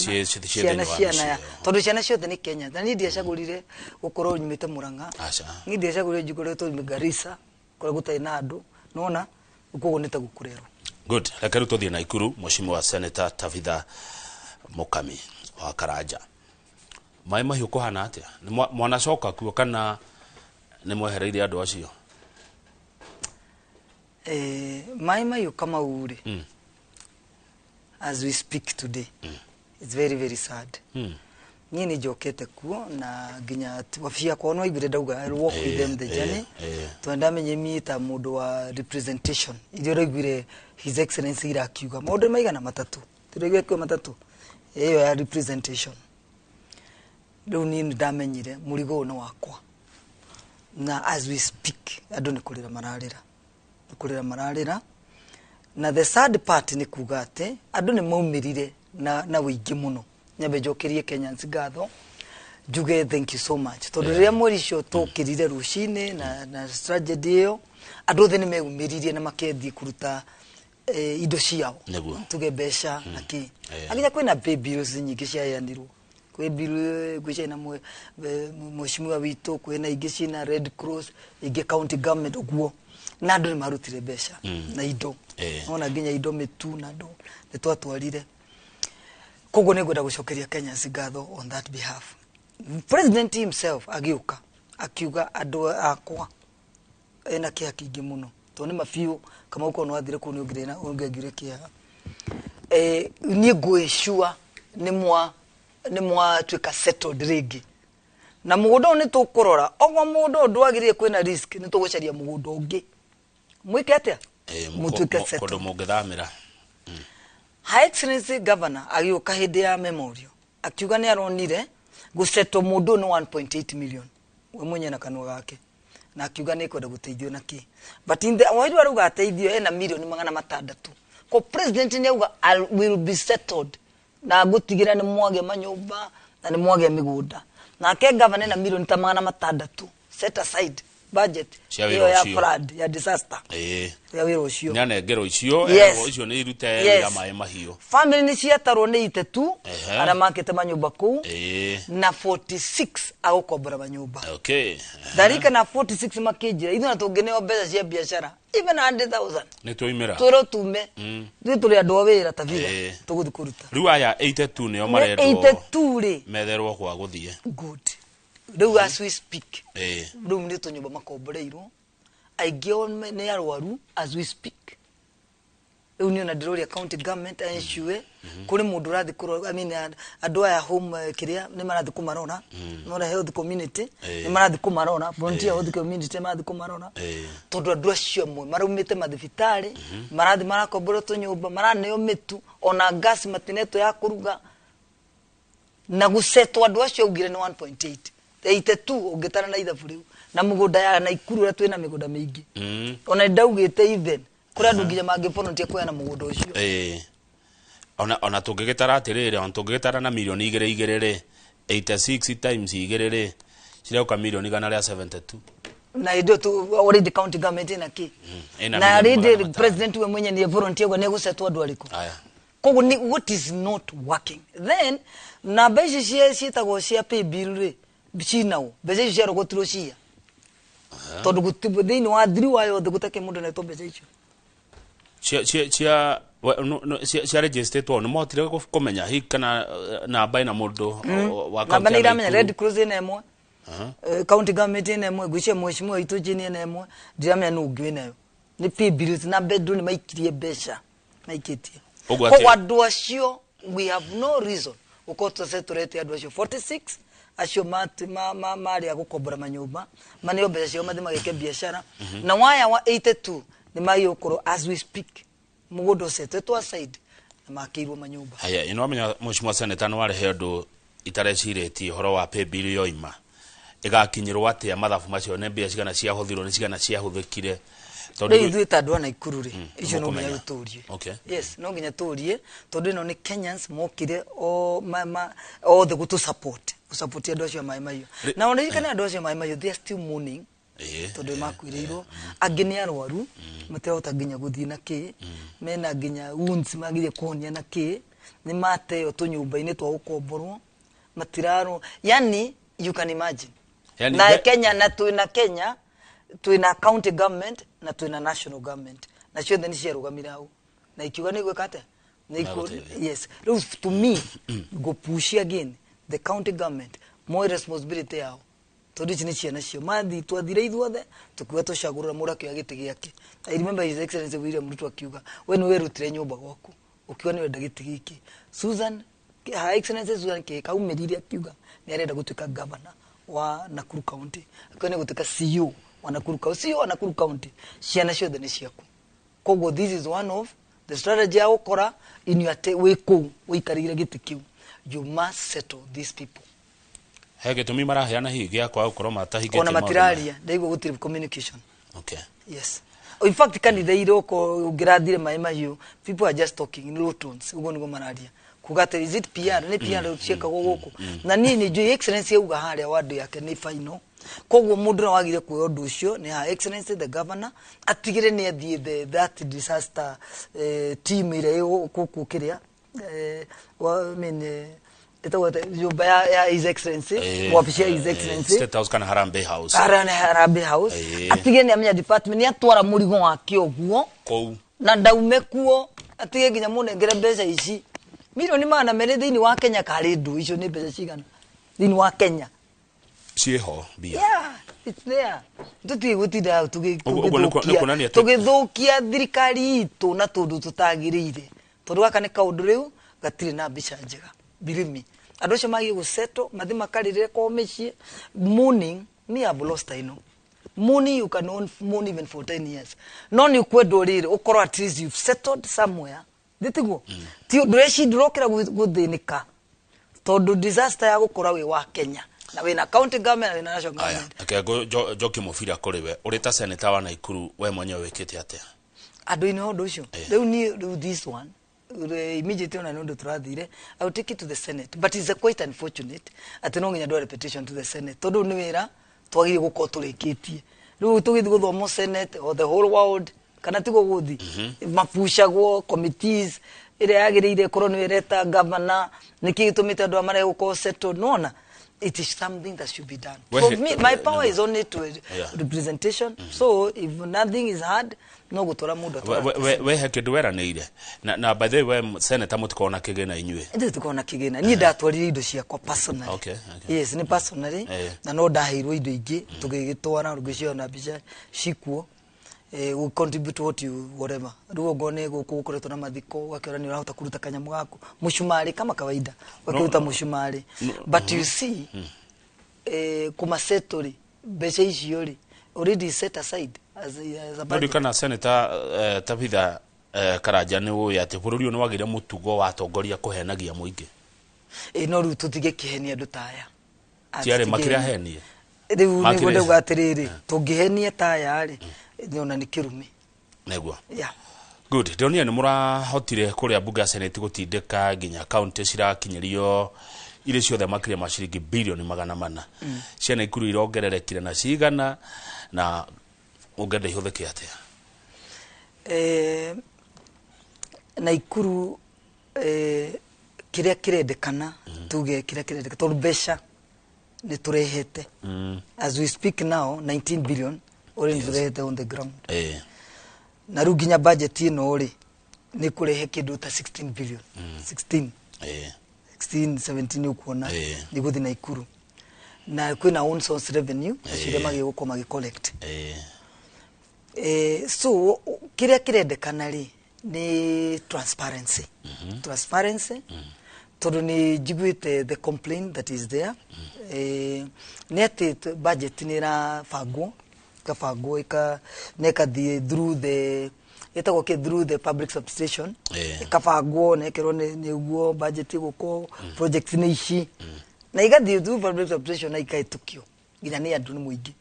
Ciana thĩinĩ wa ciana mĩciĩ ya ĩyo. Tondũ ciana ciothe nĩ Kenya, na niĩ ndiacagũrire gũkorwo nyumĩte Mũrang'a. Aca. Niĩ ndiacagũrire njikoretwo Garissa kũrĩa gũtarĩ na andũ, nona koguo nĩ ta gũkũrerwo. Good. Reke rĩu tũthiĩ Naikuru. Mheshimiwa Senator Tabitha Mukami wa Karanja, Maĩ Mahiũ kũhana atĩa? Nĩ mwanacoka kuo kana nĩ mwehereire andũ acio? Maĩ Mahiũ, Kamau rĩ, as we speak today, it's very very sad. Niĩ nĩ njokete kuo na nginya wabici yakwa no aiguire ndauga I'll walk with them the journey, tondũ ndamenye niĩ ta mũndũ wa representation iria ũraiguire His Excellency ira akiuga maũndũ maigana matatũ, tũraigua akiuga matatũ ĩyo ya representation. Rĩu niĩ nĩ ndamenyire mũrigo ũyũ nĩ wakwa, na as we speak andũ nĩ kũrĩra mararĩra, nĩ kũrĩra mararĩra. Na the sad part nĩ kuga atĩ andũ nĩ maumĩrire na wĩingĩ mũno. Nyambe njokerie Kenyans ngatho, njuge thank you so much, tondũ rĩrĩa mweri ũcio tũkĩrire rũcinĩ na tragedy ĩyo, andũ othe nĩ meumĩririe na makethiĩ kũruta indo ciao, tuge mbeca na kĩ. Aginya kwĩna pay bills nyingĩ ciaheanirwo, kwĩ bill kwĩ ciĩna mheshimiwa witũ, kwĩna ingĩ ciĩna Red Cross, ingĩ county government ũguo, na andũ nĩ marutire mbeca na indo. Nona nginya indo, mĩtu na andũ nĩ twatwarire. Koguo nĩ ngwenda gũcokeria Kenyans ngatho on that behalf. President himself agĩũka akiuga andũ akwa ena kĩeha kĩingĩ mũno, tondũ nĩ mabiũ kama ũkorwo nĩ wathire kũu nĩ ũngĩrĩ na ũngĩaiguire kĩeha. Niĩ ngwĩcua nĩ mwatuĩka settled rĩngĩ na mũgũnda ũyũ nĩ tũkũrora okorwo mũgũnda ũyũ ndwagĩrĩire, kwĩna risk, nĩ tũgũcaria mũgũnda ũngĩ mwĩke atĩa, mũtuĩke settled. Kũndũ mũngĩthamĩra. Her Excellency Governor agĩũka hĩndĩ ya memorial akiuga nĩ aronire gũsettle mũndũ ũyũ nĩ 1.8 million, we mwenyewe na kanua gake, na akiuga nĩ kwenda gũteithio na kĩ, but in the wairu arauga ateithio ena mirioni 600. Ko president nĩ auga "I will be settled na ngũtigĩra nĩ mwagĩa manyũmba na nĩ mwagĩa mĩgũnda", nake governor ena mirioni ta 600 set aside budget Cia wĩra ĩyo ya ũcio. flood, ya disaster, ya wĩra ũcio. Nĩ anengerwo icio. Yes. Erwo icio nĩ irute wĩra Maĩ Mahiũ. Family nĩ ciatarwo nĩ itetu arĩa makĩte manyũmba kũu na 46 agũkombora manyũmba. Ndarikana 46 makĩnjĩra ithuĩ na tũngĩneo mbeca cia biacara even 100,000, Nĩ twaimĩra. twĩrwo tume, ithuĩ tũrĩ andũ a wĩra ta vira, tũgũthiĩ kũruta. Rĩu aya 82 nĩo marendwo 82 rĩ, metherwo gwa gũthiĩ. Good. Rĩu as we speak, rĩu nĩ tũnyũmba makomboreirwo, aingĩ ao nĩ arwaru as we speak. Rĩu niĩ ona ndĩroria county government ensure kũrĩ mũndũ ũrathiĩ kũrora, I mean, andũ aya home, kĩrĩa nĩ marathiĩ kũmarora, nora health community nĩ marathiĩ kũmarora, volunteer health community nĩ marathiĩ kũmarora, tondũ andũ acio amwe maraumĩte mathibitarĩ, marathiĩ marakomborwo tũnyũmba, maraneo mĩtu, ona gas matinetwo ya kũruga. Na gũcetwo andũ acio augire nĩ 1.8, 82 ũngĩtara na ithabu rĩu na mũgũnda ya Naikuru ũrĩa twĩna mĩgũnda mĩingĩ. Ona ndaugĩte even kũrĩ andũ nginya mangĩ kũheana mũgũnda ũcio. Ona tũngĩgĩtara atĩrĩrĩ, ona tũngĩgĩtara na mirioni 2 2 rĩ, 86 times 2 rĩ, cirauka mirioni 172. Na hĩndĩ ĩyo tu already county government ĩna kĩ Ĩna na mirioni already 500. President we mwenye nĩ volunteer gwa nĩ gũcetwo andũ arĩkũ. Aya. Koguo ni what is not working then, namba ici ciĩtagwo cia pay bill rĩ, cinao mbeca icio ciarogotirwo cia tondũ thĩinĩ wa thiri wa yothe gũtakĩ mũndũ anetwo mbeca icio. Cia cia registered nĩ mohotire kũmenya hihi kana namba ĩna mũndũ wa namba kaunti nĩ ya iramenya Nakuru? Red Cross ĩna ĩmwe, county government ĩna ĩmwe, ngwĩciria mheshimiwa witũ Jane ĩna ĩmwe, ndiramenya nũ ũngĩ wĩnayo. Nĩ pay bills na bedroom nĩ maikirie mbeca maikĩtie. Ũguo Koguo andũ acio, we have no reason gũkorwo tũcetũrete andũ acio 46 acio marĩ a gũkombora manyũmba, maneo mbeca ciao mathiĩ mageke biacara, na waya wa 82 nĩ magĩrĩirwo gũkorwo as we speak mũgũnda ũcetetwo aside na makĩirwo manyũmba. Haya, ĩno wamenya mheshimiwa senator nĩ warehe ũndũ itarecirĩtie, ũhoro wa pay bill yoima ĩgakinyĩrwo atĩa, mathabu macio, nĩ mbia cigana ciahũthirwo, nĩ cigana ciahũthĩkire, tondũ Rĩu ithuĩ ta andũ a Naikuru rĩ, icio no nginya mũkũmenya. rĩu tũrie. Yes, no nginya tũrie, tondũ ĩno nĩ Kenyans mokire o othe gũtũ support, gũsupport andũ acio a Maĩ Mahiũ. Na oririkane andũ acio a Maĩ Mahiũ, they are still mourning, tondũ nĩ makuĩrĩirwo, angĩ nĩ arwaru, matirahota nginya gũthiĩ na kĩ, mena nginya wounds magire kũhonia na kĩ. Nĩ mateo tũnyũmba-inĩ twa gũkomborwo, matirarwo, yani you can imagine. Yani Na Kenya, na twĩna Kenya, twĩna county government na twĩna national government, na ciothe nĩ ciarũgamire hau na ikiuga nĩ gwĩka atĩa. Nĩ Yes, rĩu to me go push again the county government more responsibility yao, tondũ ici nĩ ciana cio mathi. Twathire ithuothe tukiuga tũcagũrĩra mũndũ akĩoya gĩtĩ gĩake. I remember His Excellency William Ruto akiuga, "We nĩ werutire nyũmba gwaku ũkiuga nĩ wenda gĩtĩ gĩkĩ." Susan, Her Excellency Susan Kihika aumĩrire akiuga nĩ arenda gũtuĩka governor wa Nakuru County, akiuga nĩ gũtuĩka CEO wa Nakuru County, CEO wa Nakuru County. Ciana ciothe nĩ ciaku. Koguo this is one of the strategy ya gũkora in your wĩ kũu ũikarĩire gĩtĩ kĩu, you must settle these people. He gĩtũmi maraheana hihi gĩa kwaga gũkorwo matahingĩtie Ona maũndũ maya? Matiraria, ndaigua gũtirĩ communication. Yes, in fact kanitha iroko ũngĩrathire Maĩ Mahiũ, people are just talking in low tones. Ũguo nĩguo mararia kuga atĩ is it PR, nĩ PR ciĩkagwo gũkũ. Na niĩ nĩ njũĩ Excellency auga harĩa wandũ yake nĩ final, koguo mũndũ no wagire kuoya ũndũ ũcio nĩ Her Excellency the governor, atigĩre nĩ athiĩ the that disaster team ĩrĩa ĩ gũkũ kĩrĩa I mean, ĩtagwo atĩa? Nyũmba ya His Excellency, wabici ya His Excellency. State House kana Harambee House. Harambee House. Atige nĩ amenya department nĩ atwara mũrigo wake ũguo kũu na ndaume kuo, atige nginya mũnengere mbeca ici 200,000,000 thĩinĩ wa Kenya. Karĩ ndũ icio nĩ mbeca cigana thĩinĩ wa Kenya? Ciĩho mbia. Yeah, it's there. Tũtige gũtinda Ũguo nĩ kuonania tũgĩthũkia thirikari itũ na tũndũ tũtagĩrĩire, tondũ gaka nĩ kaũndũ rĩu gatirĩ na mbica njega. Believe me, andũ acio magiĩ gũsettle mathi makarĩrĩre kwao mĩciĩ. Mourning, me have lost, I know money you can own mourn even for 10 years, no nĩ ũkwendwo rĩrĩ ũkorwo at least you've settled somewhere, thĩtiguo ti ndũreci ndũrokĩra gũthĩnĩka, tondũ disaster ya gũkora wĩ wa Kenya na wĩna county government na wĩna national Aya, government. Reke njokie mũbira kũrĩ we ũrĩ ta senator wa Naikuru, we mwenyewe wĩkĩte atĩa? Andũ-inĩ ũndũ ũcio rĩu niĩ rĩu this one immediately ona nĩ ũndũ tũrathire, I will take it to the Senate, but it's a quite unfortunate atĩ no nginya ndware petition to the Senate, tondũ nĩ wĩra twagĩrĩire gũkorwo tũrĩkĩtie. Rĩu tũgĩthiĩ gũthomwo Senate or the whole world, kana tiguo gũthi mapucagwo committees ĩrĩa yagĩrĩire ĩkorwo nĩ ĩreta governor, nĩkĩ gĩtũmĩte andũ aya marege gũkorwo settled. Nona it is something that should be done. For me, my power is only to representation, so if nothing is hard, no gũtwara mũndũ atwara. We he kĩndũ weranĩire na by the way, we senator mũtikorwo na kĩgĩna inyuĩ? Ithuĩ tũkorwo na kĩgĩna. Niĩ ndatwarire indo ciakwa personally. Yes, nĩ personally. Na no ndaheirwo indo ingĩ tũgĩgĩtwara ngwĩciria na mbica cikuo. We contribute what you whatever. Rĩu ongorwo nĩ gũkũ gũkoretwo na mathiko, ũgakĩona nĩ ũrahota kũruta kanyamũ gaku, mũcumarĩ kama kawaida, ũgakĩruta mũcumarĩ. But you see, kũmasettle rĩ, mbeca icio rĩ already set aside as a No budget. Kana senator Tabitha Karanja, nĩ ũĩ atĩ bũrũri ũyũ nĩ wagĩire mũtugo wa atongoria kũhenagia mũingĩ? No rĩu tũtige kĩhenia andũ ta aya. Ti arĩ makĩrĩ ahenie. Rĩu Makĩrĩ- nĩguo ndauga atĩrĩrĩ, tũngĩhenia ta aya rĩ, ona nĩ kĩrumi. Nĩguo. Yeah. Good, ndĩronire nĩ mũrahotire kũrĩa mbunge ya Senate gũtindĩka nginya kaunti cirakinyĩrio irĩ ciothe makĩria ma ciringi 400,000,000,000. Ciana Naikuru irongererekire na cigana, na ũngĩenda ihũthĩke atĩa? Naikuru, kĩrĩa kĩrendekana, tuge kĩrĩa kĩrendekana, tondũ mbeca nĩ tũrehete. As we speak now, 19 billion already tũrehete on the ground. Na rĩu nginya budget ĩno rĩ nĩ kũrehe kĩndũ ta 16 billion, 16, 16 17 ũkuona. Nĩ gũthiĩ Naikuru na kwĩna own source revenue acio iria magĩrĩirwo gũkorwo magĩ collect. So kĩrĩa kĩrendekana rĩ nĩ transparency, transparency, tondũ nĩ njiguĩte the complaint that is there, nĩ atĩ budget nĩ ĩrabangwo, ĩkabangwo na ĩkathiĩ through the ĩtagwo kĩ, through the public substation. Ĩkabangwo na ĩkerwo nĩguo budget ĩgũkorwo project nĩ ici, na igathiĩ through public substation na ikahĩtũkio nginya nĩ andũ, nĩ mũingĩ.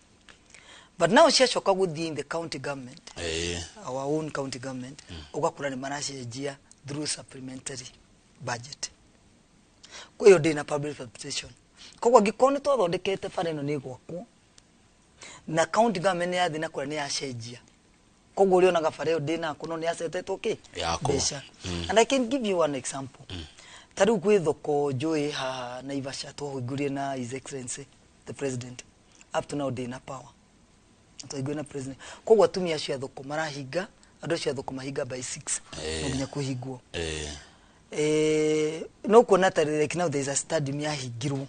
But now ciacoka gũthiĩ in the county government, our own county government, ũgakora nĩ maracenjia through supplementary budget. Kwa hiyo ndĩ na public participation. Koguo angĩkorwo nĩ twathondekete bara ĩno nĩ ĩgwakwo, na county government nĩ yathiĩ na kũrĩa nĩ yacenjia. Koguo ũrĩonaga bara ĩyo ndĩnako no nĩ yacetetwo kĩ? Yakwo. Mbeca. And I can give you one example. Ta rĩu gwĩ thoko njũĩ haha Naivasha twahingũrire na His Excellency the President. Up to now ndĩna power. Twahingũrire na president. Koguo atumia acio a thoko marahinga, andũ acio a thoko mahinga by 6. No nginya kũhingwo. No kuona ta like now there is a stadium yahingirwo.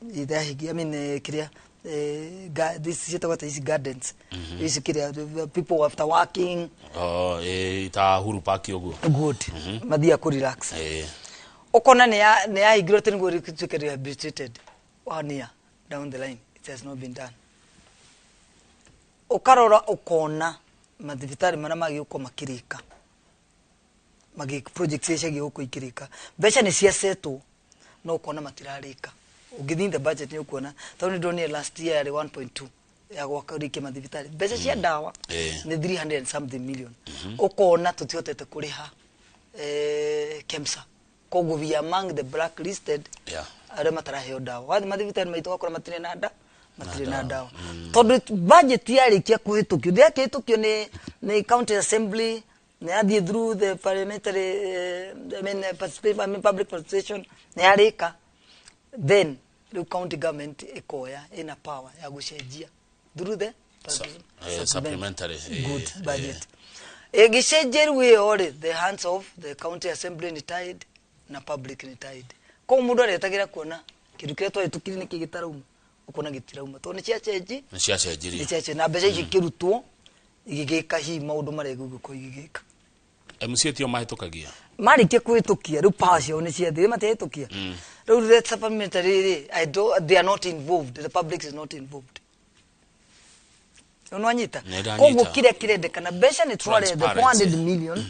I mean, kiria this ciĩtagwo ta ici gardens. Ici kiria the people after working. Oh, ta Uhuru Park ũguo. Good. Mathiaga kũ relax. Ukona nĩ yahingirwo atĩ nĩguo rĩtuĩke rehabilitated one year down the line, it has not been done. Ũkarora ũkona mathibitarĩ marĩa magĩũkwo makĩrĩka, magĩ project iria ciagĩrĩirwo gũkorwo ikĩrĩka, mbeca nĩ ciacetwo no ũkona matirarĩka. Ũngĩthiĩ in the budget nĩ ũkuona, tondũ nĩ ndonire last year yarĩ 1.2 ya gwaka rĩkia mathibitarĩ, mbeca cia ndawa nĩ 300 and something million. Ũkona tũtihotete kũrĩha KEMSA, koguo we are among the blacklisted arĩa mataraheo ndawa. Wathiĩ mathibitarĩ maitũ ũgakora matirĩ na nda, matirĩ na ndawa, tondũ budget yarĩkia kũhĩtũkio, ndĩakĩhĩtũkio nĩ county assembly, nĩ yathiĩ through the parliamentary, I mean, I mean, public participation, nĩ yarĩka, then rĩu county government ĩkoya ĩna power ya gũcenjia through the Supplementary, good budget. Ĩgĩcenjia rĩu ĩyo rĩ, the hands of the county assembly nĩ tied na public nĩ tied. Koguo mũndũ aretagĩra kuona kĩndũ kĩrĩa twahĩtũkirie nĩkĩ gĩtarauma, ũkona gĩtirauma tondũ nĩ ciacenji. Nĩ ciacenjirie. Nĩ ciacenji na mbeca icio ikĩrutwo igĩgĩka hihi maũndũ marĩa igũgĩkorwo igĩgĩka. MCA tio mahĩtũkagia? Marĩkia kũhĩtũkia rĩu power ciao nĩ ciathire, matiahĩtũkia rĩu the supplementary rĩ, I don't, they are not involved, the public is not involved. Nĩwanyita? Nĩ ndanyita. Koguo kĩrĩa kĩrendekana, mbeca nĩ twarethe Transparency. 400 million,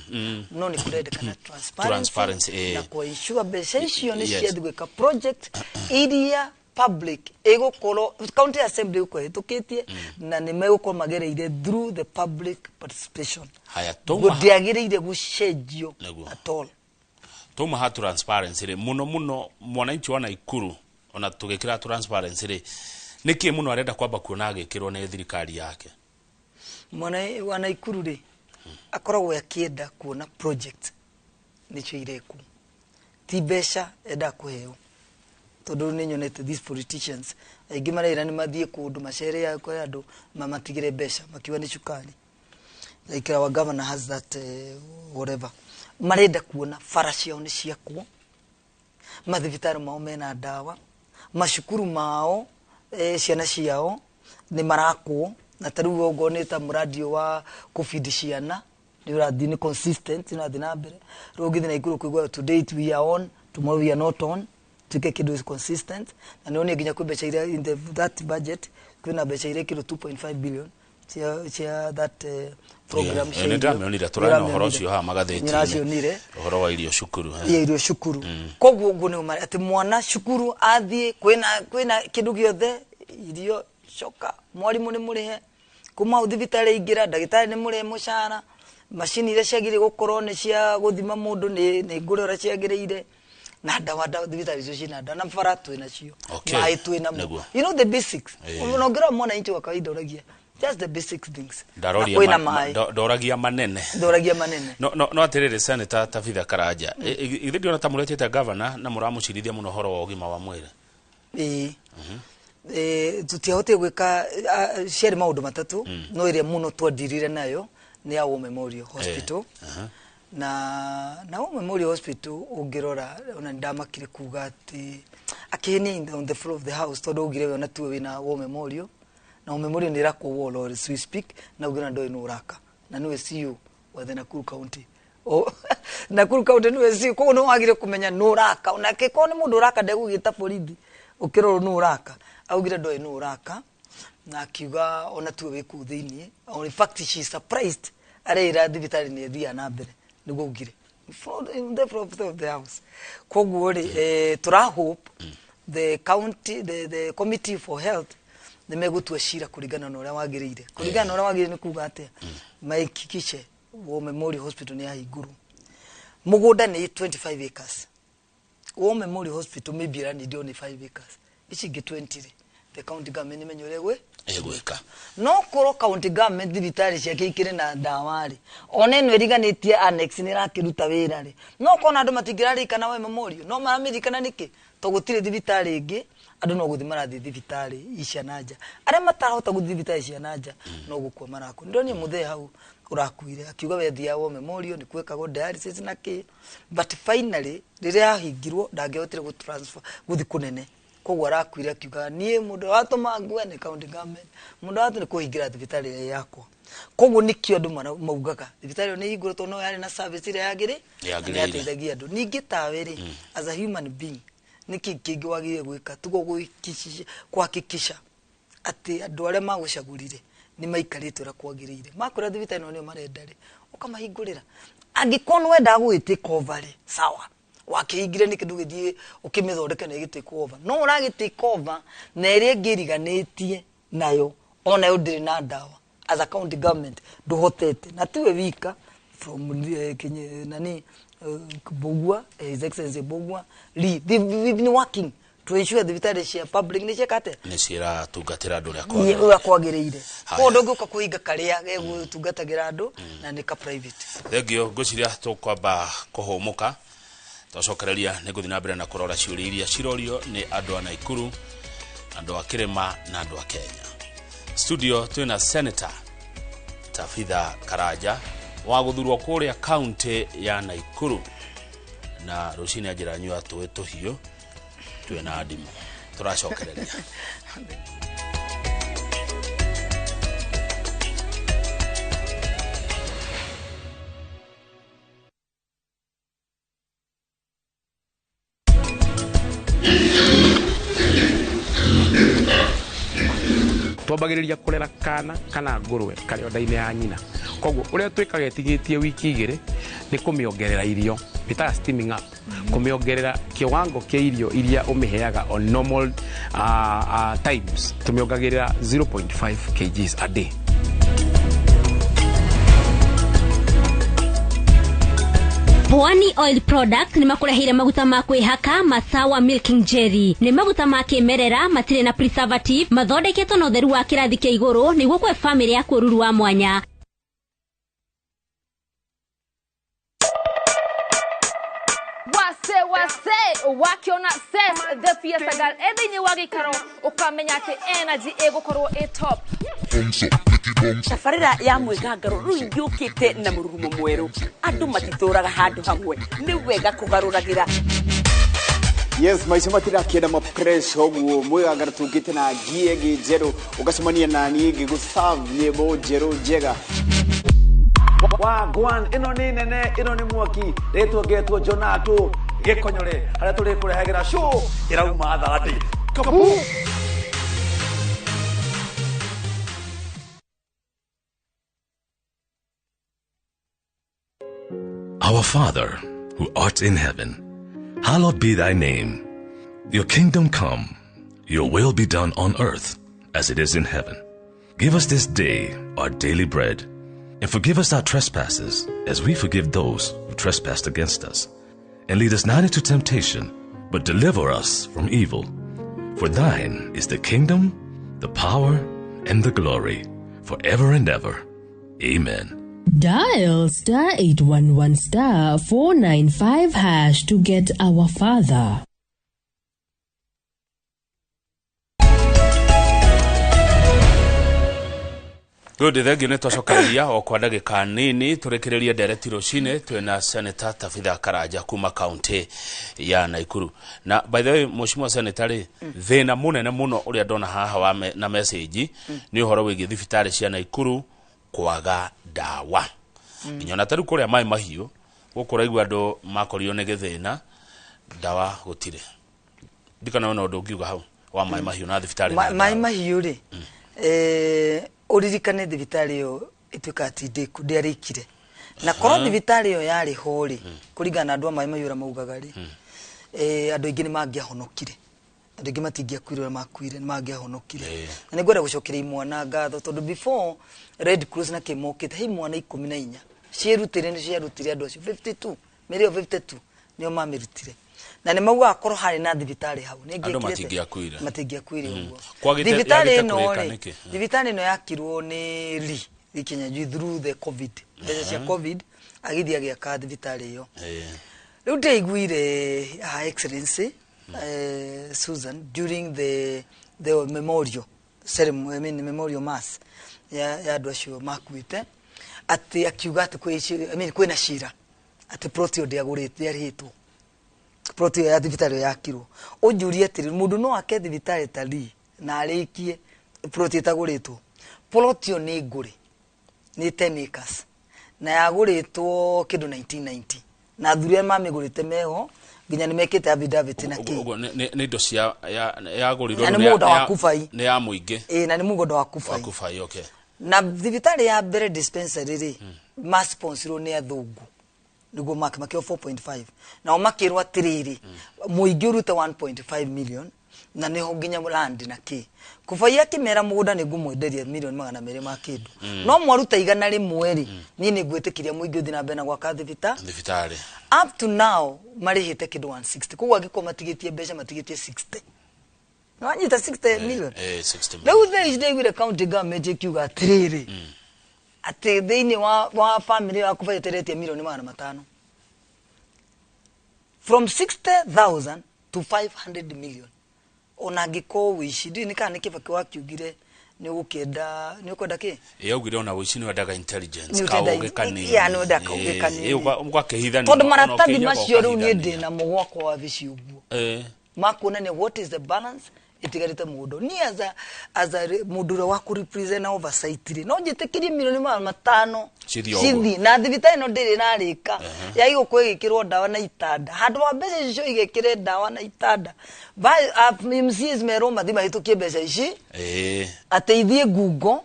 no nĩ kũrendekana transparency, Transparency, na kũ-ensure mbeca icio nĩ ciathiĩ gwĩka project iria public ĩgũkorwo, county assembly ĩgũkorwo ĩhĩtũkĩtie na nĩ megũkorwo magereire through the public participation. Haya, tauma Ndĩagĩrĩire gũcenjio at all. Tauma ha transparency rĩ, mũno mũno mwananchi wa Naikuru, ona tũgĩkĩra transparency rĩ, nĩkĩ mũno arenda kwamba kuona agĩkĩrwo nĩ thirikari yake? Mwana wa Naikuru rĩ, akoragwo akĩenda kuona project nĩcio irekwo, ti mbeca endaga kũheo, tondũ nĩ nyonete these politicians aingĩ marera nĩ mathiĩ kũndũ macere kũrĩ andũ mamatigĩre mbeca makiuga nĩ cukari. Like our governor has that, whatever. Marenda kuona bara ciao nĩ ciakwo, mathibitarĩ mao mena ndawa, macukuru mao, ciana ciao nĩ marakwo, na ta rĩu okorwo nĩ ta mũradi wa kũbindi ciana nĩ ũrathiĩ, nĩ consistent, nĩ ũrathiĩ na mbere. Rĩu ũngĩthiĩ Naikuru kũigua today we are on, tomorrow we are not on, tuĩke kĩndũ is consistent. Na nĩ nginya kwĩ mbeca iria in that budget, kwĩna mbeca iria kĩndũ 2.5 billion cia that program cia Nĩ irio. ndĩramĩonire, tũrarĩ na ũhoro ũcio haha magathĩti-inĩ. Nĩũracionire. Ũhoro wa irio cukuru. Ya irio cukuru. Koguo ũguo nĩguo marĩ atĩ mwana cukuru athiĩ kwĩna kĩndũ gĩothe, irio coka, mwarimũ nĩ mũrĩhe, kuma hau thibitarĩ ingĩra, ndagĩtarĩ nĩ mũrĩhe mũcara, macini iria ciagĩrĩire gũkorwo nĩ cia gũthima mũndũ nĩ ngũre ũrĩa ciagĩrĩire, na ndawa thibitarĩ icio ciĩna ndawa, na bara twĩ nacio, maĩ twĩ namo. Nĩguo. You know the basics. Ona ũngĩrora mwananchi wa kawaida ũragia just the basic things. Ndaroria Na kwĩna maĩ. Ndoragia manene. Ndoragia manene. No atĩrĩrĩ, Senator Tabitha Karanja, ithe ndiona ta mũretĩte governor na mũramũcirithia mũno ũhoro wa ũgima wa mwĩrĩ. Ĩĩ. Tũtiahotire gwĩka, ciarĩ maũndũ matatũ, no ĩrĩa mũno twandirire nayo nĩ ya War Memorial Hospital. Na War Memorial Hospital ũngĩrora, ona nĩndamakire kuga atĩ akĩhenia on the floor of the house, tondũ augire we ona tiwe wĩna War Memorial, na War Memorial nĩ ĩrakwo wall as we speak, na augire ona ndũĩ nũ ũraka, na nĩwe CEO wa the Nakuru County. Nakuru County nĩwe CEO, koguo nĩ wagire kũmenya nũ ũraka, ona angĩkorwo nĩ mũndũ ũraka ndegũgĩta borithi ũkĩrorwo nũ ũraka. Augire ndoĩ nũ ũraka, na akiuga ona tiwe wĩ kũu thĩiniĩ. In fact she is surprised areira thibitarĩ nĩ ĩthiaga na mbere, nĩguo augire in the floor of the house. Koguo rĩ, tũra hope the county, the committee for health nĩ megũtua cira kũringana na ũrĩa wagĩrĩire. Kũringana na ũrĩa wagĩrĩire nĩ kuga atĩa? Mahakikishe War Memorial Hospital nĩ yahingũrwo. Mũgũnda nĩ 25 acres. War Memorial Hospital maybe ĩranindwo nĩ 5 acres, ici ingĩ 20 rĩ, the county government nĩ menye ũrĩa Ĩgwĩka. No korwo county government thibitarĩ ciake ikĩrĩ na ndawa rĩ, ona ĩno ĩriganĩtie annex nĩ ĩrakĩruta wĩra rĩ, no kona andũ matingĩrarikana we memorial, no maramĩririkana nĩkĩ? To gũtirĩ thibitarĩ ĩngĩ, andũ no gũthiĩ marathiĩ thibitarĩ cia na nja. Arĩa matarahota gũthiĩ thibitarĩ cia na nja no gũkua marakua. Ndĩronire mũthee hau ũrakuire akiuga we athiaga wo memorial nĩ kwekagwo dialysis na kĩ, but finally rĩrĩa yahingirwo ndangĩahotire gũ transfer gũthiĩ kũnene, koguo arakuire akiuga niĩ mũndũ watũma ngue nĩ county government, mũndũ watũma nĩ kũhingĩra thibitarĩ ĩrĩa yakwa. Koguo nĩkĩo andũ maugaga thibitarĩ ĩyo nĩ hingũre tondũ no yarĩ na service ĩrĩa Yagĩrĩire. na yateithagia andũ. Ningĩ tawe rĩ, as a human being, nĩkĩ kĩngĩ wagĩrĩire gwĩka tigo kuhakikisha atĩ andũ arĩa magũcagũrire nĩ maikarĩte ũrĩa kwagĩrĩire? Makwĩra thibitarĩ ĩno nĩyo marenda rĩ, ũkamahingũrĩra. Angĩkorwo nĩ wendaga gũgĩ take over rĩ, sawa, wakĩhingire nĩkĩ ndũgĩthiĩ ũkĩmĩthondeke na ĩgĩ take over? No ũragĩ take over na ĩrĩa ĩngĩ ĩriganĩtie nayo, onayo ndĩrĩ na ndawa. As a county government ndũhotete, na tiwe wika, from nani, Mbugua, His Excellency Mbugua Lee, we've been working to ensure thibitarĩ cia public nĩ cieka atĩa? Nĩ ciĩratungatĩra andũ ũrĩa kwagĩrĩire. Kwagĩrĩire. Kwagĩrĩire. Haya. Koguo ndũngĩũka kũhinga karĩa gegũtungatagĩra andũ na nĩ ka private. Thengio. Ngwĩciria tũkwamba kũhũmũka, twacokereria nĩ ngũthiĩ na mbere na kũrora ciũria iria cirorio nĩ andũ a Naikuru, andũ a Kĩrĩma na andũ a Kenya. Studio twĩna Senator Tabitha Karanja wa gũthurwo kũrĩa kaunti ya Naikuru, na rũcinĩ anjĩra nyua tũĩ tũhiũ twĩna ndimũ. Tũracokereria. Twambagĩrĩria kũrera kana kana ngũrwe karĩ o nda-inĩ ya nyina. Koguo ũrĩa twĩkaga ĩtigĩtie wiki 2 nĩ kũmĩongerera irio, ĩtaga steaming up, kũmĩongerera kiwango kĩa irio iria ũmĩheaga on normal times. Tũmĩongagĩrĩra 0.5 kgs a day. Pwani Oil Product nĩ makũreheire maguta ma kwĩhaka Masawa Milking Jelly. Nĩ maguta ma kĩmerera, matirĩ na preservative, mathondeketwo na ũtheru wa kĩrathi kĩa igũrũ nĩguo kũhe famĩlĩ yaku ũruru wa mwanya. Wase wase, wakiona Ses the Fiesta Girl e thĩinĩ wa gĩikaro, ũkamenya atĩ energy ĩgũkorwo ĩ top. Tabarĩra ya mwĩgangaro rĩu yũkĩte na mũrurumo mwerũ. Andũ matitũraga handũ hamwe, nĩ wega kũgarũragĩra. Yes, maica matirakĩenda ma pressure ũguo. Mwĩgangaro tũngĩte na ngie ĩngĩ njerũ, ũgacemania na niĩ ngĩgũ-serve nyĩmbo njerũ njega. Wagwan, ĩno nĩ nene, ĩno nĩ mwaki rĩtwa ngetwo Jonato Gĩkonyore, harĩa tũrĩkũrehagĩra show ĩrauma thandĩ kabu. Our Father, who art in heaven, hallowed be thy name. Your kingdom come, your will be done on earth as it is in heaven. Give us this day our daily bread, and forgive us our trespasses as we forgive those who trespass against us. And lead us not into temptation, but deliver us from evil. For thine is the kingdom, the power, and the glory, forever and ever. Amen. Dial *811*495# to get Our Father. Good, thengio. Nĩ twacokereria o kwa ndagĩka nini tũrĩkĩrĩrie ndereti rũcinĩ. Twĩna Senator Tabitha Karanja kuma kaunti ya Naikuru. Na by the way, mheshimiwa senator rĩ, thĩna mũnene mũno ũrĩa ndona haha wa na message nĩ ũhoro wĩgiĩ thibitarĩ cia Naikuru kwaga ndawa, nginya ona tarĩu kũrĩa maĩ mahiũ gũkũ ũraigua andũ makorio nĩ gĩthĩna, ndawa gũtirĩ. Ndikana wena ũndũ ũngiuga hau wa maĩ mahiũ na thibitarĩ na maĩ ndawa. Mahiũ rĩ, ũririkane thibitarĩ ĩyo ĩtuĩkaga ti ndĩku, ndĩarĩkire, na korwo thibitarĩ ĩyo yarĩ ho rĩ, kũringana na andũ a maĩ mahiũ ũrĩa maugaga rĩ, andũ aingĩ nĩ mangĩahonokire, andũ aingĩ matingĩakuire ũrĩa makuire, nĩ mangĩahonokire. Na nĩ ngwenda gũcokeria imwana ngatho tondũ before Red Cross na kĩmokĩte he imwana 14 ciĩrutĩire, nĩ ciarutire andũ acio 52, mĩrĩ ĩyo 52 nĩo mamĩrutire. Na nĩ maugaga korwo harĩ na thibitarĩ hau nĩ Andũ ingĩekire atĩa? Matingĩakuire. Matingĩakuire ũguo. Kwagĩte- Thibitarĩ yagĩte ĩno kũrĩka rĩ, nĩkĩ? thibitarĩ ĩno yakirwo nĩ Lee Kinyanjui through the COVID, mbeca cia COVID, agĩthiĩ agĩaka thibitarĩ ĩyo. Rĩu ndĩiguire Her Excellency Susan during the memorial ceremony, I mean memorial mass ya andũ acio makuĩte, atĩ akiuga atĩ I mean, kwĩna cira atĩ plot ĩyo ndĩagũrĩtwo, ndĩarĩhĩtwo, plot ĩyo ya thibitarĩ ĩyo yakirwo. Ũnjũrie atĩrĩ, mũndũ no ake thibitarĩ ta Lee na arĩkie plot ĩtagũrĩtwo? Plot ĩyo nĩ ngũrĩ, nĩ 10 acres na yagũrĩtwo kĩndũ 1990, na athuri arĩa mamĩgũrĩte meho nginya nĩ mekĩte affidavit na kĩ. Ũguo nĩ indo cia yagũrirwo Na nĩ rĩu mũgũnda wa Kubai. Nĩ ya mũingĩ. Ĩ, na nĩ mũgũnda wa Wa Kubai. Kubai, okay. Na thibitarĩ ya mbere, dispensary rĩ, masponsirwo nĩ athũngũ nĩguo make makĩo 4.5, nao makĩrwo atĩrĩrĩ, mũingĩ ũrute 1.5 million na nĩho nginya land na kĩ. Kubai akĩmera mũgũnda nĩ ngũmwenderia milioni 200 ma kĩndũ, no mwaruta 100 rĩ, niĩ nĩ ngwĩtĩkĩria mũingĩ ũthiĩ na mbere na gwaka thibitarĩ. Thibitarĩ. Up to now marĩhĩte kĩndũ 160. Koguo angĩkorwo matigĩtie mbeca, matigĩtie 60, nĩwanyita, 60 million. 60 million. Rĩu thaa ici ndaiguire county government ĩkiuga atĩrĩrĩ, atĩ thĩinĩ wa family yaku baeteretie milioni 500, from 60,000 to 500 million. Ona angĩkorwo wĩici ndiũĩ nĩ kana nĩ Kĩbakĩ wakiugire nĩ ũgũkĩenda, nĩ ũkwenda kĩ. Yaugire ona wĩici nĩ wendaga intelligence. Nĩ ũtenda Kaũgĩ kanini. Yeah, nĩ wendaga kaũgĩ kanini. Ũgakĩhithania. Tondũ maratathi macio rĩu niĩ ndĩ namo gwakwa wabici ũguo makuonania what is the balance itigarĩte mũgũnda. Niĩ as a mũndũ ũrĩa wa kũ-represent na oversight rĩ, no njĩtĩkĩrie milioni 500 Cithiĩ ũguo. Cithiĩ na thibitarĩ ĩno ndĩrĩ ĩrarĩka yagĩgũkorwo ĩgĩkĩrwo ndawa na itanda, handũ wa mbeca icio igĩkĩre ndawa na itanda. MCAs merwo mathiĩ mahĩtũkie mbeca ici atĩ ithiĩ ngungo,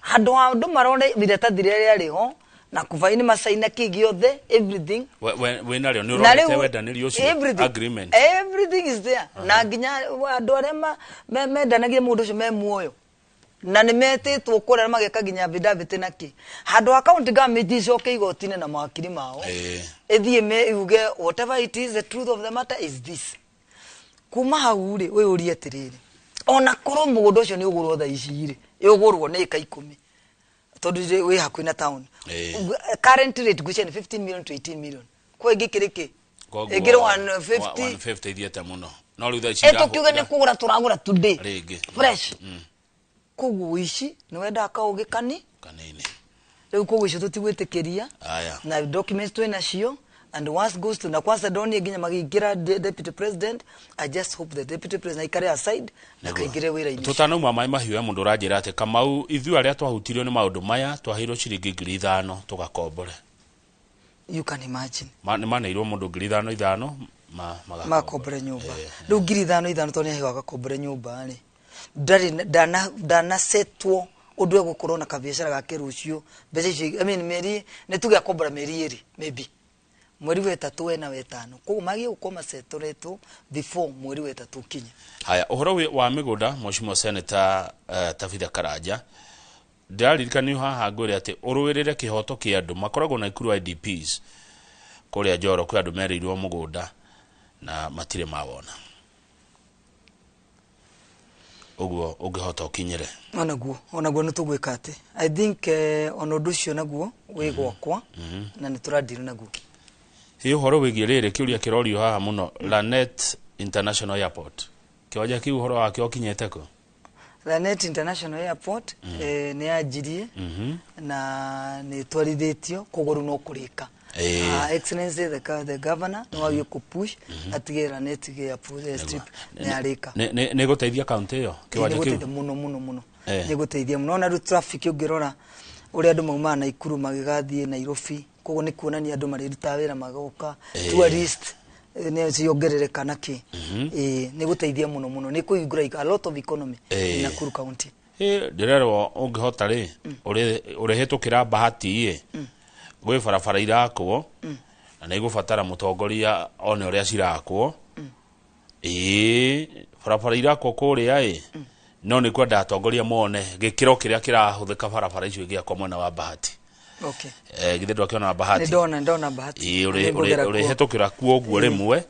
handũ ha andũ marore iratathi rĩrĩa rĩarĩ ho na kubai nĩ macaina kĩ gĩothe, everything. Wĩnarĩo nĩ Na ũrorete rĩu wendanĩri ũcio everything, agreement. Everything is there, na nginya andũ arĩa mendanagia mũndũ ũcio me muoyo na nĩ metĩtwo kũrĩa mageka nginya affidavit na kĩ, handũ ha county government icoke igoti-inĩ na mawakiri mao, ĩthiĩ yuge whatever it is, the truth of the matter is this. Kuma hau rĩ, wĩyũrie atĩrĩrĩ, ona korwo mũgũnda ũcio nĩ ũgũrwo thaa ici rĩ, ĩũgũrwo nĩ ĩka 10 tondũ wĩ hakuhĩ na town. Current rate ngwĩciria nĩ 15 million to 18 million, kwa ĩngĩkĩrĩ kĩ? Koguo Ĩngĩrĩ 150. 150 ithiĩte mũno, no rĩu thaa ici Ĩtũkiuge nĩ kũgũra tũragũra today rĩngĩ fresh. Koguo ũici nĩ wendaga kaũgĩ kani kanini. Rĩu koguo icio tũtigwĩtĩkĩria. Aya. Na documents twĩ nacio and once goes to na kwanza ndonire nginya magĩingĩra deputy president. I just hope the deputy president aikare aside na kaingĩre wĩra-inĩ ũcio. Tũtanauma maĩ mahiũ ya mũndũ ũranjĩra atĩ Kamau, ithuĩ arĩa twahutirio nĩ maũndũ maya twaheirwo ciringi 5,000 tũgakombore. You can imagine. Nĩ maneirwo mũndũ 5,000 ithano magakombora. Makombore nyũmba. Rĩu 5,000 ithano, tondũ nĩaheo agakombore nyũmba rĩ, ndarĩ ndanasetwo ũndũ egũkorwo na kabiacara gake rũciũ. Mbeca icio, I mean, mĩeri nĩ tuge akombora mĩeri 2, maybe mweri wa ĩtatũ, wena wetano, koguo magĩrĩirwo gũkorwo macetoretwo before mweri wa ĩtatũ ũkinye. Haya, ũhoro wa mĩgũnda, Mheshimiwa Senator Tabitha Karanja, ndĩraririkanio haha ngwĩre atĩ ũrũĩrĩre kĩhoto kĩa andũ makoragwo na Ikuru IDPs kũrĩa Njoro. Kwĩ andũ merĩirwo mũgũnda na matirĩ mawona. Ũguo ũngĩhota ũkinyĩre. Onaguo nĩ tũgwĩka atĩ I think ona ũndũ ũcio naguo wĩ gwakwa na nĩ tũradiri naguo. Ĩ ũhoro wĩgiĩ rĩrĩ kĩũria kĩrorio haha mũno, Lanet International Airport, kĩwanja kĩu, ũhoro wakĩo ũkinyĩte kũ? Lanet International Airport nĩ yanjirie na nĩ twarithĩtio, koguo rĩu no kũrĩka. Excellency the governor nĩ wagiĩ kũpush atige Lanet airstrip nĩ yarĩka. Nĩ gũteithia kaunti ĩyo kĩwanja Nĩ kĩu? gũteithia mũno mũno mũno. Nĩ gũteithia mũno, ona rĩu traffic ũngĩrora ũrĩa andũ maumaga Naikuru magĩgathiĩ Nairobi, koguo nĩ kuonania andũ marĩrutaga wĩra magoka, tourist nĩ ciongerereka na kĩ. Nĩ gũteithia mũno mũno, nĩ kũhingũra a lot of economy in Nakuru County. Ndĩrerwo ũngĩhota rĩ, ũrĩhĩtũkĩra Bahati ĩ gwĩ barabara irakwo na nĩ igũbatara mũtongoria one ũrĩa cirakwo. Ĩĩ, barabara irakwo kũrĩa ĩ, no nĩ kwenda atongoria mone gĩkĩro kĩrĩa kĩrahũthĩka barabara icio igĩakwo mwena wa Bahati. Okay. Githĩ ndwakĩona Bahati? Nĩ ndona Bahati. Ĩĩ, Nĩ ngũgera kuo. ũrĩhetũkĩra kuo ũguo rĩmwe,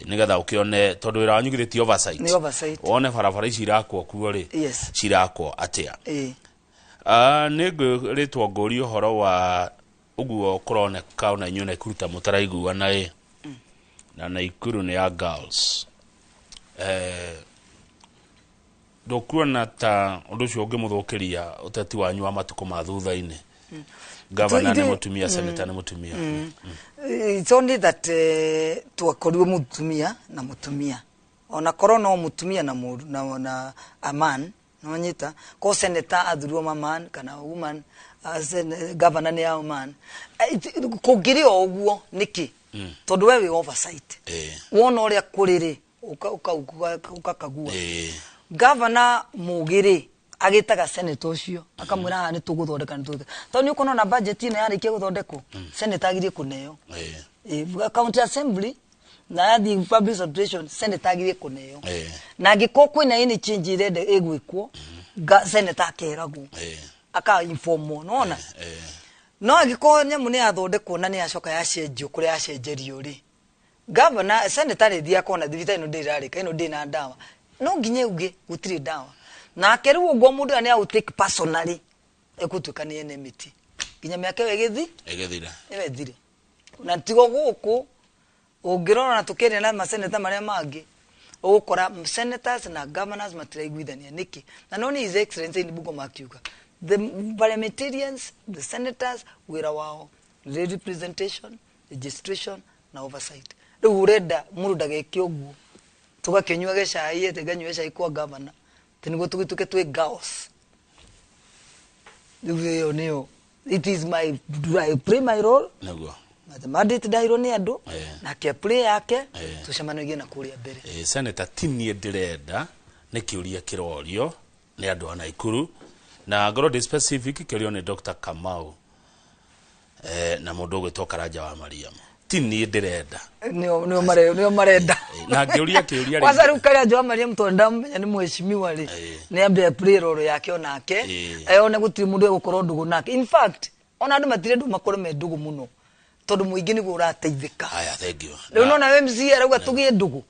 nĩgetha ũkĩone, tondũ wĩra wanyu githĩ ti oversight? Nĩ oversight. Wone barabara ici irakwo kuo rĩ, cirakwo atĩa. Nĩ ngwĩrĩtwo ngũrie ũhoro wa ũguo kũroneka ona inyuĩ Naikuru ta mũtaraiguana ĩ, na Naikuru nĩ ya girls. Ndũkuona ta ũndũ ũcio ũngĩmũthũkĩria ũteti wanyu wa matukũ ma thutha-inĩ? Gavana nĩ mũtumia, senator nĩ mũtumia. It's only that twakorirwo mutumia na mutumia, ona korwo no mutumia na na a man, nonyita ko senator athurirwo ma man kana woman, governor nĩ a man. Kũngĩrĩ o ũguo nĩkĩ? Tondũ we wĩ oversight, wona ũrĩa kũrĩ rĩ, ũkakagua. Governor mũgĩ rĩ, agĩtaga senator ũcio akamwĩra, haha nĩ tũgũthondeka, nĩ tũgũthondeka, tondũ nĩ ũkuona ona budget ĩno yarĩkia gũthondekwo, senator agirie kũneo. County assembly na yathiĩ public subscription, senator agirie kũneo. Na angĩkorwo kwĩna any change ĩrenda ĩgwĩkwo, senator akeragwo, aka informwo, nona. No angĩkorwo nyamũ nĩ yathondekwo na nĩ yacoka yacenjio kũrĩa yacenjerio rĩ, governor, senator rĩthiĩ akona thibitarĩ ĩno ndĩrarĩka, ĩno ndĩ na ndawa, no nginya uge gũtirĩ ndawa. Nake rĩu ũguo mũndũ ũyũ nĩ aũ take personally, ĩgũtuĩka nĩ enmity nginya mĩaka ĩyo ĩgĩthi Ĩgĩthira. Ĩyo ĩthire. Na tigo gũkũ ũngĩrora na tũkĩaria na maseneta marĩa mangĩ, ũgũkora senators na governors matiraiguithania. Nĩkĩ? Na no nĩ His Excellency in Bungoma akiuga the parliamentarians, the senators, wĩra wao nĩ representation, registration na oversight. Rĩu ũrenda mũndũ ndageke ũguo, tũgakĩnyuage cai, ĩtĩ nganyue cai kwa governor atĩ nĩguo tũgĩtuĩke twĩ girls. Rĩu ĩyo nĩyo, it is my, I play my role na the mandate ndaheirwo nĩ andũ, nake play yake, tũcemanagie na kũrĩa mbere. Senator, ti niĩ ndĩrenda, nĩ kĩũria kĩrorio nĩ andũ a Naikuru, na ngorwo ndĩ specific, kĩũrio nĩ Dr. Kamau na mũndũ ũgwĩtwo Karanja wa Mariam. Ti niĩ ndĩrenda. Nĩo marenda. Na ngĩũria kĩũria Kwanza rĩu Karanja wa Mariam, tondũ ndamũmenya nĩ mheshimiwa rĩ, nĩ ambe play role yake onake, one gũtirĩ mũndũ egũkorwo ndũgũ nake. In fact, ona andũ matirendwo makorwo me ndũgũ mũno, tondũ mũingĩ nĩguo ũrateithĩka. Haya, thank you. Rĩu nona MC arauga tũgĩe ndũgũ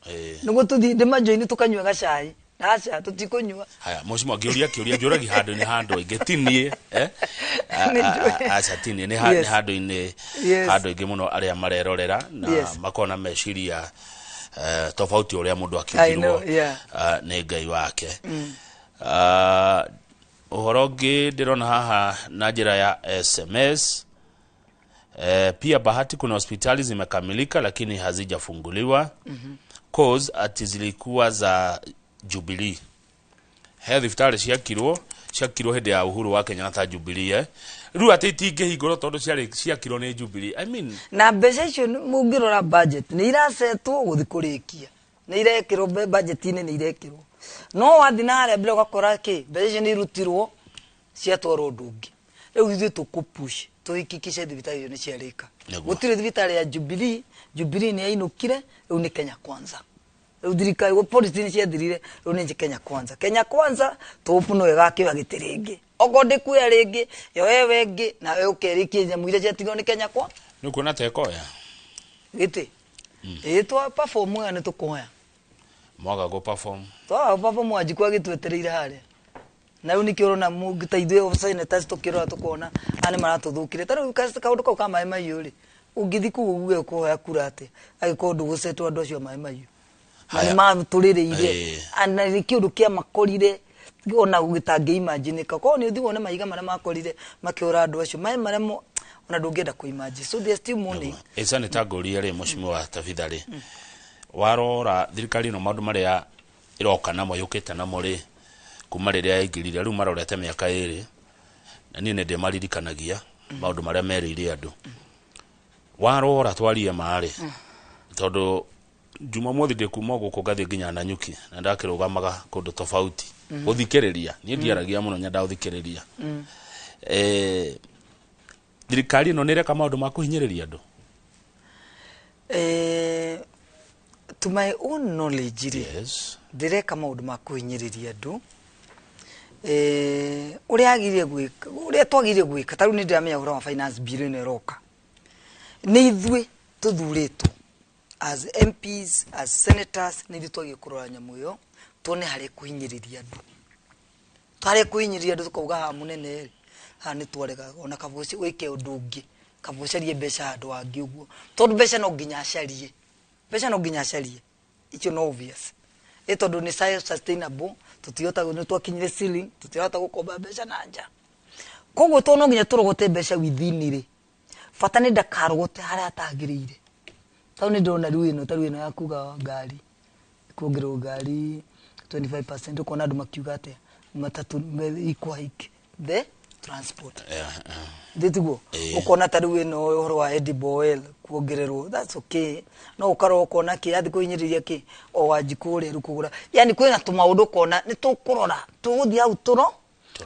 nĩguo tũthiĩ ndĩmajoini tũkanyua gacai. Aca, tũtikũnyua. Haya, mheshimiwa, ngĩũria kĩũria njũragi handũ-inĩ handũ aingĩ, ti niĩ, eh? Nĩ njũĩ. Aca, ti niĩ, nĩ nĩ handũ-inĩ handũ aingĩ mũno arĩa marerorera na makona meciria tofauti ũrĩa mũndũ I know, akĩũmbirwo nĩ Ngai wake. Ũhoro ũngĩ ndĩrona haha na njĩra ya SMS, pia Bahati kuna hospitali zimekamilika lakini hazijafunguliwa, cause ati zilikuwa za Jubilee. He thibitarĩ ciakirwo hĩndĩ ya Uhuru wa Kenyatta, Jubilee, rĩu atĩ itingĩhingũrwo tondũ ciarĩ ciakirwo nĩ Jubilee, I mean. Na mbeca icio mũngĩrora budget nĩ irasetwo gũthiĩ kũrĩkia, nĩ irekĩrwo budget-inĩ, nĩ irekĩrwo, no wathiĩ na harĩa mbere ũgakora kĩ mbeca icio nĩ irutirwo ciatwarwo ũndũ ũngĩ. Rĩu ithuĩ tũkũpush tũhakikishe thibitarĩ icio nĩ ciarĩka. Gũtirĩ thibitarĩ ya Jubilee. Jubilee nĩ yainũkire, rĩu nĩ Kenya Kwanza. Rĩu thirikari policy nĩ ciathirire, rĩu nĩ Kenya Kwanza. Kenya Kwanza tũpu no ĩgakĩoya gĩtĩ rĩngĩ, okorwo ndĩkuoya rĩngĩ, yoewe ĩngĩ nawe ũkerĩkie nyamũ iria ciatigwo nĩ Kenya kwa Nĩ ũkuona ta ĩkoya gĩtĩ. Ĩĩ, twa perform wega nĩ tũkuoya. Mwaga gũ perform? Twaga perform, Wanjikũ agĩtwetereire harĩa. Na rĩu nĩkĩo ũrona mũngĩ ta ithuĩ senators tũkĩrora tũkona aya nĩ maratũthũkire. Ta rĩu kaũndũ kau ka maĩ mahiũ rĩ, ũngĩthiĩ kũu uge ũkũhoya kura atĩa angĩkorwo ndũgũcetwo andũ acio a maĩ mahiũ na Haya. nĩ matũrĩrĩire na nĩ kĩũndũ kĩamakorire ona gĩtangĩ imaginĩka. Korwo nĩ ũthiĩ wone mahiga marĩa makorire makĩũra andũ acio maĩ marĩa ona ndũngĩenda kũ imagine. So they are still mourning. Ĩ senator, ngũrie rĩ, mheshimiwa Tabitha rĩ, warora thirikari ĩno, maũndũ marĩa ĩroka namo, yũkĩte namo rĩ, kuma rĩrĩa yaingĩrire, rĩu marorete mĩaka 2, na niĩ nĩ ndĩmaririkanagia maũndũ marĩa merĩire andũ. Warora, twarie marĩ, tondũ Jumamothi ndĩ kuma gũkũ ngathiĩ nginya Nanyuki na ndakĩrũgamaga kũndũ tofauti gũthikĩrĩria. Niĩ ndiaragia mũno, nyendaga gũthikĩrĩria. Thirikari ĩno nĩ ĩreka maũndũ ma kũhinyĩrĩria andũ? To my own knowledge rĩ, ndĩreka maũndũ ma kũhinyĩrĩria andũ. Ũrĩa agĩrĩire gwĩka, ũrĩa twagĩrĩire gwĩka, ta rĩu nĩ ndĩramenya ũhoro wa finance bill ĩno ĩroka, nĩ ithuĩ tũthurĩtwo as MPs, as senators, nĩ ithuĩ twagĩrĩire kũrora nyamũ ĩyo, tuone harĩa kũhinyĩrĩria andũ, harĩa kũhinyĩrĩria andũ, tũkauga haha mũnene rĩ, haha nĩ twarega, ona kaba wĩke ũndũ ũngĩ, kaba ũcarie mbeca handũ hangĩ ũguo, tondũ mbeca no nginya acarie, mbeca no nginya acarie, icio no obvious, ĩ tondũ nĩ self sustainable, tũtihota, nĩ twakinyire ceiling, tũtirahota gũkomba mbeca na nja, koguo to no nginya tũrogote mbeca within rĩ, bata nĩ ndakarogote harĩa hatagĩrĩire. Tondũ nĩ ndĩrona rĩu ĩno, ta rĩu ĩno ya kuga ngari kuongererwo ngari 25%, ũkona andũ makiuga atĩa, matatũ equal hike the transport. Ndĩtiguo? Ũkona ta rĩu ĩno ũhoro wa edible oil kuongererwo, that's okay, no ũkarora ũkona kĩ yathi kũhinyĩrĩria kĩ o Wanjikũ ũrĩa rĩu kũgũra, yani kwĩna tũmaũndũ ũkona nĩ tũkũrora, tũgũthiĩ hau tũro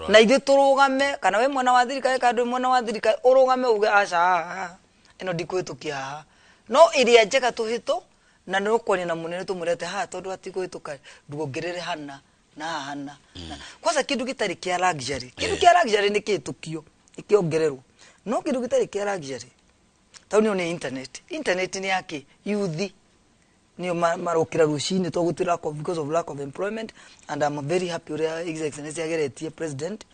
na ithuĩ tũrũgame, kana wĩ mwena wa thirikari kana ndwĩ mwena wa thirikari, ũrũgame uge aca, haha ĩno ndikũhĩtũkia haha, no ĩrĩa njega tũhĩtũ na nĩ ũkwaria na mũnene tũmwĩre atĩ haha tondũ hatikũhĩtũka, nduongerere hana na haha hana. Kwanza kĩndũ gĩtarĩ kĩa luxury, kĩndũ kĩa luxury nĩ kĩhĩtũkio ĩkĩongererwo, no kĩndũ gĩtarĩ kĩa luxury tau nĩyo nĩ internet. Internet nĩ yake youth nĩo marokĩra rũcinĩ to gũtirĩ lack of, because of lack of employment, and I'm very happy ũrĩa His Excellency ageretie president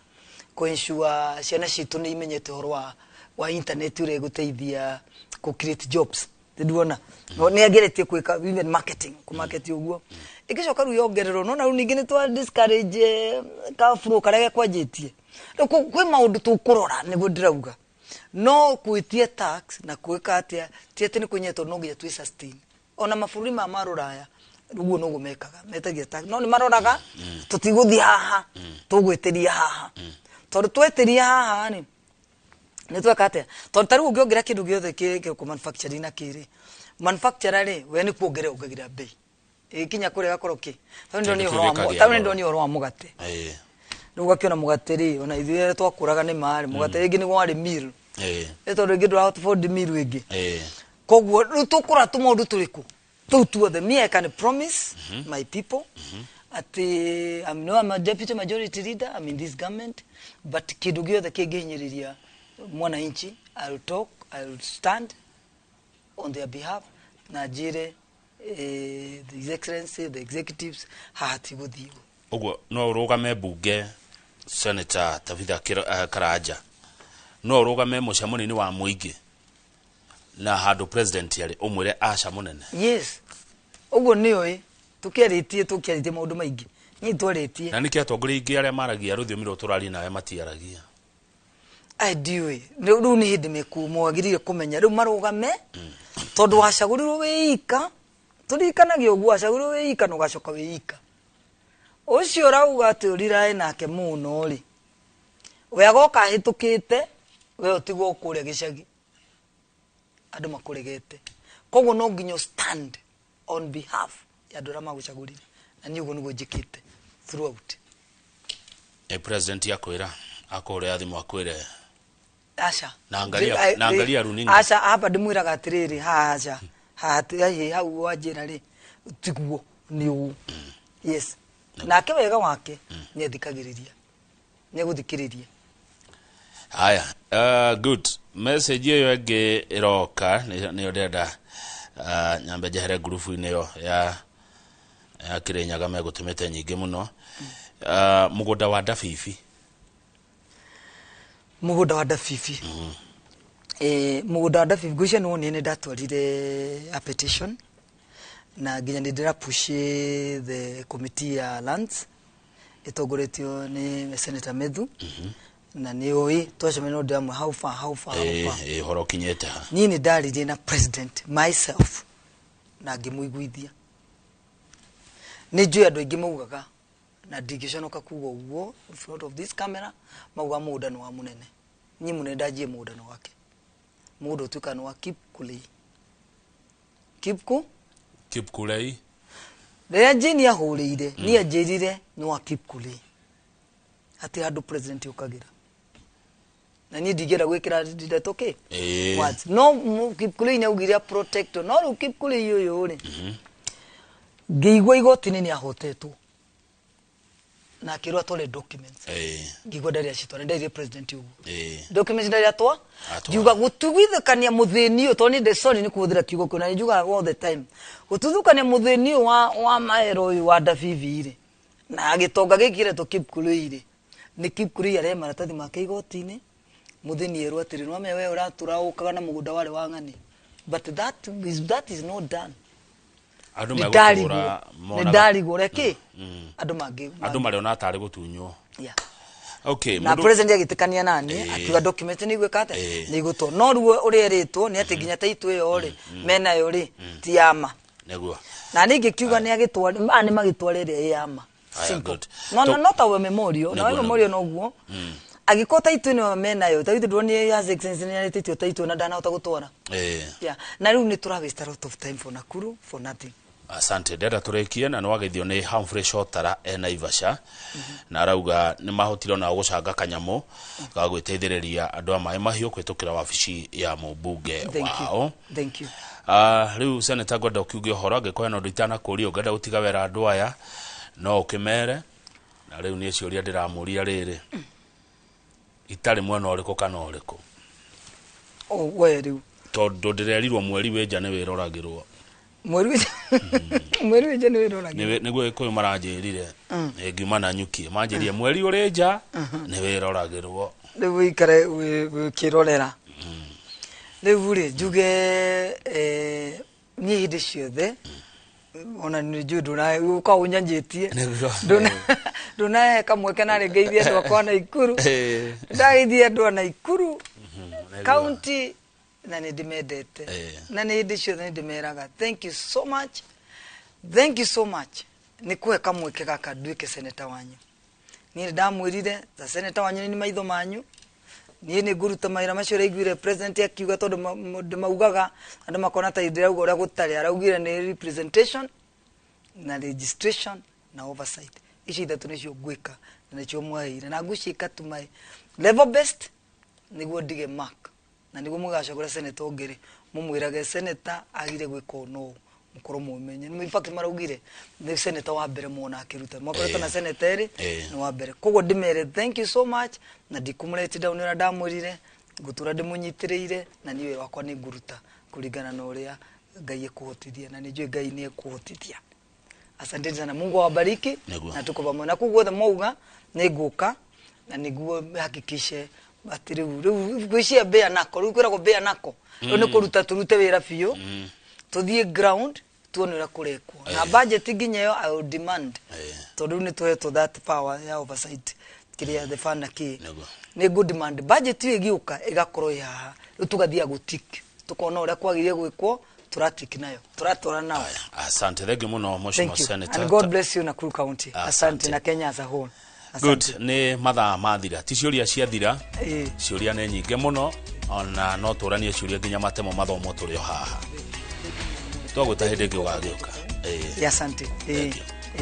kũ ensure ciana citũ nĩ imenyete ũhoro wa internet ũrĩa ĩgũteithia kũ create jobs. Nduona nĩ ageretie gwĩka even marketing, kũ market ũguo, ĩgĩcoka rĩu yongererwo, no na rĩu ningĩ nĩ twa discourage ka flow karĩa gekwanjĩtie. Rĩu kwĩ maũndũ tũkũrora, nĩguo ndĩrauga, no gwĩtia tax na gwĩka atĩa ti atĩ nĩ kũnyia, tondũ no nginya twĩ sustain. Ona mabũrũri ma rũraya ũguo noguo mekaga, metagia tax, no nĩ maroraga tũtigũthiĩ haha, tũgwĩtĩria haha, tondũ twetĩria haha rĩ, nĩ tweka atĩa, tondũ ta rĩu ũngĩongerera kĩndũ gĩothe kĩ kũ manufacturing na kĩrĩ manufacturer rĩ, we nĩ kuongerera ongagĩrĩra bei, ĩkinya kũrĩa gakorwo kĩ tondũ Kĩndũ nĩ kĩu ũhoro wa gĩkagĩa tondũ goro. nĩ ũhoro wa mũgate. Rĩu ũgakĩona mũgate rĩ, ona ithuĩ arĩa twakũraga nĩ marĩ mũgate rĩngĩ nĩguo warĩ meal, ĩ tondũ rĩngĩ ndũrahota afford meal ĩngĩ. Koguo rĩu tũkũra tũmaũndũ tũrĩkũ tũu tuothe. Me, I can promise my people atĩ I'm, no, I'm a deputy majority leader, I'm in this government, but kĩndũ gĩothe kĩngĩhinyĩrĩria mwananchi, I'll talk, I'll stand on their behalf na njĩre His Excellency, the executives, haha tigũthiĩ. Ũguo no ũrũgame mbunge, Senator Tabitha Karanja, no ũrũgame mũcemanio-inĩ wa mũingĩ na handũ president arĩ, ũmwĩre aca mũnene? Yes, ũguo nĩoĩ, tũkĩarĩtie maũndũ maingĩ, niĩ twarĩtie. Na nĩkĩ atongoria aingĩ arĩa maragia rũthiomi rũrũ tũraria nawe matiaragia? Ai, ndiũĩ, rĩu nĩ hĩndĩ mwagĩrĩire kũmenya rĩu marũgame, tondũ wacagũrirwo wĩ ika, tũririkanagia ũguo, wacagũrirwo wĩ ika na ũgacoka wĩ ika. Ũcio ũrauga atĩ ũrirae nake mũno rĩ, we agoka ahĩtũkĩte, we ũtigwo kũrĩa gĩcagi, andũ makũregete, koguo no nginya stand on behalf ya andũ arĩa magũcagũrire, na niĩ ũguo nĩguo njĩkĩte throughout. E president akwĩra, akũhũrĩra thimũ akwĩre? Aca. Na na angalia runinga. Aca, hapa ndĩmwĩraga atĩrĩrĩ, haha aca, haha hau wanjĩra rĩ, tiguo, nĩ ũũ. Yes, nake wega wake nĩ athikagĩrĩria, nĩ agũthikĩrĩria. Haya, good message ĩyo ĩngĩ ĩroka nĩyo ndĩrenda nyambe njehere ngurubu-inĩ ĩyo ya Kĩrĩnyaga, megũtũmĩte nyingĩ mũno. Mũgũnda wa Ndabibi. Mũgũnda wa Ndabibi, mũgũnda wa Ndabibi, ngwĩciria nĩ wonire nĩ ndatwarire a petition na nginya nĩ ndĩra push the committee ya lands ĩtongoretio nĩ Senator Methu, na nĩ ũĩ twacemania no ndĩramwe how far, how far, how far. Ũhoro ũkinyĩte ha? Niĩ nĩ ndaririe na president myself na ngĩmũiguithia. Nĩ njũĩ andũ aingĩ maugaga, na ndingĩconoka kuga ũguo in front of this camera, mauga mũgũnda nĩ wa mũnene. Niĩ mũnene ndanjie mũgũnda nĩ wake, mũgũnda ũtuĩkaga nĩ wa Kipkulei, Kipku Kipkulei. Rĩrĩa Jane ahũrĩire niĩ, anjĩrire nĩ wa Kipkulei, hatirĩ handũ president ũkagĩra, na niĩ ndingĩenda gwĩkĩra ndeto kĩ words, no Kipkulei nĩ augire protect, no rĩu Kipkulei ũyũ rĩ, ngĩigua igoti-inĩ nĩ ahotetwo. Na akĩrwo atware documents. Ngigua ndarĩ acitwara, ndarĩ president ũguo. Documents ndarĩ atwa. Atwara. Ngiuga gũtuithũkania mũthĩni ũyũ, tondũ nĩ sorry nĩ kũhũthĩra kiugo kĩu na nĩ njugaga all the time. Gũtuthũkania mũthĩni ũyũ wa maero ũyũ wa Ndabibi rĩ, na gĩtonga gĩkĩ kĩretwo Kipkurui rĩ, nĩ Kipkurui arehe maratathi make igoti-inĩ, mũthĩni erwo atĩrĩ, nĩwamenya we ũratũra ũkaga na mũgũnda warĩ wa ng'ani. But that is not done. Andũ Nĩ megũtũra ndarigwo, nĩ monaga ndarigwo ũrĩa kĩ andũ mangĩ andũ marĩona tarĩ gũtunywo. Yeah. Okay. Na president agĩtĩkania nani, akiuga document nĩ igwĩka atĩa, nĩ igũtwo, no rĩu ũrĩa erĩtwo nĩ atĩ nginya taitũ ĩyo rĩ menayo rĩ ti ya ma. Nĩguo. Na ningĩ kiuga nĩ agĩtwara a nĩ magĩtwara ĩrĩa ĩ ya ma. Aya, Simple. good. No no, not our memorial na Nĩguo, we memorial noguo angĩkorwo taitũ ĩno menayo, taitũ ndĩronire ya Excellency nĩ yarĩtĩtio taitũ na ndanahota gũtwara. Yeah, na rĩu nĩ tũra waste a lot of time for Nakuru for nothing. Asante. Ndenda tũrĩkie na nĩwageithio nĩ Humphrey Shotara e Naivasha, na arauga nĩ mahotire onao gũcanga kanyamũ ga gwĩteithĩrĩria andũ a maĩ mahiũ kũhĩtũkĩra wabici ya mũmbunge Thank you. wao. Thank you. Ah, rĩu senator, ngwenda ũkiuge ũhoro angĩkorwo hena ũndũ itanakũria ũngĩenda gũtiga wera andũ aya no ũkĩmere. Na rĩu niĩ ciũria ndĩramũria rĩrĩ itarĩ mwena ũrĩkũ kana ũrĩkũ. Oh, we rĩu. Tondũ ndĩrerirwo mweri wĩ nja nĩ wĩroragĩrwo. Mweri wĩ nja nĩ wĩroragĩrwo. Nĩguo gĩkũyũ maranjĩrire. Ngiuma na nyuki manjĩrire mweri ũrĩ nja nĩ wĩroragĩrwo. Rĩu ũikare ũkĩrorera. Rĩu rĩ njuge, niĩ hĩndĩ ciothe ona nĩ njũĩ ndũna ũnyanjĩtie. Nĩguo. Ndũnahe kamweke narĩ ngeithie andũ akwa Naikuru. Ndageithie andũ a Naikuru county na nĩ ndĩmendete. Na nĩ hĩndĩ ciothe nĩ ndĩmeraga thank you so much, thank you so much nĩ kũhe kamweke gaka nduĩke senator wanyu. Niĩ nĩ ndamwĩrire ta senator wanyu nĩ maitho manyu, niĩ nĩ ngũruta mawĩra macio ũraiguire president akiuga, tondũ ndĩmaugaga andũ makona ta ndĩrauga ũrĩa gũtarĩ. Araugire nĩ representation na registration na oversight, icio ithatũ nĩcio ngwĩka na nĩcio mwaheire na ngũciĩka to my level best nĩguo ndige mark na nĩguo mũgacagũra senator ũngĩ rĩ mũmwĩrage senator agire gwĩka ũũ no mũkorwo mũmenye. In fact maraugire nĩ senator wa mbere muona akĩruta mwakoretwo na senator erĩ, nĩ wa mbere. Koguo ndĩmere thank you so much na ndikũmũreti down ũrĩa ndamwĩrire ngũtũra ndĩmũnyitĩrĩire, na niĩ wĩra wakwa nĩ ngũruta kũringana na ũrĩa Ngai ekũhotithia, na nĩ njũĩ Ngai nĩ ekũhotithia. Asanteni sana, Mungu awabariki. Nĩguo. Na tuko pamoja na kũu guothe mwauga nĩ ngũka na nĩguo hakikishe atĩ rĩu gwĩcia mbĩa nako, rĩu kwĩragwo mbĩa nako, rĩu nĩ kũruta tũrute wĩra biũ, tũthiĩ ground tuone ũrĩa kũrekwo na budget nginya ĩyo I will demand, tondũ rĩu nĩ tũhetwo that power ya oversight kĩrĩa the fund na kĩ. Nĩguo. Nĩ ngũ demand budget ĩyo ĩgĩũka ĩgakorwo ĩ haha, rĩu tũgathiĩ gũtik tũkona ũrĩa kwagĩrĩire gwĩkwo, tũratik nayo tũratwara nao. Asante, thank you mũno mheshimiwa Thank you. senator. And God bless you, Nakuru County. Asante. Asante na Kenya as a whole. Good, nĩ mathaa mathira, ti ciũria ciathira. Ciũria nĩ nyingĩ mũno, ona no tũranie ciũria nginya matemo mathomo tũrĩ o haha. Twagwĩta hĩndĩ ĩngĩ ũgagĩũka. Asante.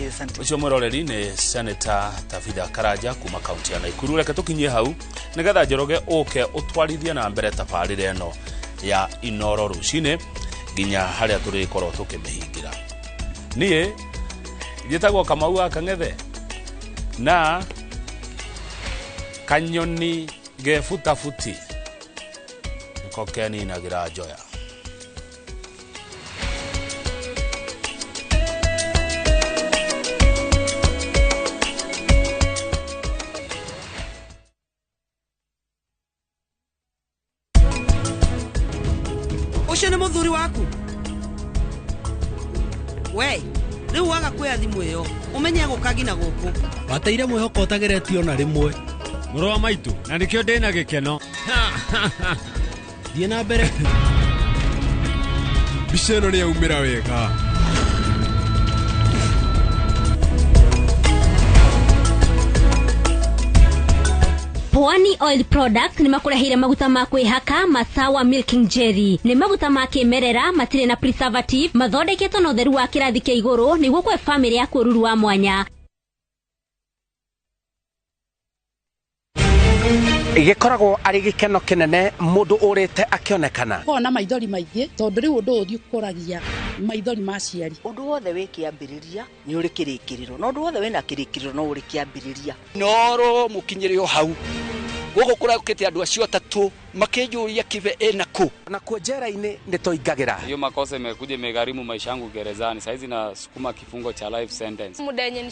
Asante. Ũcio mwĩroreri nĩ Senator Tabitha Karanja kuma kaunti ya Naikuru. Reke tũkinyie hau nĩgetha Njoroge ũke ũtwarithie na mbere tabarĩra ĩno ya Inoro rũcinĩ nginya harĩa tũrĩkorwo tũkĩmĩhingĩra. Niĩ njĩtagwo Kamau wa Kang'ethe na kanyoni gebutabuti nĩko keninagĩra njoya. Ũcio nĩ mũthuri waku we rĩu waga kuoya thimũ ĩyo ũmenye gũka nginya gũkũ. Wateire mwĩhoko ũtageretio na rĩmwe. Mũrũ wa maitũ, na nĩkĩo ndĩna gĩkeno. Thiĩ na mbere. Mbica ĩno nĩ yaumĩra wega. Pwani Oil Product nĩ makũreheire maguta ma kwĩhaka Masawa Milking Jelly. Nĩ maguta ma kĩmerera, matirĩ na preservative, mathondeketwo na ũtheru wa kĩrathi kĩa igũrũ nĩguo kũhe famĩlĩ yaku ũruru wa mwanya. Gĩkoragwo arĩ gĩkeno kĩnene mũndũ ũrĩte akĩonekana. Kona maithori maingĩ tondũ rĩu ũndũ ũyũ ũkũragia maithori ma aciari. Ũndũ wothe wĩ kĩambĩrĩria nĩ ũrĩ kĩrĩkĩrĩro, na ũndũ wothe wĩna kĩrĩkĩrĩro no ũrĩ kĩambĩrĩria. Noro mũkinyĩre o hau gũkũ kũraũkĩte andũ acio atatũ makĩnjũria Kibe ĩna kũ. Na kuo njera-inĩ nĩ tũingagĩra. Hiyo makosa imekuja imegharimu maisha yangu gerezani. Saizi nasukuma kifungo cha life sentence. Muda yenye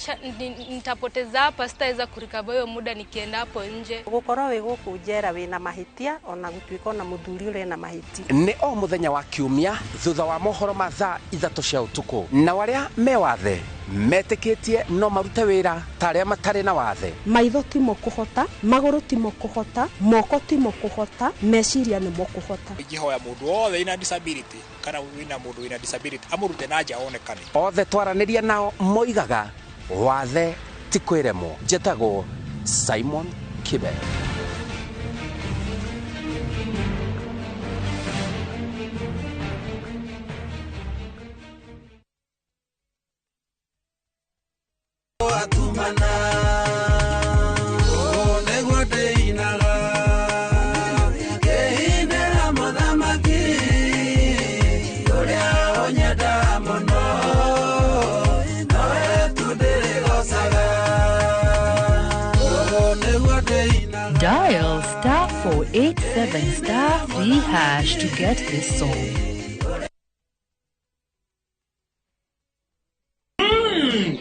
nitapoteza hapa sitaweza kurikava hiyo muda nikienda hapo nje. Gukorwo wi guku njera wina mahitia ona gutuika ona muthuri uri na mahitia. Nĩ o mũthenya wa kiumia thutha wa mohoro ma thaa 3 cia ũtukũ, na arĩa me wathe metĩkĩtie no marute wĩra ta arĩa matarĩ na wathe. Maitho timo kũhota, magũrũ timo kũhota, moko timo kũhota, meciria nĩmo kũhota. Ingĩhoya mũndũ wothe wĩna disability kana wĩna mũndũ wĩna disability amũrute na nja onekane. Othe twaranĩria nao moigaga wathe ti kwĩremwo. Njĩtagwo Simon Kibe. Dial *487*3# to get this song.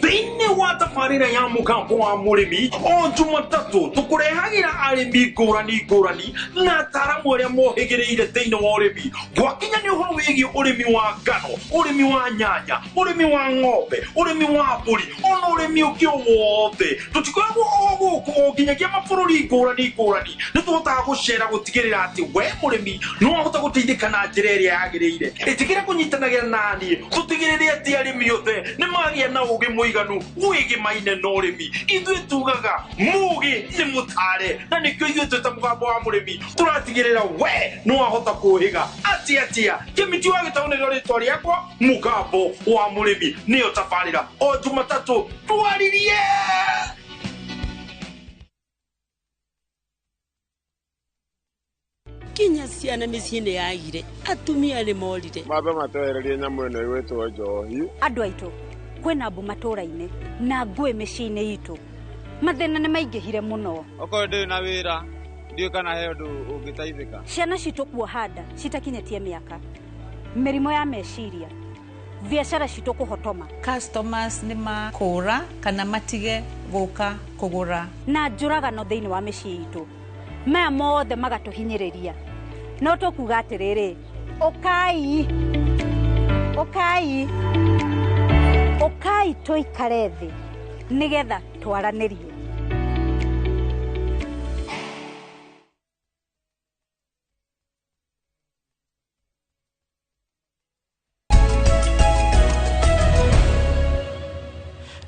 Thĩinĩ wa tabarĩra ya mũgambo wa mũrĩmi o Jumatatũ tũkũrehagĩra arĩmi ngũrani ngũrani na ataaramu arĩa mohĩgĩrĩire thĩinĩ wa ũrĩmi. Gwakinya nĩ ũhoro wĩgiĩ ũrĩmi wa ngano, ũrĩmi wa nyanya, ũrĩmi wa ng'ombe, ũrĩmi wa mbũri, ona ũrĩmi ũngĩ o wothe. Tũtikoragwo o gũkũ o nginyagia mabũrũri ngũrani ngũrani. Nĩ tũhotaga gũcera gũtigĩrĩra atĩ we mũrĩmi no wahota gũteithĩka na njĩra ĩrĩa yagĩrĩire. Ĩtĩkĩra kũnyitanagĩra naniĩ tũtigĩrĩre atĩ arĩmi othe nĩ magĩa na ũgĩ mũiganu wĩgĩmaine na ũrĩmi. Ithuĩ tugaga mũgĩ nĩ mũtare, na nĩkĩo ithuĩ twĩ ta mũgambo wa mũrĩmi tũratigĩrĩra we nĩ wahota kũhĩga atia atia. Kĩmiti wa Gĩtaũ nĩrĩo rĩtwa rĩakwa, mũgambo wa mũrĩmi nĩyo tabarĩra o Jumatatũ twaririe. Kinya ciana mĩciĩ-inĩ yagire, atumia nĩ morire. Mambe matwehererie nyamũ ĩno ĩgwĩtwo njohi. Andũ aitũ kwĩna mbu matũra-inĩ na ngũĩ mĩciĩ-inĩ itũ, mathĩna nĩ maingĩhire mũno. Okorwo ndĩ na wĩra ndiũĩ kana he ũndũ ũngĩteithĩka. Ciana citũ kuoha nda citakinyĩtie mĩaka, mĩrimũ ya meciria, biacara citũ kũhotoma. Customers nĩ makũra kana matige gũka kũgũra, na njũragano thĩinĩ wa mĩciĩ itũ. Maya mothe magatũhinyĩrĩria. No tũkuga atĩrĩrĩ, ũkai ũkai ũkai tũikare thĩ nĩgetha twaranĩrie.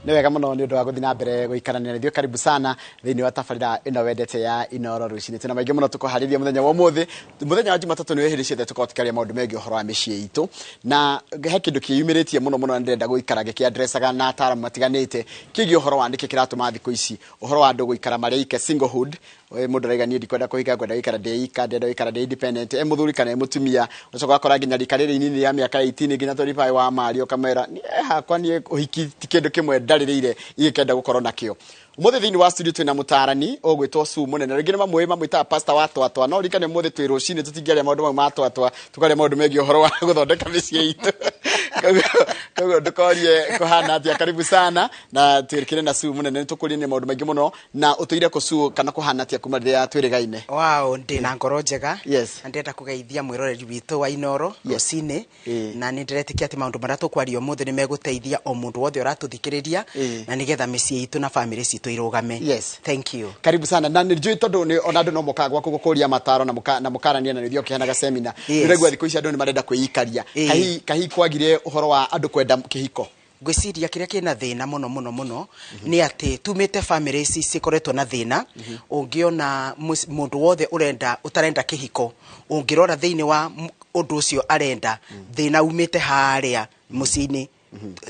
Nĩ wega mũno nĩ ũndũ wa gũthiĩ na mbere gũikarania na ithuĩ. Karibu sana thĩinĩ wa tabarĩra ĩno wendete ya Inooro rũcinĩ. Twĩna maingĩ mũno tũkũharĩria mũthenya wa ũmũthĩ. Mũthenya wa Jumatatũ nĩ hĩndĩ ciothe tũkoragwo tũkĩaria maũndũ megiĩ ũhoro wa mĩciĩ itũ, na he kĩndũ kĩyumĩrĩtie mũno mũno na ndĩrenda gũikara ngĩkĩandressaga na ataaramu matiganĩte kĩgiĩ ũhoro wa nĩkĩ kĩratũma thikũ ici ũhoro wa andũ gũikara marĩ ike, singlehood. Mũndũ araiga niĩ ndikwenda kũhika, ngwenda gũikara ndĩ ika, ndĩrenda gũikara ndĩ independent, e mũthuri kana e mũtumia. Ũcoka ũgakora nginya rika rĩrĩ inini rĩa mĩaka 18 nginya 25 wa mario ũkamwĩra niĩ hakwa niĩ ũhiki ti kĩndũ kĩmwe ndarĩrĩire ingĩkenda gũkorwo nakĩo. Ũmũthĩ thĩinĩ wa studio twĩna mũtaarani ũgwĩtwo Sue Mũnene. Rĩngĩ nĩ mamũĩ mamwĩtaga pastor wa twatwa, no ririkane ũmũthĩ twĩ rũcinĩ tũtingĩaria maũndũ mau ma twatwa, tũkaria maũndũ megiĩ ũhoro wa gũthondeka mĩciĩ itũ. Koguo ndũkorie kũhana atĩa. Karibu sana na twĩkĩre na Sue Mũnene, nĩtũkũrie maũndũ maingĩ mũno. Na ũtũire kũ Sue, kana kũhana atĩa kuma rĩrĩa twĩrĩgaine? Wow, ndĩ na ngoro njega. Yes. Na ndĩrenda kũgeithia mwĩroreri witũ wa Inooro rũcinĩ, na nĩ ndĩretĩkia atĩ maũndũ marĩa tũkwaria ũmũthĩ nĩ megũteithia o mũndũ wothe ũratũthikĩrĩria, na nĩgetha mĩciĩ itũ na bamĩrĩ citũ irũgame. Yes. Thank you. Karibu sana. Na nĩ njũĩ tondũ ona andũ no mokaga gwaku gũkũria mataro na mũkarania na nĩthiĩ ũkĩheanaga semina. Nĩũraigua thikũ ici andũ nĩ marenda kwĩikaria. Kahi kwagire ũhoro wa andũ kwenda kĩhiko. Ngwĩciria kĩrĩa kĩna thĩna mũno mũno mũno nĩ atĩ tumĩte famĩlĩ ici cikoretwo na thĩna. Ũngĩona mũndũ wothe ũrenda ũtarenda kĩhiko, ũngĩrora thĩinĩ wa ũndũ ũcio arenda, thĩna umĩte harĩa mũciĩ-inĩ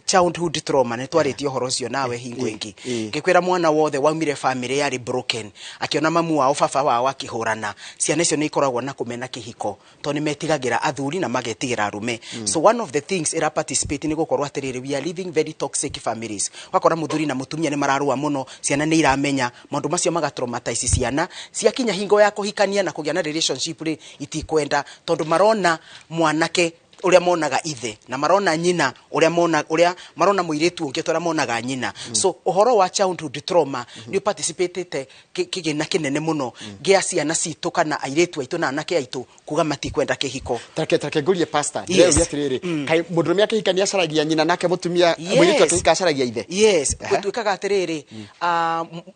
Childhood trauma nĩ twarĩtie ũhoro ũcio nawe hingo ĩngĩ, ngĩkwĩra mwana wothe waumire family yarĩ broken, akĩona mamu wao, baba wao akĩhũrana, ciana icio nĩ ikoragwo na kũmena kĩhiko tondũ nĩ metigagĩra athuri na magetigĩra arume. So one of the things ĩra participate nĩ gũkorwo atĩrĩrĩ, we are living very toxic families. Ũgakora mũthuri na mũtumia nĩ mararũa mũno, ciana nĩ iramenya maũndũ macio, magatraumatize ciana. Ciakinya hingo ya kũhikania na kũgĩa na relationship rĩ, itikwenda tondũ marona mwanake ũrĩa monaga ithe na marona nyina ũrĩa mona, ũrĩa marona mũirĩtu ũngĩ ta ũrĩa monaga nyina. So ũhoro wa childhood trauma nĩ ũparticipatĩte kĩgĩna kĩnene mũno gĩa ciana citũ kana airĩtu aitũ na anake aitũ kuga matikwenda kĩhiko. Tareke ngurie, pastor. Yes. Ndĩrauria atĩrĩrĩ, kaĩ mũndũrũme akĩhikania acaragia nyina, nake mũtumia, mũirĩtu akĩhika acaragia ithe? Yes, gũtuĩkaga atĩrĩrĩ,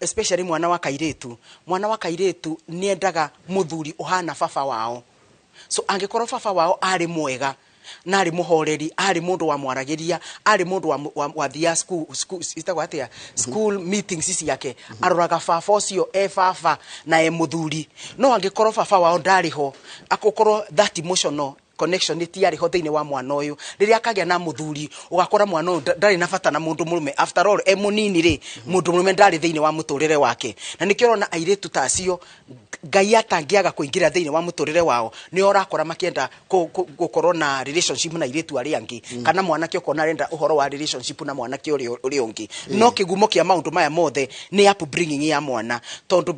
especially mwana wa kairĩtu, mwana wa kairĩtu nĩendaga mũthuri ũhana baba wao. So angĩkorwo baba wao arĩ mwega na arĩ mũhoreri, arĩ mũndũ wamwaragĩria, arĩ mũndũ wathiaga school ĩtagwo atĩa, school meetings ciake, aroraga baba ũcio e baba na e mũthuri. No angĩkorwo baba wao ndarĩ ho, akũkorwo that emotional connection ĩtiarĩ ho thĩinĩ wa mwana ũyũ, rĩrĩa akagĩa na mũthuri, ũgakora mwana ũyũ ndarĩ na bata na mũndũ mũrũme. After all, e mũnini rĩ, mũndũ mũrũme ndarĩ thĩinĩ wa mũtũrĩre wake. Na nĩkĩo ũrona airĩtu ta acio, Ngai atangĩaga kũingĩra thĩinĩ wa mũtũrĩre wao, nĩo ũrakora makĩenda gũkorwo na relationship na airĩtu arĩa angĩ, kana mwanake ũkona arenda ũhoro wa relationship na mwanake ũrĩa ũngĩ. No kĩgumo kĩa maũndũ maya mothe nĩ upbringing ya mwana, tondũ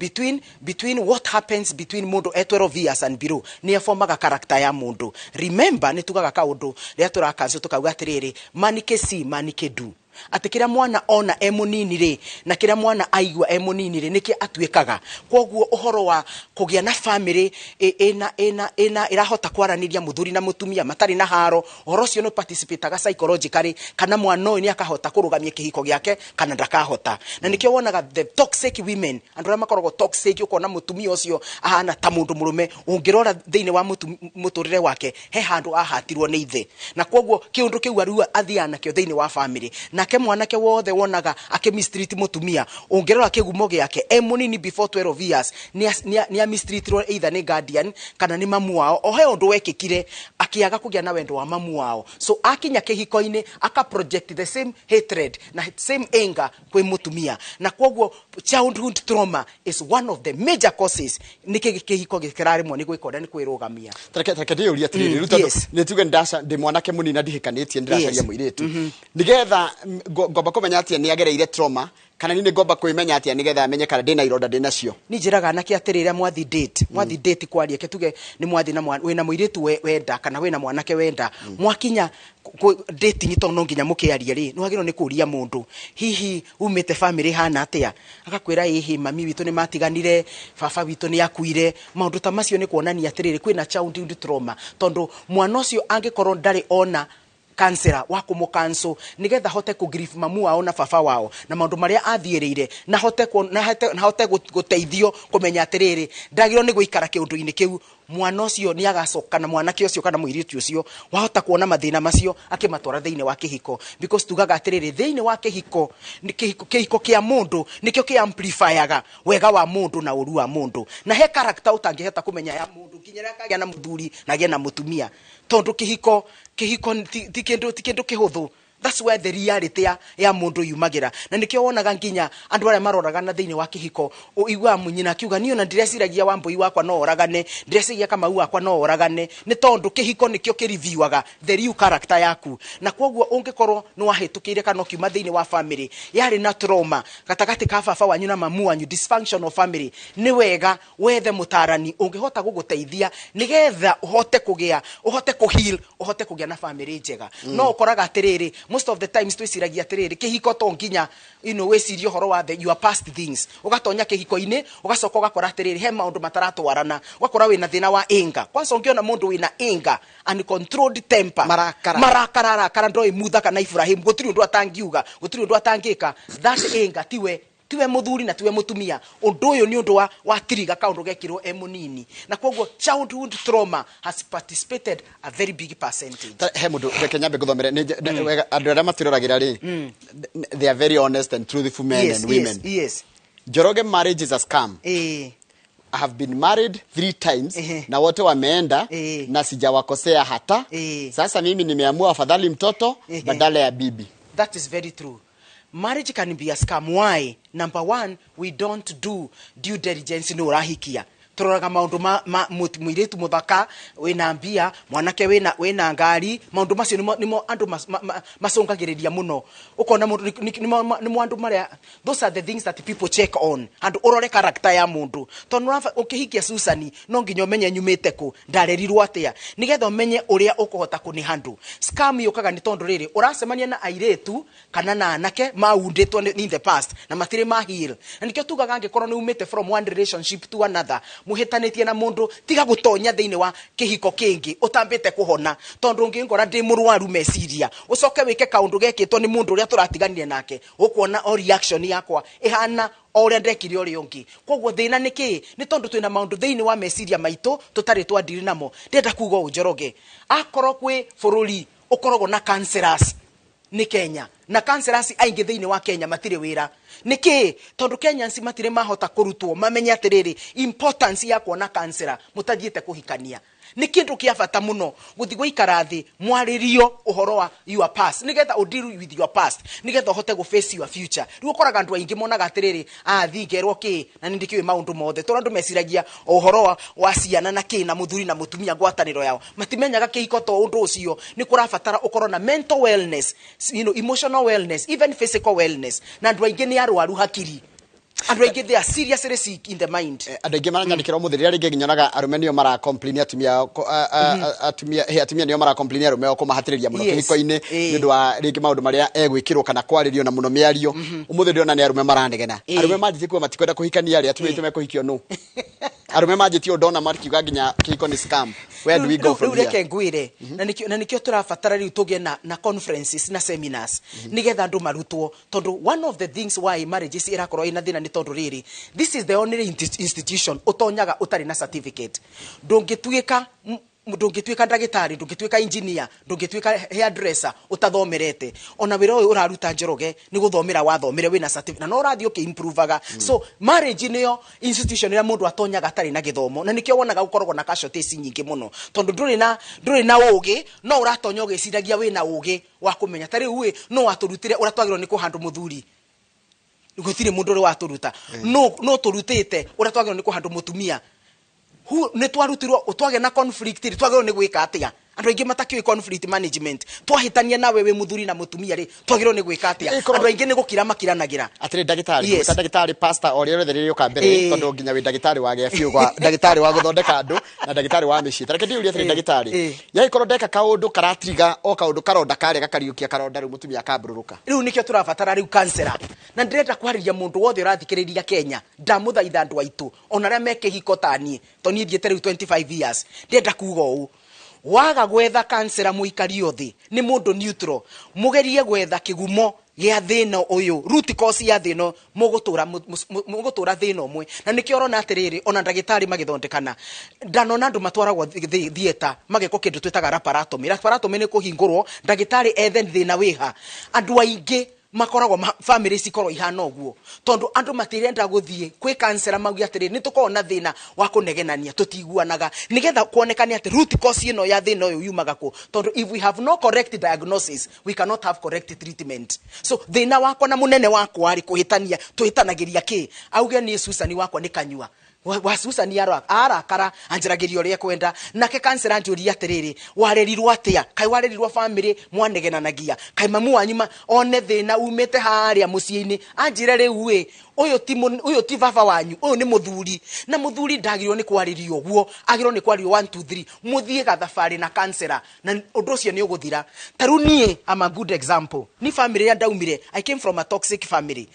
between what happens between mũndũ e 12 years and below nĩ eformaga character ya mũndũ. Remember, nĩ tugaga kaũndũ rĩrĩa tũrakancio, tũkauga atĩrĩrĩ, "Man can see, man can do," atĩ kĩrĩa mwana ona e mũnini rĩ, na kĩrĩa mwana aigua e mũnini rĩ, nĩkĩ atuĩkaga. Koguo ũhoro wa kũgĩa na family ĩna ĩrahota kwaranĩria, mũthuri na mũtumia matarĩ na haro, ũhoro ũcio nĩ participataga psychologically kana mwana ũyũ nĩ akahota kũrũgamia kĩhiko gĩake kana ndakahota. Na nĩkĩo wonaga the toxic women, andũ arĩa makoragwo toxic, ũkona mũtumia ũcio ahana ta mũndũ mũrũme. Ũngĩrora thĩinĩ wa mũtũrĩre wake, he handũ ahatirwo nĩ ithe, na koguo kĩũndũ kĩu arua athiaga nakĩo thĩinĩ wa family. Nake mwanake wothe wonaga akĩmistreat mũtumia, ũngĩrora kĩgumo gĩake e mũnini before 12 years, nĩ amistreatirwo either nĩ guardian kana nĩ mamu wao, o he ũndũ wekĩkire akĩaga kũgĩa na wendo wa mamu wao. So akinya kĩhiko-inĩ, aka project the same hatred na same anger kwĩ mũtumia. Na koguo childhood trauma is one of the major causes nĩkĩ kĩhiko gĩkĩraremwo nĩ gwĩka ũrĩa nĩ kwĩrũgamia. Tareke ndĩyũrie atĩrĩrĩ, rĩu tondũ nĩ tuge ndĩ mwanake mũnini na ndihikanĩtie, ndĩracaria mũirĩtu, nĩgetha ngomba kũmenya atĩa nĩ agereire trauma, kana niĩ nĩ ngomba kwĩmenya atĩa nĩgetha menye kana ndĩna ironda ndĩnacio? Ni njĩraga anake atĩrĩrĩ, mwathi date kwaria, ke tuge nĩ mwathi na wĩna mũirĩtu wenda kana wĩna mwanake wenda, mwakinya dating, tondũ no nginya mũkĩarie rĩ, nĩ wagĩrĩirwo nĩ kũria mũndũ, hihi umĩte family hana atĩa? Agakwĩra, ĩhĩ, mami witũ nĩ matiganire, baba witũ nĩ akuire. Maũndũ ta macio nĩ kuonania atĩrĩrĩ, kwĩna childhood trauma, tondũ mwana ũcio angĩkorwo ndarĩ ona kansera wa kũmũkanso nĩgetha hote kũ mamu wao na baba wao na maũndũ marĩa athiĩrĩire, na hote na hote gũteithio kũmenya atĩrĩrĩ, ndagĩrĩirwo nĩ gũikara kĩũndũ-inĩ kĩu, mwana ũcio nĩ agacoka, kana mwanake ũcio kana mũirĩtu ũcio wahota kuona mathĩna macio akĩmatwara thĩinĩ wa kĩhiko, because tugaga atĩrĩrĩ, thĩinĩ wa kĩhiko nĩ kĩhiko kĩa mũndũ nĩkĩo kĩ amplifyaga wega wa mũndũ na ũru wa mũndũ, na he character ũtangĩhota kũmenya ya mũndũ nginya rĩrĩa akagĩa na mũthuri na agĩe na mũtumia, tondũ kĩhiko ti kĩndũ kĩhũthũ. That's where the reality ya mũndũ yumagĩra. Na nĩkĩo wonaga nginya andũ arĩa maroragana thĩinĩ wa kĩhiko, ũiguaga mũnyina akiuga, "Niĩ ona ndireciragia Wambũi wakwa no oragane, ndireciragia Kamau wakwa no oragane," nĩ tondũ kĩhiko nĩkĩo kĩriviuaga the real character yaku. Na koguo ũngĩkorwo nĩ wahĩtũkĩire kana ũkiuma thĩinĩ wa family yarĩ na trauma gatagatĩ ka baba wanyu na mamu wanyu, dysfunctional family, nĩ wega wethe mũtarani ũngĩhota gũgũteithia nĩgetha ũhote kũgĩa, ũhote kũheal, ũhote kũgĩa na family njega. No ũkoraga atĩrĩrĩ, most of the times twĩciragia atĩrĩrĩ, kĩhiko to nginya wĩcirie ũhoro wa your past things. Ũgatonya kĩhiko-inĩ, ũgacoka ũgakora atĩrĩrĩ, he maũndũ mataratwarana, ũgakora wĩna thĩna wa anger. Kwanza ũngĩona mũndũ wĩna anger, uncontrolled temper, Marakara. Marakara, arakara ndoĩ Mutha kana Ibrahim, gũtirĩ ũndũ atangiuga, gũtirĩ ũndũ atangĩka, that anger tiwe mũthuri na tiwe mũtumia. Ũndũ ũyũ nĩ ũndũ wa tiriga kaũndũ gekirwo e mũnini, na koguo childhood trauma has participated a very big percentage. He mũndũ, reke nyambe ngũthomere. Wega, andũ arĩa matwĩroragĩra rĩ, they are very honest and truthful men and women. Njoroge, marriage is a scam. I have been married 3 times na wote wameenda na sijawakosea hata. Sasa mimi nimeamua afadhali mtoto badala ya bibi. That is very true. Marriage can be a scam. Why? Number one, we don't do due diligence no rahikia. Turoraga maundu ma muiritu muthaka wina mbia, mwanake wina ngari, maundu macio nimo andu macungagiriria muno. Ukona mundu nimo andu maria, those are the things that people check on. Andu urore character ya mundu. Tondu ukihikia Susani no nginya umenye nyumite ku, ndarerirwo atia, nigetha umenye uria ukuhota kuni handu. Scam yukaga ni tondu riri uracemania na airitu kana na anake maunditwo in the past na matire ma heal. Na nikio tugaga angikorwo ni umite from one relationship to another, muhitanitie na mundu, tiga gutonya thiini wa kihiko kingi utambite kuhona, tondu ngingora ndi murwaru meciria ucoke wike kaundu gekitwo ni mundu uria turatiganire nake, ukuona o reaction yakwa ihana o uria ndekire uria ungi. Koguo thina ni ki? Ni tondu twina maundu thiini wa meciria maitu tutari twandiri namo. Ndenda kuga Njoroge, akorwo kwi bururi ukoragwo na counselors ni Kenya, na counselors aingi thiini wa Kenya matire wira. Niki? Tondu Kenyans matire mahota kurutwo mamenye atiriri importance ya kuona counselor mutathiite kuhikania. Ni kindu kia bata muno guthi guikara thi mwaririo uhoro wa your past, nigetha u deal with your past, nigetha uhote gu face your future. Riu ukoraga andu aingi monaga atiriri, thi ngerwo ki na ni ndikiwe maundu mothe, tondu andu meciragia uhoro wa ciana na ki na muthuri na mutumia ngwataniro yao, matimenyaga kihiko to undu ucio ni kurabatara ukorwo na mental wellness, emotional wellness, even physical wellness. Na andu aingi ni arwaru hakiri, andu aingĩ they are seriously sick in the mind. Andu aingĩ maranyandĩkĩra ũmũthĩ rĩrĩa rĩngĩ nyonaga arũme nĩo mara complain atumia, atumia nĩo mara complain arũme ao kũmahatĩrĩria mũno kĩhiko-inĩ nĩ ũndũ wa rĩngĩ maũndũ marĩa egwĩkĩrwo kana kwarĩrio na mũno mĩario. Ũmũthĩ ndĩrona nĩ arũme maranegena. Arũme manjĩtie kuga matikwenda kũhikania rĩ, atumia aitũ mekũhikio nũ? Arũme manjĩtie ndona makiuga nginya kĩhiko nĩ scam. Where do we go from here? Rĩu reke ngwĩre, na nĩkĩo tũrabatara rĩu tũgĩe na conferences na seminars nĩgetha andũ marutwo, tondũ one of the things why marriages irakorwo ina thĩna nĩ tondũ rĩrĩ, this is the only institution ũtonyaga ũtarĩ na certificate. Ndũngĩtuĩka ndagĩtarĩ, ndũngĩtuĩka engineer, ndũngĩtuĩka hairdresser ũtathomerete. Ona wĩra ũyũ ũraruta Njoroge nĩ gũthomera wathomere wĩna certificate na no ũrathiĩ ũkĩ-improvaga. So marriage nĩyo institution ĩrĩa mũndũ atonyaga atarĩ na gĩthomo, na nĩkĩo wonaga gũkoragwo na casualties nyingĩ mũno, tondũ ndũrĩ na ũgĩ, no ũratonya ũgĩciragia wĩna ũgĩ wa kũmenya. Ta rĩu ĩ, no watũrutire ũrĩa twagĩrĩirwo nĩ kũhandũ mũthuri, gũtirĩ mũndũ ũrĩ watũruta, no tũrutĩte ũrĩa twagĩrĩirwo nĩ kũhandũ mũtumia. Nĩ twarutirwo twagĩa na conflict rĩ, twagĩrĩirwo nĩ gwĩka atĩa? Andũ aingĩ matakĩũĩ conflict management. Twahĩtania nawe wĩ mũthuri na mũtumia rĩ, twagĩrĩirwo nĩ gwĩka atĩa? Andũ aingĩ nĩ gũkira makiranagĩra. Atĩrĩ ndagĩtarĩ, ta ndagĩtarĩ pastor o rĩrĩa rĩothe rĩrĩũka mbere, tondũ nginya wĩ ndagĩtarĩ wa gĩa biũ gwa ndagĩtarĩ wa gũthondeka andũ na ndagĩtarĩ wa mĩciĩ. Ta reke ndĩũrie atĩrĩ ndagĩtarĩ, yagĩkorwo ndeka kaũndũ karatriga o kaũndũ karonda karĩa gakariũkia karonda rĩu mũtumia akambũrũrũka. Rĩu nĩkĩo tũrabatara rĩu counselor. Na ndĩrenda kwarĩria mũndũ wothe ũrathikĩrĩria Kenya, ndamũthaitha andũ aitũ ona arĩa me kĩhiko ta niĩ, tondũ niĩ thiĩte rĩu 25 years, ndĩrenda kuga ũũ, waga gwetha counselor mũikario thĩ nĩ mũndũ neutral, mũgerie gwetha kĩgumo gĩa thĩna ũyũ, root cause ya thĩna, mũgũtũra thĩna ũmwe. Na nĩkĩo ũrona atĩrĩrĩ, ona ndagĩtarĩ magĩthondekana, ndanona andũ matwaragwo theatre magekwo kĩndũ twĩtaga laparotomy. Laparotomy nĩ kũhingũrwo ndagĩtarĩ ethe thĩna wĩha. Andũ aingĩ makoragwo family cikorwo ihana ũguo, tondũ andũ matirenda gũthiĩ kwĩ counselor mauge atĩrĩrĩ, nĩ tũkoragwo na thĩna wa kũnegenania, tũtiguanaga, nĩgetha kuonekane atĩ root cause ĩno ya thĩna ũyũ yumaga kũ, tondũ if we have no correct diagnosis we cannot have correct treatment. So thĩna wakwa na mũnene wakwa rĩ, kũhĩtania tũhĩtanagĩria kĩ? Auge niĩ Susan wakwa nĩ kanyua wa Susan arakara anjaragiria ũrĩa ekwenda, nake counselor anjũria atĩrĩrĩ, warerirwo atĩa? Kaĩ warerirwo family mwanegenanagia? Kaĩ mamu wanyu one thĩna umĩte harĩa mũciĩ-inĩ? Anjĩre rĩu ĩ, ũyũ ti baba wanyu, ũyũ nĩ mũthuri, na mũthuri ndagĩrĩirwo nĩ kwarĩrio ũguo, agĩrĩirwo nĩ kwarĩrio 1 2 3, mũthiĩ gathabarĩ na counselor na ũndũ ũcio nĩ ũgũthira. Ta rĩu niĩ am a good example. Ni family ĩrĩa ndaumire, I came from a toxic family.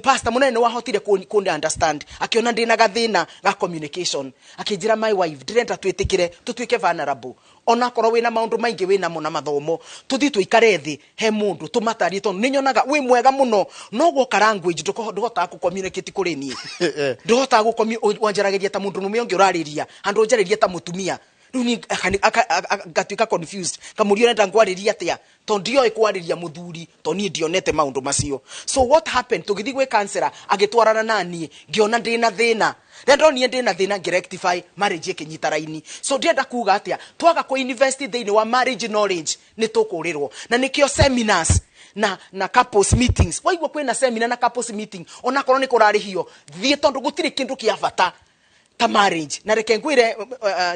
Pastor mũnene nĩ wahotire kũni understand, akĩona ndĩna gathĩna ga communication, akĩnjĩra my wife, ndĩrenda twĩtĩkĩre tũtuĩke vulnerable, onakorwo wĩna maũndũ maingĩ wĩnamo na mathomo, tũthiĩ tũikare thĩ he mũndũ tũmatarie, tondũ nĩ nyonaga wĩ mwega mũno, no guoka language ndũhotaga kũ communicate kũrĩ niĩ, ndũhotaga wanjaragĩria ta mũndũ mũrũme ũngĩ ũrarĩria, handũ ũnjarĩrie ta mũtumia. Rĩu niĩ ngatuĩka confused, kamũria ũrenda ngwarĩria atĩa, tondũ ndioĩ kwarĩria mũthuri, tondũ niĩ ndionete maũndũ macio. So what happened, tũgĩthiĩ gwĩ counselor, agĩtwarana na niĩ, ngĩona ndĩna thĩna. Rĩrĩa ndonire ndĩna thĩna, ngĩrectify, marriage ĩkĩnyita raini. So ndĩrenda kuga atĩa, twaga kũ-invest thĩinĩ wa marriage knowledge, nĩ tũkũrĩrwo. Na nĩkĩo seminars na couples meetings, waigua kwĩna seminar na couples meeting, onakorwo nĩ kũrarĩhio, thiĩ, tondũ gũtirĩ kĩndũ kĩa bata ta marriage. Na reke ngwĩre,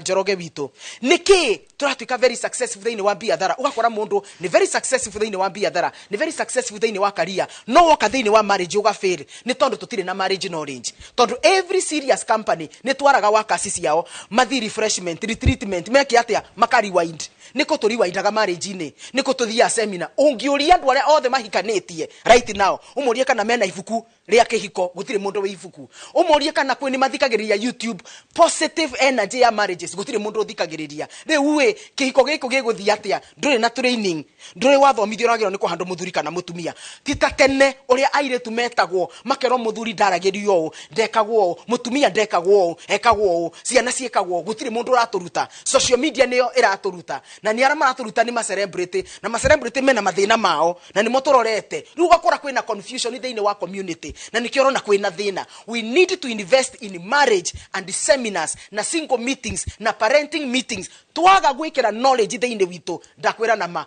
Njoroge witũ, nĩkĩ tũratuĩka very successful thĩinĩ wa biathara? Ũgakora mũndũ nĩ very successful thĩinĩ wa biathara, nĩ very successful thĩinĩ wa career, no woka thĩinĩ wa marriage ũgafail. Nĩ tondũ tũtirĩ na marriage knowledge. Tondũ every serious company nĩ twaraga workers ciao mathi refreshment, retreatment, meke atĩa? Maka rewind. Nĩkũ tũriwindaga marriage-inĩ? Nĩkũ tũthiaga seminar? Ũngĩũria andũ arĩa othe mahikanĩtie right now, ũmũrie kana mena ibuku rĩa kĩhiko, gũtirĩ mũndũ wĩ ibuku. Ũmũrie kana kwĩ nĩ mathikagĩrĩria YouTube positive energy ya marriages, gũtirĩ mũndũ ũthikagĩrĩria. Rĩu ĩ kĩhiko gĩkũ gĩgũthiĩ atĩa? Ndũrĩ na training, ndũrĩ wathomithio ũragĩrwo nĩ kũhandwo mũthuri kana mũtumia. Ti ta tene ũrĩa airĩtu metagwo makerwo mũthuri ndaragĩrio ũũ, ndekagwo ũũ, mũtumia ndekagwo ũũ, ekagwo ũũ, ciana ciĩkagwo ũũ. Gũtirĩ mũndũ ũratũruta. Social media nĩyo ĩratũruta, na nĩ arĩa maratũruta nĩ ma celebrity, na ma celebrity mena mathĩna mao na nĩmo tũrorete. Rĩu ũgakora kwĩna confusion thĩinĩ wa community, na nĩkĩo ũrona kwĩna thĩna. We need to invest in marriage and seminars na single meetings na parenting meetings. Twaga gwĩkĩra knowledge thĩinĩ witũ, ndakwĩra na ma,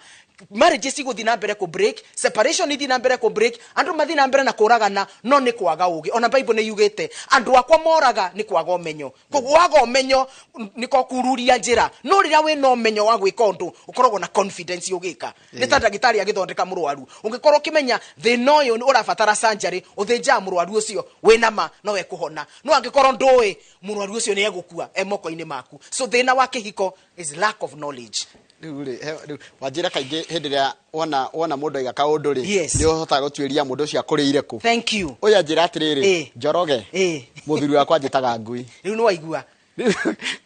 marriages cigũthiĩ na mbere kũ break, separation ithiĩ na mbere kũ break, andũ mathiĩ na mbere na kũragana, no nĩ kwaga ũgĩ. Ona Bible nĩ yugĩte andũ akwa moraga nĩ kwaga ũmenyo. Koguo waga ũmenyo nĩko kururia njĩra, no rĩrĩa wĩna ũmenyo wa gwĩka ũndũ, ũkoragwo na confidence ũgĩka. Nĩ ta ndagĩtarĩ agĩthondeka mũrwaru, ũngĩkorwo ũkĩmenya thĩna ũyũ ũrabatara surgery, ũthĩnjaga mũrwaru ũcio wĩna ma no ekũhona. No angĩkorwo ndũĩ, mũrwaru ũcio nĩ egũkua e moko-inĩ maku. So thĩna wa kĩhiko is lack of knowledge. Rĩu rĩ, rĩu wanjĩra, kaingĩ hĩndĩ ĩrĩa wona mũndũ aiga kaũndũ rĩ, Yes. nĩ ũhotaga gũtuĩria mũndũ ũcio akũrĩire kũ. Thank you. Ũyũ anjĩra atĩrĩrĩ, Njoroge, mũthuri wakwa anjĩtaga ngui. Rĩu nĩ waigua,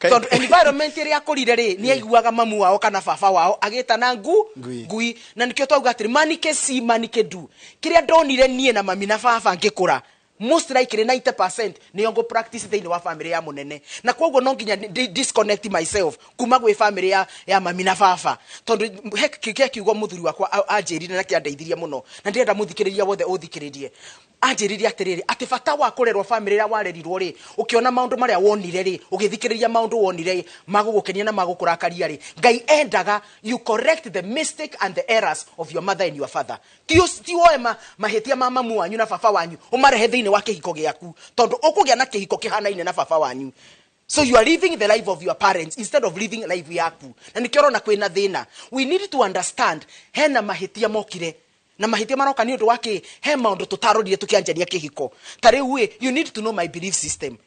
tondũ environment ĩrĩa akũrire rĩ, nĩ aiguaga mamu wao kana baba wao agĩtana Ngui. ngui. Na nĩkĩo twauga atĩrĩ, manike si manike du. Kĩrĩa ndonire niĩ na mami na baba ngĩkũra, most likely 90% nĩyo ngũ practice thĩinĩ wa family ya mũnene. Na koguo no nginya disconnect myself kuma gwĩ family ya mami na baba, tondũ he kiugo mũthuri wakwa anjĩrire na kĩandeithirie mũno, na ndĩrenda mũthikĩrĩria wothe ũthikĩrĩrie. Anjĩrire atĩrĩrĩ, atĩ bata wa kũrerwo family ĩrĩa warerirwo rĩ, ũkĩona maũndũ marĩa wonire rĩ, ũgĩthikĩrĩria maũndũ wonire rĩ, magũgũkenia na magũkũrakaria rĩ, Ngai endaga you correct the mistake and the errors of your mother and your father. Ti woe mahĩtia ma mamu wanyu na baba wanyu ũmarehe thĩinĩ wa kĩhiko gĩaku, tondũ ũkũgĩa na kĩhiko kĩhanaine na baba wanyu. So you are living the life of your parents instead of living life yaku, na nĩkĩo ũrona kwĩna thĩna. We need to understand hena mahĩtia mokire, na mahĩtia maroka nĩ ũndũ wa kĩ? He maũndũ tũtarorire tũkĩanjania kĩhiko. Ta rĩu ĩ, you need to know my belief system.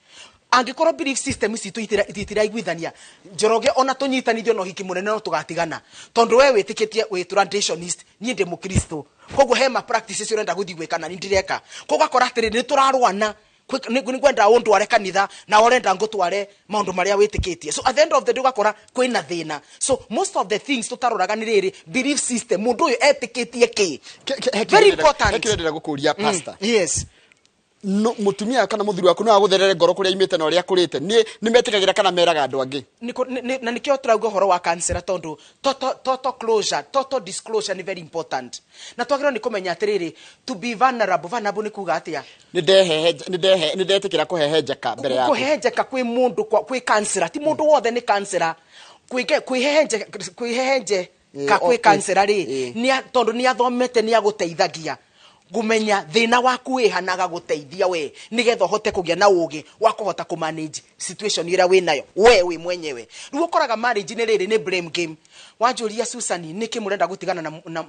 Angĩkorwo belief system citũ itiraiguithania, Njoroge, ona tũnyitanithio na ũhiki mũnene, no tũgatigana, tondũ we wĩtĩkĩtie wĩ traditionist, niĩ ndĩ mũkristo. Koguo he ma practices ũrenda gũthiĩ gwĩka na niĩ ndireka. Koguo ũgakora atĩrĩrĩ, nĩ tũrarwana. Nĩ ngwenda ũndware kanitha na ũrenda ngũtware maũndũ marĩa wĩtĩkĩtie. So at the end of the day ũgakora kwĩna thĩna. So most of the things tũtaroraga nĩ rĩrĩ, belief system, mũndũ ũyũ etĩkĩtie kĩ. Very important. He kĩrĩa ndĩrenda gũkũria, pastor. Yes. No mũtumia kana mũthuri waku no agũtherere ngoro kũrĩa imĩte na ũrĩa akũrĩte, nĩ metĩkagĩra kana meraga andũ angĩ? Na nĩkĩo tũrauga ũhoro wa counselor, tondũ total closure, total disclosure nĩ very important. Na twagĩrĩirwo nĩ kũmenya atĩrĩrĩ, to be vulnerable. Vulnerable nĩ kuga atĩa? Nĩ ndetĩkĩra kũhehenjeka mbere yaku. Kũhehenjeka kwĩ mũndũ, kwĩ counselor. Ti mũndũ wothe nĩ counselor. Kwĩhehenjeka kwĩ counselor rĩ, tondũ nĩ athomete, nĩ agũteithagia ngũmenya thĩna waku wĩhanaga gũteithia we, nĩgetha ũhote kũgĩa na ũgĩ wa kũhota kũmanage situation ĩrĩa wĩnayo we wĩ mwenyewe. Rĩu ũkoraga marriage nĩ rĩrĩ, nĩ blame game. Wanjũria, "Susan, nĩkĩ mũrenda gũtigana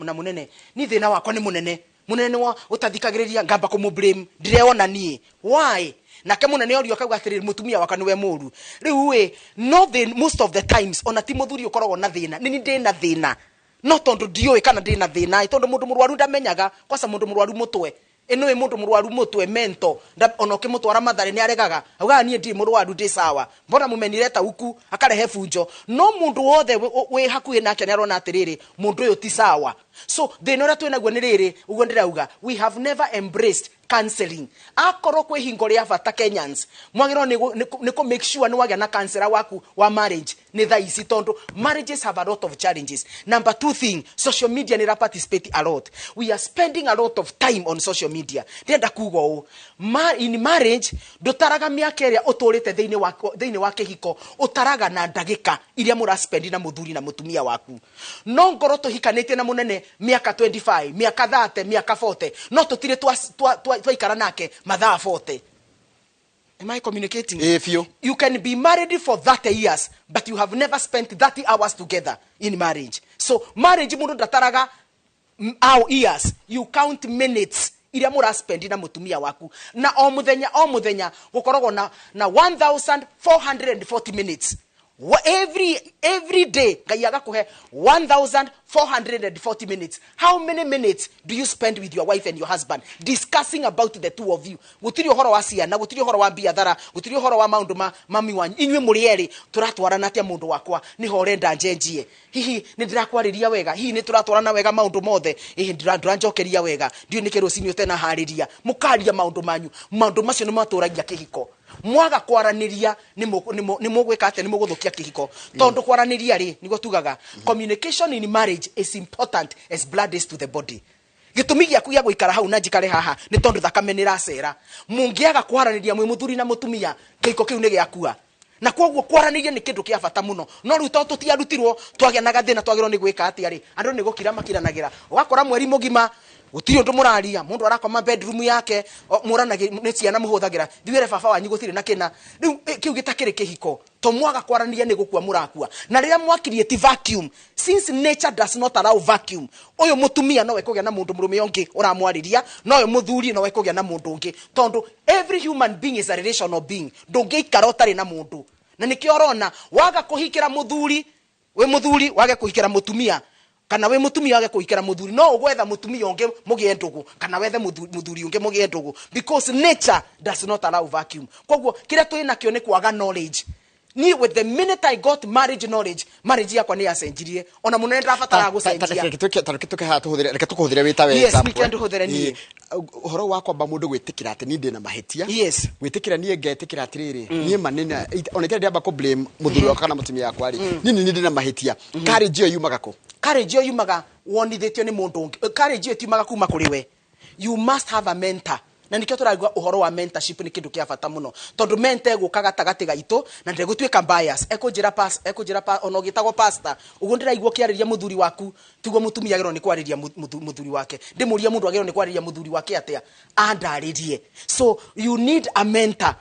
na mũnene?" Ni thĩna wakwa nĩ mũnene, mũnene nĩ wa ũtathikagĩrĩria, ngamba kũmũ blame, ndireona niĩ why. Nake mũnene orio akauga atĩrĩrĩ, mũtumia wakwa nĩwe mũru. Rĩu ĩ no most of the times ona ti mũthuri ũkoragwo na thĩna, nĩ ni ndĩna thĩna, no tondũ ndiũĩ kana ndĩna thĩna ĩ, tondũ mũndũ mũrwaru ndamenyaga. Kwaca mũndũ mũrwaru mũtwe ĩno ĩ, mũndũ mũrwaru mũtwe mento ona ũkĩmũtwara Mathare nĩ aregaga, augaga, "Niĩ ndirĩ mũrwaru, ndĩ sawa, mbona mũmenireta huku?" Akarehe bunjo. No mũndũ wothe wĩ hakuhĩ nake nĩ arona atĩrĩrĩ, mũndũ ũyũ ti sawa. So thĩna ũrĩa twĩnaguo nĩ rĩrĩ, ũguo ndĩrauga, we have never embraced. Counseling, akorwo kwĩ hingo rĩa bata, Kenyans mwagĩrĩirwo nĩ kũ make sure nĩ wagĩa na counselor waku wa marriage nĩ thaa ici, tondũ marriages have a lot of challenges. Number two thing, social media nĩ participate a lot. We are spending a lot of time on social media. Ndĩrenda kuga ũũ, in marriage ndũtaraga mĩaka ĩrĩa ũtũrĩte thĩinĩ wa kĩhiko, ũtaraga na ndagĩka iria mũraspend na mũthuri na mũtumia waku. No ngorwo tũhikanĩtie na mũnene mĩaka 25, mĩaka 30, mĩaka 40, no tũtirĩ twaikara nake mathaa 40. Am I communicating? Ĩ, biũ. You can be married for 30 years, but you have never spent 30 hours together in marriage. So marriage mũndũ ndataraga our years, you count minutes iria mũraspend na mũtumia waku. Na o mũthenya o mũthenya gũkoragwo na 1440 minutes. Every day Ngai agakũhe 1440 minutes. How many minutes do you spend with your wife and your husband discussing about the two of you? Gũtirĩ ũhoro wa ciana, gũtirĩ ũhoro wa biathara, gũtirĩ ũhoro wa maũndũ ma mami wanyu. Inyuĩ mũrĩ erĩ tũratwarana atĩa? Mũndũ wakwa, nĩho ũrenda njenjie? Hihi nĩ ndĩrakwarĩria wega? Hihi nĩ tũratwarana wega maũndũ mothe? Hihi ndũranjokeria wega? Ndiũĩ nĩkĩ rũcinĩ ũtenaharĩria. Mũkaria maũndũ manyu. Maũndũ macio nĩ matũragia kĩhiko. Mwaga kwaranĩria nĩ mũgwĩka atĩa? Nĩ mũgũthũkia kĩhiko, tondũ kwaranĩria rĩ, nĩguo tugaga communication in marriage is important as blood is to the body. Gĩtũmi gĩaku gĩa gũikara hau na njikare haha nĩ tondũ thakame nĩ ĩracera. Mũngĩaga kwaranĩria mwĩ mũthuri na mũtumia, kĩhiko kĩu nĩ gĩakua. Na koguo kwaranĩria nĩ kĩndũ kĩa bata mũno. No rĩu tondũ tũtiarutirwo, twagĩa na gathĩna, twagĩrĩirwo nĩ gwĩka atĩa rĩ? Andũ nĩ gũkira makiranagĩra. Ũgakora mweri mũgima gũtirĩ ũndũ mũraria. Mũndũ arakoma bedroom yake, mũranagĩ nĩ ciana mũhũthagĩra, thiwĩre baba wanyu gũtirĩ na kĩna. Rĩu kĩu gĩtakĩrĩ kĩhiko, to mwaga kwaranĩria nĩ gũkua mũrakua. Na rĩrĩa mwakiriĩti vacuum, since nature does not allow vacuum, ũyũ mũtumia nowe kũgĩa na mũndũ mũrũme ũngĩ ũramwarĩria, nowe mũthuri nowe kũgĩa na mũndũ ũngĩ, tondũ every human being is a relational being. Ndũngĩikara ũtarĩ na mũndũ. Na nĩkĩo ũrona waga kũhikĩra mũthuri, wĩ mũthuri wage kũhikĩra mũtumia, kana wĩ mũtumia wage kũhikĩra mũthuri, no ũgwetha mũtumia ũngĩ mũgĩe ndũgũ, kana wethe mũthuri ũngĩ mũgĩe ndũgũ, because nature does not allow vacuum. Koguo kĩrĩa twĩ nakĩo nĩ kwaga knowledge. Ni with the minute I got marriage knowledge, marriage yakwa nĩ yacenjirie. Ona mũnene ndirabatara gũcenjia. Reke tũkũhũthĩre wĩ ta we Yes, example. we can tũhũthĩre niĩ. Ĩ, ũhoro wa kwamba mũndũ gwĩtĩkĩra atĩ niĩ ndĩna mahĩtia, Yes. gwĩtĩkĩra niĩ ngetĩkĩra atĩrĩrĩ, niĩ manene ona itarĩ ndĩamba kũ blame mũthuri wakwa kana mũtumia wakwa rĩ, niĩ nĩ ndĩna mahĩtia. Courage ĩyo yumaga kũ? Courage ĩyo yumaga wonithĩtio nĩ mũndũ ũngĩ. Courage ĩyo ĩtiumaga kuma kũrĩ we. You must have a mentor. Na nikĩo tũraigua ũhoro wa mentorship nĩ kĩndũ kĩa bata mũno, tondũ mentor egũka gatagatĩ gaitũ na ndegũtuĩka bias. Ekũnjĩra pas ekũnjĩra pa, ona ũgĩtagwo pastor, ũguo ndĩraigua ũkĩarĩria mũthuri waku tiguo mũtumia agĩrĩirwo nĩ kwarĩria mũthuri wake. Ndĩmũrie, mũndũ agĩrĩirwo nĩ kwarĩria mũthuri wake atĩa? Andarĩrie. So you need a mentor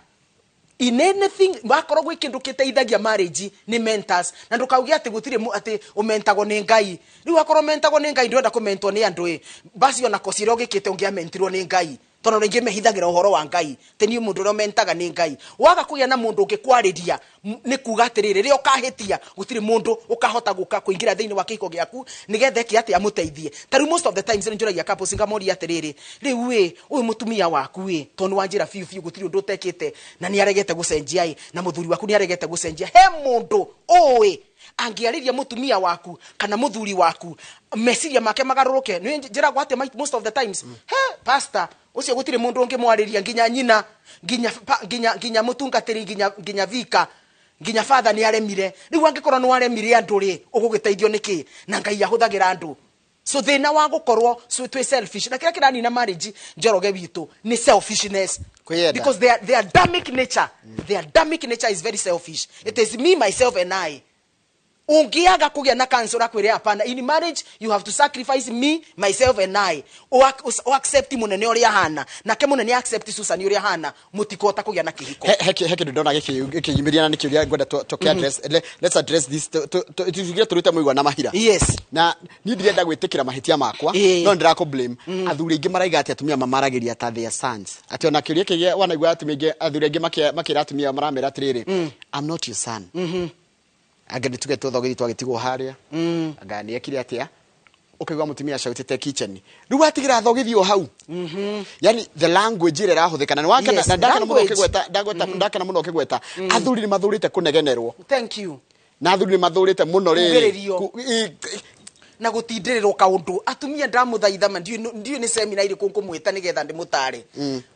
in anything. Wakorwo gwĩ kĩndũ kĩteithagia marriage nĩ mentors. Na ndũkauge atĩ gũtirĩ atĩ ũmentagwo nĩ Ngai. Rĩu wakorwo ũmentagwo nĩ Ngai, ndũrenda kũmentwo nĩ andũ ĩ? Basi ona kosi ĩrĩa ũgĩkĩte ũngĩamentirwo nĩ Ngai, tondũ andũ aingĩ mehithagĩra ũhoro wa Ngai tĩ niĩ mũndũ ũrĩa ũmentaga nĩ Ngai. Waga kũgĩa na mũndũ ũngĩkwarĩria, nĩ kuga atĩrĩrĩ, rĩrĩa ũkahĩtia gũtirĩ mũndũ ũkahota gũka kũingĩra thĩinĩ wa kĩhiko gĩaku nĩgetha eke atĩ amũteithie. Ta rĩu most of the times nĩ njũragia couples, ngamoria atĩrĩrĩ, rĩu ĩ ũyũ mũtumia waku ĩ, tondũ nĩ wanjĩra biũ biũ gũtirĩ ũndũ ũtekĩte na nĩ aregete gũcenjia ĩ, na mũthuri waku nĩ aregete gũcenjia, he mũndũ ũĩ angĩarĩria mũtumia waku kana mũthuri waku meciria make magarũrũke? Nĩ njĩragwo atĩ most of the times, he pastor ũcio gũtirĩ mũndũ ũngĩ mwarĩria, nginya nyina, nginya mũtungatĩri, nginya vika, nginya father nĩ aremire. Rĩu angĩkorwo nĩ waremire andũ rĩ, ũgũgĩteithio nĩkĩ? Na Ngai ahũthagĩra andũ. So thĩna wa gũkorwo so twĩ selfish, na kĩrĩa kĩranina marriage, Njoroge witũ, nĩ selfishness. Kwĩyenda. Because their Adamic nature is very selfish. It is me, myself and I. Ũngĩaga kũgĩa na counselor akwĩre hapana, in marriage you have to sacrifice me, myself and I, o accept mũnene ũrĩa ahana, nake mũnene accept Susan ũrĩa ahana, mũtikũhota kũgĩa na kĩhiko. He kĩndũ ndona gĩkĩyumĩria na nĩ kĩũria ngwenda tũkĩ address. Let's address this. Tugire tũrute mũigua na mahira. Yes. Na niĩ ndirenda gwĩtĩkĩra mahĩtia makwa, no ndĩrakũ blame. Athuri aingĩ maraiga atĩ atumia mamaragĩria ta their sons, atĩ ona kĩũria kĩgĩa wanaigua atumia aingĩ, athuri aingĩ makĩra atumia maramera atĩrĩrĩ, "I'm not your son." Anga nĩ tuge tũthogithi twagĩtigwo harĩa, anga nĩ ekire atĩa, ũkaigua mũtumia acautĩte kitchen, rĩu watigĩra thogithi o hau. Yani the language ĩrĩa ĩrahũthĩka na nĩ wakena. Yes, na ndakena mũno language. ũkĩgweta, ndagweta ndakena mũno ũkĩgweta athuri nĩ mathũrĩte kũnegenerwo. Thank you. Na athuri nĩ mathũrĩte mũno rĩrĩ. Kugĩrĩrio. Na gũtindĩrĩrwo kaũndũ. Atumia, ndamũthaitha ma, ndiũĩ nĩ seminar irĩkũ ngũmwĩta nĩgetha ndĩmũtare.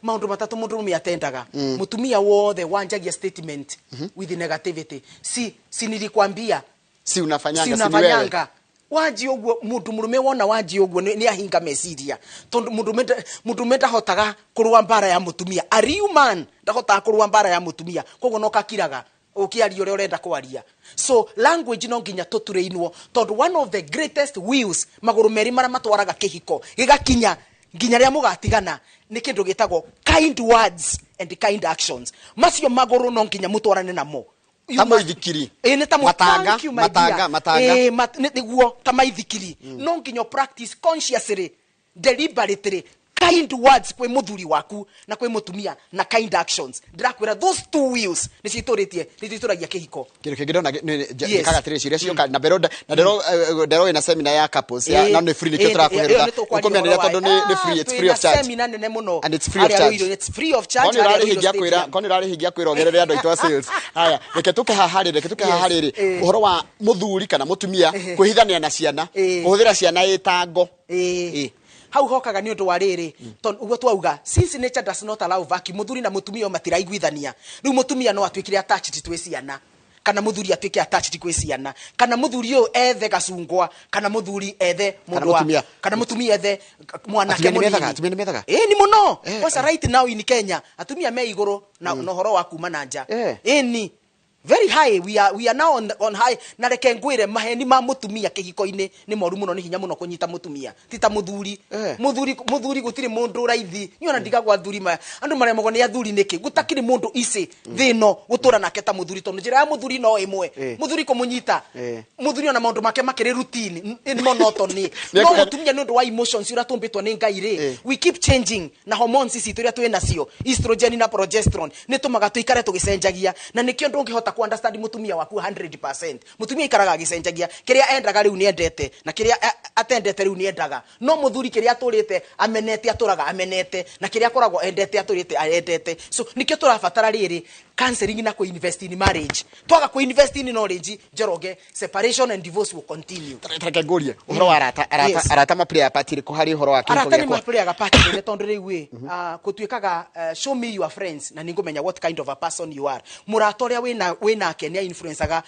Maũndũ matatũ mũndũrũme atendaga. Mũtumia wothe wanjagia statement with negativity, si nilikwambia, si unafanyanga, si si ni wewe. Unafanyanga wanji ũguo. Mũndũ mũrũme wona wanji ũguo nĩ ahinga meciria, tondũ mũndũ ndahotaga kũrũa mbara ya mũtumia. A real man ndahotaga kũrũa mbara ya mũtumia, koguo no kakiraga ũkĩaria ũrĩa ũrenda kwaria. So language no nginya tũturĩinwo, tondũ one of the greatest wheels, magũrũ merĩ marĩa matwaraga kĩhiko gĩgakinya nginya rĩrĩa mũgatigana, nĩ kĩndũ gĩtagwo kind words and kind actions. Macio magũrũ no nginya mũtwarane namo. Ta mũithikiri. Ĩ, nĩ ta Matanga, thank you, my matanga, dear. Matanga. Ĩ, nĩguo ta maithikiri. No nginya practice consciously, deliberately, kind words kwĩ mũthuri waku na kwĩ mũtumia na kind actions. Ndĩrakwĩra, those two wheels nĩcio itũrĩtie, nĩcio itũragia kĩhiko. Kĩndũ kĩngĩ ndona njĩkaga atĩrĩrĩ, ciũria cioka na mbere na ndero wĩna seminar ya couples ya na nĩ free, nĩkĩo tũrakũherũka ũkũmĩanĩria, tondũ nĩ free, it's free of charge. Seminar nene mũno. And it's free of Harĩa charge. Ruiru, it's free of charge. Kwani Harĩa ũrarĩhingia Ruiru kwĩra Stadium. Kwani ũrarĩhingia kwĩra ongerere andũ aitũ a sales. Haya, reke tũke haha rĩ, reke tũke haha rĩrĩ, ũhoro wa mũthuri kana mũtumia kwĩhithania na ciana, kũhũthĩra ciana ĩtango. Hau hokaga nĩ ũndũ wa rĩrĩ, tondũ ũguo twauga, since nature does not allow vacuum, mũthuri na mũtumia o matiraiguithania. Rĩu mũtumia no atuĩkire attached twĩ ciana, kana mũthuri atuĩke attached kwĩ ciana, kana mũthuri ũyũ ethe gacungwa, kana mũthuri ethe Kana mũndũ wa mũtumia. Kana mũtumia ethe mwanake Atumia nĩ methaga, mũnini. atumia nĩ methaga. Ĩĩ, ni mũno. Kwanza right now in Kenya, atumia me igũrũ na ũhoro wa kuma na nja. Ĩni, very high. We are now on high. Na reke ngwĩre, maheni ma mũtumia kĩhiko-inĩ nĩ moru mũno. Nĩ hinya mũno kũnyita mũtumia, ti ta mũthuri. Mũthuri gũtirĩ mũndũ raithi. Niĩ ona ndigagwo athuri maya, andũ maremagwo nĩ athuri nĩkĩ? Gũtakĩrĩ mũndũ ici thĩ ĩno gũtũra nake ta mũthuri, tondũ njĩra ya mũthuri no ĩmwe. Mũthuri kũmũnyita, mũthuri ona maũndũ make makĩrĩ routine, monotony. No mũtumia, nĩ ũndũ wa emotions ũrĩa tũmbĩtwo nĩ Ngai rĩ, we keep changing, na hormones ici tũrĩa twĩ nacio, estrogen na progesterone, nĩ tũmaga tũikare tũgĩcenjagia, na nĩkĩo ndũngĩhota ku understand mũtumia waku 100%. Mũtumia aikaraga agĩcenjagia. Kĩrĩa endaga rĩu nĩ endete, na kĩrĩa atendete rĩu nĩ endaga. No mũthuri, kĩrĩa atũrĩte amenete atũraga amenete, na kĩrĩa akoragwo endete atũrĩte aendete. So nĩkĩo tũrabatara rĩrĩ counseling na kũ-invest in marriage. Twaga kũ-invest in knowledge, Njoroge, separation and divorce will continue. Reke ngũrie ũhoro wa arata. Arata, arata maplay part ĩrĩkũ harĩ ũhoro wa kĩhiko Arata nĩ gĩakwa? maplayaga part nene, tondũ rĩu ĩ, gũtuĩkaga, show me your friends na nĩngũmenya what kind of a person you are. Mũrata ũrĩa wĩnake nĩ influencaga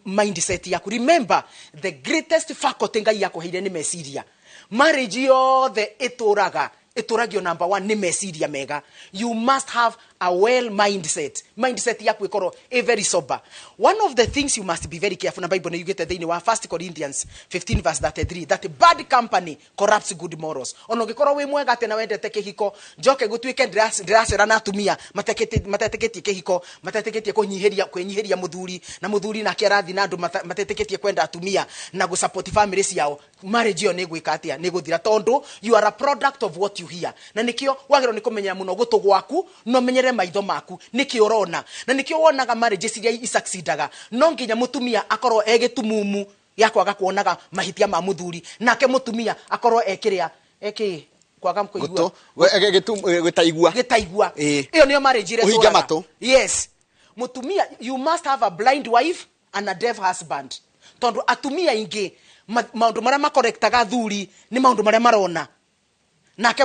mindset yaku. Remember, the greatest faculty Ngai yakũheire nĩ meciria. Marriage yothe ĩtũraga, ĩtũragio number one nĩ meciria mega. You must have a well mindset. Mindset yaku ĩkorwo ĩ very sober. One of the things you must be very careful na, Bible nĩ yugĩte thĩinĩ wa 1 Corinthians 15 verse 33 that bad company corrupts good morals. Ona ũngĩkorwo wĩ mwega atĩ na wendete kĩhiko, njoke gũtuĩke ndĩracera na atumia matetĩkĩtie kĩhiko, matetĩkĩtie kũnyihĩria, kwĩnyihĩria mũthuri, na mũthuri nake arathiĩ na andũ matetĩkĩtie kwenda atumia na gũsupport family ciao, marriage ĩyo nĩ gwĩka atĩa? Nĩ gũthira, tondũ you are a product of what you hear. Na nĩkĩo wagĩrĩirwo nĩ kũmenyera mũno gũtũ gwaku na ũmenyere maitho maku nĩkĩ ũrona. Na nĩkĩo wonaga marriages iria isucceedaga, no nginya mũtumia akorwo e gĩtumumu gĩa kwaga kuonaga mahĩtia ma mũthuri, nake mũtumia akorwo ekĩrĩa ekĩ kwaga kũigua. Gũtũ gĩtaigua. Gĩtaigua. Ĩyo nĩyo marriage ĩrĩa Ũhinge ĩtũraga. Matũ. Yes, mũtumia, you must have a blind wife and a deaf husband, tondũ atumia aingĩ maũndũ marĩa makorektaga athuri nĩ maũndũ marĩa marona. Nake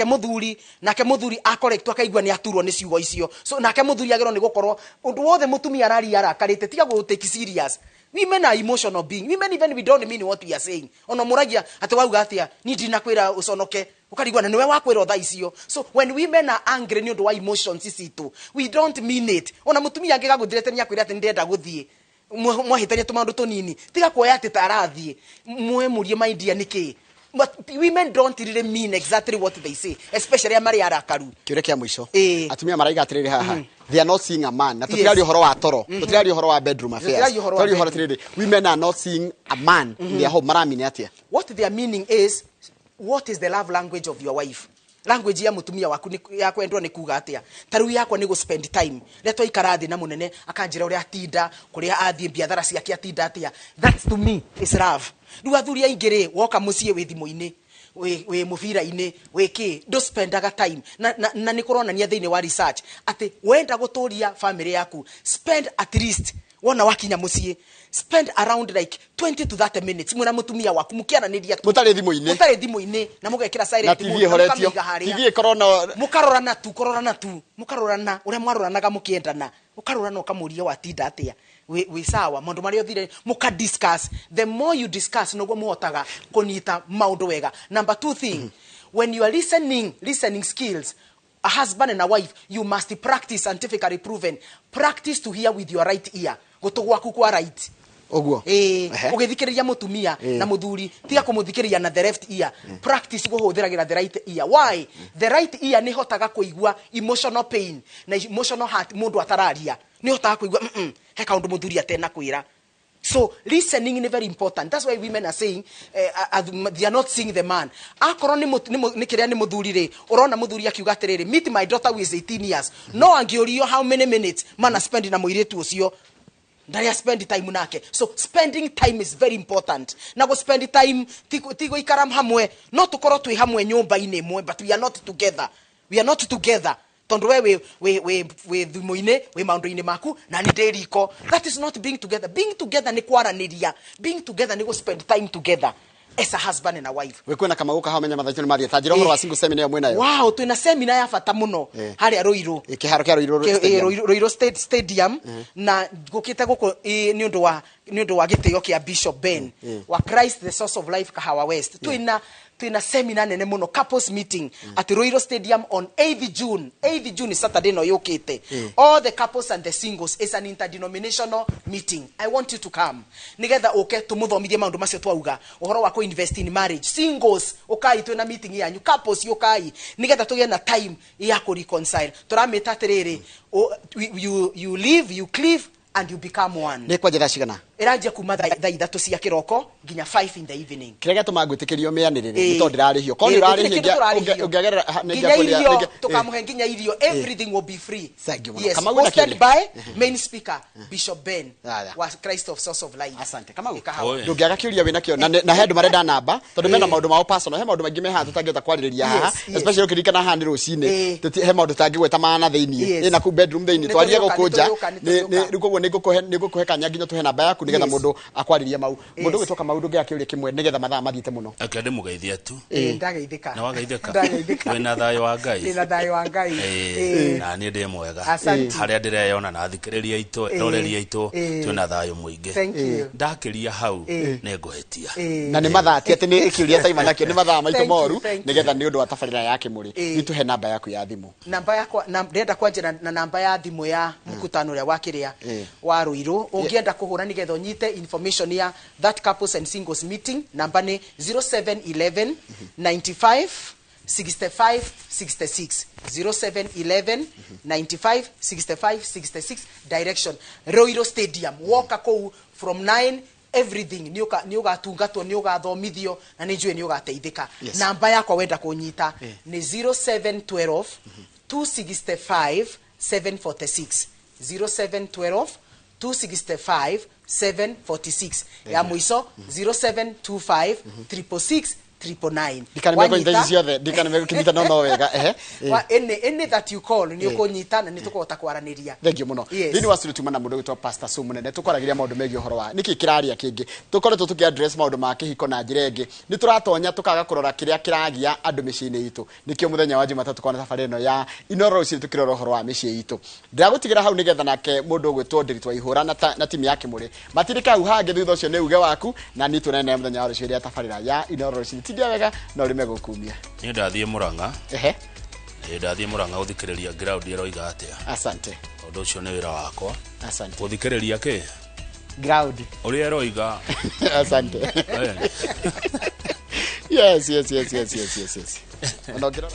mũthuri akorektwo akaigua nĩ aturwo nĩ ciugo icio. So nake mũthuri agĩrwo nĩ gũkorwo ũndũ wothe mũtumia araria arakarĩte, tiga gũ take serious. Women are emotional being. Women, even we don't mean what we are saying. Ona mũragia atĩ wauga atĩa, niĩ ndinakwĩra ũconoke, ũkarigwo na nĩwe wakwĩra thaa icio. So when women are angry nĩ ũndũ wa emotions citũ, we don't mean it. Ona mũtumia angĩgagũthirĩte nĩ akwĩra atĩ nĩndĩrenda gũthiĩ, mwahĩtania tũmaũndũ tũnini, tiga kuoya atĩ ta arathiĩ mwe mũrie maindia nĩkĩ. But women don't really mean exactly what they say, especially arĩa marĩ arakaru. Kĩũria kĩa mũico. Ĩĩ. Atumia maraiga atĩrĩrĩ haha, they are not seeing a man, na tũtiraria ũhoro wa toro, tũtiraria ũhoro wa bedroom affairs. Tũtiraria ũhoro wa Tũraria ũhoro bedroom. atĩrĩrĩ, women are not seeing a man in their home, maramini atĩa? What their meaning is, what is the love language of your wife? Language ya mutumia waku ya kwendwo nĩ kuga atĩa? Ta rĩu yakwa nĩ gũ spend time. Rĩrĩa twaikara thĩ na mũnene akanjĩra ũrĩa atinda, kũrĩa athiĩ, biathara ciake atinda atĩa, that to me is love. Rĩu athuri aingĩ rĩ, woka mũciĩ wĩ thimũ-inĩ, wĩ mũbira-inĩ, wĩ kĩ, ndũspendaga time. Na nĩ kũronania thĩinĩ wa research atĩ wenda gũtũria family yaku, spend at least Wona wakinya muciĩ, spend around like 20 to 30 minutes mwĩna mũtumia waku mũkĩaranĩria tu. Mũtarĩ thimũ-inĩ. Mũtarĩ thimũ-inĩ na mũgekĩra silent Na TV mode, na ĩhoretio. mũkamĩiga harĩa. TV ĩkorwo no Mũkarorana tu, kũrorana tu, mũkarorana ũrĩa mwaroranaga mũkĩendana, ũkarorana ũkamũria watinda atĩa, wĩ sawa, maũndũ marĩa ũthire, mũka discuss. The more you discuss, noguo mũhotaga kũnyita maũndũ wega. Number two thing, when you are listening, listening skills, a husband and a wife, you must practice, scientifically proven, practice to hear with your right ear, gũtũ gwaku kwa right. Ũguo. Ĩĩ, Ehe. ũgĩthikĩrĩria mũtumia Ĩĩ. na mũthuri, tiga kũmũthikĩrĩria na the left ear, practice kũhũthĩragĩra the right ear. Why? The right ear nĩ ĩhotaga kũigua emotional pain na emotional heart mũndũ atararia, nĩ ĩhotaga kũigua he kaũndũ mũthuri atena kwĩra. So listening is very important. That's why women are saying they are not seeing the man. Akorwo nĩ nĩ kĩrĩa nĩ mũthuri rĩ, ũrona mũthuri akiuga atĩrĩrĩ, meet my daughter who is 18 years. No angĩũrio how many minutes mana spend na mũirĩtu ũcio, ndarĩa spend time nake. So spending time is very important. Na go spend time ti gũikara hamwe, no tũkorwo twĩ hamwe nyũmba-inĩ ĩmwe, but we are not together. We are not together. Tondũ we wĩ thimũ-inĩ, wĩ maũndũ-inĩ maku, na nĩ ndĩ riko. That is not being together. Being together nĩ kwaranĩria. Being together nĩ gũ spend time together as a husband and a wife. Wĩ kwĩna kamau kaha menya mathaa nĩ mathiĩ. Ta njĩra ũhoro wa single seminar ĩyo mwĩnayo. Wow, twĩna seminar ya bata mũno harĩa Ruiru. Kĩharo kĩa Ruiru Stadium. Ruiru Stadium, na ngũkĩte gũkũ nĩ ũndũ wa gĩtĩo kĩa Bishop Ben wa Christ the Source of Life Kahawa West. Twĩna seminar nene mũno, couples meeting at Ruiru Stadium on 8th June. 8th June is Saturday no yũkĩte. All the couples and the singles, is an interdenominational meeting. I want you to come. Nigetha ũke tũmũthomithie maũndũ macio twauga, ũhoro wa invest in marriage. Singles, ũkai twĩna meeting yanyu, couples ũkai nigetha tũgĩe na time ya kũ reconcile. Tũramĩta atĩrĩrĩ, you live, you cleave and you become one. Nĩ kwanja thaa cigana? Ĩranjia kuma thaa 3 cia kĩroko nginya 5 in the evening. Kĩrĩa gĩatũma ngwĩtĩkĩrio mĩanĩrĩre nĩ Ĩĩ. tondũ ndĩrarĩhio. Korwo nĩ Ĩĩ, gũtirĩ ũrarĩhio kĩndũ tũrarĩhio. ũngĩagerera nĩ Nginya ngĩakũrĩa- irio, tũkamũhe nginya irio, everything will be free. Thank you mũno. Yes, Kamau wĩna hosted kĩũria? by main speaker Bishop Ben Haya. wa Christ of Source of Life. Asante. Kamau. Kahawa. Ndũngĩaga kĩũria wĩna kĩo na he andũ marenda namba tondũ mena maũndũ mao personal, he maũndũ maingĩ me haha tũtangĩhota kwarĩrĩria haha, especially ũkĩririkana haha nĩ rũcinĩ. He maũndũ tũtangĩgweta mana thĩiniĩ. Ĩ, na kũu bedroom thĩiniĩ Nĩ twarie tũrĩũka, gũkũ nĩ nja. tũrĩũka, nĩ tũrĩũka. Rĩu koguo nĩ ngũkũhe kanya nginya tũhe namba yaku nĩgetha mũndũ akwarĩrie mau. Mũndũ ũgwĩtwo Kamau, ndũngĩaga kĩũria kĩmwe nĩgetha mathaa mathiĩte mũno. Ake ndĩmũgeithie tu. Ĩĩ, ndageithĩka. Na wageithĩka? Ndageithĩka. Wĩna thayũ wa Ngai? Ndĩna thayũ wa Ngai. Ĩĩ, na niĩ ndĩ mwega. Asante. Harĩa ndĩreyona na athikĩrĩria aitũ, eroreri aitũ, twĩna thayũ mũingĩ. Thank you. Ndakĩria hau nĩ ngũhĩtia. Na nĩ mathaa ti atĩ nĩ kĩũria taima nakĩo, nĩ mathaa maitũ Thank you, moru thank you. nĩgetha nĩ ũndũ wa tabarĩra ya kĩmũrĩ. Nĩ tũhe namba yaku ya thimũ. Namba yakwa na ndĩrenda kwanjia na namba ya thimũ ya mkutano ũrĩa wa kĩrĩa wa Ruiru. Ũngĩenda kũhũra nĩgetha ũnyite information ya that couples and singles meeting, namba nĩ 0711 95 65 66, 0711 95 65 66, direction Ruiru Stadium. Woka kũu from 9 everything nĩ ũgatungatwo, nĩ ũgathomithio na nĩ njũĩ nĩ ũgateithĩka. Namba yakwa wenda kũnyita nĩ 0712 265 746, 0712 265 746. Ya mũico 0725 666 999. Ndikanamenya ici ciothe, ndikanamenya gũkĩnyita no wega ehe. Any that you call nĩ ũkũnyita na nĩ tũkũhota kwaranĩria. Thank you mũno. Thĩinĩ wa studio tuma na mũndũ ũgwĩtwo Pastor Sue Mũnene, tũkwaragĩria maũndũ megiĩ ũhoro wa nĩkĩ kĩraria kĩngĩ. Tũkoretwo tũkĩ address maũndũ ma kĩhiko na njĩra ĩngĩ, nĩ tũratonya tũkaga kũrora kĩrĩa kĩragia andũ mĩciĩ-inĩ itũ. Nĩkĩo mũthenya wa Jumatatũ kwana thabarĩ ĩno ya Inooro rũcinĩ tũkĩrora ũhoro wa mĩciĩ itũ. Ndĩragũtigĩra hau nĩgetha nake mũndũ ũgwĩtwo Ndiritu wa Ihũra na timu ya Kĩmũrĩ matirĩke hau hangĩ. Thutha ũcio nĩ uge waku na niĩ tuonane nawe mũthenya wa rũciũ rĩa tabarĩra ya Inooro rũcinĩ. Tindia wega na ũrĩme gũkumia. Niĩ ndathiĩ Mũrang'a. Ehe. Ĩĩ, ndathiĩ Mũrang'a gũthikĩrĩria ground ĩroiga atĩa. Asante. Ũndũ ũcio nĩ wĩra wakwa. Asante. Gũthikĩrĩria kĩ? Ground. Ũrĩa ĩroiga. Asante. Yes. Ona ũngĩrora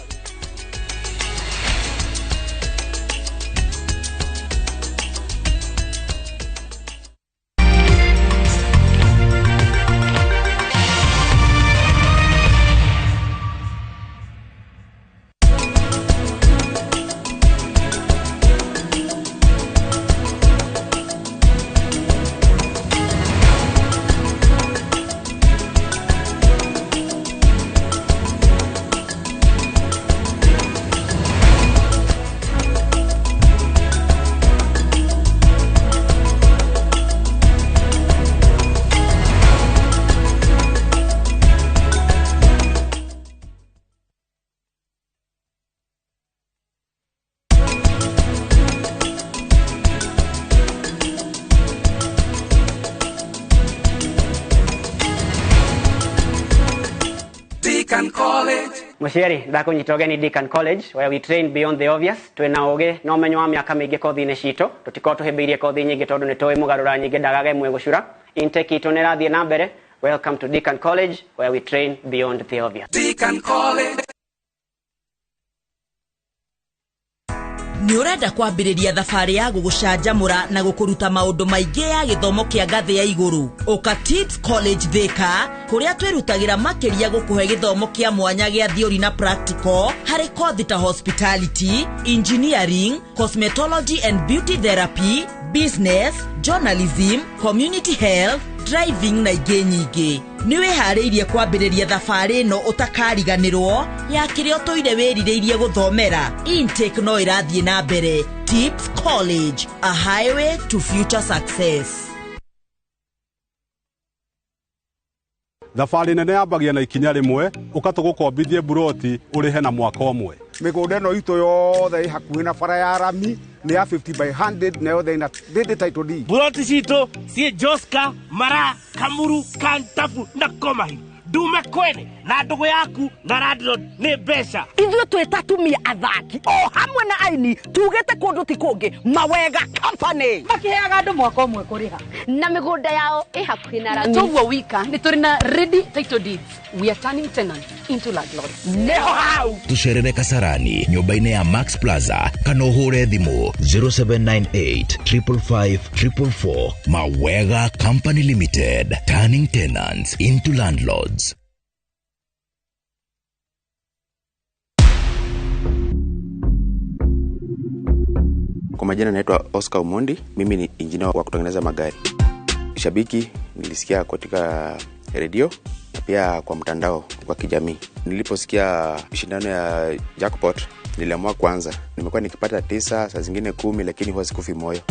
Deacon College. Mũciari ndakũnyita ũgeni Deacon College where we train beyond the obvious. Twĩna ũgĩ na ũmenyo wa mĩaka mĩingĩ kothi-inĩ citũ. Tũtikoragwo tũhĩmbĩirie kothi nyingĩ tondũ nĩ tũĩ mũgarũra nyingĩ ndagaga ĩmwe gũcura. Intake itũ nĩ ĩrathiĩ na mbere. Welcome to Deacon College where we train beyond the obvious. Deacon College. Nĩ ũrenda kwambĩrĩria thabarĩ ya gũgũcanjamũra na gũkũruta maũndũ maingĩ ya gĩthomo kĩa ngathĩ ya igũrũ. Ũka Tips College Thika, kũrĩa twĩrutagĩra makĩria gũkũhe gĩthomo kĩa mwanya gĩa theory na practical harĩ kothi ta hospitality, engineering, cosmetology and beauty therapy, business, journalism, community health, driving na ingĩ nyingĩ. Nĩ wĩharĩirie kwambĩrĩria thabarĩ ĩno ũtakariganĩrwo ya kĩrĩa ũtũire wĩrirĩirie gũthomera. Intake no ĩrathiĩ na mbere. Tips College, a highway to future success. Thabarĩ nene yambagia na ikinya rĩmwe, ũka tũgũkombithie buroti ũrĩhe na mwaka ũmwe. Mĩgũnda ĩno itũ yothe ĩ hakuhĩ na bara ya rami nĩ ya 50 by 100 na yothe ĩna ndĩndĩ title deed. Buroti citũ ciĩ Joska, Mara, Kamuru, Kantafu na Komahi. Ndume kwene na ndũgũ yaku na landlord nĩ mbeca. Ithuĩ twĩ ta atumia athaki o hamwe na aini tugĩte kũndũ ti kũngĩ Mawega Company makiheaga andũ mwaka ũmwe kũrĩha na mĩgũnda yao ĩ hakuhĩ na rami. Toguo wika nĩ tũrĩ na ready title deeds. We are turning tenants into landlords. Nĩho hau. Tucerere Kasarani nyũmba-inĩ ya Max Plaza kana ũhũre thimũ 0798 555 444. Mawega Company Limited, turning tenants into landlords. Kwa majina naitwa Oscar Omondi, mimi ni engineer wa kutengeneza magari. Shabiki nilisikia katika redio na pia kwa mtandao wa kijamii. Niliposikia shindano ya jackpot niliamua kuanza. Nimekuwa nikipata 9, saa zingine 10, lakini huwa sikufi moyo.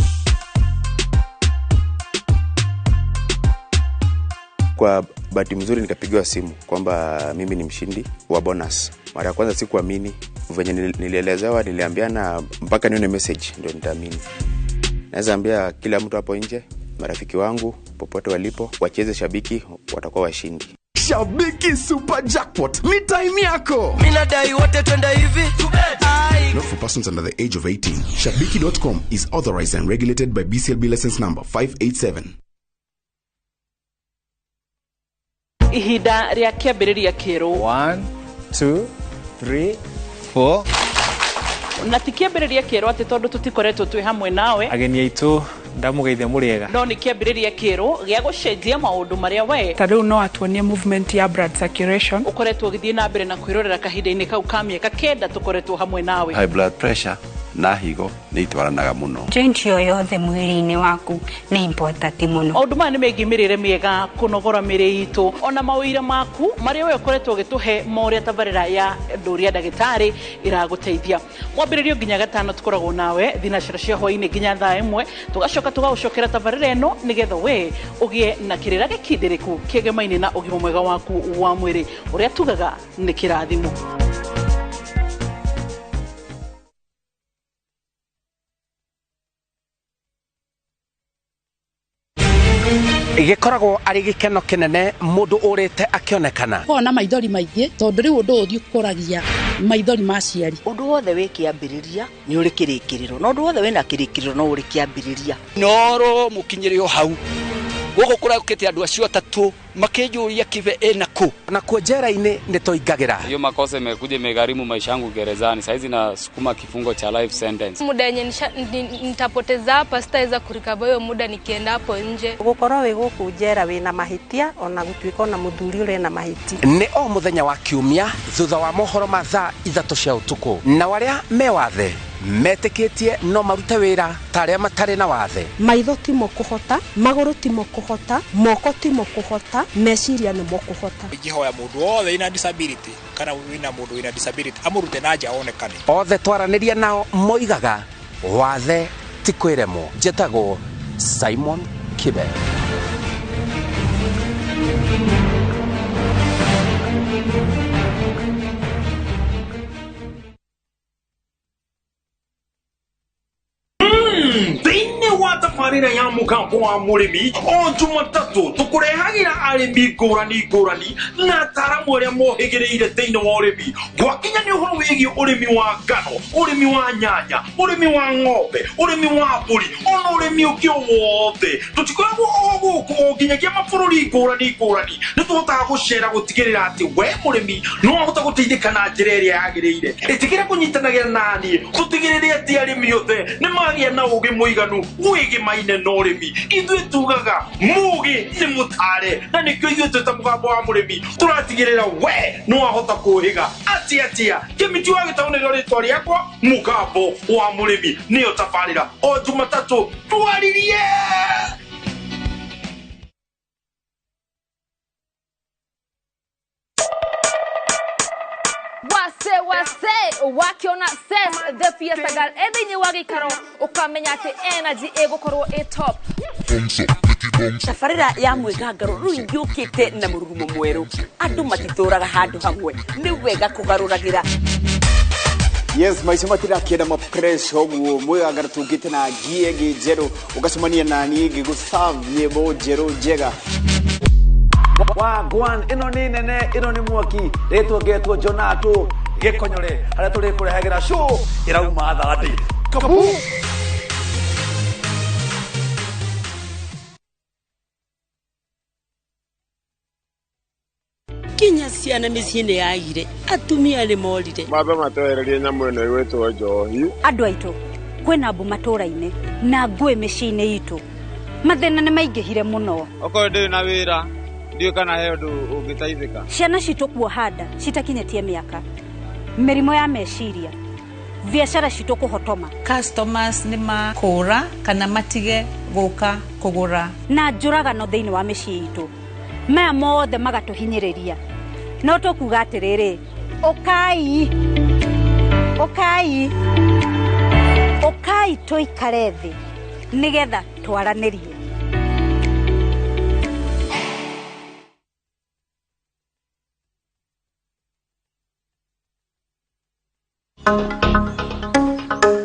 Kwa bahati mzuri nikapigiwa simu kwamba mimi ni mshindi wa bonus. Mara ya kwanza sikuamini, venye nilielezewa niliambiana mpaka nione message ndio nitaamini. Naweza ambia kila mtu hapo nje, marafiki wangu popote walipo, wacheze Shabiki, watakuwa washindi. Shabiki Super Jackpot ni time yako. Mimi nadai wote twende hivi. Not for persons under the age of 18. Shabiki.com is authorized and regulated by BCLB license number 587. Ihinda rĩa kĩambĩrĩria kĩerũ. 1 2 3 4. Na ti kĩambĩrĩria kĩerũ atĩ tondũ tũtikoretwo twĩ hamwe nawe. Ageni aitũ ndamũgeithia mũrĩega. No nĩ kĩambĩrĩria kĩerũ gĩa gũcenjia maũndũ marĩa we ta rĩu no atuonie movement ya blood circulation ũkoretwo ũgĩthiĩ na mbere na kwĩrorera kahinda-inĩ kau ka mĩaka 9 tũkoretwo hamwe nawe. High blood pressure na higo nĩ itwaranaga mũno. Joint yo yothe mwĩrĩ-inĩ waku nĩ important mũno. Maũndũ maya nĩ megiĩ mĩrĩre mĩega, kũnogora mĩrĩ itũ, ona mawĩra maku marĩa we ũkoretwo ũgĩtũhe ma ũrĩa tabarĩra ya Ndũria Ndagĩtarĩ ĩragũteithia. Mwambĩrĩrio nginya gatano tũkoragwo nawe thinacara cia hwaĩ-inĩ nginya thaa 1, tũgacoka tũgagũcokera tabarĩra ĩno nĩgetha we ũgĩe na kĩrĩra gĩkindĩrĩku kĩgemaine na ũgima mwega waku wa mwĩrĩ ũrĩa tugaga nĩ kĩrathimo. Gĩkoragwo arĩ gĩkeno kĩnene mũndũ ũrĩte akĩonekana. Kona maithori maingĩ tondũ rĩu ũndũ ũyũ ũkoragia maithori ma aciari. Ũndũ wothe wĩ kĩambĩrĩria nĩ ũrĩ kĩrĩkĩrĩro, na ũndũ wothe wĩna kĩrĩkĩrĩro no ũrĩ kĩambĩrĩria. Noro mũkinyĩre o hau. Gũkũ kũraũkĩte andũ acio atatũ makĩnjũria Kibe ĩna kũ. Na kuo njera-inĩ nĩ tũingagĩra. Hiyo makosa imekuja imegharimu maisha yangu gerezani. Saizi nasukuma kifungo cha life sentence. Muda yenye nitapoteza hapa sitaweza kurikaba hiyo muda nikienda hapo nje. Gũkorwo wĩ gũkũ njera wĩna mahĩtia ona gũtuĩka ona mũthuri ũrĩ na mahĩtia. Nĩ o mũthenya wa kiumia thutha wa mohoro ma thaa 3 cia ũtukũ. Na arĩa me wathe metĩkĩtie no marute wĩra ta arĩa matarĩ na wathe. Maitho timo kũhota, magũrũ timo kũhota, moko timo kũhota, meciria nĩ mokũhota. Ingĩhoya mũndũ wothe wĩna disability kana wĩna mũndũ wĩna disability amũrute na nja onekane. Othe twaranĩria nao moigaga wathe ti kwĩremwo. Njĩtagwo Simon Kibe. Thĩinĩ wa Wa tabarĩra ya mũgambo wa mũrĩmi o Jumatatũ tũkũrehagĩra arĩmi ngũrani ngũrani na ataaramu arĩa mohĩgĩrĩire thĩinĩ wa ũrĩmi. Gwakinya nĩ ũhoro wĩgiĩ ũrĩmi wa ngano, ũrĩmi wa nyanya, ũrĩmi wa ng'ombe, ũrĩmi wa mbũri, ona ũrĩmi ũngĩ o wothe. Tũtikoragwo o gũkũ o nginyagia mabũrũri ngũrani ngũrani. Nĩ tũhotaga gũcera gũtigĩrĩra atĩ we mũrĩmi no ahota gũteithĩka na njĩra ĩrĩa yagĩrĩire. Ĩtĩkĩra kũnyitanagĩra naniĩ tũtigĩrĩre atĩ arĩmi othe nĩ magĩa na ũgĩ mũiganu wĩgĩmaine na ũrĩmi. Ithuĩ tugaga mũgĩ nĩ mũtare, na nĩkĩo ithuĩ twĩ ta mũgambo wa mũrĩmi tũratigĩrĩra we nĩ wahota kũhĩga atĩa atĩa. Kĩmiti wa Gĩtaũ nĩrĩo rĩtwa rĩakwa, mũgambo wa mũrĩmi nĩyo tabarĩra o Jumatatũ twaririe. Wase wase wakiona ses the fiesta girl ethini wa gikaro ukamenya ati energy igukorwo i top. Tabarĩra ya mwĩgangaro rĩu yũkĩte na mũrurumo mwerũ. Andũ matitũraga handũ hamwe, nĩ wega kũgarũragĩra. Yes, maisha matirakienda ma pressure ũguo mwĩgangaro tũngĩte na ngie ĩngĩ njerũ ũgacemania na niĩ ngĩgũserve nyĩmbo njerũ njega. Wagwan ĩno nĩ nene, ĩno nĩ mwaki rĩtwa ngetwo Jonato gĩkonyore harĩa tũrĩkũrehagĩra show ĩrauma Thursday. Kabu. Kinya ciana mĩciĩ-inĩ yaagire, atumia nĩ morire. Mambe matwehererie nyamũ ĩno ĩgwĩtwo njohi. Andũ aitũ kwĩna mbu matũũra-inĩ na ngũĩ mĩciĩ-inĩ itũ, mathĩna nĩ maingĩhire mũno. Okorwo ndĩrĩ na wĩra ndiũĩ kana he ũndũ ũngĩteithĩka. Ciana citũ kuoha nda citakinyĩtie mĩaka, mĩrimũ ya meciria, biacara citũ kũhotoma. Customers nĩ makũra kana matige gũka kũgũra, na njũragano thĩinĩ wa mĩciĩ itũ. Maya mothe magatũhinyĩrĩria. No tũkuga atĩrĩrĩ, ũkai ũkai ũkai tũikare thĩ nĩgetha twaranĩrie.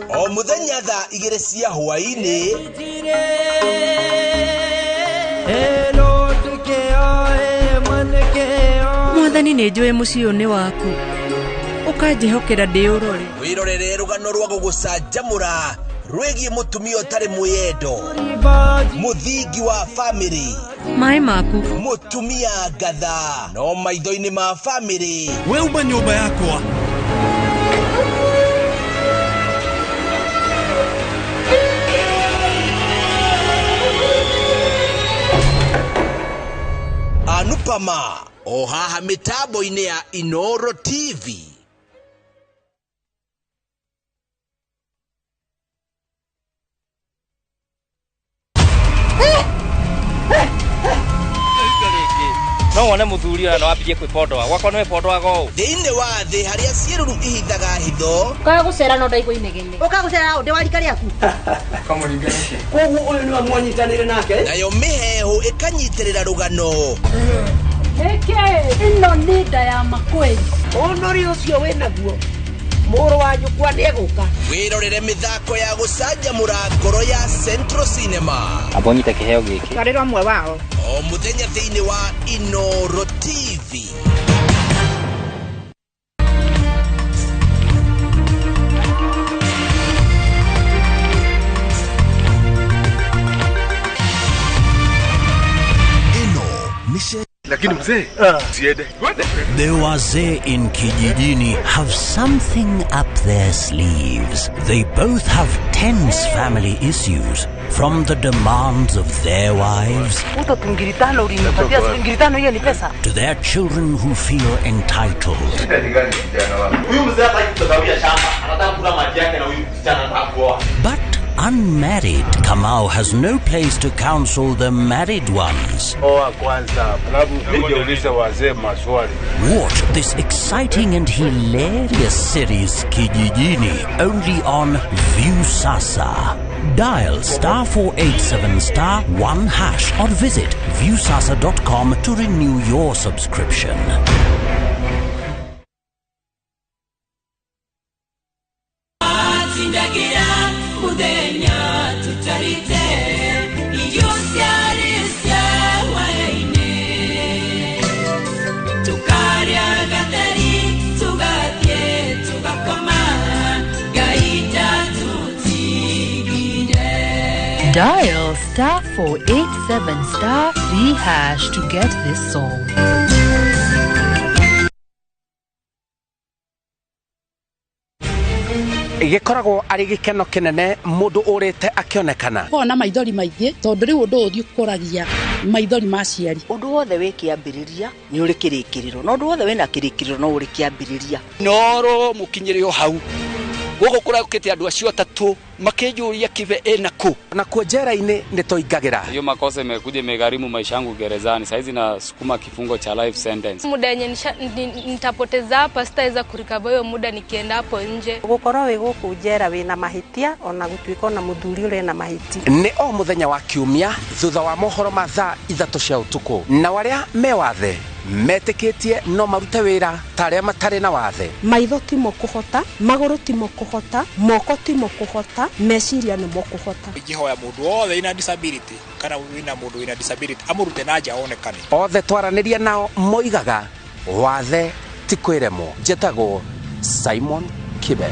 O mũthenya thaa 2 cia hwaĩ-inĩ Mwathani nĩ njũĩ mũciĩ ũyũ nĩ waku, ũkanjĩhokera ndĩũrore. Wĩrorere rũgano rwa gũgũcanjamũra rwĩgiĩ mũtumia ũtarĩ mwĩyendo, mũthingi wa famĩlĩ, maĩ maku, mũtumia ngatha no maitho-inĩ ma famĩlĩ. We uma nyũmba yakwa. Anupama o haha mĩtambo-inĩ ya Inoro TV. No wone mũthuri ũyũ no ambie kwĩpondoa gwakwa nĩ wĩpondoaga ũũ. Thĩinĩ wa thĩ harĩa ciĩruru ihithaga hitho. Ũkaga gũcera no ndaigua inegene. Ũkaga gũcera ũndĩ wa rika rĩaku. Koguo ũyũ nĩwe mwanyitanĩire nake. Nayo mĩheehũ ĩkanyitĩrĩra rũgano. Ĩkĩ ĩno nĩ nda ya makweli. Ũnũri ũcio wĩnaguo mũrũ wa nyũkwa nĩegũka. Wĩrorere mĩthako ya gũcanjamũra ngoro ya Central Cinema. Amba ũnyite kĩheo gĩkĩ. Twarĩra ũmwe wao. O mũthenya thĩinĩ wa Inoro TV. Ĩno nĩ Lakini mzee, siende. The wazee in Kijijini have something up their sleeves. They both have tense family issues, from the demands of their wives to their children who feel entitled. But unmarried Kamau has no place to counsel the married ones. Watch this exciting and hilarious series Kijijini only on Viusasa. Dial *487*1# or visit viusasa.com to renew your subscription. Muthenya tutarite. Dial star 487 star 3 hash to get this song. Gĩkoragwo arĩ gĩkeno kĩnene mũndũ ũrĩte akĩonekana. Kona maithori maingĩ tondũ rĩu ũndũ ũyũ ũkũragia maithori ma aciari. Ũndũ wothe wĩ kĩambĩrĩria nĩ ũrĩ kĩrĩkĩrĩro, na ũndũ wothe wĩna kĩrĩkĩrĩro no ũrĩ kĩambĩrĩria. Noro mũkinyĩre o hau gũkũ kũraũkĩte andũ acio atatũ makĩnjũria Kibe ĩna kũ. Na kuo njera-inĩ nĩ tũingagĩra. Hiyo makosa imekuja imegharimu maisha yangu gerezani. Saizi nasukuma kifungo cha life sentence. Muda yenye nitapoteza hapa sitaweza kurikava hiyo muda nikienda hapo nje. Gukorwo wi guku njera wina mahitia ona gutuika ona muthuri uri na mahiti. Nĩ o mũthenya wa kiumia thutha wa mohoro ma thaa 3 cia ũtukũ, na arĩa me wathe metĩkĩtie no marute wĩra ta arĩa matarĩ na wathe. Maitho timo kũhota, magũrũ timo kũhota, moko timo kũhota, meciria nĩmo kũhota. Ingĩhoya mũndũ wothe wĩna disability kana wĩna mũndũ wĩna disability amũrute na nja onekane. Othe twaranĩria nao moigaga wathe ti kwĩremwo. Njĩtagwo Simon Kibe.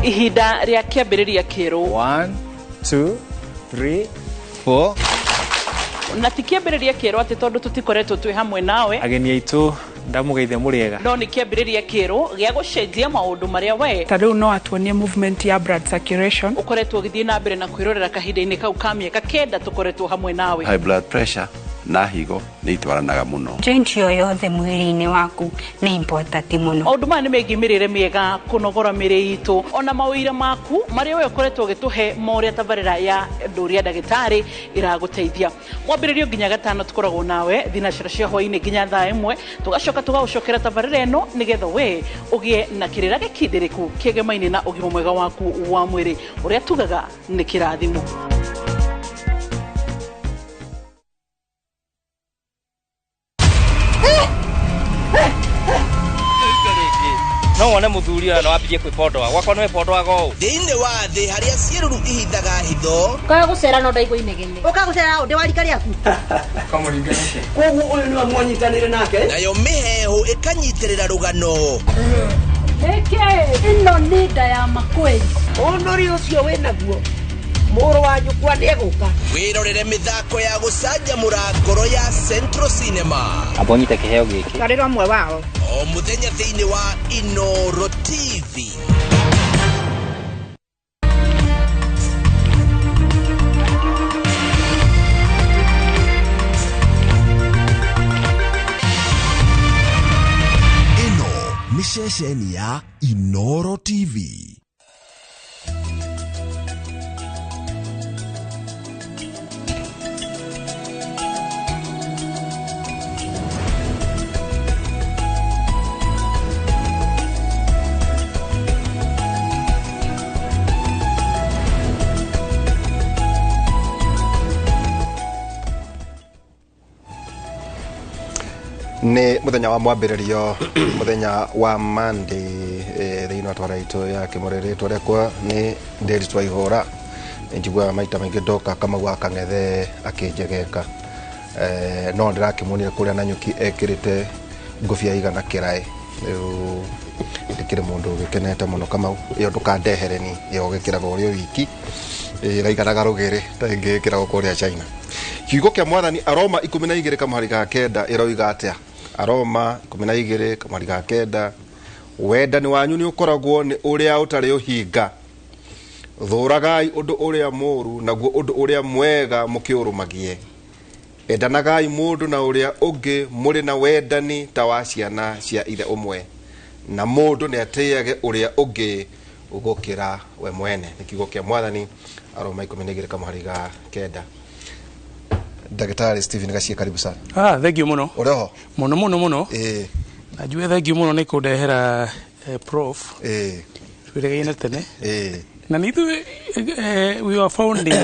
Ihinda rĩa kĩambĩrĩria kĩerũ. 1 2 3 4. Na ti kĩambĩrĩria kĩerũ atĩ tondũ tũtikoretwo twĩ hamwe nawe. Ageni aitũ ndamũgeithia mũrĩega. No nĩ kĩambĩrĩria kĩerũ gĩa gũcenjia maũndũ marĩa we ta rĩu no atuonie movement ya blood circulation ũkoretwo ũgĩthiĩ na mbere na kwĩrorera kahinda-inĩ kau ka mĩaka 9 tũkoretwo hamwe nawe. High blood pressure na higo nĩ itwaranaga mũno. Joint yo yothe mwĩrĩ-inĩ waku nĩ important mũno. Maũndũ maya nĩ megiĩ mĩrĩre mĩega, kũnogora mĩrĩ itũ, ona mawĩra maku marĩa we ũkoretwo ũgĩtũhe ma ũrĩa tabarĩra ya Ndũria Ndagĩtarĩ ĩragũteithia. Mwambĩrĩrio nginya gatano tũkoragwo nawe thinacara cia hwaĩ-inĩ nginya thaa 1, tũgacoka tũgagũcokera tabarĩra ĩno nĩgetha we ũgĩe na kĩrĩra gĩkindĩrĩku kĩgemaine na ũgima mwega waku wa mwĩrĩ ũrĩa tugaga nĩ kĩrathimo. No wone muthuri no ambie kwĩpondoa gwakwa nĩ wĩpondoaga ũũ. Thĩinĩ wa thĩ harĩa ciĩruru ihithaga hitho. Ũkaga gũcera no ndaigua inegene. Ũkaga gũcera ũndĩ wa rika rĩaku. Koguo ũyũ nĩwe mwanyitanĩire nake. Nayo mĩheehũ ĩkanyitĩrĩra rũgano. Ĩkĩ ĩno nĩ nda ya makweli. Ũnũri ũcio wĩnaguo mũrũ wa nyũkwa nĩegũka. Wĩrorere mĩthako ya gũcanjamũra ngoro ya Central Cinema. Amba ũnyite kĩheo gĩkĩ. Tarĩra ũmwe wao. O mũthenya thĩinĩ wa Inoro TV. Ĩno nĩ ceceni ya Inoro TV. Nĩ mũthenya wa mwambĩrĩrio, mũthenya wa Monday, thĩinĩ wa twara itũ ya Kĩmũrĩrĩ rĩtwa rĩakwa nĩ Ndĩritũ wa Ihũra. Njiguaga maita maingĩ ndoka Kamau wa Kang'ethe akĩnjegeka, no ndĩrakĩmuonire kũrĩa Nanyuki ekĩrĩte ngũbia igana kĩraĩ. Rĩu ndĩkĩrĩ mũndũ ũgĩkenete mũno Kamau, ĩyo ndũkandehere ni ĩyo ũgĩkĩraga ũrĩ o wiki, ĩraiganaga rũgĩrĩ ta ĩngĩ ĩkĩragwo kũrĩa China. Kiugo kĩa Mwathani Aroma 12 kamũhari ga 9 ĩroiga atĩa? Aroma 12 kamũhari ga 9, wendani wanyu nĩ ũkoragwo nĩ ũrĩa ũtarĩ ũhinga, thũragai ũndũ ũrĩa mũũru naguo ũndũ ũrĩa mwega mũkĩũrũmagie, endanagai mũndũ na ũrĩa ũngĩ mũrĩ na wendani ta wa ciana cia ithe ũmwe, na mũndũ nĩ atĩage ũrĩa ũngĩ gũkĩra we mwene. Nĩ kiugo kĩa Mwathani Aroma 12 kamũhari ga 9. Daktari Stephen Gachie, karibu sana. Thank you muno. Ũrĩho? Muno muno muno. Na njue thank you muno nĩ kũndehera prof. Twĩregaine tene. Na nĩ ithuĩ we were founding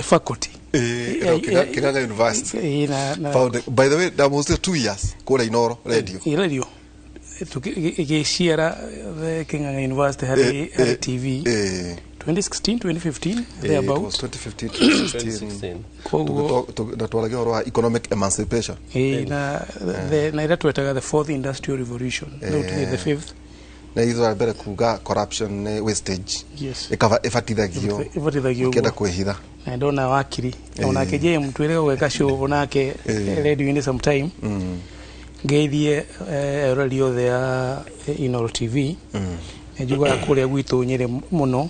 faculty. Kĩgaga University. Founding. By the way, that was 2 years kũrĩa Inoro radio. Radio. Ĩgĩciara Kĩng'ang'a University harĩ TV. 2016, 2015, It thereabout. was 2015, 2016. Koguo Na twaragia ũhoro wa economic emancipation. Na na ĩrĩa twetaga the fourth industrial revolution, rĩu tũthiĩ the fifth. Na ithuĩ mbere kuga corruption nĩ wastage. Ĩkaba ĩbatithagio. Ĩbatithagio ũkĩenda ũguo. Kwĩhitha. Na ndona wakiri onake James twĩrĩga gwĩka show onake radio-inĩ sometime. Ngeithie eroreri othe a Inooro TV. Nĩ njugaga kũrĩa gwitũ Nyĩrĩ mũno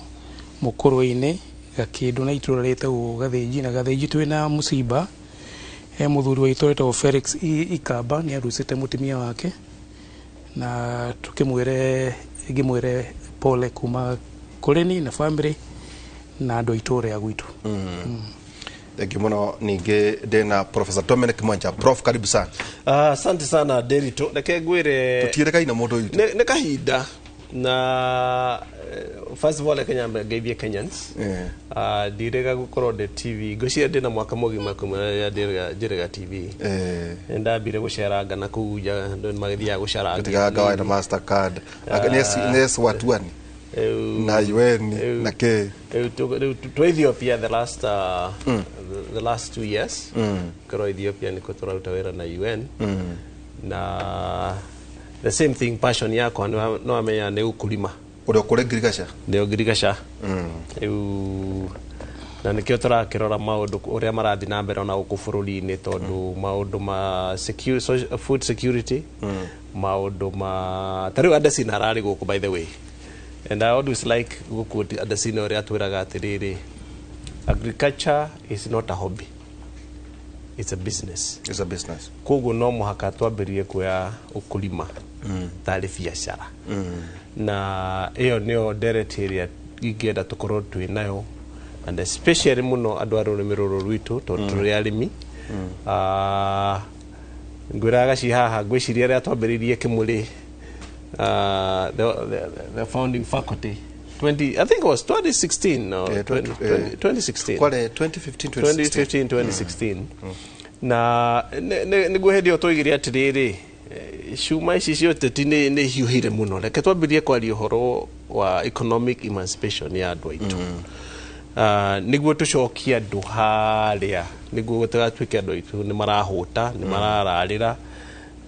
mũkũrwe-inĩ Gakĩndũ na itũra rĩtagwo Gathĩnji, na Gathĩnji twĩna mũcimba, he mũthuri wa itũra wĩtagwo Felix Ikamba, nĩ arucĩte mũtumia wake na tukĩmwĩre ngĩmwĩre pole kuma kũrĩ ni na family na andũ a itũra rĩa gwitũ. Thank you mũno. Ningĩ ndĩna Professor Dominic Mwenja. Prof, karibu sana. Asante sana, Derito. Reke ngwĩre Tũtiĩrĩkaine mũndũ witũ. Nĩ kahinda na first of all reke nyambe ngeithie Kenyans. Ndirĩga gũkorwo ndĩ TV, ngwĩciria ndĩna mwaka mũgima kuma rĩrĩa njĩrĩga TV. Nĩ ndambire gũceranga na kũu nja, andũ nĩ magĩthiaga gũcaranga. Tũtigaga kawaida Mastercard. Nĩ Swatuani na UN na kĩ. Rĩu twĩ Ethiopia the last 2 years. Korwo Ethiopia nĩkuo tũraruta wĩra na UN na the same thing, passion yakwa no amenya nĩ ukulima. Ũrĩa ũkũrĩ ngirigaca. Nĩ ngirigaca rĩu, na nĩkĩo tũrakĩrora maũndũ ũrĩa marathiĩ na mbere ona gũkũ bũrũri-inĩ, tondũ maũndũ ma food security, maũndũ ma ta rĩu Adesina ararĩ gũkũ, by the way, and I always like gũkũ Adesina ũrĩa atwĩraga atĩrĩrĩ, "Agriculture is not a hobby, it's a business." It's a business. Koguo no mũhaka twambĩrĩrie kuoya ũkulima tarĩ biacara, na ĩyo nĩyo ndereti ĩrĩa ingĩenda tũkorwo twĩ nayo, and especially mũno andũ a rũrĩmĩ rũrũ rwitũ, tondũ tũrĩ arĩmi. Ngwĩraga gaci haha, ngwĩciria rĩrĩa twambĩrĩirie Kĩmũrĩ, the founding faculty 20, I think it was 2016 or 20, 2016. Kware 2015, 2016. 2015, 2016, na nĩguo hĩndĩ ĩyo twoigire atĩrĩrĩ, cuma ici cia ũteti nĩ hiũhire mũno, reke twambĩrĩrie kwaria ũhoro wa economic emancipation ya andũ aitũ, nĩguo tũcokie andũ harĩa, nĩguo gũtigatuĩke andũ aitũ nĩ marahũta, nĩ marararĩra,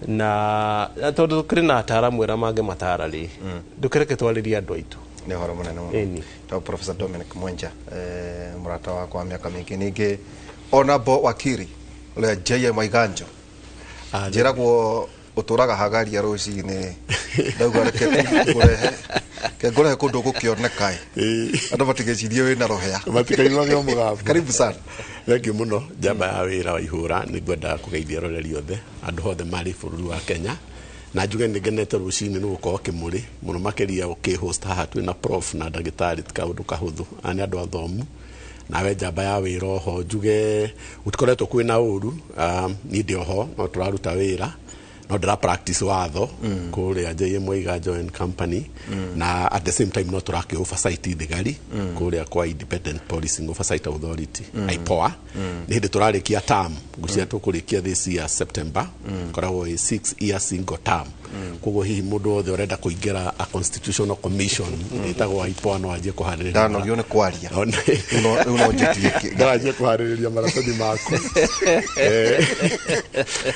na tondũ kũrĩ na ataaramu arĩa mangĩmatara rĩ, ndũkĩreke twarĩrie andũ aitũ. Nĩ ũhoro mũnene mũno. Ĩni. Ta Professor Dominic Mwenja, mũrata wakwa wa mĩaka mĩingĩ. Ningĩ Honorable Wakiri ũrĩa J.M. Waiganjo, njĩragwo ũtũraga hagaria rũcinĩ, ndauga reke ngũrehe, ke ngũrehe kũndũ gũkĩoneka ĩ andũ matigecirie wĩna rũhĩa. Matikaiguage mũgambo. Karibu sana. Thank you mũno, njamba ya wĩra wa ihũra. Nĩ ngwendaga kũgeithia aroreri othe, andũ othe marĩ bũrũri wa Kenya, na njuge nĩ ngenete rũcinĩ nĩ gũkorwo Kĩmũrĩ, mũno makĩria ũkĩ-host haha twĩna prof na ndagĩtarĩ, ti kaũndũ kahũthũ, aya nĩ andũ athomu. Nawe njamba ya wĩra oho, njuge gũtikoretwo kwĩna ũru. Niĩ ndĩ oho no tũraruta wĩra, no ndĩra practice watho kũrĩa JM Waiganjo and Company, na at the same time no tũrakĩ oversight thigari kũrĩa kwa Independent Policing Oversight Authority, IPOA. Nĩ hĩndĩ tũrarĩkia term, ngwĩciria tũkũrĩkia this year September. Koragwo ĩ 6 year single term, koguo hihi mũndũ wothe ũrenda kũingĩra a constitutional commission ĩtagwo IPOA no anjie kũharĩrĩria. Ndanogio nĩ kwaria. Rĩu no njĩtie. No anjie kũharĩrĩria maratathi maku.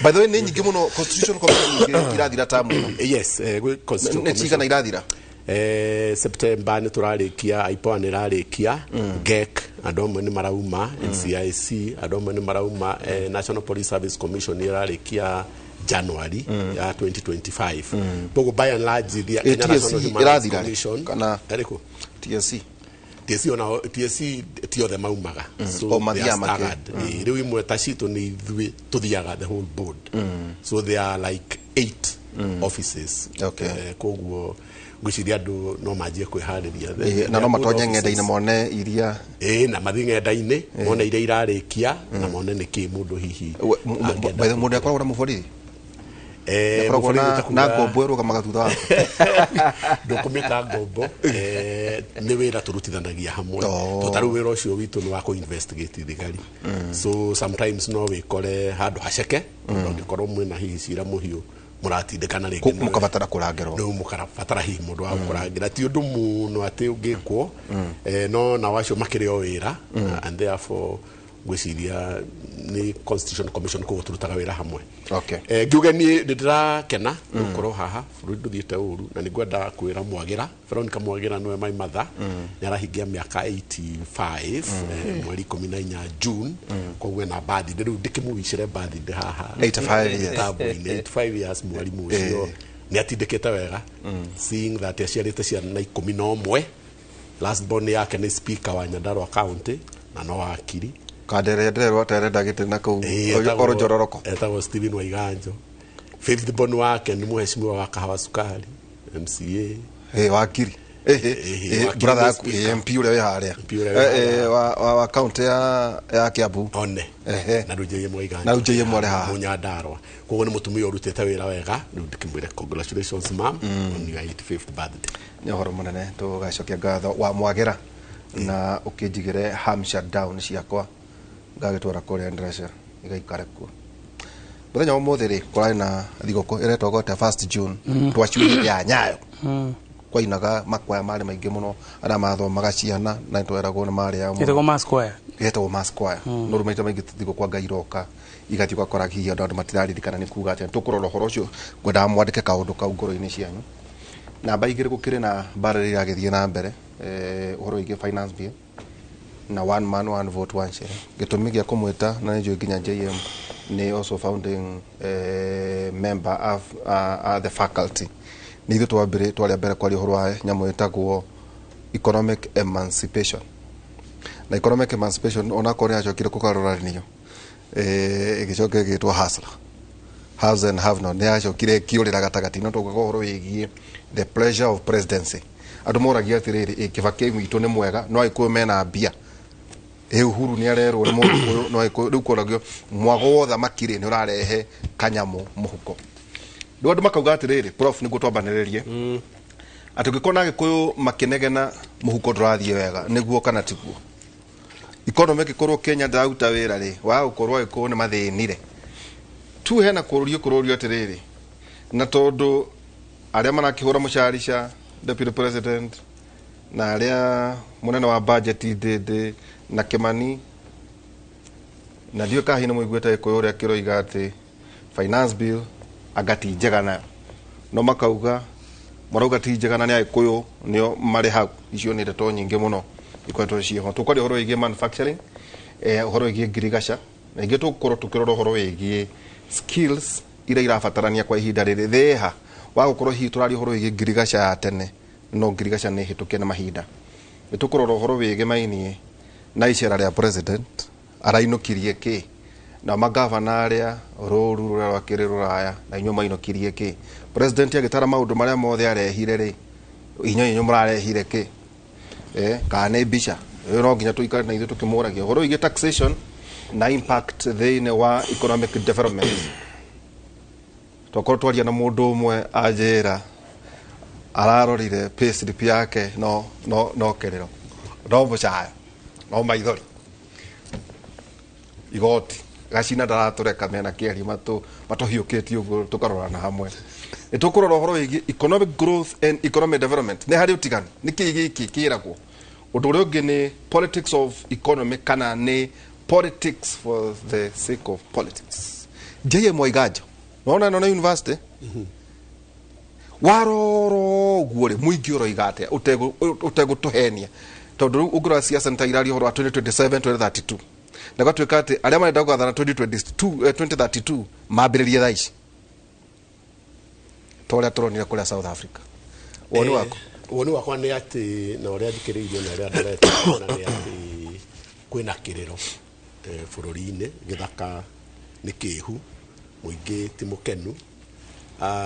By the way, nĩ nyingĩ mũno constitution commission nyingĩ irathira tamu ĩno. Yes, gwĩ constitutional Nĩ cigana commission. irathira? September nĩ tũrarĩkia, IPOA nĩ ĩrarĩkia, GEC andũ amwe nĩ marauma, NCIC andũ amwe nĩ marauma, National Police Service Commission nĩ ĩrarĩkia January ya 2025. Koguo by and large the Kenya TSC National Human Rights ĩrathira rĩ? Commission. Kana ĩrĩkũ? TSC. TSC, ona TSC ti othe maumaga. So O they are mathiaga staggered. Rĩu imwe ta citũ nĩ ithuĩ tũthiaga the whole board, so there are like eight offices. Koguo ngwĩciria andũ no manjie kwĩharĩria. Na no matonye ng'enda-inĩ mone iria. Ĩĩ, na mathiĩ ng'enda-inĩ mone iria irarĩkia na mone nĩkĩ mũndũ hihi angĩenda. By the way, mũndũ akoragwo na mũborithi? Akoragwo mũborithi na ta na kuga- ngombo ĩrũgamaga thutha wako? Ndũkũmĩta ngombo, nĩ wĩra tũrutithanagia hamwe. Oh. To ta rĩu wĩra ũcio witũ nĩ wa kũ-investigate thigari, so sometimes no wĩkore handũ haceke, tondũ angĩkorwo mwĩna hihi cira mũhiũ Mũratindĩkana rĩngĩ Mũkabatara kũrangĩrwo. No mũkabatara hihi mũndũ wa kũrangĩra, ti ũndũ mũno atĩ ũngĩkwo, no nao acio makĩrĩ o wĩra, and therefore ngwĩciria nĩ Constitution Commission, koguo tũrutaga wĩra hamwe. Ngiuge niĩ nĩ ndĩrakena nĩ gũkorwo haha. Bũrũri ndũthiĩte ũru, na nĩ ngwenda kwĩra Mwagira, Veronica Mwagira, nĩwe my mother, nĩ arahingia mĩaka 85 mweri 14 June, koguo ena birthday rĩu, ndĩkĩmũwicĩre birthday haha 85 years. Mĩtambo-inĩ. 85 years mwarimũ ũcio nĩ atindĩkĩte wega, seeing that aciarĩte ciana 11. Last born yake nĩ speaker wa Nyandarua County na no wakiri. Kandere ndĩrerwo aterenda gĩtĩ na kũu oro njororoko. Etagwo Stephen Waiganjo. Fifth born wake nĩ mũheshimiwa wa Kahawa Sukari, MCA. Wakiri. Wakiri brother nĩ yaku. speaker. MP ũrĩa wĩ harĩa. MP ũrĩa wĩ harĩa. Wa county ya Kiambu. One na rĩu JM Waiganjo. Na rĩu JM arĩ haha. Mũnyandarua, koguo nĩ mũtumia ũrutĩte wĩra wega. Rĩu ndĩkĩmwĩre congratulations, ma'am, on your 85th birthday. Nĩ ũhoro mũnene, tũgacokia ngatho wa Mwagĩra na ũkĩnjigĩre Hampshire Down ciakwa ngagĩtwara kũrĩa ndreca igaikare kuo. Mũthenya wa ũmũthĩ rĩ, kũrarĩ na thigũkũ ĩretwo gote 1st June, twaciugire ya Nyayo. Kwainaga makwaya marĩ maingĩ mũno, arĩa mathomaga ciana na nĩtweragwo nĩ marĩ a Ĩtagwo Mass Choir. Ĩtagwo Mass Choir. No rĩu maita maingĩ thigũkũ anga iroka igathiĩ ũgakora hihi andũ matiraririkana nĩ kuga atĩa. Tũkũrora ũhoro ũcio, ngwendaga mwandĩke kaũndũ kau ngoro-inĩ cianyu. Namba 2, gũkĩrĩ na mbara ĩrĩa ĩragĩthiĩ na mbere, ũhoro wĩgiĩ finance bill na one man, one vote, one share. Gĩtũmi gĩa kũmwĩta, na nĩ njũĩ nginya JM nĩ also founding member of the faculty, nĩ ithuĩ twambĩrĩ twarĩ mbere kwaria ũhoro wa nyamũ ĩtagwo economic emancipation. Na economic emancipation, onakorwo nĩ yacokire kũgarũranio, ĩgĩcoka ĩgĩtwo hustler, haves and have not, nĩ yacokire ĩkĩũrĩra gatagatĩ. No tũgauga ũhoro wĩgiĩ the pleasure of presidency. Andũ moragia atĩrĩrĩ, ĩ Kibaki witũ nĩ mwega, no Agĩkũyũ mena mbia, ĩ Uhuru nĩ arerwo nĩ Mũgĩkũyũ, no Agĩkũyũ rĩu kũragio mwago wa ũthamaki rĩ, nĩ ũrarehe kanyamũ mũhuko. Rĩu andũ makauga atĩrĩrĩ, prof, nĩguo twambanĩrĩrie atĩ ũngĩkona Agĩkũyũ makĩnegena, mũhuko ndũrathiĩ wega, nĩguo kana tiguo? Economy ĩngĩkorwo Kenya ndĩraruta wĩra rĩ, wa gũkorwo Agĩkũyũ nĩ mathĩnire tu. Hena kũrũrio kũrũrio atĩrĩrĩ, na tondũ arĩa marakĩhũra mũcarica deputy president na arĩa mũnene wa budget Ndĩndĩ na Kĩmani, na ndiũĩ kana hihi nĩ mũiguĩte Gĩkũyũ ũrĩa kĩroiga atĩ finance bill anga ti njega nayo, no makauga marauga ti njega na nĩ Agĩkũyũ nĩo marĩ hau. Icio nĩ ndeto nyingĩ mũno ikoretwo ciĩho. Tũkwaria ũhoro wĩgiĩ manufacturing, ũhoro wĩgiĩ ngirigaca, na ingĩ tũgũkorwo tũkĩrora ũhoro wĩgiĩ skills iria irabatarania kwa ihinda rĩrĩ thĩha wa gũkorwo hihi tũraria ũhoro wĩgiĩ ngirigaca ya tene, no ngirigaca nĩ hĩtũke na mahinda. Nĩ tũkũrora ũhoro wĩgĩmainie na icera rĩa president, arainũkirie kĩ, na magavana arĩa rũru rũrĩa rwakĩrĩ rũraya na inyuĩ mainũkirie kĩ. President agĩtara maũndũ marĩa mothe arehire rĩ, inyuĩ inyuĩ mũrarehire kĩ, kana nĩ mbica ĩyo? No nginya tũikare na ithuĩ tũkĩmũragia ũhoro wĩgiĩ taxation na impact thĩinĩ wa economic development. Twakorwo twaria na mũndũ ũmwe anjĩra ararorire payslip yake, no kĩrĩro, no mũcayo, no maithori, igoti gacina ndaratũreka mena kĩaria matũhiũkĩtie ũguo tũkarorana hamwe. Nĩ tũkũrora ũhoro wĩgiĩ economic growth and economic development, nĩ harĩ ũtiganu, nĩ kĩĩ gĩkĩ kĩragwo. Ũndũ ũrĩa ũngĩ nĩ politics of economy kana nĩ politics for the sake of politics. JM Waiganjo, nona nona university waroro ũguo rĩ, mũingĩ ũroiga atĩa ũtegũtũhenia? Tondũ rĩu ũngĩrora siasa nĩ ta iraria ũhoro wa 2027, 2032, na gwatuĩka atĩ arĩa marenda gwathana 2022, 2032 mambĩrĩrie thaa ici, ta ũrĩa tũronire kũrĩa South Africa. Woni waku? Woni wakwa nĩ atĩ, na ũrĩa thikĩrĩirie na ũrĩa ndorete, na nĩ atĩ kwĩna kĩrĩro bũrũri-inĩ, gĩthaka nĩ kĩhu, mũingĩ ti mũkenu.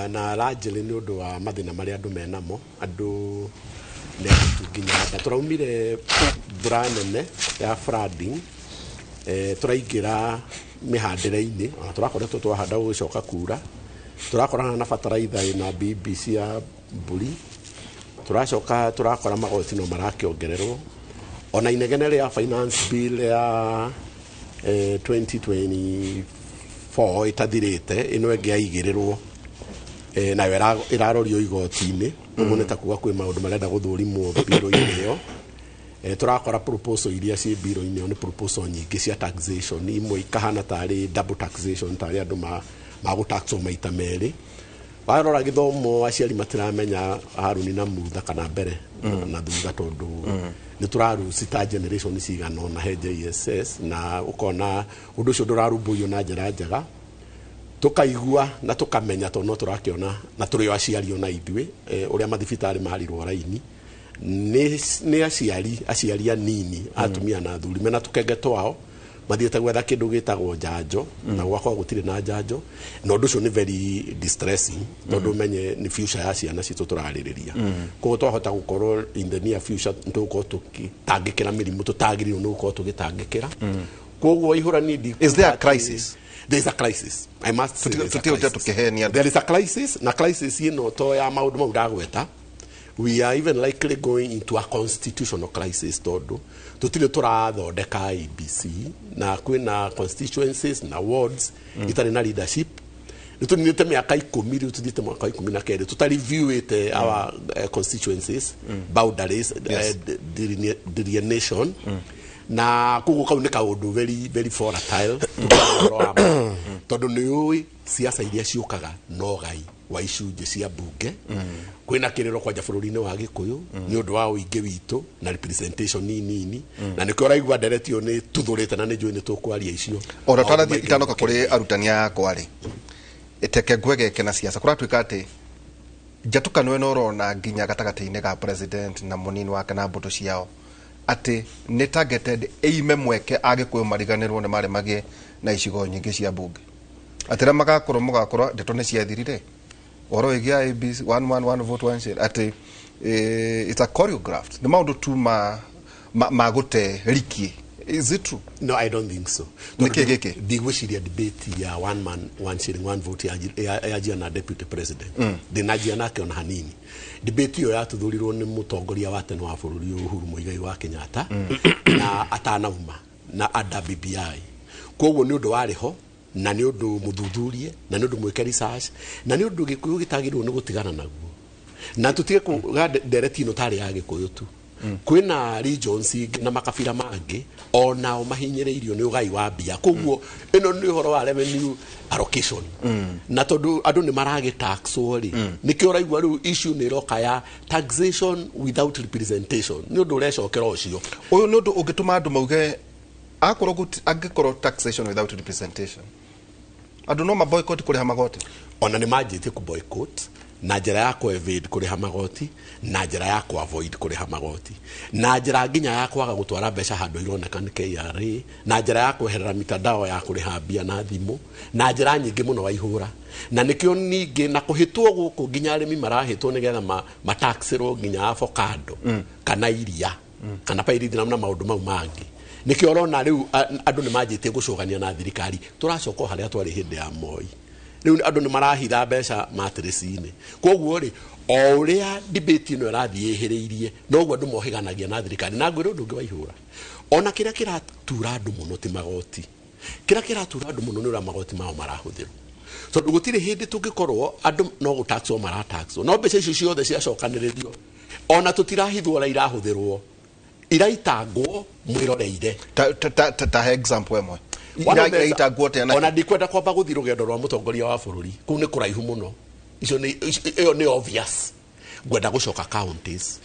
Na largely nĩ ũndũ wa mathĩna marĩa andũ menamo. Andũ nĩ aritũ nginya nda tũraumire mbura nene ya flooding, tũraingĩra mĩhandĩre-inĩ, ona tũrakoretwo twahanda gũgĩcoka kura, tũrakorana na bataraitha ĩna mbimbi cia mbũri, tũracoka tũrakora magoti no marakĩongererwo, ona inegene rĩa finance bill ya 2024 ĩtathirĩte, ĩno ĩngĩ yaigĩrĩrwo. Nayo ĩrarorio igoti-inĩ, ũguo nĩ ta kuga kwĩ maũndũ marenda gũthũrimwo mbiro-inĩ ĩyo. Tũrakora proposal iria ciĩ mbiro-inĩ ĩyo nĩ proposal nyingĩ cia taxation, imwe ikahana tarĩ double taxation, tarĩ andũ magũtaxwo maita merĩ. Warora gĩthomo, aciari matiramenya Haruni na Mutha kana mbere na thutha, tondũ nĩ tũraruci ta generation cigana ũna he JSS, na ũkona ũndũ ũcio ndũrarũmbũiyo na njĩra njega. Tukaigua na tukamenya, tondũ no tũrakĩona na tũrĩ o aciari ona ithuĩ, ũrĩa mathibitarĩ marirwo raini nĩ aciari anini, atumia na athuri mena tũkenge twao mathiĩte gwetha kĩndũ gĩtagwo njanjo, na gwakorwo gũtirĩ na njanjo, na ũndũ ũcio nĩ very distressing, tondũ ũmenye nĩ future ya ciana citũ tũrarĩrĩria. Koguo twahota gũkorwo in the near future tũgũkorwo tũgĩtangĩkĩra mĩrimũ tũtagĩrĩirwo nĩ gũkorwo tũgĩtangĩkĩra. Koguo ihũra niĩ Is there a crisis? There is a crisis. I must say there is a Tũtigũte crisis. tũkĩhenia. There is a crisis, na crisis ĩno to ya maũndũ mau ndagweta. We are even likely going into a constitutional crisis, tondũ tũtirĩ tũrathondeka IEBC, na kwĩna constituencies na wards itarĩ na leadership. Nĩ tũninĩte mĩaka 10, rĩu tũthiĩte mwaka wa 12 tũtareviewĩte our constituencies, boundaries, delineation, na koguo kau nĩ kaũndũ very very volatile tũkĩaria ũhoro wa ma. Tondũ nĩ ũĩ siasa iria ciũkaga no gai wa icunjĩ cia mbunge. Kwĩna kĩrĩro kwanja bũrũri-inĩ wa Gĩkũyũ nĩ ũndũ wa ũingĩ witũ na representation nini, na nĩkĩo ũraigua ndereti ĩyo nĩ tuthũrĩte, na nĩ njũĩ nĩ tũkwaria icio. Ona Maũndũ twarathiĩ maingĩ itanoka kũrĩ arutani akwa rĩ, teke ngwegeke na siasa kũratuĩka atĩ njatũkano ĩno ũrona nginya gatagatĩ-inĩ ga president na mũnini wake na mbũtũ ciao, atĩ nĩ targeted ĩime mweke Agĩkũyũ mariganĩrwo nĩ marĩ magĩe na icigo nyingĩ cia mbunge, atĩ rĩa magakorwo mũgakorwo ndeto nĩ ciathirire ũhoro wĩgiĩ IEBC, one one one vote one share, atĩ it's a choreographed, nĩ maũndũ tu ma gũte riki. Is it true? No, I don't think so. Nĩkĩ gĩkĩ? Ndigwĩciria debate ya one man one shilling one vote yanjia na deputy president. Ndĩnanjia nake ona hanini. Debate ĩyo yatuthũrirwo nĩ mũtongoria wa tene wa bũrũri ũyũ, Uhuru Muigai wa Kenyatta, na atanauma na ada BBI. Koguo nĩ ũndũ warĩ ho, na nĩ ũndũ mũthuthurie, na nĩ ũndũ mwĩke research, na nĩ ũndũ Gĩkũyũ gĩtagĩrĩirwo nĩ gũtigana naguo, na tũtige kuga ndereti ĩno tarĩ ya Gĩkũyũ tu. Kwĩna regions ingĩ na makabira mangĩ onao mahinyĩrĩirio nĩ ũgai wa mbia. Koguo ĩno nĩ ũhoro wa revenue allocation, na tondũ andũ nĩ maragĩtaxwo rĩ, nĩkĩo ũraigua rĩu issue nĩ ĩroka ya taxation without representation, nĩ ũndũ ũrecokera ũcio. Ũyũ nĩ ũndũ ũngĩtũma andũ mauge akorwo angĩkorwo taxation without representation, andũ no maboycott kũrĩha magoti. Ona nĩ manjĩtie ku boycott na njĩra ya ku evade kũrĩha magoti, na njĩra ya ku avoid kũrĩha magoti, na njĩra nginya ya kwaga gũtwara mbeca handũ ironeka nĩ KRA, na njĩra ya kweherera mitandao ya kũrĩha mbia na thimũ, na njĩra nyingĩ mũno waihũra. Na nĩkĩo ningĩ na kũhĩtwo gũkũ nginya arĩmi marahĩtwo nĩgetha mataxĩrwo nginya avocado kana iria kana pyrethrum na maũndũ mau mangĩ. Nĩkĩo ũrona rĩu andũ nĩ manjĩtie gũcũgania na thirikari. Tũracoka o harĩa twarĩ hĩndĩ ya Moi. Rĩu andũ nĩ marahitha mbeca matrĩci-inĩ. Koguo rĩ, o ũrĩa debate ĩno ĩrathiĩ ĩhĩrĩirie, noguo andũ mohĩganagia na thirikari. Na ngwĩre ũndũ ũngĩ waihũra, ona kĩrĩa kĩratura andũ mũno ti magoti, kĩrĩa kĩratura andũ mũno nĩ ũrĩa magoti mao marahũthĩrwo, tondũ gũtirĩ hĩndĩ tũngĩkorwo andũ no gũtaxwo marataxwo, no mbeca icio ciothe ciacokanĩrĩrio ona tũtirahithwo ũrĩa irahũthĩrwo, iraitangwo mwĩroreire. Ta he example ĩmwe. Wana mbeca- Iraitangwo atĩa na Ona ndikwenda kwamba gũthiĩ rũgendo rwa mũtongoria wa bũrũri, kũu nĩ kũraihu mũno. Icio nĩ ĩyo nĩ obvious. Ngwenda gũcoka counties,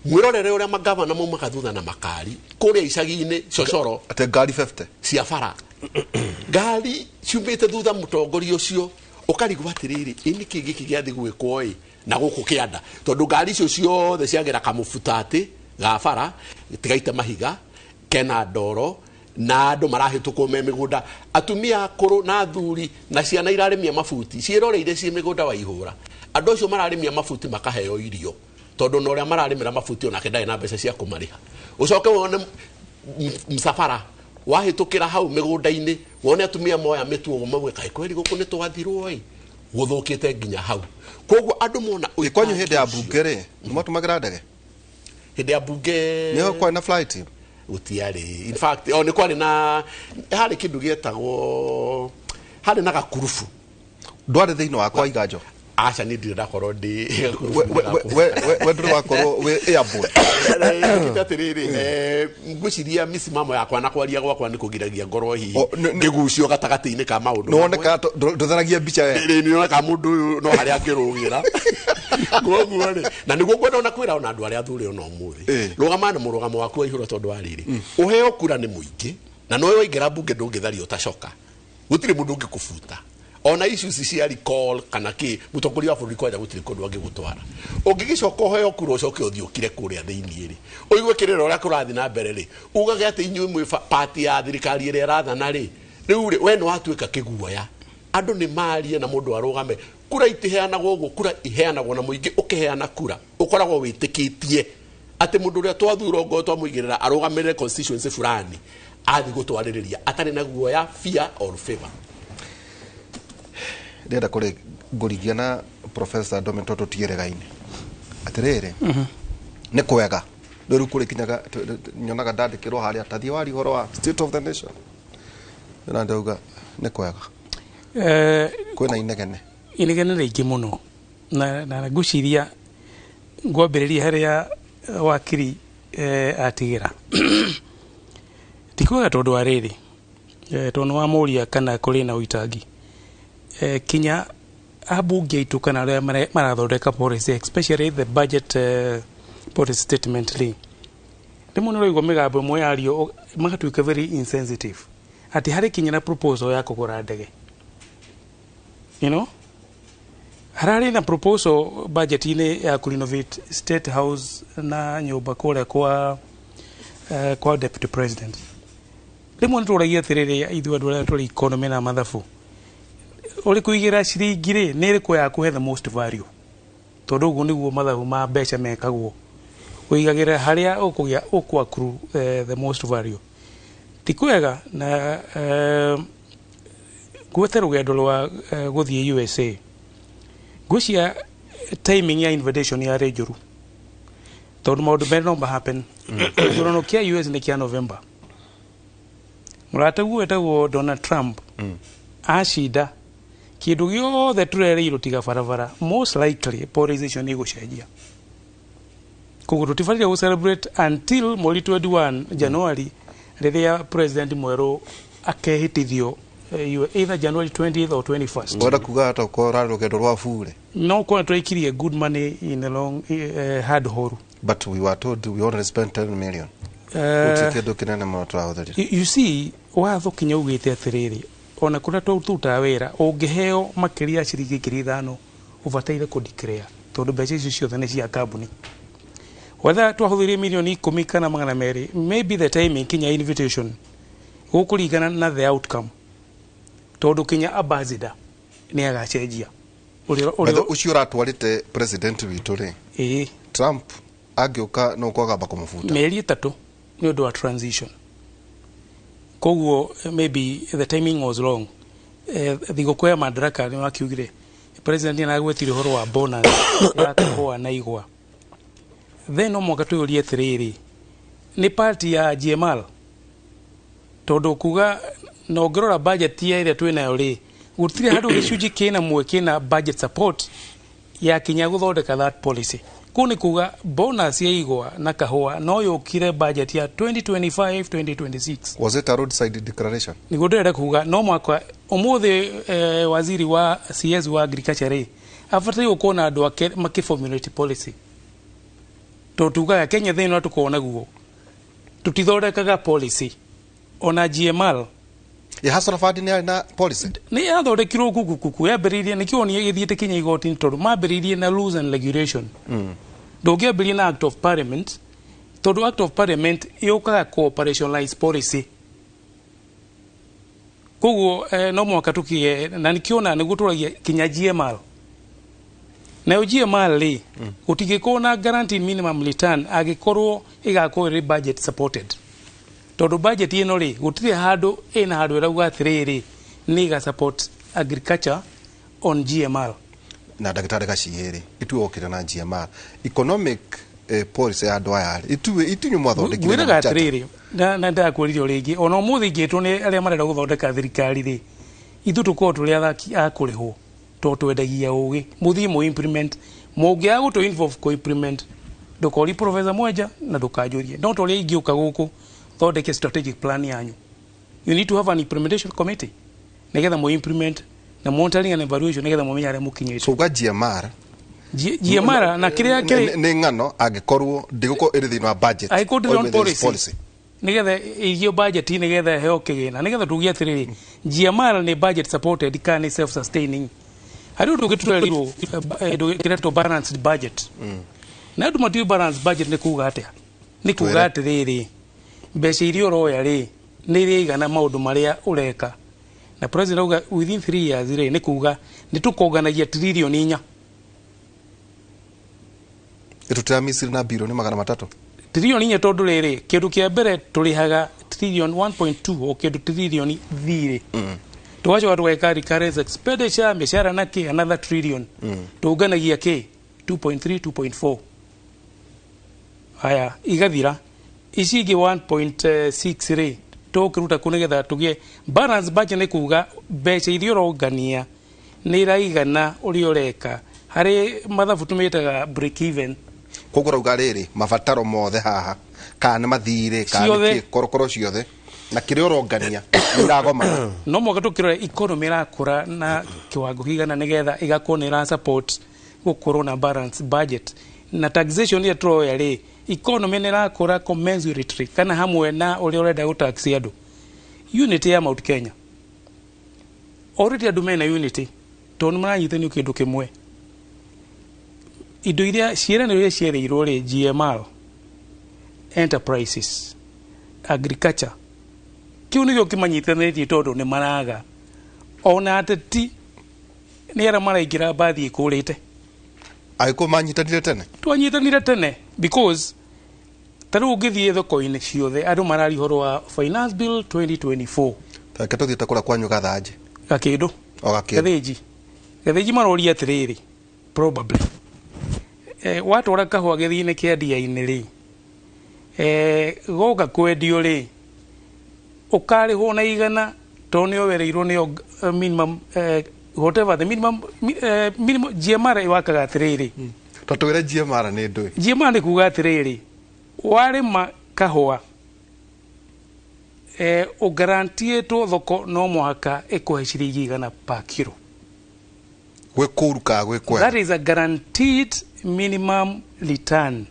mwĩrorere ũrĩa magavana maumaga thutha na makari kũrĩa icagi-inĩ cocoro. Atĩ ngari 50 cia bara, ngari ciumĩte thutha mũtongoria ũcio, ũkarigwo atĩrĩrĩ, ĩ nĩkĩ gĩkĩ gĩathiĩ gwĩkwo ĩ na gũkũ kĩanda, tondũ ngari icio ciothe ciagera kamũbuta atĩ ga bara tigaite mahiga kena ndoro, na andũ marahĩtũkwo me mĩgũnda, atumia akũrũ na athuri na ciana irarĩmia mabuti ciĩroreire ciĩ mĩgũnda wa ihũra. Andũ acio mararĩmia mabuti makaheo irio, tondũ na ũrĩa mararĩmĩra mabuti onake ndarĩ na mbeca cia kũmarĩha. Ũcoke wone msafara wahĩtũkĩra hau mĩgũnda-inĩ, wone atumia moya mĩtugo mauge kaĩ kweri gũkũ nĩ twathirwo ĩ, gũthũkĩte nginya hau. Koguo andũ mona Kwanyu hĩndĩ ya mbunge rĩ, nĩ mwatũmagĩra ndege? Hĩndĩ ya mbunge Nĩho kwarĩ na flight? Gũtiarĩ. In fact, o nĩ kwarĩ na harĩ kĩndũ gĩetagwo, harĩ na gakurubu. Ndwarĩ thĩinĩ wakwa iganjo? Aca, niĩ ndirĩ ndakorwo ndĩ We ndũrĩ wakorwo wĩ airborne? Njugĩte atĩrĩrĩ, ngwĩciria mĩsimamo yakwa na kwaria gwakwa nĩ kũgiragia ngorwo hihi ngĩgucio gatagatĩ-inĩ ka maũndũ. Nĩwoneka ndũtheragia mbica we. Nĩoneka mũndũ ũyũ no harĩa angĩrũgĩra. Koguo rĩ, na nĩguo ngwenda ona kwĩra ona andũ arĩa athure ona ũmũthĩ, rũgama na mũrũgamo waku wa ihũra, tondũ wa rĩrĩ, ũheo kura nĩ mũingĩ na nowe waingĩra mbunge ndũngĩtharia ũtacoka, gũtirĩ mũndũ ũngĩkũbuta ona issues cia recall kana kĩ. Mũtongoria wa bũrũri kwanja gũtirĩ kũndũ angĩgũtwara. Ũngĩgĩcoka ũheo kura, ũcoke ũthiĩ ũkire kũrĩa thĩinĩ rĩ, ũigue kĩrĩra ũrĩa kũrathiĩ na mbere rĩ, ugage atĩ inyuĩ mwĩ party ya thirikari ĩrĩa ĩrathana rĩ, rĩu rĩ, we nĩ watuĩka kĩguoya. Andũ nĩ marie na mũndũ arũgame. Kura itiheanagwo ũguo, kura iheanagwo na mũingĩ. Ũkĩheana kura ũkoragwo wĩtĩkĩtie atĩ mũndũ ũrĩa twathura ngo twamũigĩrĩra arũgamĩrĩre constituency fulani athiĩ gũtwarĩrĩria atarĩ na guoya, fear or favor. Ndĩrenda kũrĩ ngũrigia na Professor Ndome tondũ tũtigĩrĩgaine atĩrĩrĩ, nĩ kwega rĩu kũrĩ kinyaga nyonaga ndandĩkĩrwo harĩa tathiĩ waria ũhoro wa state of the nation, na ndauga nĩ kwega. Kwĩna inegene. Inegene rĩingĩ mũno, na ngwĩciria ngwambĩrĩria harĩa wakiri atigĩra. Ti kwega tondũ wa rĩrĩ, tondũ nĩ wamũria kana kũrĩ na ũitangi, kinya ambunge aitũ kana arĩa marathondeka policy, especially the budget policy statement rĩ, rĩmwe nĩ ũraigua mĩgambo ĩmwe yario magatuĩka very insensitive, atĩ harĩ kinya na proposal ya kũgũra ndege. Hararĩ na proposal budget-inĩ ya kũrenovate State House na nyũmba kũrĩa kwa deputy president. Rĩmwe nĩ tũragia atĩrĩrĩ, ithuĩ andũ arĩa tũrĩ economy na mathabu, ũrĩ kũigĩra ciringi rĩ, nĩ ĩrĩkũ ya kũhe the most value? Tondũ ũguo nĩguo mathabu ma mbeca mekagwo, ũigagĩra harĩa ũkũgĩa ũkũ accrue the most value. Ti kwega na gwethe rũgendo rwa gũthiĩ USA, ngwĩcia timing ya invitation yarĩ njũru, tondũ maũndũ merĩ no happen. Gĩthurano kĩa US nĩ kĩa November. Mũrataguo wetagwo Donald Trump acinda kĩndũ gĩothe tũrereirwo tiga barabara, most likely polarization ĩgũcenjia. Koguo tũtibataire gũ celebrate until mweri 21 January, rĩrĩa president mwerũ akehĩtithio, either January 20th or 21st. Ngwenda kuga hata ũkorwo rarĩ rũgendo rwa bure. No kona twaikirie good money in the long hard hole. But we were told we only spent 10 million. Gũtirĩ kĩndũ kĩnene mũno tũrahũthĩrire. You see, watho kinya ugĩte atĩrĩrĩ, ona kũrĩa tũrutaga wĩra, ũngĩheo makĩria ya ciringi 5,000 ũbataire kũ declare, tondũ mbeca icio ciothe nĩ cia kambuni, whether twahũthĩrie mirioni 10 kana 200. Maybe the timing kinya invitation gũkũringana na the outcome, tondũ kinya ambassador nĩ agacenjia. Ũrĩa ũcio ũratwarĩte president witũ rĩ, ĩĩ. Trump angĩũka no kwagamba kũmũbuta. Mĩeri 3 nĩ ũndũ wa transition. Koguo maybe the timing was wrong. Thigũkũ ya Madaraka nĩ wakiugire president nĩ aragwetire ũhoro wa bonus ya kahũa na igwa. Then no mwaka twĩyũrie atĩrĩrĩ, nĩ party ya GMR, tondũ kuga na ũngĩrora budget ya ĩrĩa twĩnayo rĩ, gũtirĩ handũ gĩcunjĩ kĩna mwe kĩna budget support ya kinya gũthondeka that policy. Kũu nĩ kuga bonus ya igwa na kahũa no yũkire budget ya 2025 2026. Was it a roadside declaration? Nĩguo ndĩrenda kuga, no mwaka ũmũthĩ waziri wa CS wa agriculture rĩ, abataire gũkorwo na andũ ake makĩformulate policy, tondũ tugaga Kenya thĩinĩ tũkorwo naguo tũtithondekaga policy ona GMR. Ya Hustler Fund nĩ yarĩ na policy. Nĩ yathondekirwo kuku kuku, yambĩrĩirie nĩkĩo nĩ gĩthiĩte kinya igoti-inĩ, tondũ mambĩrĩirie na rules and regulation. Ndũngĩambĩrĩria na act of parliament, tondũ act of parliament yũkaga ku operationalize policy. Koguo no mwaka tũkie na nĩkĩona nĩguo tũragia kinya GMR. Nayo GMR rĩ, gũtingĩkorwo na guaranteed minimum return angĩkorwo ĩgakorwo ĩrĩ budget supported, tondũ budget ĩno rĩ, gũtirĩ handũ ĩna handũ ĩrauga atĩrĩrĩ, nĩ ĩga support agriculture on GMR. Na ndagĩtarĩ Gaciĩ rĩ, itue okire na GMR economic policy ya andũ aya rĩ, itue itinyu mwathondekire na Ngwĩraga mchata. Atĩrĩrĩ, na ndakwĩrire o rĩngĩ, ona ũmũthĩ ingĩtwo nĩ arĩa marenda gũthondeka thirikari rĩ, ithuĩ tũkorwo tũrĩ athaki a kũrĩhwo. To twendagia ũgĩ mũthiĩ mũ implement, mũngĩaga gũtũ involve kũ implement, ndũkori Professor Mwenja na ndũkanjũrie. No torĩa ingĩũka gũkũ thondeke strategic plan yanyu, you need to have an implementation committee nigetha mu implement na monitoring and evaluation, nigetha mumenye harĩa mũkinyĩte. So uga GMR GMR na kĩrĩa kĩrĩ nĩ ng'ano angĩkorwo ndĩgũkorwo ĩrĩ thĩinĩ wa budget. Angĩkorwo ndĩrĩ on Or whether it's policy, nigetha igio budget, nigetha heo kĩgĩna, nigetha tuge atĩrĩrĩ, GMR nĩ budget supported kana nĩ self sustaining. Harĩ ũndũ ũngĩ tũrerirwo kĩretwo balanced budget, na andũ matiũĩ balanced budget nĩ kuga atĩa. Nĩ kuga Twĩre. atĩrĩrĩ, mbeca iria ũroya rĩ, nĩ iraigana maũndũ marĩa ũreka. Na president auga within 3 years rĩ, nĩ kuga nĩ tũkonganagia 4 trillion. Ĩtũtĩra Misiri na 300 billion. 4 trillion, tondũ rĩrĩ, kĩndũ kĩa mbere tũrĩhaga trillion 1.2 o kĩndũ trillion thirĩ, tũgacoka tũgeka recurrent expenditure, mĩcara na kĩ, another trillion. Tũnganagia kĩ 2.3, 2.4, haya igathira. Ici ingĩ 1.6 rĩ, tũkĩruta kũ nĩgetha tũgĩe balance budget? Nĩ kuga mbeca iria ũrongania nĩ iraigana ũrĩa ũreka. Harĩ mathabu tũmĩtaga break even. Koguo rauga rĩrĩ, mabataro mothe haha, kana nĩ mathirĩ, kana nĩ Ciothe. kĩ, korokoro ciothe na kĩrĩa ũrongania nĩ iragomana. No mwaka tũkĩrora economy ĩrakũra na kiwango kĩigana nĩgetha ĩgakorwo nĩ ĩra support gũkorwo na balance budget. Na taxation ĩrĩa tũroya rĩ, economy nĩ ĩrakũra commensurately kana hamwe na ũrĩa ũrenda gũtax andũ? Unity ya Mount Kenya, already andũ mena unity tondũ nĩ maranyitanio kĩndũ kĩmwe. Indo iria ciĩranĩro iria cierĩirwo rĩ, GMR, enterprises, agriculture, kĩu nĩkĩo kĩmanyitanĩtie, tondũ nĩ maraga ona ateti nĩ arĩa maraingĩra mbathi ĩkũrĩte. Agĩkũyũ manyitanire tene. Twanyitanire tene, because ta rĩu ũngĩthiĩ thoko-inĩ ciothe, andũ mararia ũhoro wa Finance Bill 2024. Reke tũthiĩte kũrĩa kwanyu Gathanjĩ. Gakĩndũ. O Gakĩndũ. Gathĩnji, Gathĩnji, maroria atĩrĩrĩ, probably watwara kahũa gĩthii-inĩ kĩa ndia-inĩ rĩ, goka kwendio rĩ, ũkarĩhwo na 100, tondũ nĩo wereirwo nĩo minimum, whatever the minimum, minimum GMR ĩwakaga atĩrĩrĩ. Tondũ twĩre GMR nĩ ndũĩ. GMR nĩ kuga atĩrĩrĩ, warĩma kahũa, ũgarantiĩtwo thoko no mũhaka ĩkũhe ciringi 100 per kilo. Gwĩ kũru kana gwĩ kwega. That is a guaranteed minimum return.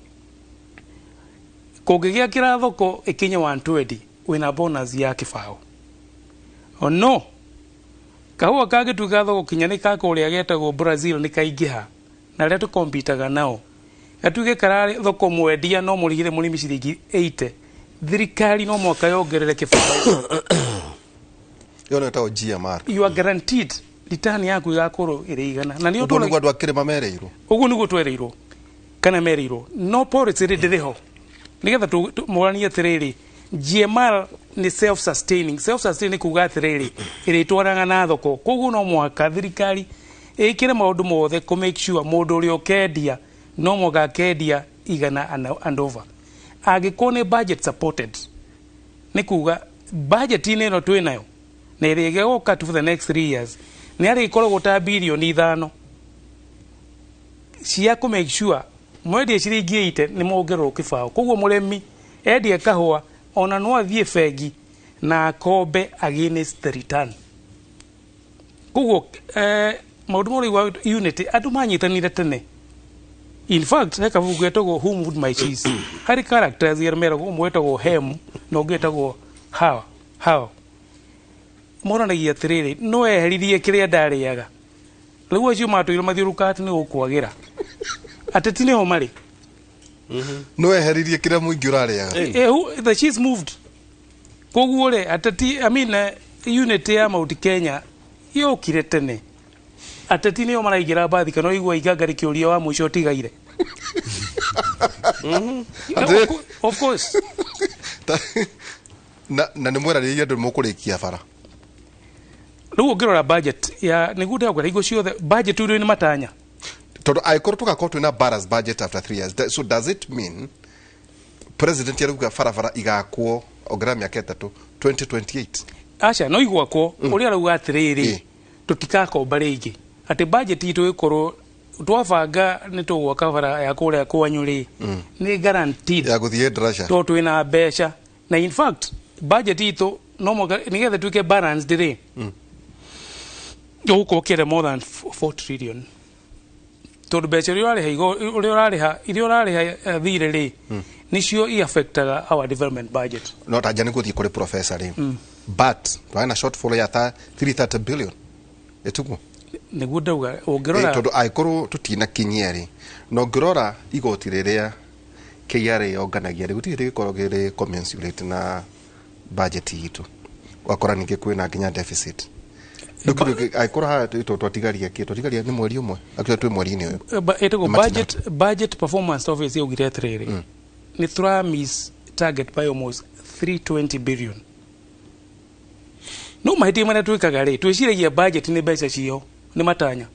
Kũngĩgĩa kĩra thoko ĩkinye 120, wĩna bonus ya 20. No kahũa kangĩtuĩka thoko kinya nĩ kakũrĩa getagwo Brazil nĩ kaingĩha na arĩa tũkompitaga nao, gatuĩke kararĩ thoko, mwendia no mũrĩhire mũrĩmi ciringi 80, thirikari no mwaka yongerere 20. Ĩyo nĩyo ĩtagwo GMR. You are guaranteed return yaku ĩgakorwo ĩrĩ 100, na nĩyo Ũguo nĩguo andũ a kĩrĩma mereirwo. Ũguo nĩguo twereirwo kana mereirwo, no policy rĩ, ndĩrĩ ho nĩgetha mũranie atĩrĩrĩ, GMR nĩ self sustaining. Self sustaining kuga atĩrĩrĩ, ĩrĩtwaraga na thoko. Koguo no mũhaka thirikari ĩkĩre maũndũ mothe kũ make sure mũndũ ũrĩa ũkendia no mũhaka akendia 100 and over. Angĩkorwo nĩ budget supported, nĩ kuga budget-inĩ ĩno twĩ nayo na ĩrĩa ĩgũka tu for the next 3 years, nĩ arĩkoragwo ta 5 billion cia kũ make sure mwendia ciringi 80 nĩ mongererwo 20. Koguo mũrĩmi endia kahũa, ona no athiĩ bengi na akombe against the return. Koguo maũndũ marĩa unity, andũ manyitanire tene. In fact, he kabuku getagwo Who Moved My Cheese, harĩ characters iria meragwo, ũmwe wetagwo Hem na ũngĩ wetagwo Hawa. Hawa monanagia atĩrĩrĩ, no eheririe kĩrĩa ndarĩaga. Rĩu acio matũire mathiũrũrũkaga atĩ nĩ gũkwagĩra, ateti nĩho marĩ. No eheririe kĩrĩa mũingĩ ũrarĩaga. The cheese moved. Koguo rĩ, ateti, I mean, unity ya Mount Kenya yokire tene. Ateti nĩo maraingĩra mbathi, kana ũigua iganga rĩkĩũria wa mũico ũtigaire. Of course. Na nĩ mweranĩire andũ mũkũrĩkia bara. Rĩu ũngĩrora budget ya nĩguo ndĩrakwĩra, hingo ciothe budget ũrĩ nĩ matanya. Tondũ angĩkorwo tũgakorwo twĩna balanced budget after 3 years, so does it mean president arauga barabara igakwo ongerera mĩaka 3, 2028? Aca, no igwakwo. Ũrĩa arauga atĩrĩrĩ, tũtikakomba rĩngĩ. Atĩ budget itũ ĩkorwo twabanga nĩ tũgwaka bara ya kũrĩa kwanyu rĩ, nĩ guaranteed ya gũthiĩ ndaraca. Tondũ twĩna mbeca, na in fact budget itũ no mũhaka nĩgetha tuĩke balanced rĩ, ũgũkorwo ũkĩenda more than 4 trillion, tondũ mbeca iria ũrarĩha ũrĩa ũrarĩha iria ũrarĩha thirĩ rĩ, nĩcio i-affectaga our development budget. No tanja nĩ gũthiĩ kũrĩ professor rĩ, but twarĩ na shortfall ya ta 330 billion, ĩtiguo? Nĩguo ndauga, ũngĩrora Tondũ angĩkorwo tũtinakinyia rĩ, na ũngĩrora igoti rĩrĩa KRA yonganagia rĩ, gũtirĩ rĩgĩkorwo kĩrĩ commensurate na budget itũ, ũgakora ningĩ kwĩna nginya deficit. Rĩu kĩndũ angĩkorwo haha twatigaria kĩ twatigaria nĩ mweri ũmwe, actually twĩ mweri-inĩ ũyũ. Ĩtagwo Nĩ matina. Budget performance office yaugire atĩrĩrĩ, nĩ tũra miss target by almost 320 billion. No mahĩtia marĩa twĩkaga rĩ, twĩciragia budget nĩ mbeca cio nĩ matanya.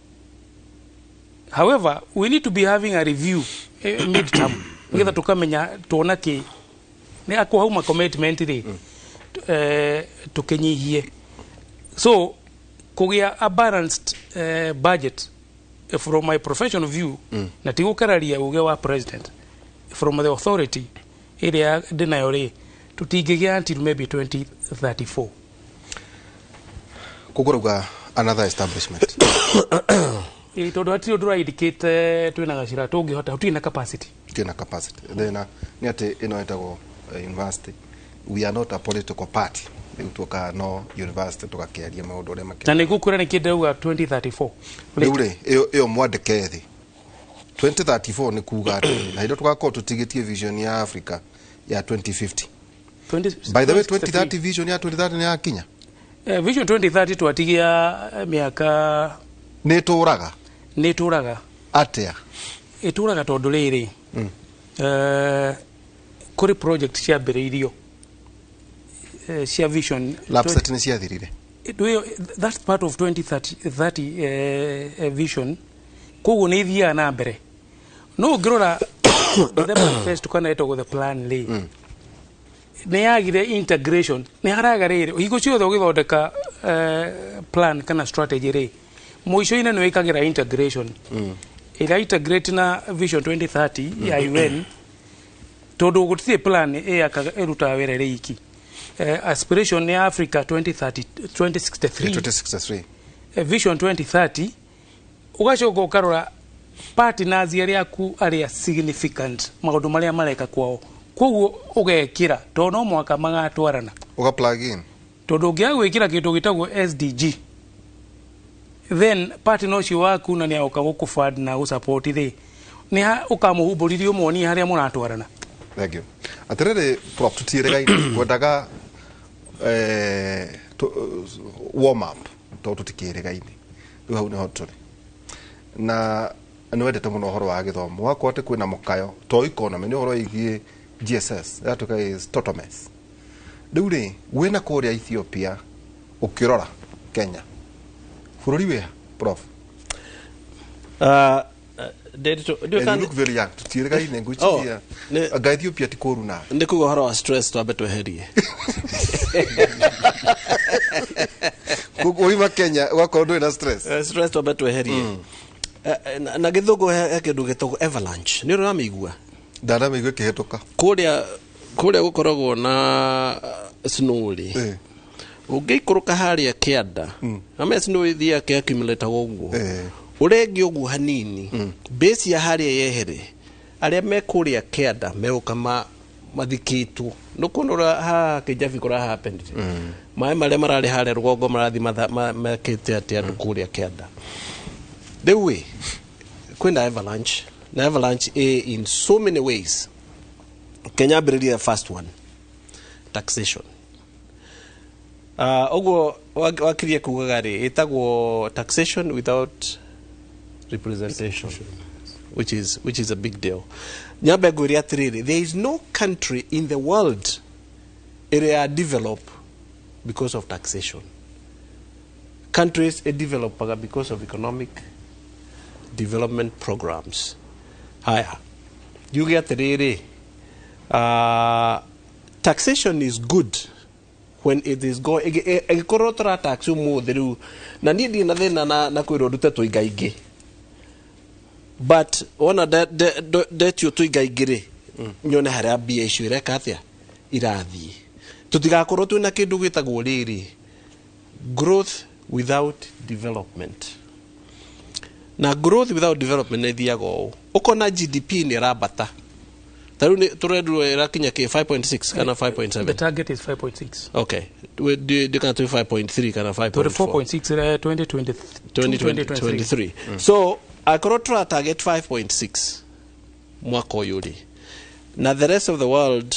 However, we need to be having a review mid term, nĩgetha tũkamenya tuona kĩ nĩ akwo hauma commitment rĩ, tũkĩnyihie. So kũgĩa a balanced budget, from my professional view, na ti gũkararia uge wa president, from the authority ĩrĩa ndĩnayo rĩ, tũtingĩgĩa until maybe 2034. Koguo rauga another establishment. Ĩ, tondũ hatirĩ ũndũ ũraindicate twĩna gacĩra tũngĩhota, tũtirĩ na capacity. Tuna capacity thĩna nĩ atĩ ĩno ĩtagwo university. We are not a political party. Rĩu tuokaga no university tũgakĩaria maũndũ ũrĩa Na nĩ ngũkwĩra nĩkĩ ndauga 2034. Rĩu rĩ, ĩyo mwandĩke thĩ 2034, nĩ kuga atĩ na hĩndĩ tũgakorwo tũtigĩtie vision ya Africa ya 2050. 20 By the way, 2063. 2030, vision ya 2030 nĩ yakinya? Vision 2030 twatigia mĩaka Nĩ ĩtũraga? Nĩ ĩtũraga. Atĩa? Ĩtũraga tondũ rĩrĩ, kũrĩ project ciambĩrĩirio cia vision. Lapset nĩ ciathirire. That's part of 2030 30, vision, koguo nĩ ithiaga na mbere. No ũngĩrora the manifesto kana ĩtagwo the plan rĩ, nĩ yagire integration, nĩ haraga rĩrĩ, hingo ciothe ũgĩthondeka plan kana strategy rĩ, mũico-inĩ nĩ wĩkagĩra integration ĩrĩa integrate na vision 2030 ya UN, tondũ gũtirĩ plan ĩyakaga ĩrutaga wĩra ĩrĩ iki. Aspiration ya Africa 2030, 2063. 2063. Vision 2030, ũgacoka ũkarora partners arĩa aku arĩa significant, maũndũ marĩa mareka kwao, koguo ũgekĩra tondũ no mũhaka magatwarana. Ũga plug in. Tondũ ũngĩaga gwĩkĩra kĩndũ gĩtagwo SDG, then partner ũcio waku na nĩ agoka gũkũfund na gũsupport rĩ, nĩ ũkamũhumbũrithia ũmuonie harĩa mũratwarana. Thank you. Atĩrĩrĩ prof, tũtiĩrĩgaine kwendaga warm up tondũ tũtikĩrĩgaine. Rĩu hau nĩho tũrĩ, na nĩ wendete mũno ũhoro wa gĩthomo, wakorwo atĩ kwĩna mũkayo to economy, nĩ ũhoro wĩgiĩ GSS yatuĩka is total mess. Rĩu rĩ, wĩna kũrĩa Ethiopia, ũkĩrora Kenya bũrũri wĩha, prof? Ndĩritũ- And you look very young. Tũtiĩrĩgaine ngwĩciria anga Ethiopia ti kũũru nawe. Nĩ kuga ũhoro wa stress twambe tweherie. Ũima Kenya ũgakorwo ndũrĩ na stress. Stress twambe tweherie. Na gĩthũngũ he kĩndũ gĩtagwo avalanche, nĩ ũramĩigua? Ndanamĩigua ĩkĩhĩtũka. Kũrĩa gũkoragwo na snow rĩ, ũngĩikũrũka harĩa kĩanda ame snow ĩthiaga kĩaccumulataga ũguo, ũrenge ũguo hanini, base ya harĩa yehere, arĩa me kũrĩa kĩanda megũka mathikĩtwo. Nĩkuona ũrĩa haha kĩnjabi kũra happened, maĩ marĩa mararĩ harĩa rũgongo marathiĩ mekĩte atĩ andũ kũrĩa kĩanda. Rĩu ĩ kwĩna avalanche, na avalanche ĩ in so many ways. Kenya ambĩrĩrie the first one, taxation. Ũguo wakirie kugaga rĩ, ĩtagwo taxation without representation, which is a big deal. Nyambe ngwĩre atĩrĩrĩ, there is no country in the world ĩrĩa develop because of taxation. Countries developaga because of economic development programs. Haya, njuge atĩrĩrĩ, taxation is good. When it is go ĩgĩkorwo tũra tax ũmũthĩ rĩu, na niĩ ndirĩ na thĩna na kwĩrwo ndute tũingaingĩ, but wona ndetio tũingaingĩ rĩ, nyone harĩa mbia icio ireka atĩa, irathiĩ. Tũtigakorwo twĩna kĩndũ gĩtagwo rĩrĩ, growth without development. Na growth without development nĩ ĩthiaga ũũ, ũkona GDP nĩ ĩrambata, ta rĩu tũrendirwo ĩrakinya kĩ, 5.6 kana 5.7? The target is 5.6. Okay, ndikana twĩ 5.3 kana 5.4? 4.6, 2022. 2023. So akorwo tũra target 5.6 mwaka ũyũ rĩ, na the rest of the world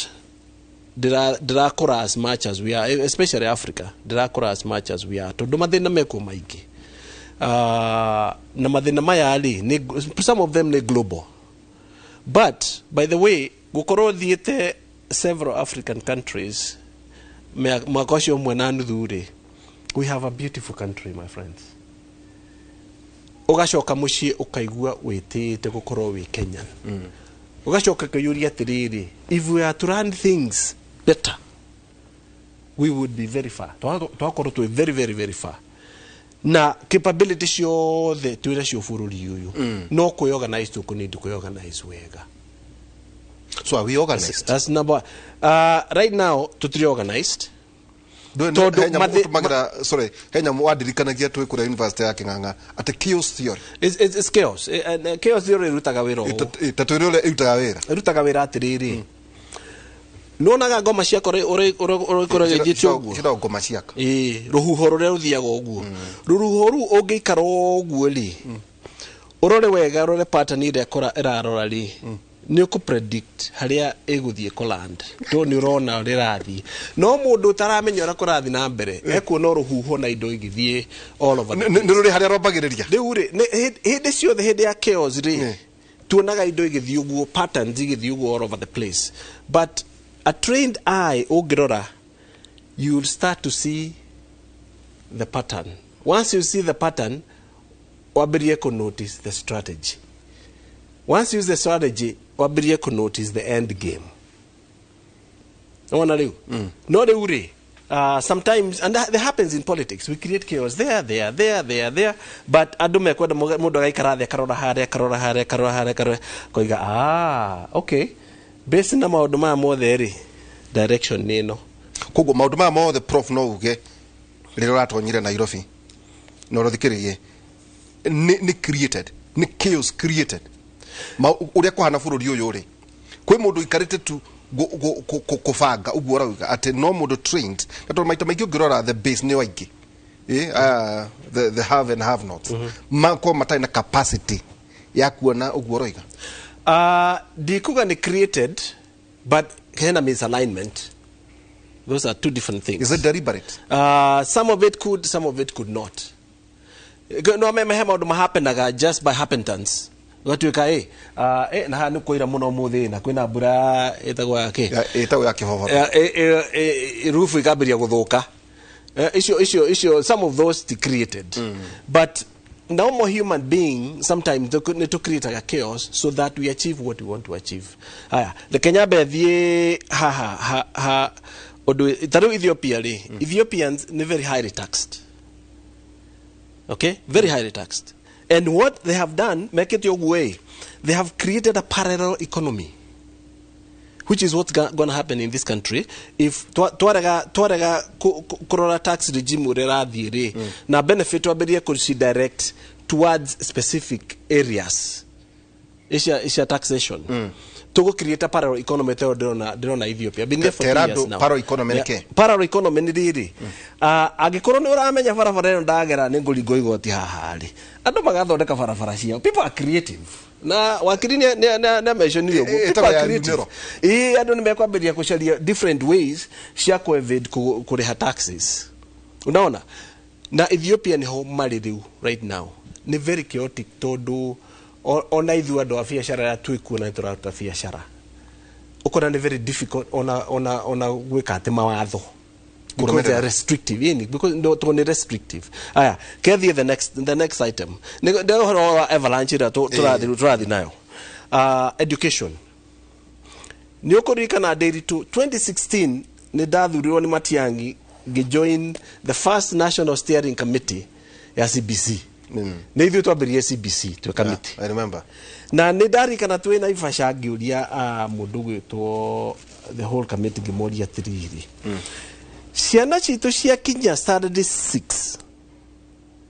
ndirakũra as much as we are, especially Africa ndirakũra as much as we are, tondũ mathĩna mekuo maingĩ. Na mathĩna maya rĩ, some of them nĩ global. But by the way, gũkorwo thiĩte several African countries mwaka ũcio ũmwe na nuthu rĩ, we have a beautiful country, my friends. Ũgacoka mũciĩ ũkaigua wĩtĩĩte gũkorwo wĩ Kenyan. Ũgacoka ũkeyũria atĩrĩrĩ, if we are to run things better, we would be very far. Twakorwo twĩ very, very, very far, na capability ciothe twĩ nacio bũrũri ũyũ, no kwĩorganize, tũkũnindi kwĩorganize wega. So are we organized? That's number one. Right now tũtirĩ organized. Tondũ Tondũ ũtũmagĩra, sorry, he nyamũ wandirikanagia twĩ kũrĩa university ya Kĩng'ang'a atĩ chaos theory. It's chaos. And chaos theory ĩrutaga wĩra ũũ. Ta twĩre ũrĩa ĩrutaga wĩra. Ĩrutaga wĩra atĩrĩrĩ, nĩwonaga ngoma ciakwa ũrĩa ĩnjĩtie ũguo? Ciĩtagwo ngoma ciaka. Ĩĩ, rũhuho rũrĩa rũthiaga ũguo, rũhuho rũu ũngĩikara ũguo rĩ, ũrore wega, ũrore pattern ĩrĩa ĩrarora rĩ, nĩ ũkũ predict harĩa ĩgũthiĩ kũland, tondũ nĩ ũrona ũrĩa ĩrathiĩ. No mũndũ ũtaramenya ũrĩa kũrathiĩ na mbere ekuona rũhuho na indo igĩthiĩ all over the Nĩ rũrĩ harĩa rwambagĩrĩria. Rĩu rĩ, hĩndĩ ciothe, hĩndĩ ya chaos rĩ, tuonaga indo igĩthiĩ ũguo, patterns igĩthiĩ ũguo all over the place. But a trained eye ũngĩrora, you will start to see the pattern. Once you see the pattern, wambĩrĩrie kũ notice the strategy. Once you use the strategy, wambĩrĩrie kũ notice the end game. Wona rĩu? No rĩu rĩ, sometimes, and that happens in politics, we create chaos there, there, there, there, there, but andũ mekwenda mũndũ agaikara thĩ, akarora harĩa, akarora harĩa, akarora harĩa, akarora, koiga, "Ah, okay, based na maũndũ maya mothe rĩ, direction nĩ ĩno." Koguo maũndũ maya mothe, prof, no uge rĩrĩa ũratonyire Nairobi na ũrathikĩrĩrie nĩ created, nĩ chaos created. Ũrĩa kũhana bũrũri ũyũ rĩ, kwĩ mũndũ ũikarĩte tu kũbanga ũguo ũrauga atĩ no mũndũ trained, na tondũ maita maingĩ ũngĩrora the base nĩ aingĩ, the have and have nots, makorwo matarĩ na capacity ya kuona ũguo ũroiga. Ndikuga nĩ created, but hena misalignment. Those are two different things. Is it deliberate? Some of it could, some of it could not. No me he maũndũ mahappenaga just by happenstance, gatuĩka ĩ, na haha nĩ kũira mũno ũmũthĩ na kwĩna mbura ĩtagwo ya kĩ? Ĩtagwo ya kĩboboto. Roof ikambĩrĩria gũthũka. Icio some of those ti created, but normal human being sometimes nĩ tũ create chaos so that we achieve what we want to achieve. Haya, reke nyambe thiĩ haha ha ũndũ ta rĩu Ethiopia rĩ, Ethiopians nĩ very highly taxed, okay, very highly taxed, and what they have done, mekĩte ũguo ĩ, they have created a parallel economy, which is what's gonna happen in this country if twarega kũrora tax regime ũrĩa ĩrathiĩ rĩ, na benefit twambĩrĩrie kũci direct towards specific areas icia taxation, tũgũ create a parallel economy ta ĩyo ndĩrona Ethiopia. Been there for Tera 2 years andũ now. Parallel economy nĩ Yeah, kĩ? Parallel economy nĩ rĩrĩ, angĩkorwo nĩ ũramenya barabara ĩno ndagera nĩ ngũringwo igoti haha rĩ, andũ magathondeka barabara ciao. People are creative, na wakiri nĩ mentionire ũguo. People Ĩtagwo are ya creative. Numero. Ĩĩ, andũ nĩ mekwambĩrĩria gũcaria different ways cia kũ evade kũrĩha taxes, unaona? Na Ethiopia nĩho marĩ rĩu. Right now nĩ very chaotic, tondũ ona ithuĩ andũ a biacara arĩa twĩkuo na nĩ tũraruta biacara, ũkona nĩ very difficult ona gwĩka atĩ mawatho, because they are restrictive yani, because no, tondũ nĩ restrictive. Aya, kethiĩ the next item nĩ ũhoro wa avalanche ĩrĩa tũrathiĩ nayo. Education, nĩ ũkũririkana Ndĩritũ, 2016 nĩ ndathurirwo nĩ Matiang'i. Ngĩjoin the first national steering committee ya CBC. Nĩ ithuĩ twambĩrĩrie CBC twĩ committee. I remember. Na nĩ ndarikana twĩ Naivasha ngĩũria mũndũ gwĩtwo the whole committee, ngĩmoria atĩrĩrĩ, ciana citũ ciakinya standard 6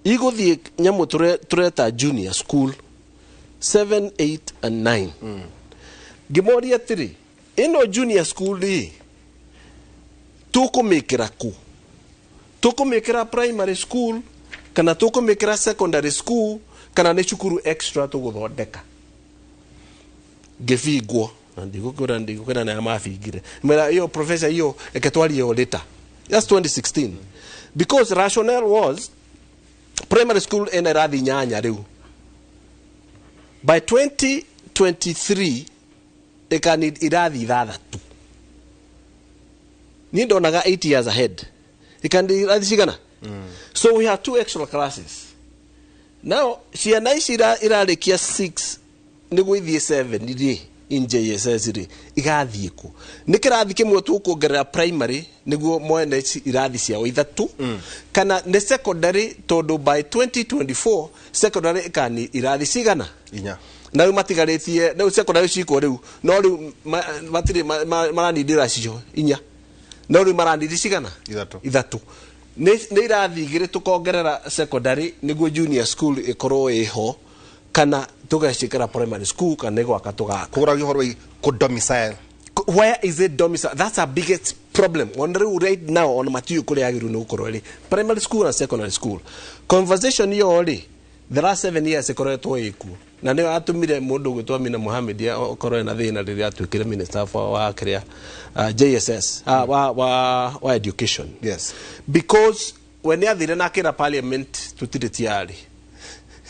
igũthiĩ nyamũ tũreta junior school 7, 8 and 9. Ngĩmoria atĩrĩ, ĩno junior school rĩ, tũkũmĩkĩra kũ? Tũkũmĩkĩra primary school kana tũkũmĩkĩra secondary school kana nĩ cukuru extra tũgũthondeka? Ngĩbingwo na ndigũkwĩra naya mabingire. Mera iyo professor iyo eke twarie yo later. That's 2016, because rationale was primary school ena irathi 8 rĩu, by 2023 ĩkani irathi 6. Niĩ ndonaga 8 years ahead ĩkani irathi cigana. So we have two extra classes now. Ciana ici irarĩkia 6 nĩguo ithiĩ 7 rĩ in JSS rĩ, igathiĩ kũ? Nĩ kĩrathi kĩmwe tũkuongerera primary nĩguo mwene irathi ciao 3, kana nĩ secondary, tondũ by 2024 secondary ĩkani irathi cigana? 4. Na rĩu matigarĩtie, rĩu secondary ciko rĩu, no rĩu matirĩ maranindĩra cio 4, no rĩu maranindi cigana? 3. 3. Nĩ irathi 2 tũkongerera secondary nĩguo junior school ĩkorwo ĩho, kana tũgacikĩra primary school, kana nĩ gwaka tũgaka? Kũgũragia ũhoro wĩgiĩ kũ domicile. Where is it domicile? That's our biggest problem on rĩu right now. On matiũĩ kũrĩa yagĩrĩirwo nĩ gũkorwo ĩrĩ, primary school na secondary school conversation ĩyo rĩ, the last 7 years ĩkoretwo ĩkuo, na nĩyo atũmire mũndũ ũgwĩtwo Amina Mohamed akorwo ena thĩna rĩrĩa atuĩkire minister for wa kĩrĩa JSS wa education. Because we nĩ athire na akĩra parliament tũtirĩ tiarĩ.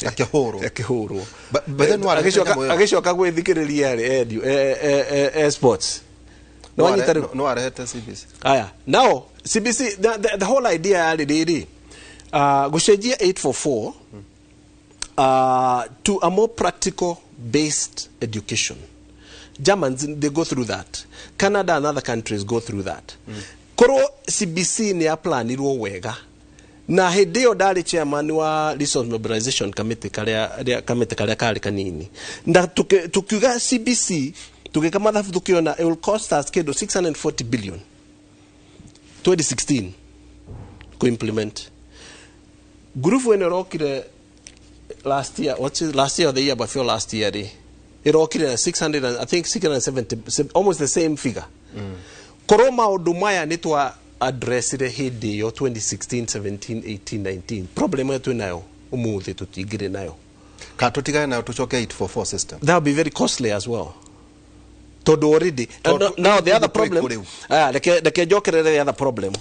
Akĩhũrwo. Akĩhũrwo. But then warehete nyamũ ĩyo. Agĩcoka gwĩthikĩrĩria rĩ sports. Nĩ wanyita rĩu? No warehete CBC. Aya, now CBC, the whole idea yarĩ rĩrĩ, gũcenjia 844 to a more practical based education. Germans, they go through that. Canada and other countries go through that. Korwo CBC nĩ yaplanirwo wega, na hĩndĩ ĩyo ndarĩ chairman wa resource mobilization committee, karĩa committee karĩa karĩ kanini, na tukiuga CBC, tũgĩka mathabu, tukiona it will cost us kĩndũ 640 billion 2016 ku implement. Ngurubu ĩno ĩrokire last year, what's it, last year or the year before last year rĩ, ĩrokire na 600 and, I think 670, almost the same figure. Korwo maũndũ maya nĩ twa addressire hĩndĩ ĩyo 2016, 17, 18, 19, problem ĩyo twĩ nayo ũmũthĩ tũtingĩrĩ nayo. Kana tũtigane nayo tũcoke 844 system? That will be very costly as well, tondũ already now the other problem, reke njokerere the other problem.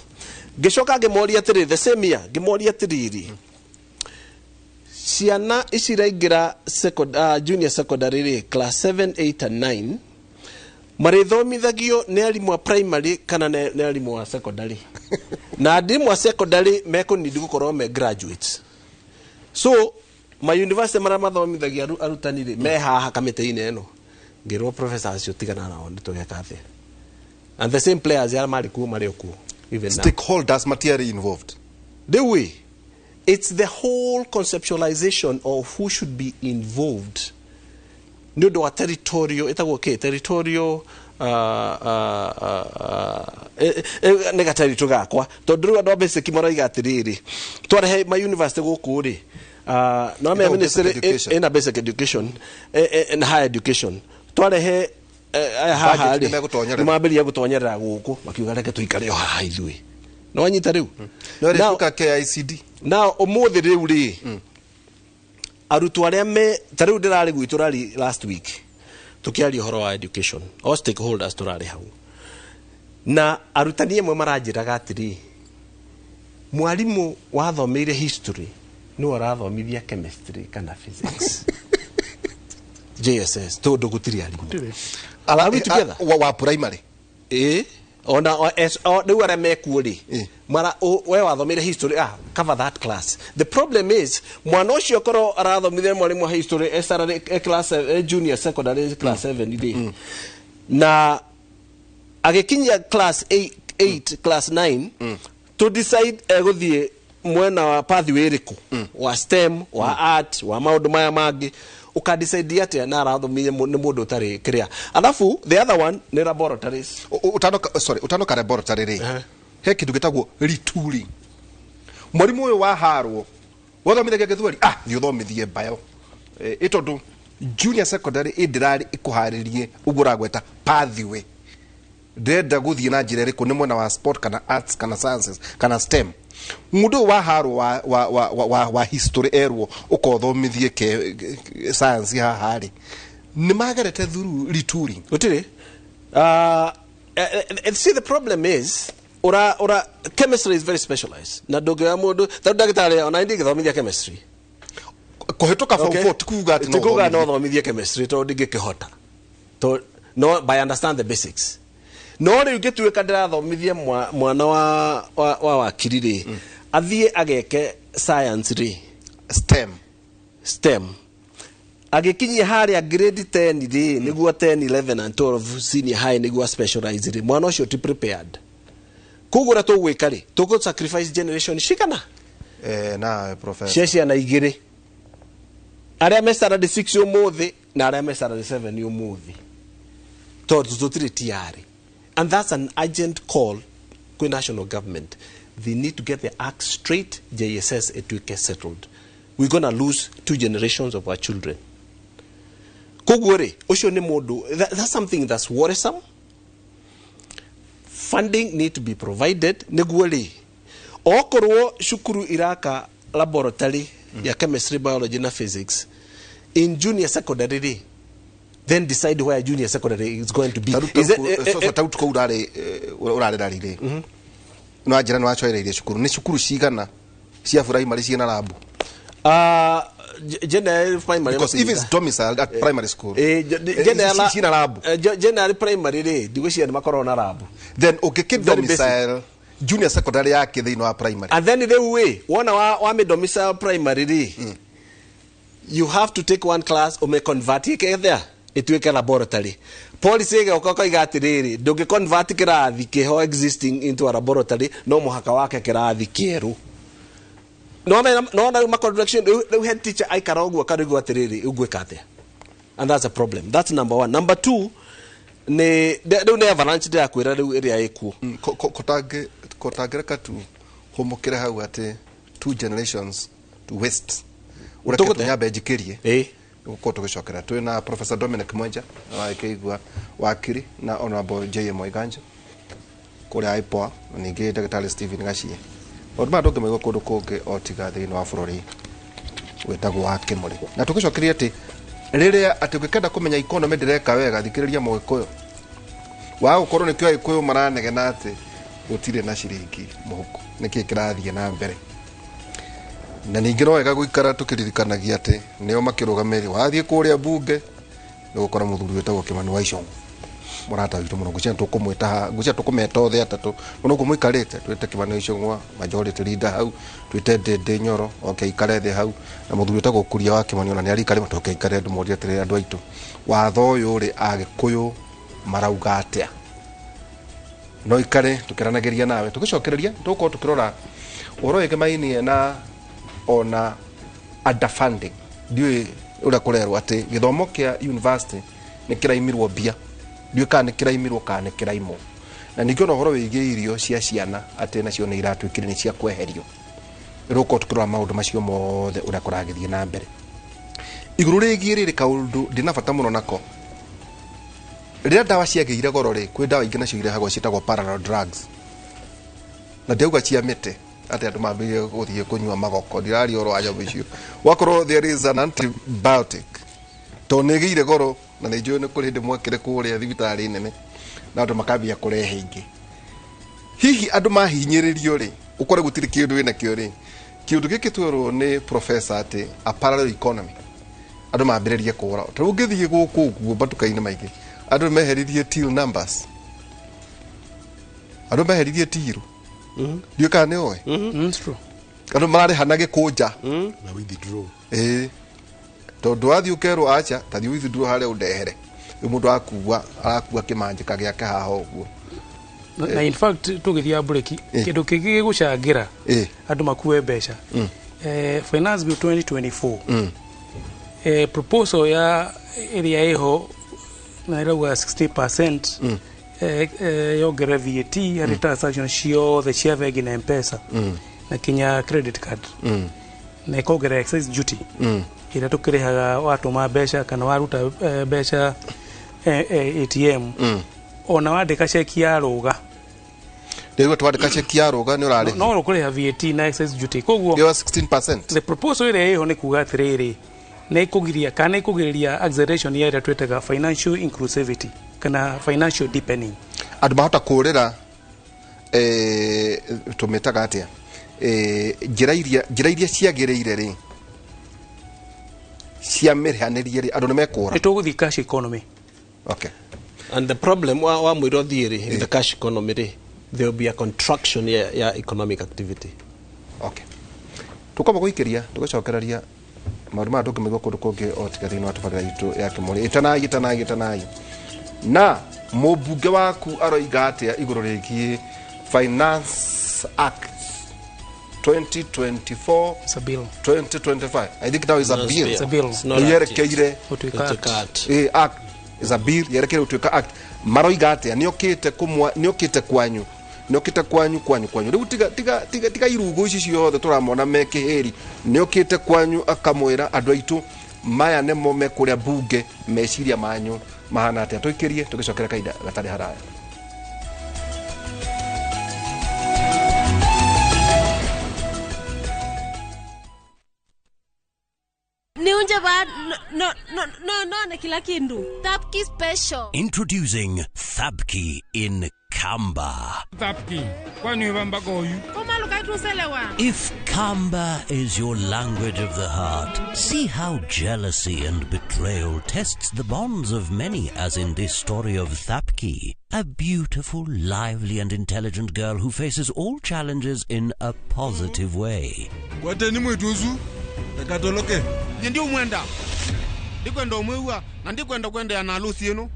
Ngĩcoka ngĩmoria atĩrĩ, the same year ngĩmoria atĩrĩrĩ, ciana ici iraingĩra junior secondary rĩ, class 7, 8 and 9, marĩthomithagio nĩ arimũ a primary kana nĩ arimũ a secondary? Na arimũ a secondary mekũnidi gũkorwo me graduates, so ma university marĩa mathomithagia arutani rĩ, me haha kamĩtĩ-inĩ ĩno. Ngĩrwo professor acio tigana nao, nĩ tũgeka atĩa? And the same players arĩa marĩ kuo marĩ o kuo even now. Stakeholders matiarĩ involved. Rĩu ĩ, it's the whole conceptualization of who should be involved nĩ ũndũ wa territorial, ĩtagwo kĩ, territorial, nĩ gaterito gakwa, tondũ rĩu andũ a basic maroiga atĩrĩrĩ, twarehe ma university gũkũ rĩ, no me Ĩtagwo basic ministry education. Ĩna basic education na higher education, twarehe aya haha Budget rĩ, nĩmegũtonyerera. nĩmambĩrĩria gũtonyerera gũkũ, makiuga reke tũikare o haha ithuĩ. Nĩ wanyita rĩu? No Now- ĩrĩtuĩka KICD. Now ũmũthĩ rĩu rĩ, arutwo arĩa me ta rĩu ndĩrarĩ gwitũ rari last week tũkĩaria ũhoro wa education, all stakeholders tũrarĩ hau, na arutani amwe maranjĩraga atĩrĩ, mwarimũ wathomeire history nĩwe ũrathomithia chemistry kana physics JSS, tondũ gũtirĩ arimũ. Are we together? Wa primary. Ĩ, ona rĩu arĩa mekuo rĩ, mara we wathomeire history, cover that class. The problem is mwana ũcio korwo arathomithia mwarimũ wa history e e class junior secondary class 7 rĩ, na agĩkinyia class 8, class 9. To decide egũthiĩ mwena wa pathway ĩrĩkũ, wa STEM, wa art, wa maũndũ maya mangĩ, ũkadecide atĩa na arathomithia nĩ mũndũ ũtarĩ kĩrĩa? Alafu the other one nĩ laboratories. Utanoka, sorry, utanoka laboratory rĩ, he kindu gĩtagwo retooling. Mwarimu ũyũ waharwo wathomithagia gĩthweri, thiĩ ũthomithie bio, ĩ tondũ junior secondary ĩ ndĩrarĩ ĩkũharĩrie ũguo ũragweta pathway, ndĩrenda gũthiĩ na njĩra ĩrĩkũ, nĩ mwena wa sport kana arts kana sciences kana STEM. Mũndũ ũyũ waharwo wa history erwo ũkothomithie ke science haha rĩ, nĩ magerete through retooling? Gũtirĩ. See, the problem is ura chemistry is very specialized na ndũngĩoya mũndũ tondũ ndagĩtarĩ ona ndingĩthomithia chemistry. Kũhĩtũka form 4 ti kuga atĩ no ti kuga no ũthomithie. Thomithie chemistry tondũ ndingĩkĩhota. No, but I understand the basics. No rĩu ngĩtuĩka ndĩrathomithia mwana wa wakiri rĩ, athiĩ ageke science rĩ, STEM, STEM, agĩkinyia harĩa grade 10 rĩ, nĩguo 10, 11 and 12 senior high, nĩguo specialize rĩ, mwana ũcio ti prepared. Koguo ũrĩa tũgwĩka rĩ, tũgũ sacrifice generation cigana? Na professor. Cia ciana igĩrĩ, arĩa me standard 6 ũmũthĩ na arĩa me standard 7 ũmũthĩ, tondũ tũtirĩ tiarĩ. And that's an urgent call kwĩ national government. They need to get their act straight. JSS ĩtuĩke settled. We're gonna lose two generations of our children. Koguo rĩ, ũcio nĩ mũndũ that's something that's worrisome. Funding need to be provided nĩguo rĩ, okorwo cukuru iraka laboratory ya chemistry, biology na physics in junior secondary rĩ, then decide where junior secondary is going to be. Is it, Tau kũu ũrarĩ rĩ, no njĩra nĩ wacoereirie cukuru, nĩ cukuru cigana cia primary ciĩna lab? General primary. Because if it's domiciled at primary school, general ciĩna lab. General primary rĩ, ndigwĩciria nĩ makoragwo na lab. Then ũngĩkĩ Very basic. domicile junior secondary yake thĩinĩ wa primary. And then rĩu ĩ wona wa domicile primary rĩ, you have to take one class ume convert ĩke there ĩtuĩke laboratory. Policy ĩgĩũka ũkoiga atĩrĩrĩ, ndũngĩ convert kĩrathi kĩho existing into a laboratory, no mũhaka wake kĩrathi kĩerũ. No rĩu ma contradiction rĩu head teacher aikara ũguo akarigwo atĩrĩrĩ, ũgwĩka atĩa? And that's a problem. That's number one. Number two nĩ rĩu nĩ avalanche ndĩrakwĩra rĩu ĩrĩa ĩkuo. Kotangĩreka tu hũmũkĩre hau atĩ two generations to waste, ũreke. Tũgũte. Tũnyambe njikĩrie. Ĩĩ. Gũkorwo tũgĩcokera twĩ na Professor Dominic Mwenja wa wakiri na Honorable J.M. Waiganjo kũrĩa IPOA, na ningĩ ndagĩtarĩ Stephen Gachie. Maũndũ maya ndũngĩmaigua kũndũ kũngĩ o tiga thĩinĩ wa bũrũri wĩtagwo wa Kĩmũrĩ. Na tũgĩcokeria atĩ rĩrĩa atĩ ũngĩkenda kũmenya economy ndĩreka wega, thikĩrĩria Mũgĩkũyũ wa gũkorwo nĩkĩo Agĩkũyũ maranegena atĩ gũtirĩ na ciringi mũhuko, nĩkĩ kĩrathiĩ na mbere? Na ningĩ no wega gũikara tũkĩririkanagia atĩ nĩo makĩrũgamĩrĩri wathiĩ kũrĩa bunge nĩ gũkora mũthuri wĩtagwo Kĩmani wa Ichung'wa, mũrata witũ mũno. Ngwĩciria tũkũmwĩta haha, ngwĩciria tũkũmeta othe atatũ mũno ũguo mũikarĩte. Twĩte Kĩmani wa Ichung'wa, majority leader hau, twĩte Ndĩndĩ Nyoro oke aikare thĩ hau, na mũthuri wĩtagwo Kuria wa Kĩmani ona nĩ arikare toke aikare. Andũ morie atĩrĩrĩ, andũ aitũ, watho ũyũ rĩ, Agĩkũyũ marauga atĩa? No ikare tũkĩranagĩria nawe. Tũgĩcokereria tũgũkorwo tũkĩrora ũhoro wĩgĩmainie na ona underfunding. Ndiũĩ ũrĩa kũrerwo atĩ gĩthomo kĩa university nĩ kĩraimirwo mbia, ndiũĩ kana nĩ kĩraimirwo kana nĩ kĩraimwo. Na ningĩ ona ũhoro wĩgiĩ irio cia ciana atĩ nacio nĩ iratuĩkire nĩ cia kweherio. Rũkorwo tũkĩrora maũndũ macio mothe ũrĩa kũragĩthiĩ na mbere igũrũ rĩgiĩ rĩrĩ kaũndũ ndĩna bata mũno nako. Rĩrĩa ndawa ciagĩire goro rĩ, kwĩ ndawa ingĩ nacio irehagwo ciĩtagwo parallel drugs, na ndiauga cia mĩtĩ atĩ andũ mambĩrĩrie gũthiĩ kũnyua magoko, ndiraria ũhoro wa nyamũ icio. Wakorwo there is an antibiotic, tondũ nĩ ĩgĩire goro na nĩ njũĩ nĩ kũrĩ hĩndĩ mwekire kũrĩa thibitarĩ nene na andũ makambia kũrehe ingĩ, hihi andũ mahinyĩrĩrio rĩ, ũkore gũtirĩ kĩndũ wĩnakĩo rĩ, kĩũndũ gĩkĩ twerwo nĩ professor atĩ a parallel economy, andũ mambĩrĩrie kũgũra. Ta rĩu ũngĩthiĩ gũkũ ũguo matuka-inĩ maingĩ, andũ nĩ meheririe till numbers, andũ meheririe till. Ndiũĩ kana nĩ ũĩ. Andũ mararĩha na gĩkũnja. Na withdraw. Ĩĩ, tondũ wathiĩ ũkerwo acha, ta thiĩ withdraw harĩa ũndehere. Rĩu mũndũ akua arakua kĩmanjĩka gĩake haha ũguo. Na in fact tũgĩthiĩ break kĩndũ kĩngĩ gĩgũcangĩra andũ makue mbeca, Finance Bill 2024, proposal ya ĩrĩa ĩho na ĩrauga 60% yongerere VAT harĩ transaction ciothe cia bengi na M-Pesa na kinya credit card, na ĩkongerera excise duty ĩrĩa tũkĩrĩhaga watũma mbeca kana waruta mbeca ATM, ona wandĩka ceki ya rũga. Rĩu twandĩka ceki ya rũga nĩ ũrarĩha? No ũkũrĩha VAT na excise duty. Koguo ĩyo 16%. The proposal ĩrĩa ĩho nĩ kuga atĩrĩrĩ, nĩ ĩkũgiria kana ĩkũgirĩrĩria acceleration ya ĩrĩa twĩtaga financial inclusivity kana financial deepening. Andũ mahota kũrĩra, tũmĩtaga atĩa, njĩra iria ciagĩrĩire rĩ cia mĩrĩhanĩrie rĩ, andũ nĩ mekũra. Nĩ tũgũthiĩ cash economy. Okay. And the problem wa mwĩrwo thiĩ rĩ, in the cash economy rĩ, there will be a contraction ya economic activity. Okay. Tũkwamba gũikĩria tũgĩcokereria maũndũ maya ndũngĩmaigua kũndũ kũngĩ o tiga thĩinĩ wa tabarĩra itũ ya Kĩmũrĩ. Ĩtanai, ĩtanai, ĩtanai. Na mũmbunge waku aroiga atĩa igũrũ rĩgiĩ Finance Act 2024? It's a bill. 2025. I think now is a No, it's bill. It's a bill. It's not act yet. Yerekeire Gũtuĩka act. Act is a bill yerekeire gũtuĩka act. Maroiga atĩa? Nĩokĩte kũmwa, nĩokĩte kwanyu, nĩokĩte kwanyu, kwanyu, kwanyu. Rĩu tiga, tiga, tiga, tiga irugo ici ciothe tũramona me kĩhĩri. Nĩokĩte kwanyu akamwĩra andũ aitũ maya nĩmo me kũrĩa bunge, meciria manyu mahana atĩa? Tũikĩrie tũgĩcokera kahinda gatarĩ haraya. Niunje ba no no no no na kila kindu. Thapki special. Introducing Thapki in Kamba. Thapki, kwani wamba goyu? If Kamba is your language of the heart, see how jealousy and betrayal tests the bonds of many, as in this story of Thapki, a beautiful, lively and intelligent girl who faces all challenges in a positive way. Kwateni mwituzu, ekatoloke. Nyendi umwenda. Ndikwenda umwiwa, na ndikwenda kwenda na harusi yenu.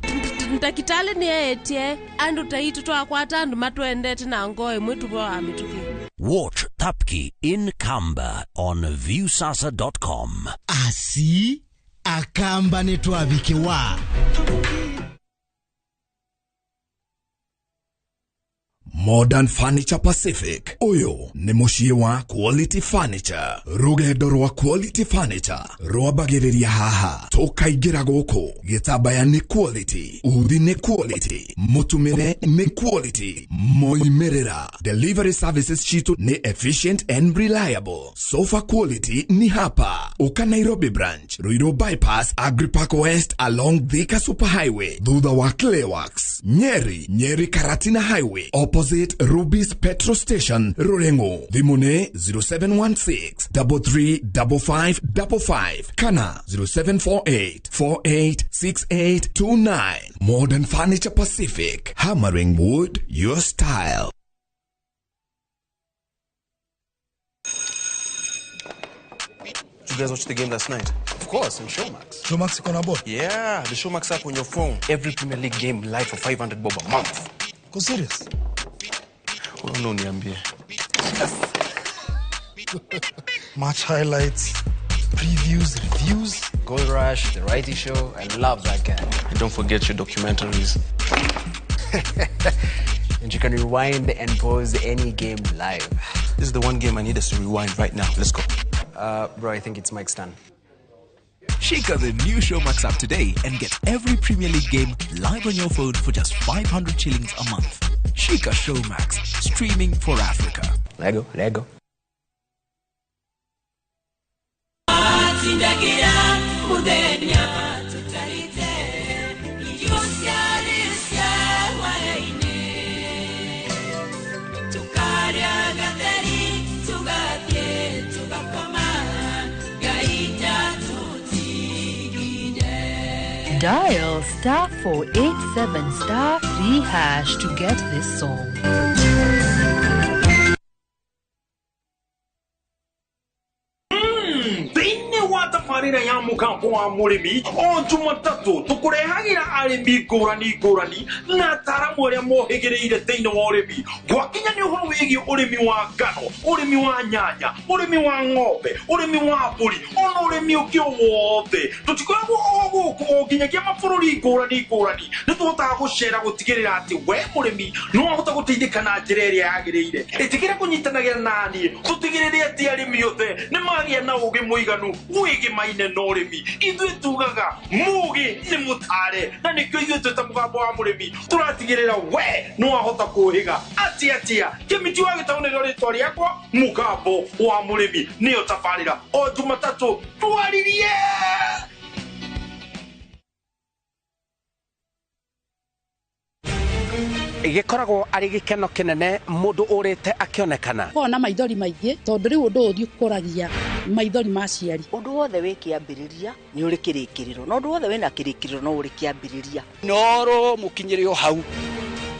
Ntakitale ni etie, andu taitu twakwata andu matwendete na ngoe mwitu bwa amituki. Watch Thapki in Kamba on viewsasa.com. Asi akamba nitwabikiwa. Modern Furniture Pacific. Uyu ni muciĩ wa Quality Furniture. Rũgendo rwa Quality Furniture rwambagĩrĩria haha. Tũkaingĩra gũkũ. Gĩtambaya nĩ quality, uthi nĩ quality, mũtumĩre nĩ quality, moimĩrĩra. Delivery services citũ nĩ efficient and reliable. Sofa quality ni hapa. Uka Nairobi branch, Ruiru bypass, Agripark West along Thika Superhighway, thutha wa Clayworks, Nyeri, Nyeri Karatina Highway, opposite Ruby's Petrol Station, Rurengo. Thimũ 0716 335555 kana 0748 486829. Modern Furniture Pacific, hammering wood your style. Did you guys watch the game last night? Of course, on Showmax. Showmax iko na ball? Yeah, the Showmax app on your phone. Every Premier League game live for 500 bob a month. Go serious? Oh, no, niambie. Yes. Match highlights, previews, reviews. Goal Rush, The Righty Show. I love that guy. And don't forget your documentaries. And you can rewind and pause any game live. This is the one game I need us to rewind right now. Let's go. Bro, I think it's Mike's turn. Shika the new Showmax app today and get every Premier League game live on your phone for just 500 shillings a month. Shika Showmax, streaming for Africa. Lego, Lego. Dial star 487 star 3 hash to get this song. Thĩinĩ wa wa tabarĩra ya mũgambo wa mũrĩmi o Jumatatũ tũkũrehagĩra arĩmi ngũrani ngũrani na ataaramu arĩa mohĩgĩrĩire thĩinĩ wa ũrĩmi. Gwakinya nĩ ũhoro wĩgiĩ ũrĩmi wa ngano, ũrĩmi wa nyanya, ũrĩmi wa ng'ombe, ũrĩmi wa mbũri, ona ũrĩmi ũngĩ o wothe. Tũtikoragwo o gũkũ o nginyagia mabũrũri ngũrani ngũrani. Nĩ tũhotaga gũcera gũtigĩrĩra atĩ we mũrĩmi no ahota gũteithĩka na njĩra ĩrĩa yagĩrĩire. Ĩtĩkĩra kũnyitanagĩra naniĩ tũtigĩrĩre atĩ arĩmi othe nĩ magĩa na ũgĩ mũiganu wĩgĩmaine na ũrĩmi. Ithuĩ tugaga mũgĩ nĩ mũtare, na nĩkĩo ithuĩ twĩ ta mũgambo wa mũrĩmi tũratigĩrĩra we nĩ wahota kũhĩga atia atia. Kĩmiti wa Gĩtaũ nĩrĩo rĩtwa rĩakwa, mũgambo wa mũrĩmi nĩyo tabarĩra o Jumatatũ twaririe. Gĩkoragwo arĩ gĩkeno kĩnene mũndũ ũrĩte akĩonekana. Kona maithori maingĩ tondũ rĩu ũndũ ũyũ ũkũragia maithori ma aciari. Ũndũ wothe wĩ kĩambĩrĩria nĩ ũrĩ kĩrĩkĩrĩro, na ũndũ wothe wĩna kĩrĩkĩrĩro no ũrĩ kĩambĩrĩria. Noro mũkinyĩre o hau.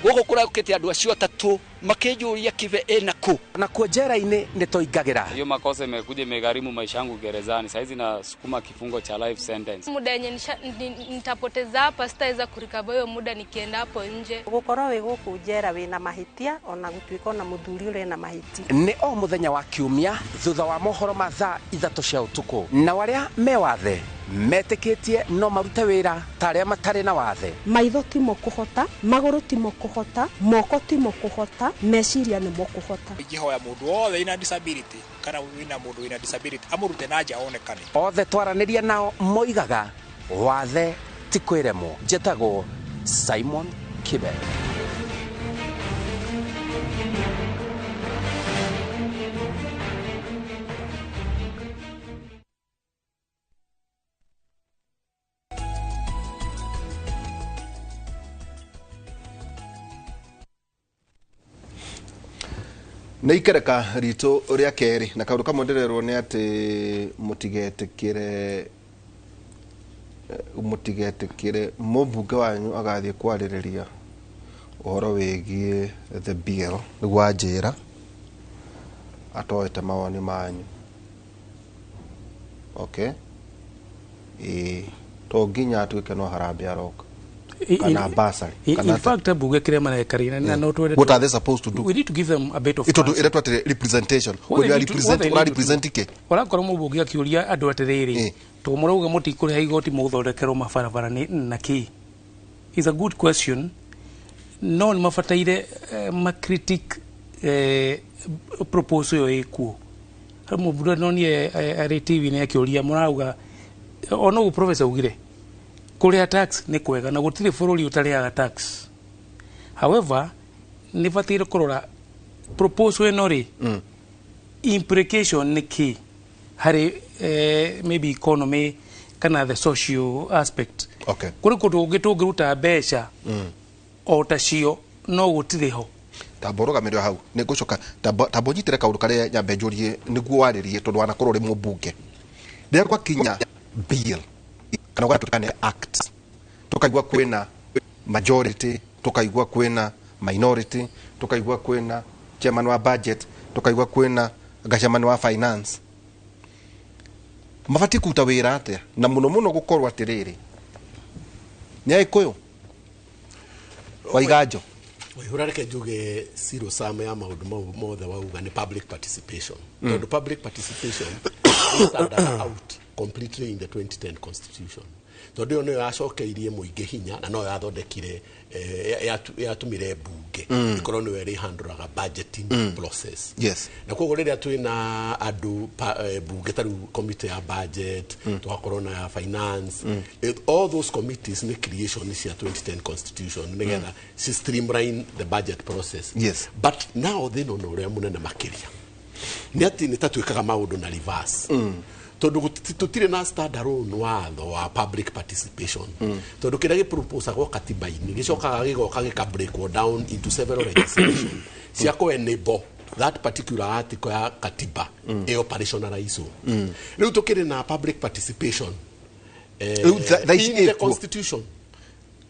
Gũkũ kũraũkĩte andũ acio atatũ makĩnjũria Kibe ĩna kũ. Na kuo njera-inĩ nĩ tũingagĩra. Hiyo makosa imekuja imegharimu maisha yangu gerezani. Saizi nasukuma kifungo cha life sentence. Muda yenye nitapoteza hapa sitaweza kurikava hiyo muda nikienda hapo nje. Gukorwo wi guku njera wina mahitia ona gutuika ona muthuri uri na mahitia. Nĩ o mũthenya wa kiumia thutha wa mohoro ma thaa 3 cia ũtukũ. Na arĩa me wathe metĩkĩtie no marute wĩra ta arĩa matarĩ na wathe. Maitho timo kũhota, magũrũ timo kũhota, moko timo kũhota, meciria nĩ mokũhota. Ingĩhoya mũndũ wothe wĩna disability kana wĩna mũndũ wĩna disability amũrute na nja onekane. Othe twaranĩria nao moigaga wathe ti kwĩremwo. Njĩtagwo Simon Kibe. Nä ikereka ritå rä a kerä na kaå ndå kamwe ndä rerwo nä atä må tigetä mũmbunge wanyu agathiĩ kwarĩrĩria ũhoro wĩgiĩ the bill nĩguo anjĩra atoete mawoni manyu. Okay, ĩĩ to nginya atuĩke no harambee aroka kana basari. In fact, bunge kire marekarina na no twende. What are they supposed to do? We need to give them a bit of it to iretwa representation. When you are represent, ura represent ke urakorwo mũmbunge akiuria andũ atĩrĩrĩ to mũrauga mũtikũrĩha igoti mũgũthondekerwo mabarabara nĩ na kĩ is a good question. No nĩ mabataire macritic proposal ĩyo ĩkuo. Mũmbunge no niĩ arĩ TV-inĩ akĩũria mũrauga ona ũguo professor augire kũrĩha tax nĩ kwega na gũtirĩ bũrũri ũtarĩhaga tax. However, nĩ bataire kũrora proposal ĩno rĩ implication nĩ kĩ harĩ maybe economy kana the social aspect. Okay. Kũrĩ kũndũ kũngĩ tũngĩruta mbeca o tacio no gũtirĩ ho. Tamba ũrũgamĩrĩre hau nĩ ngũcoka tamba ũnyitĩre kaũndũ karĩa nyambe njũrie nĩguo warĩrie tondũ wanakorwo ũrĩ mũmbunge. Rĩrĩa gwakinya bill kana gwatuĩka nĩ act, tukaigua kwĩna majority, tukaigua kwĩna minority, tukaigua kwĩna chairman wa budget, tukaigua kwĩna chairman wa finance, mabatiĩ kũruta wĩra atĩa? Na mũno mũno gũkorwo atĩrĩrĩ nĩ Agĩkũyũ Waiganjo. Waihũra, reke njuge zero sum ya maũndũ mau mothe wauga nĩ public participation. Tondũ public participation standard out completely in the 2010 constitution. Tondũ ĩyo nĩyo yacokeirie mũingĩ hinya na noyo yathondekire yatũmire mbunge ĩkorwo nĩyo ĩrĩhandũraga budgeting process. Yes. Na koguo rĩrĩa twĩna andũ mbunge ta rĩu committee ya budget, tũgakorwo na ya finance, all those committees nĩ creation cia 2010 constitution nĩgetha ci streamline the budget process. Yes. But now thĩna ona ũrĩa mũnene makĩria nĩ atĩ nĩ ta twĩkaga maũndũ na reverse. Tondũ tũtirĩ na standalone watho wa public participation. Tondũ kĩrĩa gĩproposagwo katiba-inĩ gĩcokaga gĩgoka gĩka breakwo down into several legislation cia kũ enable that particular article ya katiba ĩ operationalize. Rĩu tũkĩrĩ na public participation in the constitution.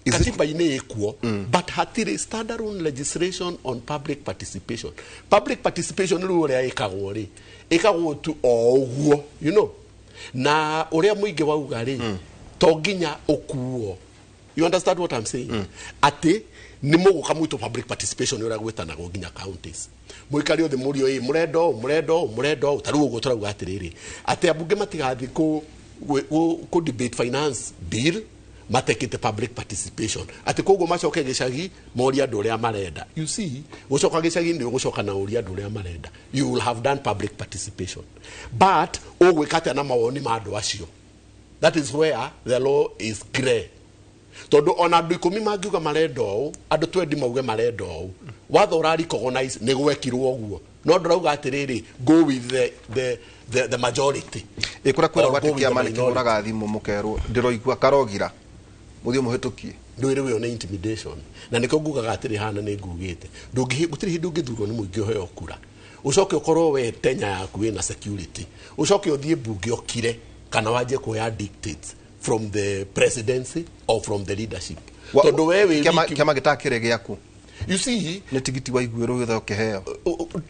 Katiba-inĩ ĩkuo, but hatirĩ standalone legislation on public participation. Public participation rĩu ũrĩa ĩkagwo rĩ, ĩkagwo tu o ũguo, you know. Na ũrĩa mũingĩ wauga rĩ, to nginya ũkuo. You understand what I'm saying? Atĩ nĩ mũgũka mwitũ public participation ũrĩa gwĩtanagwo nginya counties. Mũikari othe mũrio ĩ mũrenda ũũ, mũrenda ũũ, mũrenda ũũ. Ta rĩu ũguo tũrauga atĩrĩrĩ, atĩ ambunge matigathiĩ kũ debate finance bill matekĩte public participation, atĩ koguo macoke gĩcagi morie andũ ũrĩa marenda. You see, gũcoka gĩcagi nĩ ũgũcoka na ũrie andũ ũrĩa marenda. You will have done public participation, but ũgwĩka atĩa na mawoni ma andũ acio? That is where the law is grey, tondũ ona andũ 10 mangiuga marenda ũũ, andũ 20 mauge marenda ũũ, watho ũra recognize nĩ gwekirwo ũguo, no ndũrauga atĩrĩrĩ, go with the majority. Ĩ kũrĩa kwĩragwo atĩ kĩama nĩ kĩhũraga thimũ mũkerwo ndĩroigua karogira mũthiĩ mũhĩtũkie. Ndũĩ rĩu ĩyo nĩ intimidation, na nĩkĩo ngugaga atĩrĩ, hana nĩ ngugĩte gũtirĩ hĩndĩ ũngĩthurwo nĩ mũingĩ ũheo kura, ũcoke ũkorwo we tenya yaku wĩna security, ũcoke ũthiĩ mbunge ũkire kana wanjie kuoya dictates from the presidency or from the leadership, tondũ we wĩ kĩama gĩtakĩrĩ gĩaku. You see, nĩ tigiti waiguĩrwo gĩtho kĩheo.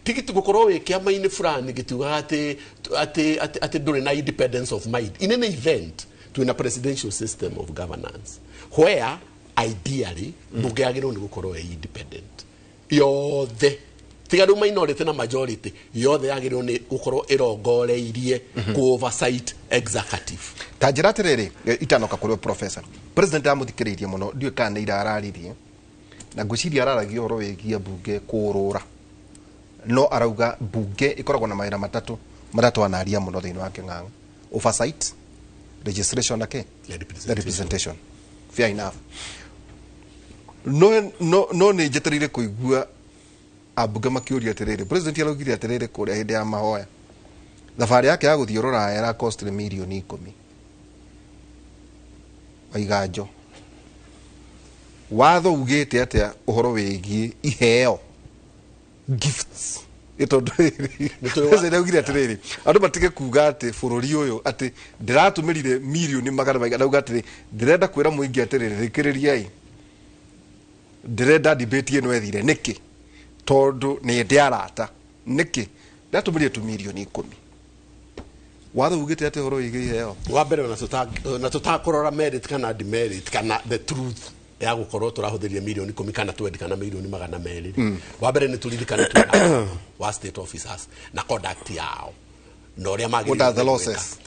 Tigiti gũkorwo wĩ kĩama-inĩ fulani gĩtiugaga atĩ ndũrĩ na independence of mind. In any event, twĩna presidential system of governance where ideally mbunge yagĩrĩirwo nĩ gũkorwo ĩ independent yothe, tiga rĩu minority na majority, yothe yagĩrĩirwo nĩ gũkorwo ĩrongoreirie ku oversight executive. Ta njĩra atĩrĩrĩ, itanoka kũrĩ professor, president amũthikĩrĩirie mũno, ndiũĩ kana nĩ ira araririe, na ngwĩciria araragia ũhoro wĩgiĩ mbunge kũũrũra, no arauga mbunge ĩkoragwo na mawĩra matatũ marĩa twanaria mũno thĩinĩ wa kĩng'ang'a: oversight, registration na kĩ, representation. Fair enough. No nĩ njetereire kũigua ambunge makĩũria atĩrĩrĩ, president araugire atĩrĩrĩ kũrĩa hĩndĩ ya mahoya, thabarĩ yake ya gũthiĩ rũraya ĩra cost mirioni 10. Waiganjo, watho ugĩte atĩa ũhoro wĩgiĩ iheo, gifts? Tondũ president augire atĩrĩrĩ, andũ matige kuga atĩ bũrũri ũyũ atĩ ndĩratũmĩrire mirioni magana maigana, auga atĩrĩ, ndĩrenda kwĩra mũingĩ atĩrĩrĩ, rĩkĩrĩriai, ndĩrenda debate ĩno ĩthire nĩkĩ, tondũ nĩ ndĩ arata, nĩkĩ ndatũmĩrire tu mirioni 10. Watho ugĩte atĩ ũhoro wĩgiĩ iheo? Wa mbere, ona tũtakũrora merit kana demerit kana the truth ya gũkorwo tũrahũthĩrire mirioni 10 kana 20 kana mirioni 200, wa mbere nĩ tũririkane twĩna wa state officers na conduct yao na ũrĩa magĩrĩirwo. What are the losses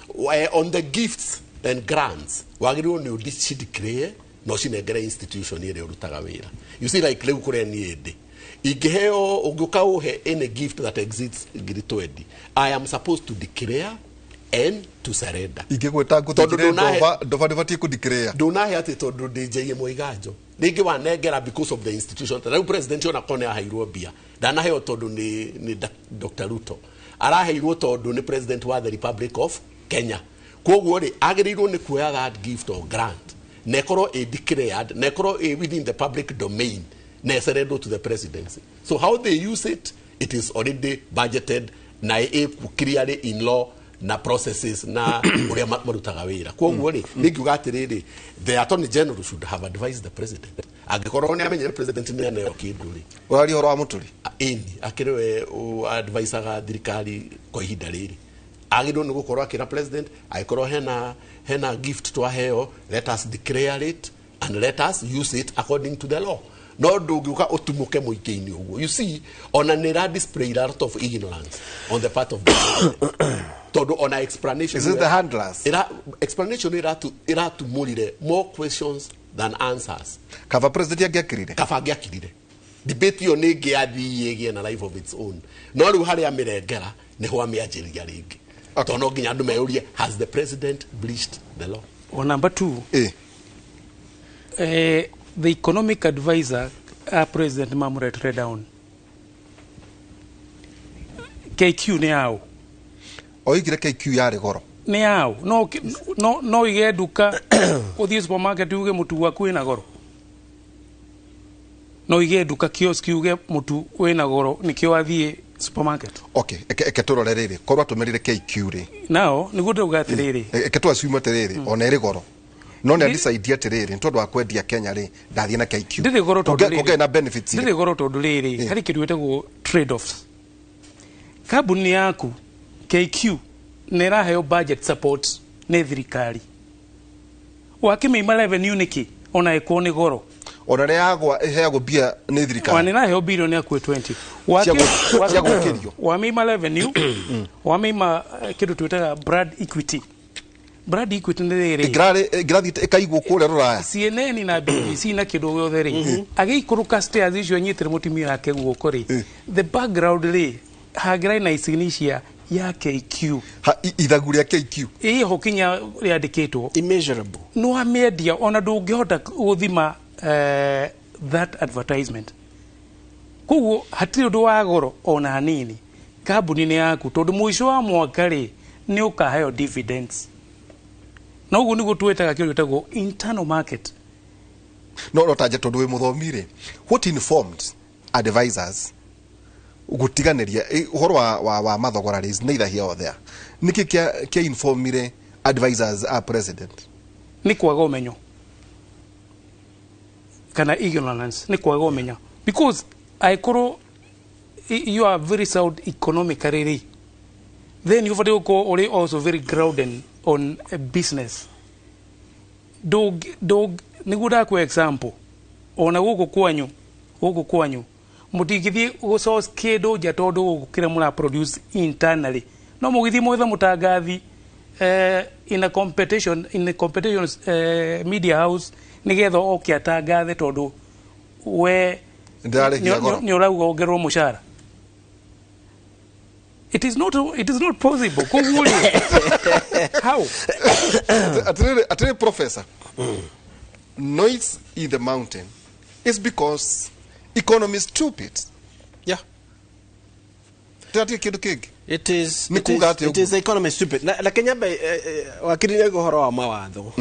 on the gifts and grants? Wagĩrĩirwo nĩ ũcideclare na ũcinengere institution ĩrĩa ũrutaga wĩra. You see, like rĩu kũrĩa niĩ ndĩ, ingĩheo, ũngĩũka ũhe any gift that exceeds ngiri 20, I am supposed to declare and to surrender. Ingĩgwĩta ngũthĩnjĩre ndoba ndoba, ndĩbatiĩ kũdeclare? Ndunahe atĩ tondũ ndĩ J.M. Waiganjo, rĩngĩ wanengera because of the institution. Ta rĩu president ona korwo nĩ aheirwo mbia, ndanaheo tondũ nĩ Dr. Ruto, araheirwo tondũ nĩ president wa the Republic of Kenya. Koguo rĩ, agĩrĩirwo nĩ kuoya that gift or grant na ĩkorwo ĩ declared na ĩkorwo ĩ within the public domain na ĩsurrenderwo to the presidency. So how they use it, it is already budgeted na ĩ clearly in law na processes na ũrĩa marutaga wĩra. Koguo rĩ, nĩngiuga atĩrĩrĩ, the attorney general should have advised the president angĩkorwo nĩ amenyire president nĩ aneo kĩndũ rĩ. Ũraria ũhoro wa Mũturi? Ĩni, akĩrĩ we advisaga thirikari kwa ihinda rĩrĩ, agĩrĩirwo nĩ gũkorwo akĩra president, angĩkorwo hena gift twaheo, let us declare it and let us use it according to the law. No ndũngĩũka ũtumũke mũingĩ-inĩ ũguo. You see, ona nĩ ĩra display a lot of ignorance on the part of the president, tondũ ona explanation Is it the handlers? Ira, explanation ĩratumũrire more questions than answers. Kaba president angĩakirire. Kaba angĩakirire, debate ĩyo nĩ ĩngĩathiĩ ĩgĩe na life of its own. No rĩu harĩa amĩrengera nĩho amĩanjĩrĩria rĩngĩ, tondũ no nginya andũ meyũrie, has the president breached the law? O number 2, the economic advisor a president mamũretere down KQ nĩ yao. Oigire KQ yarĩ goro. Nĩ yao. No ige nduka, ũthiĩ supermarket uge mũtu waku wĩna goro? No ige nduka kiosk uge mũtu wĩna goro nĩkĩo wathiĩ supermarket? Okay, eke tũrore rĩrĩ, korwo atũmĩrire KQ rĩ, nao nĩguo ndauga atĩrĩrĩ, eke tũ assume atĩrĩrĩ, ona ĩrĩ goro, no nĩ decide atĩrĩrĩ, nĩ tondũ wa kwendia Kenya rĩ, ndathiĩ na KQ. Ndĩrĩ goro tondũ rĩrĩ, kũngĩ na benefits. Ndĩrĩ goro tondũ rĩrĩ, harĩ kĩndũ gĩtagwo trade offs. Kambuni yaku KQ Nä ĩraheo budget support nĩ thirikari. Wakĩmĩima revenue nĩkĩ ona ĩkorwo nĩ goro? Ona rä yagwa ĩheagwo mbia nĩ Ona thirikari. ĩraheo bilioni akuĩ 20. Cia gũkĩrio. Wamĩima revenue, wamĩima kĩndũ twĩtaga brand equity. Brand equity nĩ rĩrĩ ĩngĩrathiĩ ĩkaigwo kũrĩa rũraya. CNN na BBC na kĩndũ gĩothe rĩ, agĩikũrũka stairs icio anyitĩre mũtumia wake guoko rĩ, the background rĩ hangĩraĩ na icini cia ya KQ. Ithagu rĩa KQ. Ĩho kinya rĩandĩkĩtwo immeasurable. Nĩ wamĩendia, ona ndũngĩhota gũthima that advertisement. Koguo hatirĩ ũndũ wa goro ona hanini kambuni-inĩ yaku, tondũ mũico wa mwaka rĩ nĩ ũkaheo dividends, na ũguo nĩguo twĩtaga kĩndũ gĩtagwo internal market. No tanje tondũ wĩ mũthomi rĩ, what informed advisors gũtiganĩria ũhoro wa mathogora rĩ is neither here or there? Nĩkĩ kĩa informire advisors a president? Nĩ kwaga ũmenyo kana ignorance, nĩ kwaga ũmenyo, because angĩkorwo you are very sound economically rĩ, then you ũbatiĩ gũkorwo ũrĩ also very grounded on a business. Ndũngĩ nĩguo ndakũhe example, ona gũkũ kwanyu mũtingĩthiĩ gũsource kĩndũ nja, tondũ gũkũ kĩrĩa mũra produce internally no mũgĩthiĩ mwethe mũtangathi in a competition media house nĩgetha oke atangathe, tondũ we Ndĩrarĩhia goro. Nĩ ũrauga ongererwo mũcara. It is not possible. Koguo rĩ, how? Atĩrĩrĩ professor, noise in the mountain is because economy is stupid. Yeah. Tiratie kĩndũ kĩngĩ. It is Nĩ it kuga is, atĩa it is the economy stupid. Na Kenya wakiri nĩ ũhoro wa mawatho.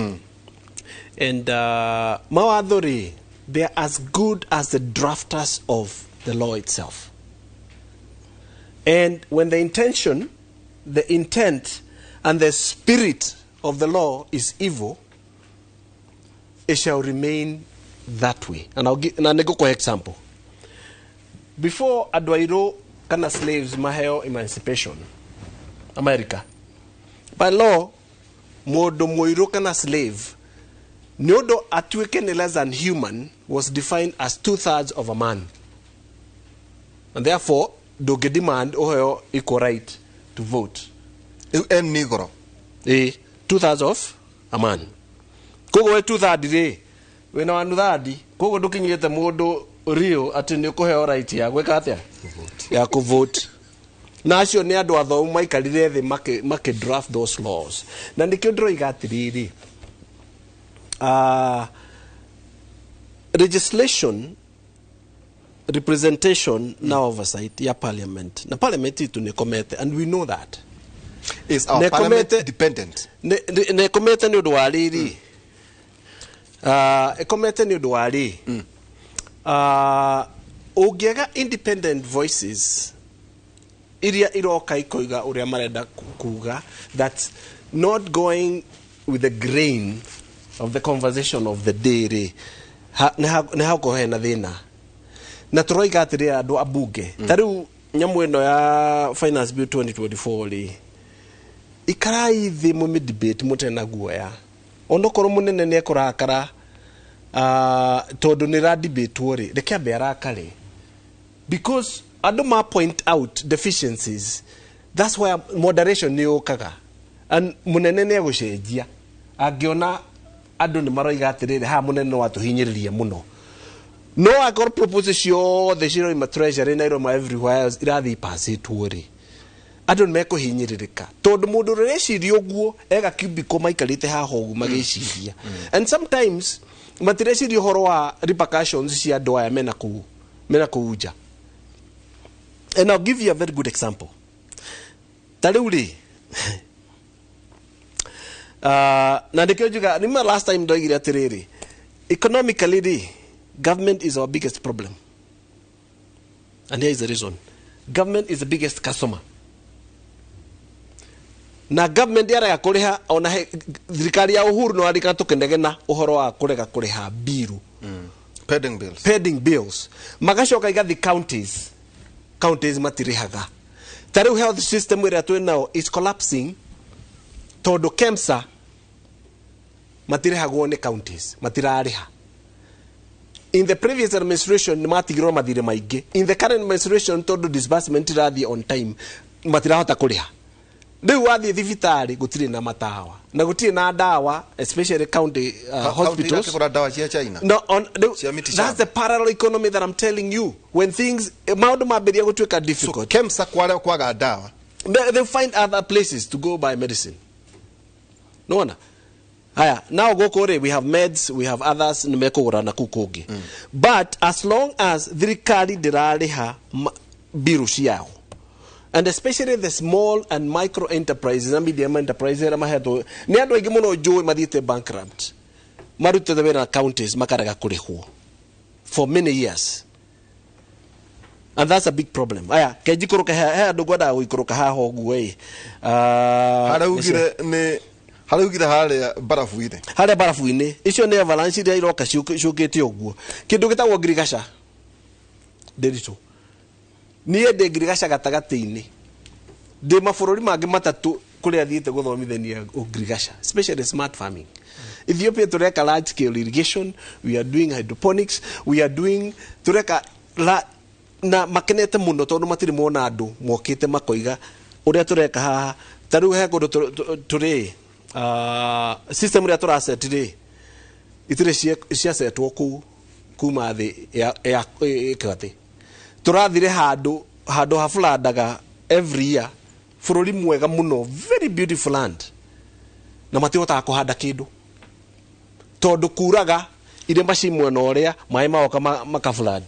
And mawatho rĩ, they are as good as the drafters of the law itself. And when the intention, the intent and the spirit of the law is evil, it shall remain that way. And I'll give na nĩngũkũhe example. Before andũ airũ kana slaves maheo emancipation America, by law mũndũ mũirũ kana slave nĩ ũndũ atuĩke nĩ less than human was defined as 2/3 of a man, and therefore ndũngĩ demand ũheo equal right to vote. N nĩ goro. Ĩ 2/3 of a man, koguo we 2/3 rĩ wĩna 1/3, koguo ndũkinyĩte mũndũ real atĩ nĩ ũkũheo right ya gwĩka atĩa, ya kũvote. Na acio nĩ andũ athomu maikarire thĩ makĩ draft those laws. Na nĩkĩo ndĩroiga atĩrĩrĩ, legislation, representation na oversight ya parliament, na parliament itu nĩ ĩkomete, and we know that. Is our parliament dependent? Nĩ ĩkomete nĩ ũndũ wa rĩrĩ, ĩkomete nĩ ũndũ wa rĩ, ũngĩaga independent voices iria iroka ikoiga ũrĩa marenda kuga, that not going with the grain of the conversation of the day rĩ, nĩ hakorwo hena thĩna. Na tũroiga atĩrĩ, andũ ambunge, ta rĩu nyamũ ĩno ya Finance Bill 2024 rĩ, ikarai thĩ mũmĩ debate mũtena guoya, onokorwo mũnene nĩ ekũrakara, tondũ nĩ ra debatwo rĩ, reke ambe arakare, because andũ ma point out deficiencies. That's why moderation nĩ yũkaga, and mũnene nĩ egũcenjia angĩona andũ nĩ maroiga atĩrĩrĩ, haha mũnene no atũhinyĩrĩria mũno. No akorwo proposal ciothe ciroima treasury na iroima everywhere else irathiĩ ipacĩtwo rĩ, andũ nĩ mekũhinyĩrĩrĩka, tondũ mũndũ ũrĩa ũreciria ũguo ega cubicle maikarĩte haha ũguo magĩciria, and sometimes matireciria ũhoro wa repercussions cia andũ aya mena kũu nja. And I'll give you a very good example. Ta rĩu rĩ, na nĩkĩo njuga nĩma last time ndoigire atĩrĩrĩ, economically rĩ, government is our biggest problem, and here is the reason. Government is the biggest customer, na government yarega kũrĩha, ona thirikari ya Uhuru no arika tũkĩnegena ũhoro wa kũrega kũrĩha biru. Pending bills. Pending bills magacoka igathi counties, counties matirĩhaga. Ta rĩu health system ĩrĩa twĩ nao is collapsing. Tondu KEMSA matirĩhagwo nĩ counties, matirarĩha. In the previous administration nĩ matigirwo mathirĩ maingĩ. In the current administration, tondu disbursement irathiĩ on time, matirahota kũrĩha. Rĩu wathiĩ thibitarĩ gũtirĩ na matawa na gũtirĩ na ndawa, especially county hospitals. Kũgũra ndawa cia China. No, on, no, Cia miti. That's the parallel economy that I'm telling you. When things, maũndũ mambĩrĩria gũtuĩka difficult. So, KEMSA kware kwaga ndawa. They find other places to go buy medicine. No wonder. Haya, now gũkũ rĩ, we have meds, we have others, nĩ mekũgũra na kũu kũngĩ. But as long as thirikari ndĩrarĩha biru ciao, and especially the small and micro enterprises na medium enterprises arĩa mahetwo nĩ andũ aingĩ mũno njũĩ mathiĩte bankrupt, marutĩte wĩra na counties makarega kũrĩhwo for many years, and that's a big problem. Aya, kenjikũrũke he andũ ngwendaga gũikũrũka haha ũguo ĩ. Harĩa ugire nĩ harĩa ugire harĩa barafu-inĩ. Harĩa barafu-inĩ icio nĩ avalanche iria iroka ciũkĩte ũguo. Kĩndũ gĩtagwo ngirigaca ndĩritũ, niĩ ndĩ ngirigaca gatagatĩ-inĩ, ndĩ mabũrũri mangĩ matatũ kũrĩa thiĩte gũthomithania ngirigaca, especially smart farming. Ethiopia tũreka large scale irrigation, we are doing hydroponics, we are doing tũreka la, na makenete mũno tondũ matirĩ mona andũ mokĩte makoiga ũrĩa tũreka haha. Ta rĩu he kũndũ tũrĩ system ĩrĩa tũraset rĩ, itirĩ ciasetwo kũu kuma thĩ ya ĩkatĩ. Tũrathire handũ handũ habulandaga every year, bũrũri mwega mũno, very beautiful land, na matihotaga kũhanda kĩndũ tondũ kuraga irĩma ci mwena ũrĩa maĩ magoka makaflood.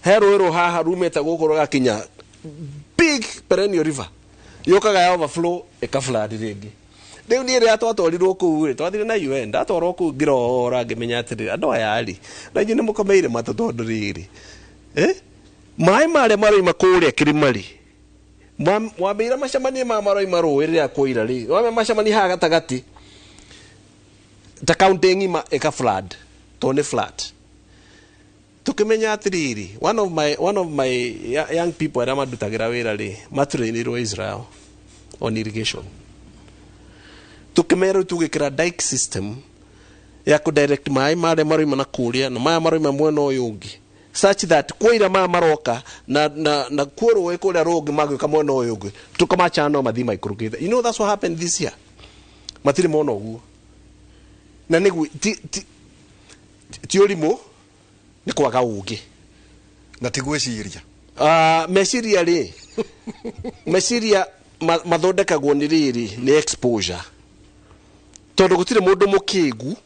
He rũĩ rũ haha rumĩte gũkũ rũgakinya big perennial river, yũkaga ya overflow ĩkaflood rĩngĩ. Rĩu niĩ rĩrĩa twatwarirwo kũu rĩ, twathire na UN, ndatwarwo kũu ngĩrora ngĩmenya atĩrĩrĩ, andũ aya rĩ, na inyuĩ nĩ mũkomeire matũ tondũ rĩrĩ maĩ marĩa maroima kũrĩa kĩrĩma rĩ, mwambĩire macemanie maya maroima rũĩ rĩrĩa kwaira rĩ, wambe macemanie haha gatagatĩ ta kaunti ng'ima ĩka flood tondũ nĩ flat. Tukĩmenya atĩrĩrĩ, one of my young people arĩa mandutagĩra wĩra rĩ, matrainĩirwo Israel on irrigation. Tukĩmenya rĩu tũgĩkĩra dike system ya kũ direct maĩ marĩa maroima na kũrĩa na maya maroima mwena ũyũ ũngĩ, such that kwaira maya maroka na kuo rũĩ kũrĩa rũngĩ magĩũka mwena ũyũ ũngĩ tũkamachana no mathiĩ maikũrũkĩte. You know that's what happened this year. Matirĩ mona ũguo na nĩguo ti ũrimũ, nĩ kwaga ũũgĩ. Na ti gwĩciria. Meciria rĩ, meciria mathondekagwo nĩ rĩrĩ, nĩ exposure, tondũ gũtirĩ mũndũ mũkĩgu.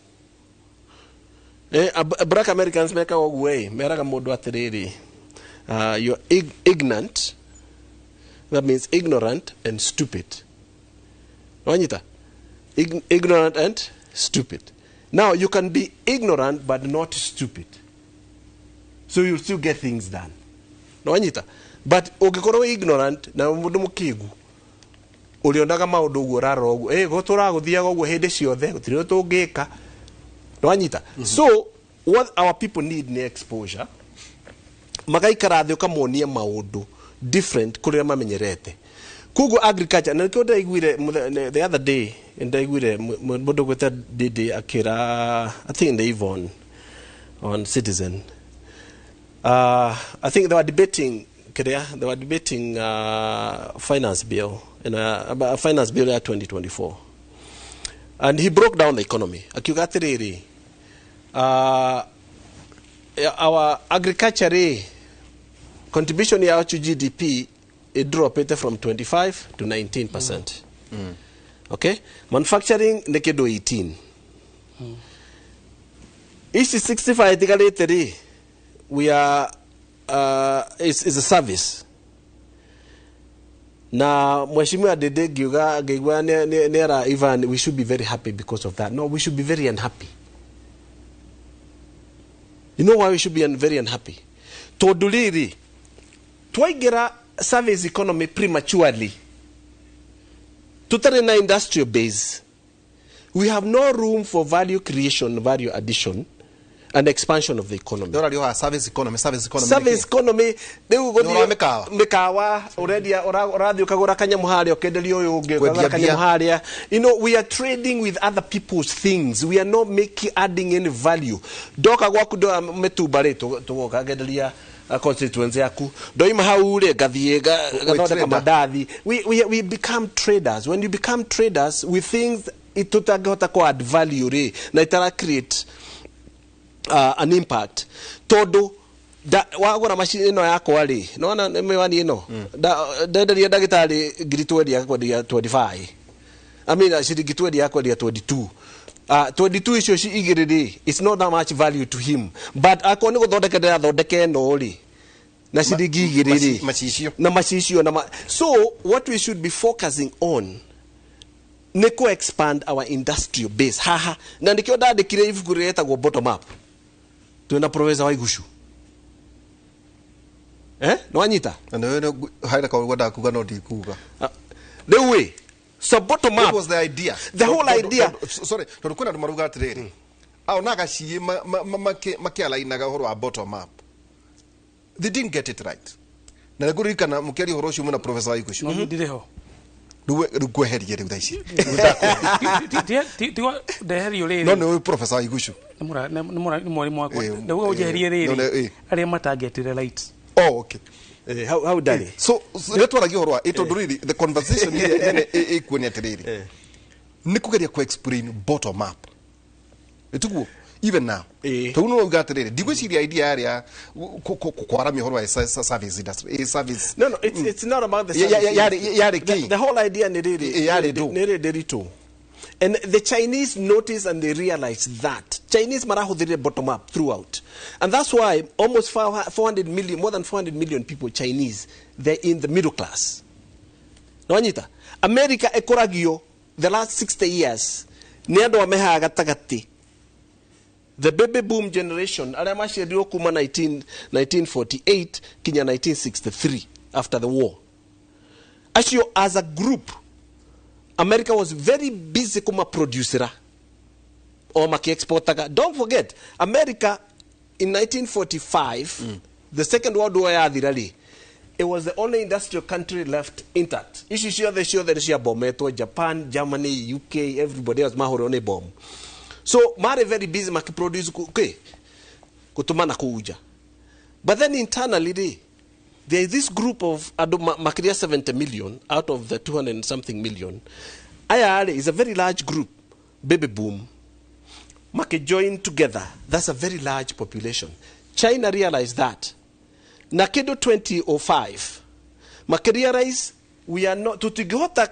Black Americans mekaga ũguo ĩ, meraga mũndũ atĩrĩrĩ, you're ignorant, that means ignorant and stupid. Wanyita? Ignorant and stupid. Now you can be ignorant but not stupid, so you'll still get things done. Wanyita? But ũngĩkorwo wĩ ignorant na mũndũ mũkĩgu, ũrĩonaga maũndũ ũguo ũrarora ũguo gũtũraga gũthiaga ũguo hĩndĩ ciothe, gũtirĩ ũndũ tũngĩka. Wanyita? So what our people need nĩ exposure, magaikara thĩ ũkamonia maũndũ different kũrĩa mamenyerete. Koguo agriculture, na nĩkĩo ndaiguire the other day, ndaiguire mũndũ gwĩta Dede akĩra, I think the Yvonne on Citizen, I think they were debating kĩrĩa, they were debating finance bill in a finance bill ya 2024, and he broke down the economy akiuga atĩrĩrĩ, our agriculture rĩ, contribution yao to GDP, it dropped from 25 to 19%. Okay, manufacturing nĩ kĩndũ 18. Ici 65 itigarĩte rĩ, we are is a service. Na mheshimiwa Dede ngiuga ngĩigua nĩ ara Ivan, we should be very happy because of that. No, we should be very unhappy. You know why we should be very unhappy? Tondũ rĩrĩ, twaingĩra service economy prematurely tũtarĩ na industrial base, we have no room for value creation, value addition. And expansion of the economy. Ndĩraria service economy, service economy. Service economy rĩu gũthiĩ mĩkawa. Mĩkawa ũrendia, ũrathiĩ ũkagũra kanyamũ harĩa, ũkenderia ũyũ ũngĩ, ũkagũra kanyamũ harĩa. You know, we are trading with other people's things. We are not making adding any value. Ndoka gwaku ndoya mĩtumba rĩ, tũgoka ngenderia constituency yaku, ndoima hau rĩ, ngathiĩ ngathondeka mandathi. We become traders. When you become traders with things tũtangĩhota kũ add value rĩ, na itara create an impact, tondu wagura macini ĩno yakwa rĩ, nĩwona mĩwani ĩno, ndenderia ndagĩtarĩ ngiri 20 akwenderia 25, I mean ciringi 20 akwenderia 22. 22 icio igĩrĩ rĩ, it's not that much value to him, but akorwo nĩ gũthondeka ndĩrathondeka ĩno rĩ na ciringi igĩrĩ rĩ, macicio na macicio na so what we should be focusing on nĩ kũ expand our industrial base haha, na nĩkĩo ndandĩkire ibuku rĩretagwo Bottom Up twĩna Professor Waigucu. Nĩwanyita? Harĩ kaũndũ ngwendaga kuga no ndikuga. Rĩu ĩ, so bottom up. What was the idea? The whole idea. Sorry, tondũ kwĩna andũ marauga atĩrĩrĩ, ona gaciĩ makĩalainaga ũhoro wa bottom up. They didn't get it right. Na nĩngũririkana mũkĩaria ũhoro ũcio mwĩna Professor Waigucu. No ndirĩ ho. Rĩu ngweherie rĩu thaa ici. Tigo ndeherio rĩrĩ. No nĩ Professor Waigucu. Nĩ mwarimũ wakwa. Ndauga ũnjeherie rĩrĩ arĩa matangetire right. Oh, okay. How dare. So rĩrĩa twaragia ũhoro wa tondũ rĩrĩ, the conversation ĩrĩa nene ĩkuonia atĩrĩrĩ, nĩ kũgeria kũ explain bottom up. Ĩtiguo even now. Tondũ no uga atĩrĩrĩ, ndigwĩciria idea yarĩa kwaramia ũhoro wa service industry, service. No, it's not about the service. Yarĩ kĩ? The whole idea nĩ rĩrĩ, yarĩ ndũ. Nĩ rĩrĩ ndĩritũ. And the Chinese noticed and they realized that. Chinese marahũthĩrire bottom up throughout. And that's why almost 400 million, more than 400 million people, Chinese, they're in the middle class. Nĩwanyita? America ĩkũragio the last 60 years nĩ andũ amehaga gatagatĩ. The baby boom generation, arĩa maciarirwo kuma 1948 kinya 1963 after the war. Acio as a group, America was very busy kuma producera or maki-exportaga. Don't forget, America in 1945, the Second World War yathira rĩ, it was the only industrial country left intact. Ici ciothe ciothe ciabometwo, Japan, Germany, UK, everybody else mahũrwo nĩ bomb. So marĩ very busy makiproduce gũtũma na kũu nja. But then internally rĩ, there is this group of andũ makĩria 70 million out of the 200 and something million. Aya rĩ is a very large group, baby boom. Maki join together. That's a very large population. China realized that. Na kĩndũ 2005, maki realize we are not tũtingĩhota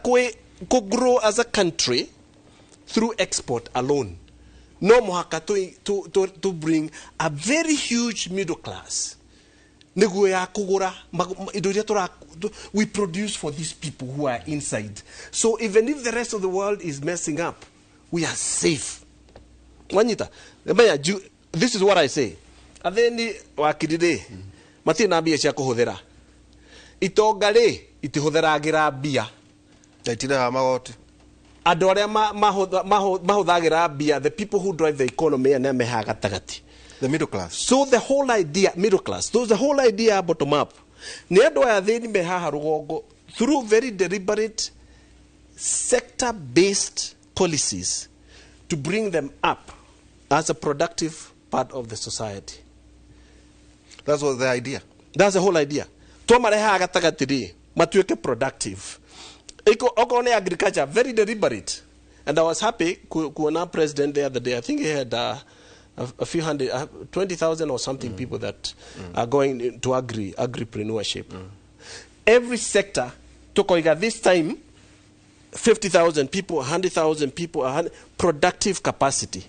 kũ grow as a country through export alone. No mũhaka to bring a very huge middle class. Nĩguo ya kũgũra indo iria we produce for these people who are inside. So even if the rest of the world is messing up, we are safe. Wanyita? This is what I say. Athĩni wakiri rĩ, matirĩ na mbia cia kũhũthĩra. Itonga rĩ, itihũthĩragĩra mbia. Itirehaga magoti. Andũ arĩa mahũthagĩra mbia, the people who drive the economy, arĩa mehaga gatagatĩ. The middle class. So the whole idea, middle class, so the whole idea bottom up, nĩ andũ aya athĩni me haha rũgongo, through very deliberate sector-based policies to bring them up as a productive part of the society. That was the idea. That's the whole idea. Twamarehaga gatagatĩ rĩ, matuĩke productive. Okorwo nĩ agriculture, very deliberate. And I was happy kuona president the other day. I think he had a few hundred, 20,000 or something people that are going to agripreneurship. Every sector, tukoiga this time, 50,000 people, 100,000 people, productive capacity.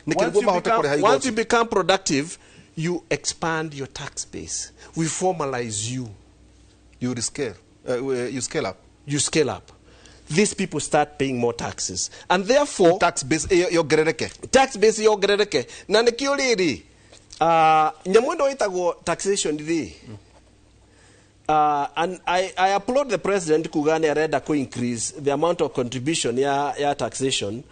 Once you become productive, you expand your tax base. We formalize you. You scale. You scale up. You scale up. These people start paying more taxes. And therefore... Tax base yongerereke. Tax base yongerereke. Na nĩkĩo rĩrĩ, nyamũ ĩno ĩtagwo taxation rĩ, and I applaud the president kuga nĩ arenda ku increase the amount of contribution ya taxation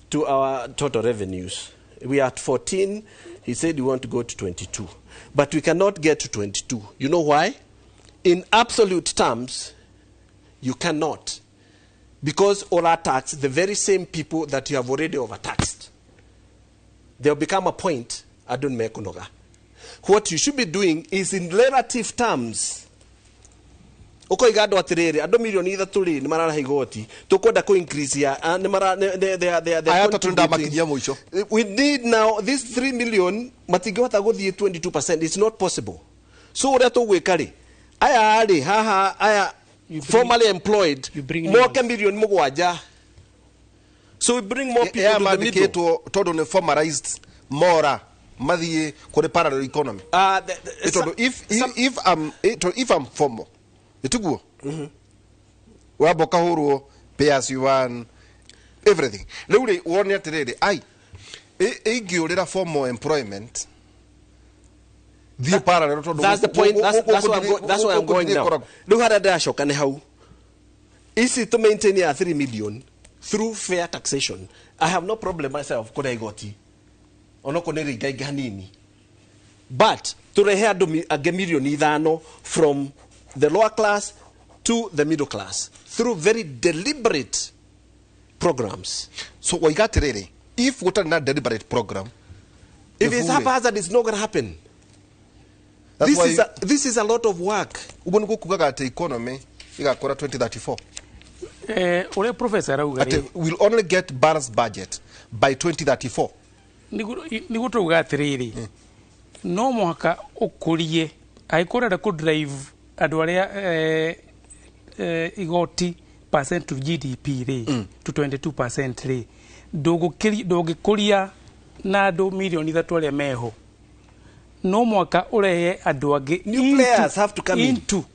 to our total revenues. We are at 14. He said we want to go to 22. But we cannot get to 22. You know why? In absolute terms, you cannot. Because all tax the very same people that you have already overtaxed. There'll become a point, I don't make kunoga. What you should be doing is in relative terms. Ukoiga andũ atĩrĩrĩ, andũ mirioni 3 rĩ, nĩ mararĩha igoti, tũkwenda kũ increase ya nĩ mara they Aya atatũ ndamakinyia mũico. We need now this 3 million matingĩhota gũthiĩ 22%. It's not possible. So ũrĩa tũgwĩka rĩ, aya rĩ haha, aya formally employed moke mirioni 7. So we bring more people Ya to the middle. Mandĩkĩtwo tondũ nĩ formalized mora mathiĩ kũrĩ parallel economy. Tondũ if I'm formal, ĩtiguo wamba ũkahũrwo pay as you earn, everything. Rĩu rĩ, wone atĩrĩrĩ, ai ingĩũrĩra formal employment thiĩ parallel tondũ That's the point. That's where I'm going now. Rĩu harĩa ndĩracoka nĩ hau. Ici to maintain ya 3 million through fair taxation. I have no problem myself kũrĩa igoti, onokorwo nĩ rĩingaingĩ hanini, but tũrehe andũ angĩ mirioni 5 from the lower class to the middle class through very deliberate programs. So waiga atĩrĩrĩ, if gũtarĩ na deliberate program, if it's haphazard, it's not going to happen. That's This why is a lot of work. Ũguo nĩguo kugaga atĩ economy ĩgakũra 2034. Ũrĩa professor arauga atĩ rĩ, we'll only get balanced budget by 2034. Nĩguo tũrauga atĩrĩrĩ, no mũhaka ũkũrie angĩkorwo ũrenda kũ drive andũ arĩa igoti percent to GDP rĩ to 22% rĩ, ndũngĩkũria na andũ mirioni 3 arĩa meho. No mũhaka ũrehe andũ angĩ New players have to come in. Into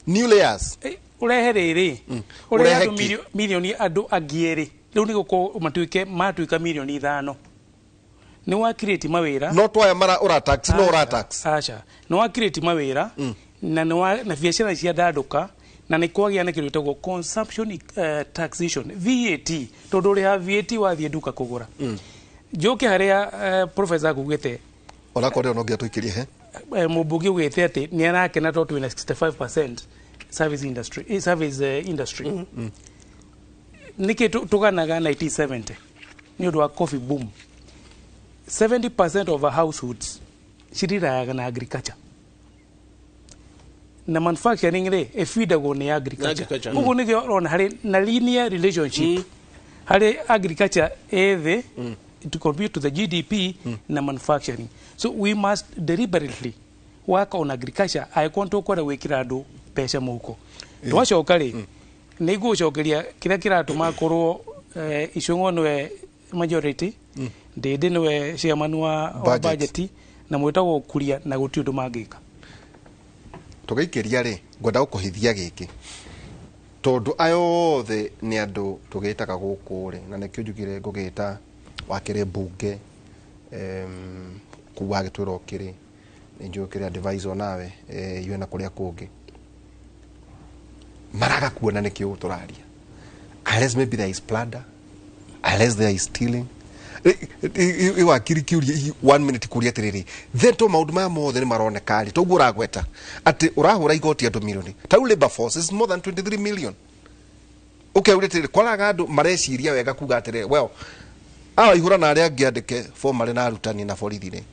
new layers. Ũrehe rĩrĩ, ũrehe Ũrehe andũ kĩ? Mirioni andũ angĩ erĩ rĩu nĩ gũkorwo matuĩke matuĩka mirioni 5, nĩ wa create mawĩra. No twaya mara ũra tax, no ũra tax. Aca, nĩ wa create mawĩra na nĩ wa na biacara ciandandũka na nĩ kwagĩa na kĩndũ gĩtagwo consumption taxation, VAT, tondũ ũrĩha VAT wathiĩ nduka kũgũra. Njoke harĩa professor akugĩte. Onakorwo no nginya tũikĩrie he. Mũmbunge ugĩte atĩ nĩ arakena tondũ twĩna 65% service industry, service industry. Nĩkĩ tũganaga 1970 nĩ ũndũ wa coffee boom? 70% of our households cirirayaga na agriculture na manufacturing rĩ ĩbindagwo nĩ agriculture. Agriculture. Ũguo nĩkĩo ũrona harĩ na linear relationship harĩ agriculture ĩthĩ to compute to the GDP na manufacturing. So we must deliberately work on agriculture angĩkorwo nĩ tũkwenda gwĩkĩra andũ mbeca mũhuko. Twacoka rĩ, nĩ ngũcokeria kĩrĩa kĩratũma korwo Icũng'wa nĩwe majority, Ndĩndĩ nĩwe chairman wa Budget. Budget na mwĩtagwo kuria na gũtirĩ ũndũ mangĩka. Tũgĩikĩria rĩ, ngwenda gũkũhithia gĩkĩ tondũ aya othe nĩ andũ tũgĩtaga gũkũ rĩ, na nĩkĩo njugire ngũgĩta wakĩrĩ mbunge kuu wagĩtwĩra ũkĩrĩ nĩ njũĩ ũkĩrĩ advisor nawe iwe na kũrĩa kũngĩ maraga kuona nĩkĩo tũraria, unless maybe there is plunder, unless there is stealing. Iwakiri kiuria one minute kuria atiriri, then to maundu maya mothe ni maroneka ri toguo uragweta ati urahura igoti andu milioni ta riu labor force is more than 23 million. Ukeure atiriri, kwaraga andu mareciria wega kuga atiriri, well, awa ihura na aria angi andike formally na arutani na borithi ri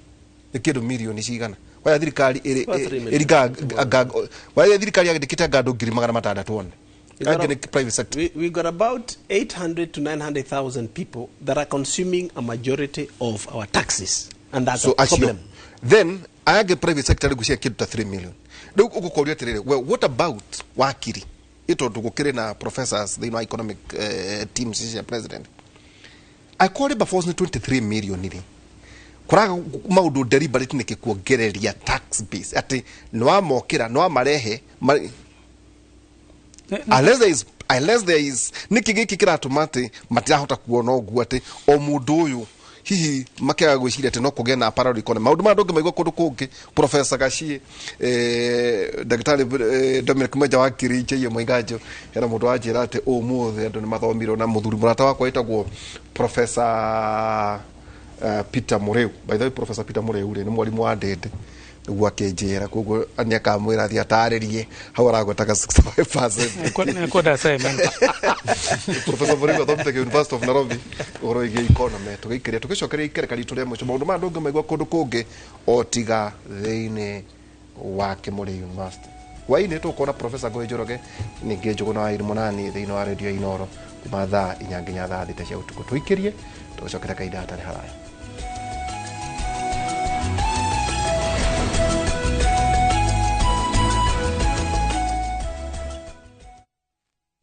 ni kindu milioni cigana waya thirikari About 3 million. Ĩringaga waya thirikari yandĩkĩte anga andũ 600,000 one. We got Angĩ nĩ private sector. We got about 800 to 900,000 people that are consuming a majority of our taxes. And that's So a acio problem. Then aya angĩ private sector rĩu cia kĩndũ ta 3 million. Rĩu ũgũkoria atĩrĩrĩ, well, what about wakiri ĩ tondũ gũkĩrĩ na professors thĩinĩ wa economic teams cia president? Angĩkorwo labor force nĩ 23 million rĩ, kũraga maũndũ deliberate nĩkĩ kuongereria tax base atĩ nĩwamokĩra nĩwamarehe unless there is nĩkĩ gĩkĩ kĩratũma atĩ matirahota kuona ũguo atĩ o mũndũ ũyũ hihi makĩaga gwĩciria atĩ no kũgĩe na parallel economy? Maũndũ maya ndũngĩmaigua kũndũ kũngĩ. Professor Gachie, ndagĩtarĩ Dominic Mwenja wa Kiri Njeiye Mũiganjo, hena mũndũ wanjĩra atĩ ũmũthĩ andũ nĩ mathomirwo na mũthuri mũrata wakwa wĩtagwo Professor Peter Mureu. By the way, Professor Peter Mureu rĩ nĩ mwarimũ wa ndĩndĩ nĩguo akĩnjĩra, koguo nĩ akamwĩra athiĩ atarĩrie hau aragwetaga 65%. Kwenda assignment. Professor Mureu athomete University of Nairobi ũhoro wĩgiĩ economy. Tũgĩikĩria tũgĩcokeria ikereka ritũ rĩa mũico, maũndũ maya ndũngĩmaigua kũndũ kũngĩ o tiga thĩinĩ wa Kĩmũrĩ University. Hwaĩ-inĩ tũkuona Professor Ngũgĩ Njoroge, ningĩ Njũgũna wa Irimũ Nani thĩinĩ wa Radio Inoro kuma thaa 4 nginya thaa 6 cia ũtukũ. Tũikĩrie tũgĩcokera kahinda hatarĩ haraya.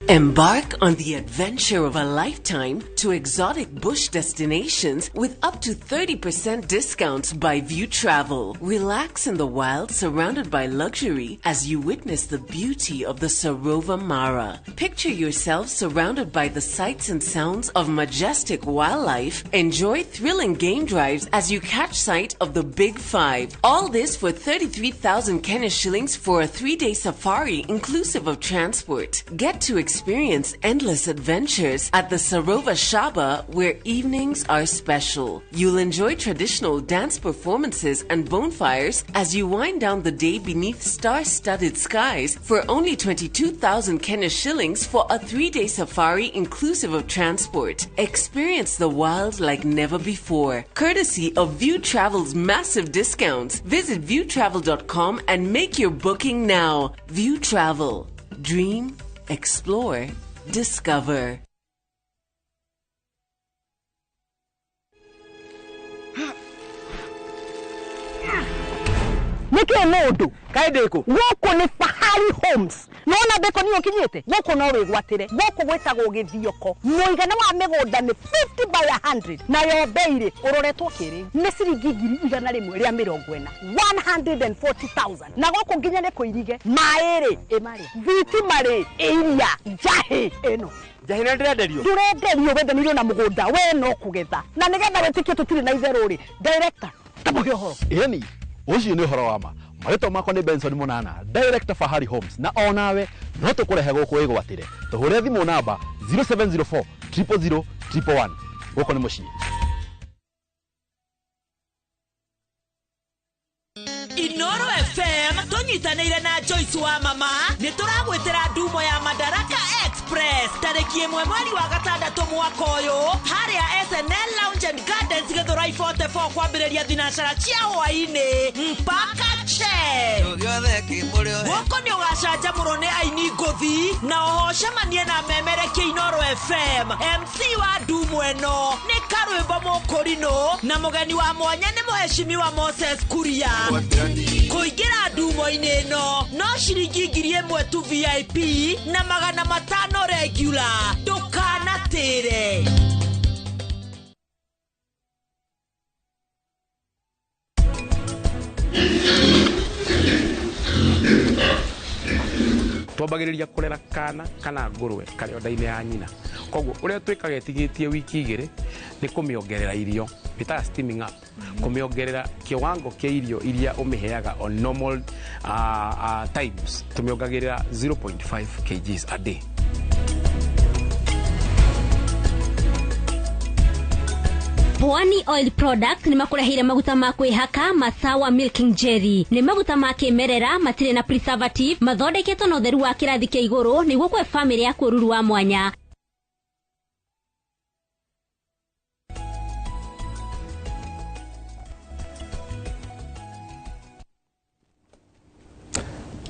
Embark on the adventure of a lifetime to exotic bush destinations with up to 30% discounts by View Travel. Relax in the wild surrounded by luxury as you witness the beauty of the Sarova Mara. Picture yourself surrounded by the sights and sounds of majestic wildlife. Enjoy thrilling game drives as you catch sight of the Big Five. All this for 33,000 Kenya shillings for a 3-day safari inclusive of transport. Get to experience endless adventures at the Sarova Shaba, where evenings are special. You'll enjoy traditional dance performances and bonfires as you wind down the day beneath star-studded skies for only 22,000 Kenya shillings for a 3-day safari inclusive of transport. Experience the wild like never before, courtesy of View Travel's massive discounts. Visit viewtravel.com and make your booking now. View Travel. Dream, explore, discover. Nĩkĩ mũndũ kaĩ ndĩkũ gũkũ nĩ Fahari Homes nona ndĩkũ niĩ ũkinyĩte gũkũ no wĩgwatĩre gũkũ gwĩtagwo Gĩthioko mũigana wa mĩgũnda nĩ 50 by 100 nayo bei rĩ ũroretwo kĩrĩu nĩ ciringi 140,000 140,000 na gũkũ nginya nĩ kũirige maĩ rĩ ĩmarĩ thitima rĩ iria njahĩ ĩno njahĩ nĩ ndĩrenderio ndũrenderio wendanĩirio na mũgũnda we no kũgetha na nĩgetha wĩtĩkie tũtirĩ na itherũ rĩ director tamũhe ũhoro. Ĩni ũcio nĩ ũhoro wa ma. Marĩtwa makwa nĩ Benson Munana, Director Fahari Homes, na onawe no tũkũrehe gũkũ wĩgwatĩre. Tũhũre thimũ namba 0704 000 111. Gũkũ nĩ mũciĩ. Inoro FM tũnyitanĩire na Joyce wa mama nĩ tũragwĩtĩra ndumo ya Madaraka Express tarĩki 1 mweri wa 6 mwaka ũyũ harĩa SNL Lounge and Gardens Githurai 44 kwambĩrĩria thinacara cia hwaĩ-inĩ mpaka che. Gũkũ nĩ ũgacanjamũrwo nĩ aini ngũthi na oho ũcemanie na memerekia Inoro FM. MC wa ndumo ĩno nĩ Karwĩmbo Mũkũrinũ na mũgeni wa mwanya nĩ mũheshimiwa Moses Kuria. Kũingĩra ndumo-inĩ ĩno no ciringi 1,000 tu VIP na 500 regular. Ndũkanatĩre. Twambagĩrĩria kũrera kana kana ngũrwe karĩ o nda-inĩ ya nyina, koguo ũrĩa twĩkaga ĩtigĩtie wiki 2 nĩ kũmĩongerera irio, ĩtaga steaming up, kũmĩongerera kiwango kĩa irio iria ũmĩheaga on normal times, tũmĩongagĩrĩra 0.5 kgs a day. Pwani Oil Product ni makureheire maguta ma kwĩhaka Masawa Milking Jelly. Nĩ maguta ma kĩmerera matirĩ na preservative, mathondeketwo na ũtheru wa kĩrathi kĩa igũrũ nĩguo kũhe famĩlĩ yaku ũruru wa mwanya.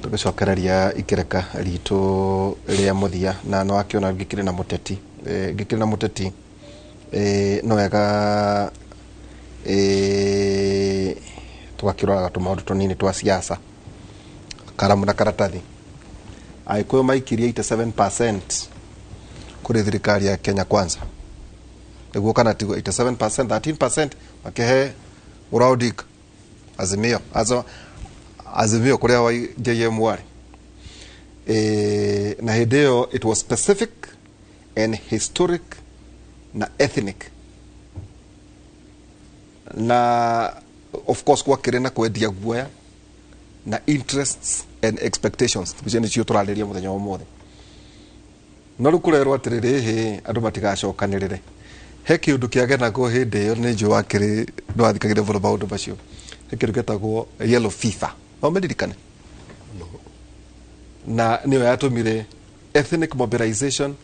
Tũgĩcokereria ikereka ritũ rĩa mũthia na no akĩona ngĩkĩrĩ na mũteti ngĩkĩrĩ na mũteti no wega tũgakĩroraga tũmaũndũ tũnini twa siasa karamu na karatathi. Agĩkũyũ maikirie 87% kũrĩ thirikari ya Kenya Kwanza nĩguo kana tiguo? 87%, 13% makĩhe Raila Azimio Azimio kũrĩa wa JM warĩ na hĩndĩ ĩyo it was specific and historic na ethnic na of course gwakĩrĩ na kwendia guoya na interests and expectations icio nĩcio tũrarĩria mũthenya wa ũmũthĩ. No rĩu kũrerwo atĩrĩrĩ hĩ andũ matigacokanĩrĩre He kĩũndũ kĩagenagwo hĩndĩ ĩyo, nĩ njũĩ wakĩrĩ nĩwathikagĩrĩria mũno maũndũ macio. He kĩndũ gĩtagwo yellow fever, no ũmĩririkane? Na nĩyo yatũmire ethnic mobilization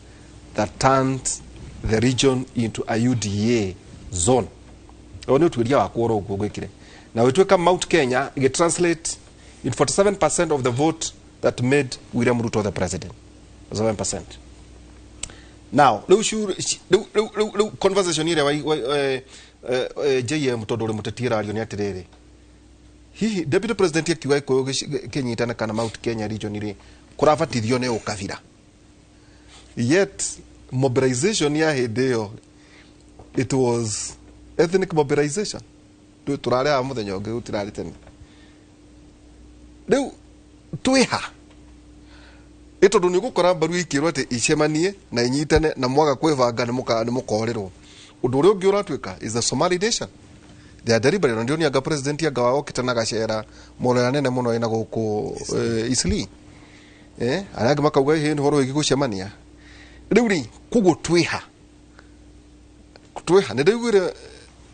that turned the region into a UDA zone. Ũyũ nĩ ũtuĩria wakwa oro ũguo gwĩkire na ũgĩtuĩka Mount Kenya ĩgĩtranslate in 47% of the vote that made William Ruto the president. 7%. Now rĩu rĩu conversation ĩrĩa JM, tondũ ũrĩ mũteti, ĩrario nĩ atĩrĩrĩ, hihi deputy president akiuga Gĩkũyũ kĩnyitane kana Mount Kenya region rĩ kũrabatithio nĩ ũkabira, yet mobilization ya hĩndĩ ĩyo, it was ethnic mobilization. Rĩu tũrarĩ haha mũthenya ũngĩ, gũtirarĩ tene. Rĩu twĩha ĩ tondũ nĩ ũgũkora mbaru ikĩrwo atĩ icemanie na inyitane, na mwaga kwĩbanga nĩ mũkorĩrwo. Ũndũ ũrĩa ũngĩ ũratuĩka is the Somali nation. They are deliberate, na ndionĩ anga president anga wokĩte na gacera moro nene mũno ĩna gũkũ Eastleigh, arĩa angĩ makauga ĩ nĩ ũhoro wĩgiĩ gũcemania. Rĩu rĩ, koguo twĩha nĩ ndaiguire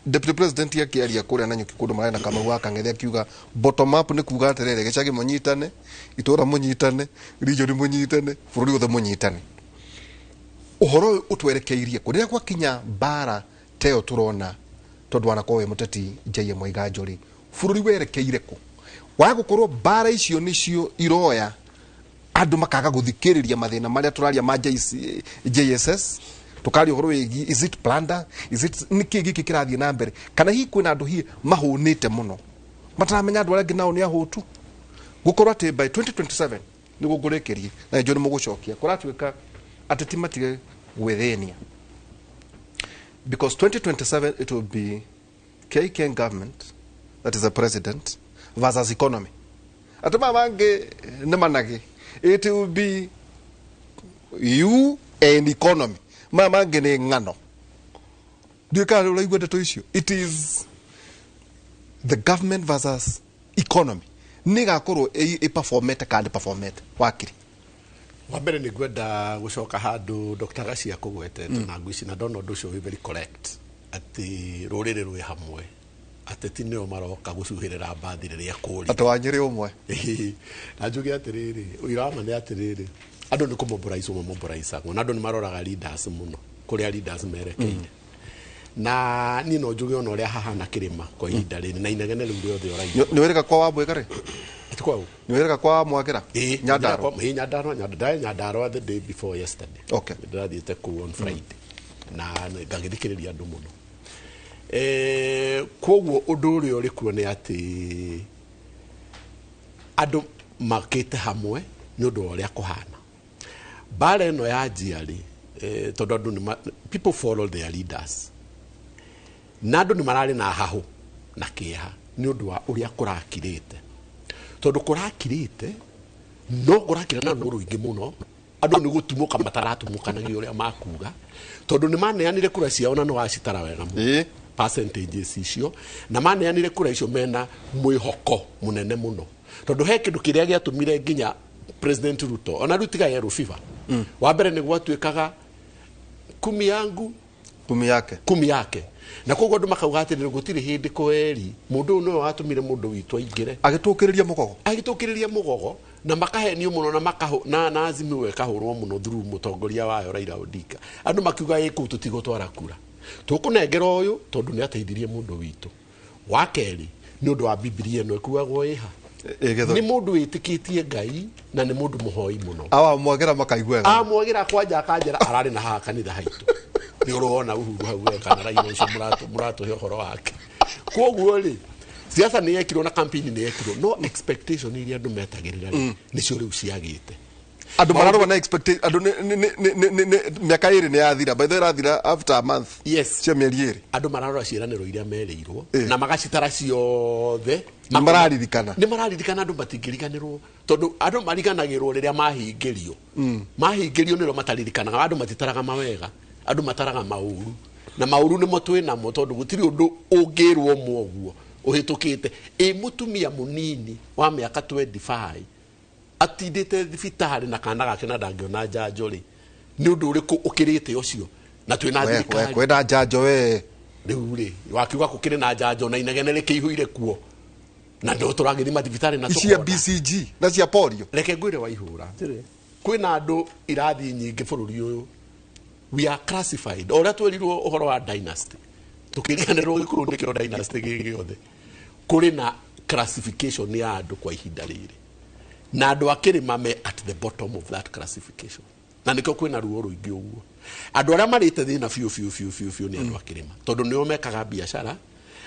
deputy president akĩaria kũrĩa na nyuki kũndũ marĩ na Kamau wa Kang'ethe, akiuga bottom up nĩ kuga atĩrĩrĩ, gĩcagi mũnyitane, itũra mũnyitane, region mũnyitane, bũrũri wothe mũnyitane. Ũhoro ũyũ ũtwerekeirie kũ rĩrĩa gwakinya mbara ta ĩyo tũrona? Tondũ wanakorwo wĩ mũteti, J.M. Waiganjo rĩ, bũrũri werekeire kũ waga gũkorwo mbara icio nĩcio iroya andũ makaga gũthikĩrĩria mathĩna marĩa tũraria ma JC, JSS, tukaria ũhoro wĩgiĩ is it plunder, is it nĩkĩ gĩkĩ kĩrathiĩ na mbere, kana hihi kwĩna andũ hihi mahũnĩte mũno mataramenya andũ arĩa angĩ nao nĩ ahũtu? Gũkorwo atĩ by 2027 nĩguo ngũrĩkĩrie na nĩnjũĩ nĩ mũgũcokia, kũratuĩka ateti matige gwĩthĩnia, because 2027 it will be KKN government, that is the president versus economy. Atĩ maya mangĩ nĩ managĩ. It will be you and economy, maya mangĩ nĩ ng'ano. Ndiũĩ kana ũraigua ndeto icio. It is the government versus economy. Nĩ ĩgakorwo ĩperformete kana ndĩperformete, wakiri? Wa mbere nĩ ngwenda gũcoka handũ Dr. Gacia kũgwetete na ngwĩci na ndona ũndũ ũcio wĩ very correct, atĩ rũrĩrĩ rwĩ hamwe, ateti nĩo maroka gũcuhĩrĩra mbathi rĩrĩa kũri. Atĩ wanyĩrĩ ũmwe. Ĩĩ, na njuge atĩrĩrĩ, ũira wa ma nĩ atĩrĩrĩ, andũ nĩ kũmobilize mamobilizagwo, na andũ nĩ maroraga leaders mũno, kũrĩa leaders merekeire. Na niĩ no njuge ona ũrĩa hahana kĩrĩma kwa ihinda rĩrĩ na inegene rĩu rĩothe ũraigua. Nĩ wĩrĩga kwa Wambwĩga rĩ? Ati kwa ũ? Nĩ wĩrĩga kwa Mwagĩra? Ĩĩ. Nyandarua? Ĩĩ, Nyandarua. Nyandarua, Nyandarua the day before yesterday. Ndĩrathiĩte kũu on Friday na ngagĩthikĩrĩria andũ mũno. Koguo ũndũ ũrĩa ũrĩ kuo nĩ atĩ andũ makĩte hamwe nĩ ũndũ wa ũrĩa kũhana mbara ĩno ya njiarĩ, tondũ andũ nĩ people follow their leaders, na andũ nĩ mararĩ na hahũ na kĩeha nĩ ũndũ wa ũrĩa kũrakirĩte, tondũ kũrakirĩte no kũrakira na ruo rũingĩ mũno. Andũ nĩ gũtumũka mataratumũkanagia ũrĩa makuga, tondũ nĩ maneanire kura ciao na nĩ wacitara wega mũno percentages icio, na maneanire kura icio mena mwĩhoko mũnene mũno, tondũ he kĩndũ kĩrĩa gĩatũmire nginya President Ruto ona rĩu tiga yellow fever. Wa mbere nĩ gwatuĩkaga kumi yangu kumi yake. Kumi yake, na koguo andũ makauga atĩrĩrĩ, gũtirĩ hĩndĩ kweri mũndũ ũyũ nĩwe watũmire mũndũ witũ aingĩre. Agĩtũkĩrĩria mũgogo. Agĩtũkĩrĩria mũgogo na makahenio mũno na makaho na Azimio ĩkahũrwo mũno through mũtongoria wayo Raila Odinga. Andũ makiuga ĩ kũu tũtigũtwara kura, tũkũnengera ũyũ tondũ nĩ ateithirie mũndũ witũ. Wa kerĩ, nĩ ũndũ wa Bibilia ĩno ĩkuagwo ĩha, nĩ mũndũ wĩtĩkĩtie Ngai na nĩ mũndũ mũhoi mũno. Awa Mwagĩra makaigua wega. Amwagĩra kwanja akanjĩra ararĩ na haha kanitha haitũ, nĩ ũrona Uhuru hau we kana Raila ũcio mũratũhe ũhoro wake. Koguo rĩ, siasa nĩ yekirwo na campaign nĩ yekirwo, no expectation iria andũ metagĩrĩra rĩ, nĩcio rĩu ciagĩte. Andũ mararũa na expectation, andũ mĩaka 2 nĩ yathira, by the way ĩrathira after a month. Yes. Cia mĩeri 2. Andũ mararora ciĩranĩro iria merĩirwo na magacitara ciothe. Nĩ mararirikana. Nĩ mararirikana. Andũ matingĩriganĩrwo, tondũ andũ mariganagĩrwo rĩrĩa mahingĩrio. Mahingĩrio nĩrĩo mataririkanaga. Andũ matitaraga mawega, andũ mataraga maũru, na maũru nĩmo twĩ namo, tondũ gũtirĩ ũndũ ũngĩrwo mwoguo ũhĩtũkĩte. Ĩ mũtumia mũnini wa mĩaka 25 atindĩte thibitarĩ na kana gake na ndangĩona njanjo rĩ, nĩ ũndũ ũrĩkũ ũkĩrĩte ũcio? Na twina thirikari kwenda njanjo we riu ri wakiuga kukiri na njanjo na inegene rikiihuire kuo na ndo turagithi mathibitari na cia BCG na cia polio. Reke ngwire Waihura, kwina andu irathi nyingi bururi uyu, we are classified oria twerirwo uhoro wa dynasty, tukiriganirwo gikuru nikio dynasty gigiothe. Kuri na classification ya andu kwa ihinda riri, na andu akirima me at the bottom of that classification, na nikio kwina ruo ruingi uguo. Andu aria marite thina biu biu biu biu biu ni andu akirima, tondu nio mekaga biacara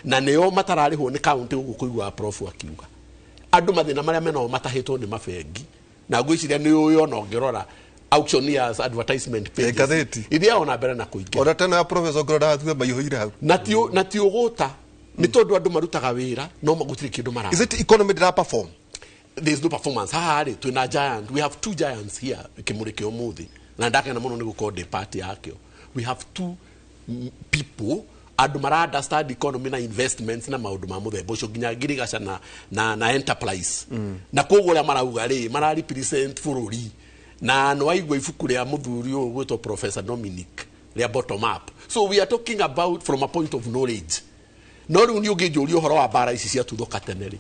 na nio matararihwo ni county uguo kuigua prof akiuga andu mathina maria menao matahitwo ni mabengi, na ngwiciria ni uyo na ngirora auctioneers advertisement pages ngatheti ithia ona mbere na kuingira ona tena ya professor ngirora atue maihũire hau na ti uguta ni tondu andu marutaga wira no magutiri kindu mara. Is it economy dira perform? There is no performance haha ri twina giant, we have two giants here kimuri kia umuthi, na ndakena muno ni gukorwo ndi party yakio. We have two people andu mara understand economy na investments na maundu ma muthemba ucio nginya ngirigaca na enterprise. Na koguo uria marauga ri mara represent bururi, na no waigua ibuku ria muthuri uyu gwitwo Professor Dominic ria bottom up. So we are talking about from a point of knowledge. No riu ni unginjuria uhoro wa bara ici cia tuthoka tene ri,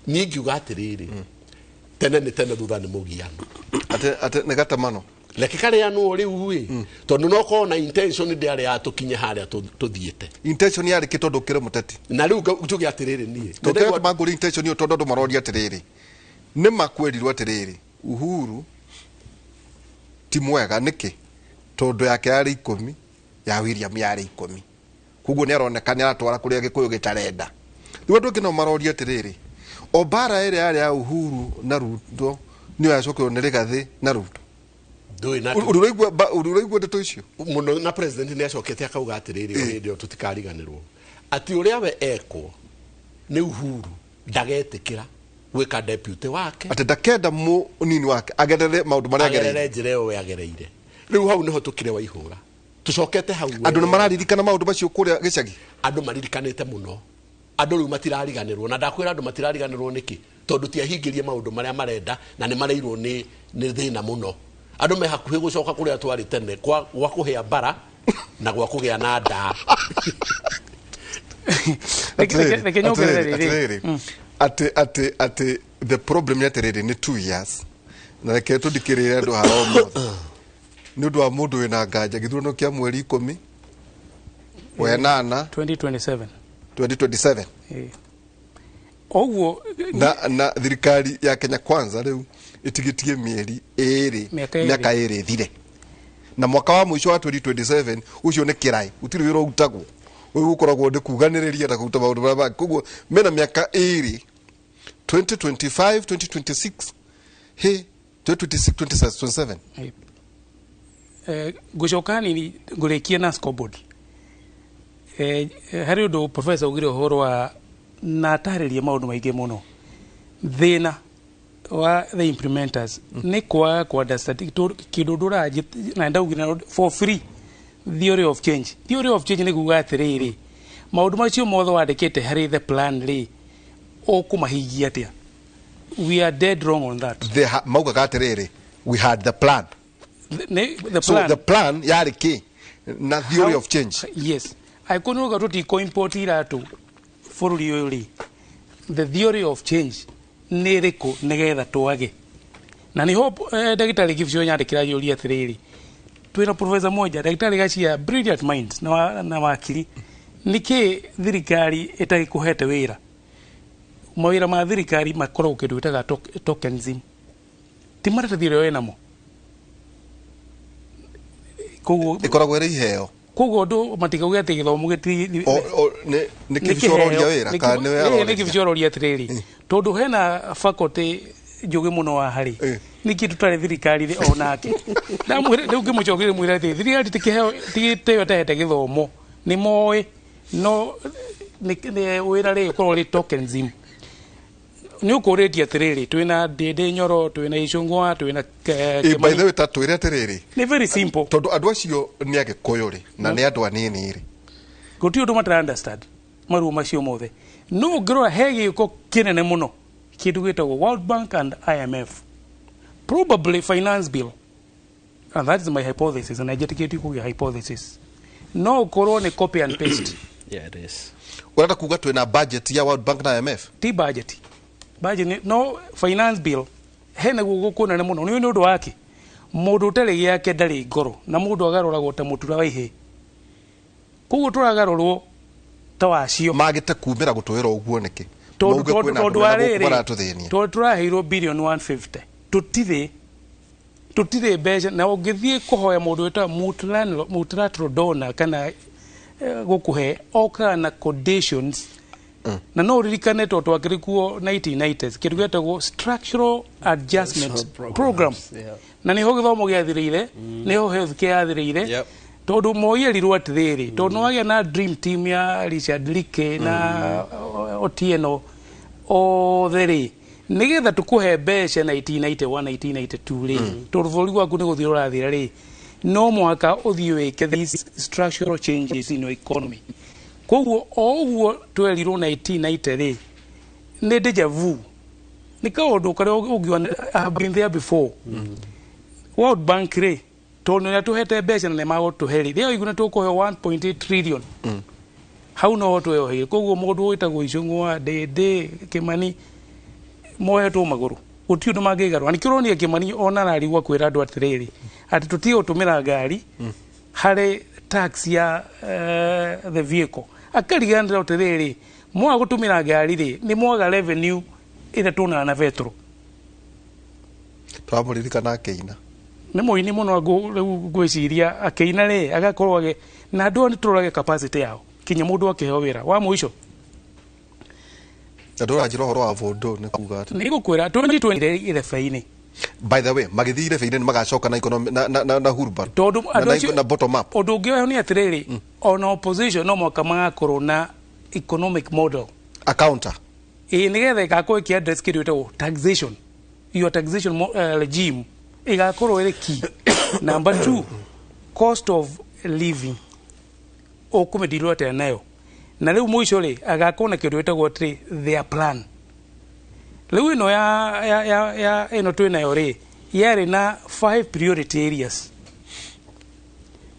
ni ngiuga atiriri, tene ni tene thutha ni mugiano ate ni gatemano reke kareanwo riu ĩ, tondu no korwo na intention ndiarĩ ya tũkinye harĩa tũthiĩte. Intention yarĩ kĩ tondu ũkĩrĩ mũteti? Na rĩu njuge atĩrĩrĩ niĩ tũkĩrĩ mangũri intention ĩyo tondu andũ maroria atĩrĩrĩ, nĩ makwĩrirwo atĩrĩrĩ Uhuru ti mwega nĩkĩ? Tondu yake yarĩ 10 ya William yarĩ 10, koguo nĩ aroneka nĩ aratwara kũrĩa Gĩkũyũ gĩtarenda. Rĩu andũ angĩ no maroria atĩrĩrĩ, o bara ĩrĩa yarĩ ya Uhuru na Ruto nĩyo yacokerwo nĩ Rigathĩ na Ruto. Ũraigua ndeto icio muno? Na president nĩ acokete akauga atĩrĩrĩ, o hĩndĩ ĩyo tũtikariganĩrwo atĩ ũrĩa we ekwo nĩ Uhuru ndagetĩkĩra gwĩka deputy wake, atĩ ndakenda mũnini wake agerere maũndũ marĩa agereire, njĩra ĩyo we agereire. Rĩu hau nĩho tũkire Waihũra, tũcokete hau. Andũ nĩ mararirikana maũndũ macio kũrĩa gĩcagi? Andũ maririkanĩte mũno, andũ rĩu matirariganĩrwo, na ndakwĩra andũ matirariganĩrwo nĩkĩ? Tondũ tiahingĩrie maũndũ marĩa marenda na nĩ mareirwo nĩ thĩna mũno. Andũ me hakuhĩ gũcoka kũrĩa twarĩ tene gwa kũhĩa bara na gwa kũgĩa na ndaa. Atĩ the problem nĩ atĩrĩrĩ nĩ 2 years, na reke tũthikĩrĩrie andũ haha ũmũthĩ nĩ ũndũ wa mũndũ wĩna nganja gĩthurano kĩa mweri 10 wa 8 2027 2027 oguo na thirikari ya Kenya Kwanza rĩu ĩtigĩtie mĩeri ĩrĩ mĩaka ĩrĩ ĩthire, na mwaka wa mũico wa 2027 ũcio nĩ kĩraĩ, gũtirĩ wĩra ũrutagwo, ũyũ ũkoragwo nĩ kuganĩrĩria na kũruta maũndũ marĩa mangĩ. Koguo mena mĩaka ĩrĩ 2025 2026 he 2026 2027. Ngũcoka hanini ngũrĩkie na scoreboard. Harĩ ũndũ professor augire ũhoro wa na atarĩrie maũndũ maingĩ mũno. Thĩna wa the implementers nĩ kwaga ku understand kĩndũ ndũranjĩ na ndaugire for free theory of change. Theory of change nĩ kuga atĩrĩrĩ, maũndũ macio mothe wandĩkĩte harĩ the plan rĩ, ũkũmahingia atĩa? We are dead wrong on that. Maugaga atĩrĩrĩ, we had the plan. The plan. So the plan yarĩ kĩ na theory of change? Yes. Angĩkorwo nĩ tũtikũ import iratũ bũrũri ũyũ rĩ, the theory of change nĩ ĩrĩkũ nĩgetha twage? Na nĩho ndagĩtarĩ Kibsho nyandĩkĩra yũria atĩrĩrĩ, twĩna professor moja ndagĩtarĩ Gachia, brilliant minds na wakiri, nĩkĩ thirikari ĩtagĩkũhete wĩra? Mawĩra ma thirikari makoragwo kĩndũ gĩtaga tokenism, ti maratathi ũrĩa wĩnamo, koguo ĩkoragwo ĩrĩ iheo. Koguo andũ matikauge atĩ gĩthomo gĩti nĩ Kibsho ũroria wĩra kana nĩwe aroria? Nĩ Kibsho ũroria atĩrĩrĩ, tondũ hena faculty njũgĩ mũno wa harĩ nĩkĩ tũtarĩ thirikari rĩ onake. Ndamwĩra rĩu ngĩmũcokeria mwĩra atĩ thirikari ti kĩheo, ti gĩtĩo ĩtahete gĩthomo, nĩ moĩ no wĩra rĩ ũkoragwo ũrĩ tokenism. Nĩ ũkũrĩtie atĩrĩrĩ, twĩna Ndĩndĩ Nyoro, twĩna Icũng'wa, twĩna By the way, ta twĩre atĩrĩrĩ, nĩ very simple, tondũ andũ acio nĩ Agĩkũyũ rĩ na nĩ andũ anini rĩ, gũtirĩ ũndũ matara understand maruo macio mothe. No ũngĩrora he gĩko kĩnene mũno kĩndũ gĩtagwo World Bank and IMF, probably finance bill. And that is my hypothesis, na njĩtĩkĩtie kũgĩa hypothesis, no ũkorwo nĩ copy and paste. Yeah, it is. Ũrenda kuga twĩna budget ya World Bank na IMF? Ti budget, budget no finance bill hena guo kũnene mũno. Nĩ ũndũ wake mũndũ ũtarĩ gĩake ndarĩ ngoro, na mũndũ agarũragwo ta mũtura wa ihĩ, koguo tũragarũrwo ta wacio. Magĩte kumĩra gũtwĩra ũguo nĩkĩ? Tondũ Mauge kwĩna tondũ andũ wa mena gũkũ rĩrĩ maratũthĩnia. Tondũ tũraheirwo billion 150, tũtirĩ mbeca, na ũngĩthiĩ kũhoya mũndũ wĩtagwo multilateral donor kana gũkũhe, okaga na conditions. Na no ũririkane tondũ twakĩrĩ kuo 1990s, kĩndũ gĩetagwo structural adjustment program, na nĩho gĩthomo gĩathirĩire, nĩho health care yathirĩire. Tondũ moyerirwo atĩrĩrĩ, tondũ nĩwagĩa na dream team ya Richard Leakey na Otieno othe rĩ, nĩgetha tũkũhe mbeca 1991, 1992 rĩ, tondũ bũrũri waku nĩ gũthiĩ ũrathira rĩ, no mũhaka ũthiĩ wĩke these structural changes in your economy. Koguo o ũguo twerirwo 1990 rĩ, nĩ deja vu, nĩ kaũndũ karĩa ũngiona I have been there before. World Bank rĩ, tondũ nĩ tũhete mbeca na nĩ magũtũhe rĩ, rĩo iguna tũkũhe 1.8 trillion, hau noho tweyoheire. Koguo mũndũ wĩtagwo Icũng'wa, Ndĩndĩ, Kĩmani mohetwo magũrũ, gũtirĩ ũndũ mangĩgarũra. Nĩkĩo ũronire Kĩmani ona ararigwo kwĩra andũ atĩrĩrĩ, atĩ tũtige gũtũmĩra ngari harĩ tax ya the vehicle, akariganĩra atĩrĩrĩ, mwaga gũtũmĩra ngari rĩ, nĩ mwaga revenue ĩrĩa tuonaga na betũrũ. Twamũririkana akĩina. Nĩ mũini mũno. Rĩu ngwĩciria akĩina rĩ, agakorwo na andũ aya nĩ tũrorage capacity yao kinya mũndũ akĩheo wĩra wa mũico. Na ndũranjĩra ũhoro wa vondo nĩ kuga atĩ Nĩ ngũkwĩra 2020 irebe-inĩ. By the way, magĩthiĩ irebe-inĩ nĩ magacoka na economy na hurban Tondũ na, andũ na, acio na bottom up. Ũndũ ũngĩ nĩ atĩrĩrĩ, ona opposition no mwaka magakorwo na economic model a counter. Ĩ, nĩgetha ĩgakorwo ĩkĩ address kĩndũ gĩtagwo taxation, your taxation regime ĩgakorwo ĩrĩ key. Number two, cost of living, ũkũmĩndirwo atĩa nayo. Na rĩu mũico rĩ, agakorwo na kĩndũ gĩtagwo atĩrĩ their plan. Rĩu ĩno ya ĩno twĩ nayo rĩ, yarĩ na five priority areas: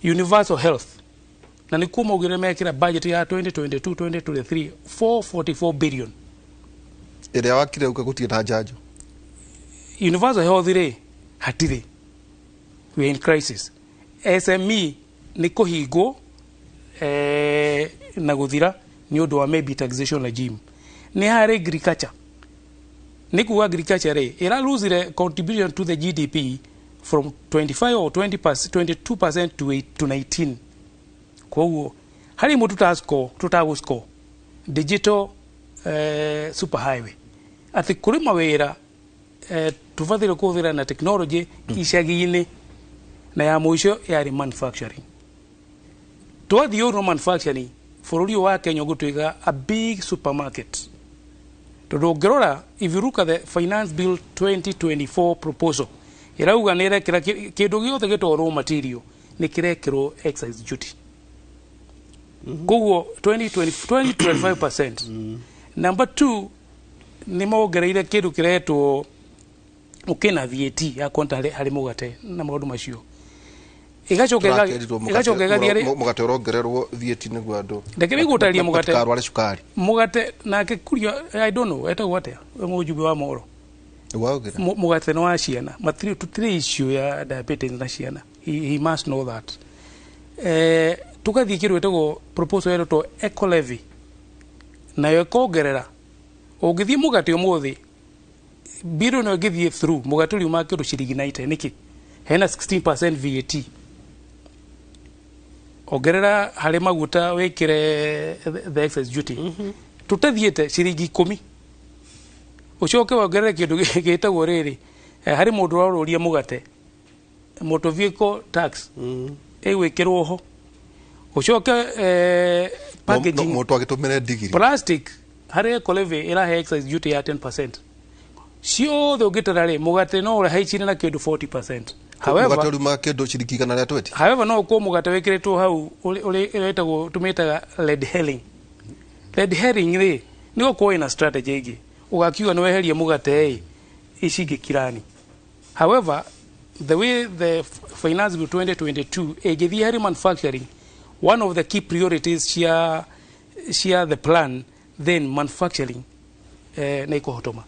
universal health, na nĩ kuo maugire mekĩra budget ya 2022 2023 444 billion. Ĩrĩa wakire uka gũtirĩ na njanjo. Universal health rĩ, hatirĩ, we are in crisis. SME nĩ kũhingwo na gũthira nĩ ũndũ wa maybe taxation regime. Nĩ harĩ agriculture, nĩ kuga agriculture rĩ, ĩra lose contribution to the GDP from 25 or 20, 22% to 8 to 19. Koguo harĩ imwe tutascore, tutagũscore digital super highway, atĩ kũrĩ mawĩra tũbathire kũhũthĩra na technology icagi-inĩ. Na ya mũico yarĩ manufacturing. Twathiĩ ũru na manufacturing, bũrũri ũyũ wa Kenya ũgũtuĩka a big supermarket, tondũ ũngĩrora, if you look at the finance bill 2024 proposal, ĩrauga nĩ ĩrekĩra kĩndũ gĩothe gĩtagwo raw material nĩ kĩrekĩrwo excise duty, koguo 20, 20, 25%. Number two, nĩ mongereire kĩndũ kĩretwo ũkĩna VAT ya konta harĩ mũgate na maũndũ macio. Ĩgacoka Tũrakerirwo ĩgacoka ĩgathiĩ mũgate ũrongererwo VAT nĩguo andũ Reke nĩngũtarĩria mũgate. matikarware cukari. Mũgate nake kuria, I don't know etagwo atĩa we mũjumbe wa mohoro. Waugire. Mũgate nĩ wa ciana, matirĩ tũtirĩ issue ya diabetes na ciana. He must know that. Tũgathiĩ kĩndũ gĩtagwo proposal ĩretwo eco levy, nayo ĩkongerera. Ũngĩthiĩ mũgate ũmũthĩ, bill ĩno ĩngĩthiĩ through, mũgate ũriuma kĩndũ ciringi 90. Nĩkĩ? Hena 16% VAT, ongerera harĩ maguta, wĩkĩre the excise duty, tũtathiĩte ciringi 10. Ũcoke wongerere kĩndũ gĩtagwo rĩrĩ, harĩ mũndũ ũrarũria mũgate, motor vehicle tax ĩgwĩkĩrwo ho, ũcoke packaging. Mũndũ agĩtũmĩre ndigiri. Plastic harĩ eco levy ĩrahe excise duty ya 10%. Ciothe ũngĩtara rĩ, mũgate no ũrahaicire na kĩndũ 40%. Mũgate However, ũriuma kĩndũ ciringi 120. However, no ũkorwo mũgate wĩkĩrĩtwo hau ũrĩa wĩtagwo tũmĩtaga red herring. Red herring rĩ, nĩ gũkorwo ĩna strategy ĩngĩ, ũgakiuga nĩ weheria mũgate ĩ ici ingĩ kirani. However, The way the finance bill 2022 ĩngĩthiĩ harĩ manufacturing, one of the key priorities cia the plan, then manufacturing nĩ ĩkũhotoma.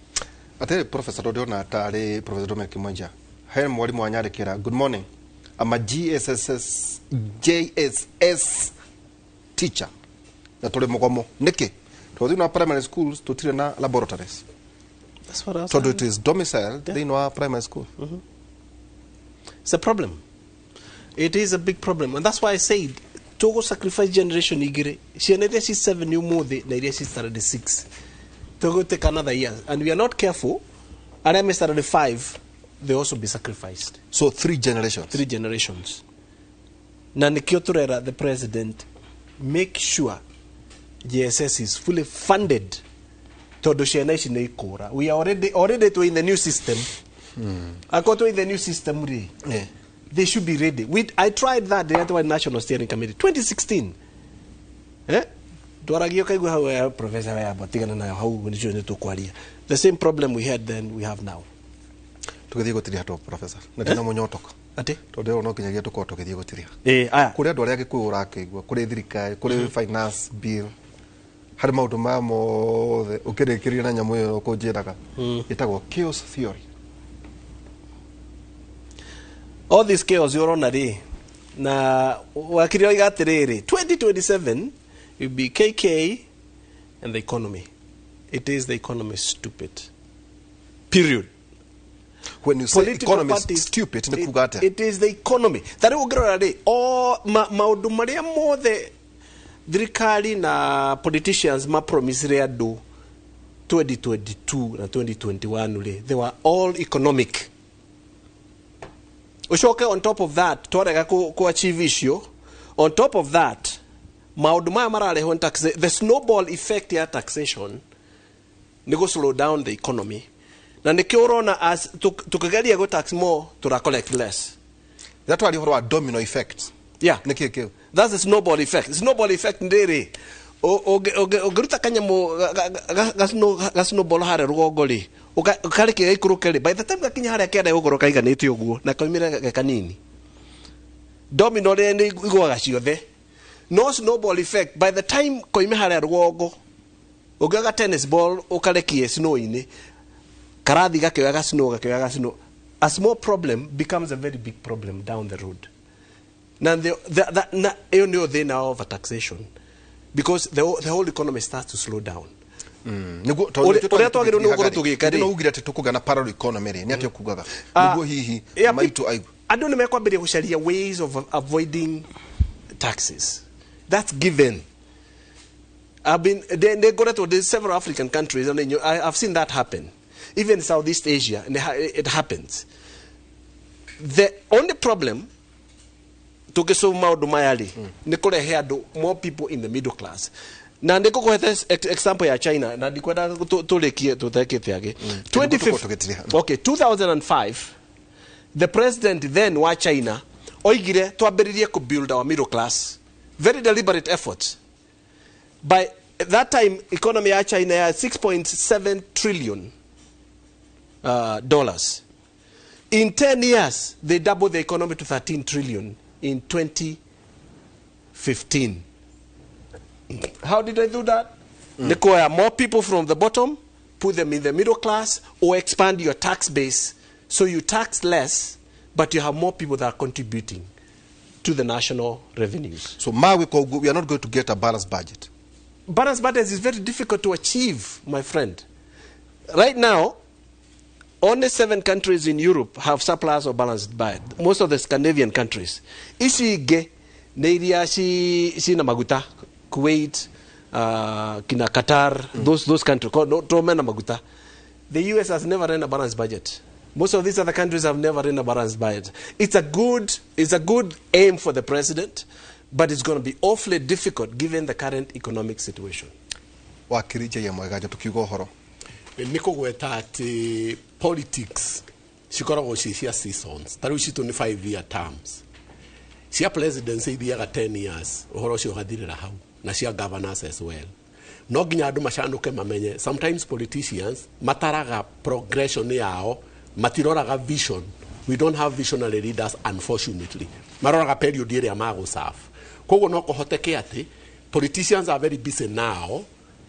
Atĩrĩ professor, tondũ ndĩrona tarĩ Professor Dominic Mwenja, he mwarimũ wanyandĩkĩra, "Good morning, I'm a GSSS JSS teacher na tũrĩ mũgomo nĩkĩ? Tondũ thĩinĩ wa primary schools tũtirĩ na laboratories." That's what I was Tondũ it is domiciled thĩinĩ wa primary school. It's a problem. It is a big problem. And that's why I said, tũgũ sacrifice generation igĩrĩ, ciana iria ci 7 ũmũthĩ na iria ci standard 6. Tũgũ take another year. And we are not careful, arĩa me standard 5, they also be sacrificed. So three generations. Three generations. Na nĩkĩo tũrera the president, make sure JSS is fully funded, tondũ ciana ici nĩ ikũra. We are already to in the new system. Akorwo twĩ in the new system rĩ, they should be ready. I tried that rĩrĩa twarĩ National Steering Committee 2016, eh? Twaragia ũkaigua hau, "Professor, we amba tigana nayo hau, nĩcio nĩ tũkwaria." The same problem we had then we have now. Tũgĩthiĩ gũtiria to professor na ndina mũnyotoka. Atĩ? Tondũ no nginyagia tũkorwo tũgĩthiĩ gũtiria. Ĩ aya. Kũrĩ andũ arĩa Gĩkũyũ ũrakĩigua, kũrĩ thirikari, kũrĩ finance bill, harĩ maũndũ maya mothe ũkĩrĩkĩria na nyamũ ĩyo ũkũnjĩraga ĩtagwo chaos theory. All this chaos ũrona rĩ, na wakiri oiga atĩrĩrĩ, 2027 will be KK and the economy. It is the economy, stupid, period. When you say Political economy is parties- stupid, nĩ kuga atĩa? It is the economy. Ta rĩu ũngĩrora rĩ, o maũndũ marĩa mothe thirikari na politicians mapromisire andũ 2022 na 2021 rĩ, they were all economic. Ucoke on top of that twarega ku achieve icio. On top of that, maũndũ maya mararehwo nĩ the snowball effect ya taxation nĩ gũ slow down the economy, na nĩkĩo ũrona as tũkĩgeria gũ tax more, tũra collect less. Rĩrĩa twaria ũhoro wa domino effect, nĩ kĩĩ kĩu? That's the snowball effect. Snowball effect ndĩrĩ ũngĩruta kanyamũ ga snowball harĩa rũgongo rĩ, ũkareke gaikũrũke rĩ, by the time gakinya harĩa kĩanda gũkorwo kaiganĩte ũguo na kaumĩre ge kanini. Domino rĩ nĩ igũaga ciothe, no snowball effect, by the time koime harĩa rũgongo, ũngĩoga tennis ball ũkarekie snow-inĩ, karathi gakĩoyaga snow, gakĩoyaga snow, a small problem becomes a very big problem down the road. Na the, na ĩyo nĩyo thĩna wa overtaxation, because the whole economy starts to slow down. Nĩguo Ũrĩa twagĩrĩirwo nĩ gũkorwo tũgĩka rĩ, no ugire atĩ tũkũgĩa na parallel economy rĩ, nĩ atĩa ũkugaga Ah, nĩguo hihi yeah, maitũ aigu? Andũ nĩ mekwambĩrĩria gũcaria ways of avoiding taxes. That's given. I've been they ngoretwo ndĩ several African countries and I've seen that happen. Even Southeast Asia, and it happens. The only problem tũngĩsolve maũndũ maya rĩ, nĩ kũrehe andũ, more people in the middle class. Na nĩ ngũkũhe example ya China, na ndikwenda tũrĩkie tũtekĩte angĩ. 2015, okay, 2005, the president then wa China oigire twambĩrĩrie kũ build our middle class. Very deliberate effort. By that time economy ya China ya 6.7 trillion dollars. In 10 years they doubled the economy to 13 trillion in 2015. How did they do that? Nĩ kuoya more people from the bottom, put them in the middle class, or expand your tax base so you tax less, but you have more people that are contributing to the national revenues. So magwĩka ũguo, we are not going to get a balanced budget. Balanced budget is very difficult to achieve, my friend. Right now, only seven countries in Europe have surplus or balanced budget. Most of the Scandinavian countries. Ici ingĩ nĩ iria cina maguta, Kuwait, kina Qatar, those countries, no, to mena maguta. The US has never run a balanced budget. Most of these other countries have never run a balanced budget. It's a good aim for the president, but it's going to be awfully difficult given the current economic situation. Wakiri J Mwegajo, tukiuga ũhoro Nĩ kũgweta atĩ politics cikoragwo ci cia seasons. Ta rĩu citũ nĩ 5 year terms, cia presidency ithiaga 10 years, ũhoro ũcio ũgathirĩra hau, na cia governors as well. No nginya andũ macanũke mamenye sometimes politicians mataraga progression yao, matiroraga vision. We don't have visionary leaders, unfortunately. Maroraga period ĩrĩa magũserve. Koguo no kũhoteke atĩ politicians are very busy now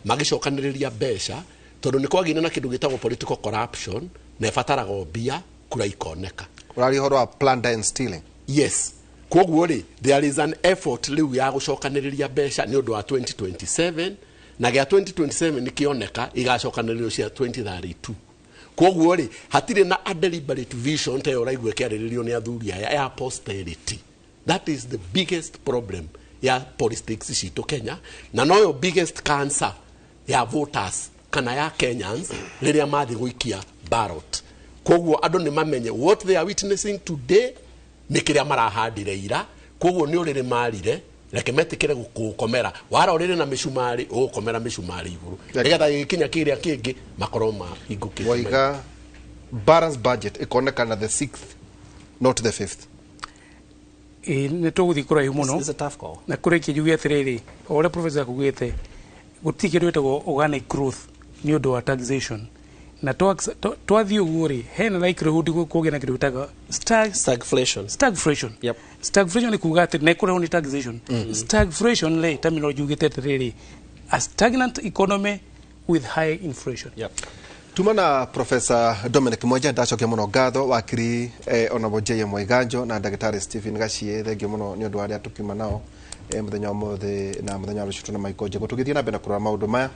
magĩcokanĩrĩria mbeca, tondũ nĩ kwagĩire na kĩndũ gĩtagwo political corruption, na ĩbataraga o mbia kura ikoneka. Ũraria ũhoro wa plunder and stealing. Yes. Koguo rĩ, there is an effort rĩu ya gũcokanĩrĩria mbeca nĩ ũndũ wa 2027, na gĩa 2027 nĩ kĩoneka igacokanĩrĩrio cia 2032. Koguo rĩ, hatirĩ na a deliberate vision ta ĩyo ũraigua ĩkĩarĩrĩrio nĩ athuri aya ya posterity. That is the biggest problem ya politics citũ Kenya, na noyo biggest cancer ya voters kana ya Kenyans rĩrĩa mathiĩ gũikia ballot. Koguo andũ nĩ mamenye what they are witnessing today nĩ kĩrĩa marahandire ira. Koguo nĩ ũrĩrĩ marire, reke metĩkĩre gũkomera. Wara ũrĩrĩ na mĩcumarĩ, ũgũkomera mĩcumarĩ igũrũ, nĩgetha gĩgĩkinya kĩrĩa kĩngĩ makorwo mahingũkĩte. Waiga balance budget ĩkonekana the 6th, not the 5th. Ĩĩ, nĩ tũgũthiĩ kũraihu mũno. It's a tough call. Na kũrĩkia njuge atĩrĩrĩ, o ũrĩa professor akugĩte, gũtirĩ kĩndũ gĩtagwo organic growth nĩ ũndũ wa taxation. Na twathiĩ ũguo rĩ, hena likelihood kũgĩa na kĩndũ gĩtagwo stagflation. Stagflation. Yep. Stagflation nĩ kuga atĩ na ĩkũrehwo nĩ taxation. Stagflation rĩ, terminology yugĩte atĩrĩrĩ, a stagnant economy with high inflation. Yep. Tuma na Professor Dominic Mwenja, ndacokia mũno ngatho wakiri Honorable J.M. Waiganjo na ndagĩtarĩ Stephen Gachie, thengio mũno nĩ ũndũ wa arĩa tũkiuma nao mũthenya wa ũmũthĩ na mũthenya wa rũciũ tũna Michael Njengũ. Tũgĩthiĩ na mbere na kũrora maũndũ maya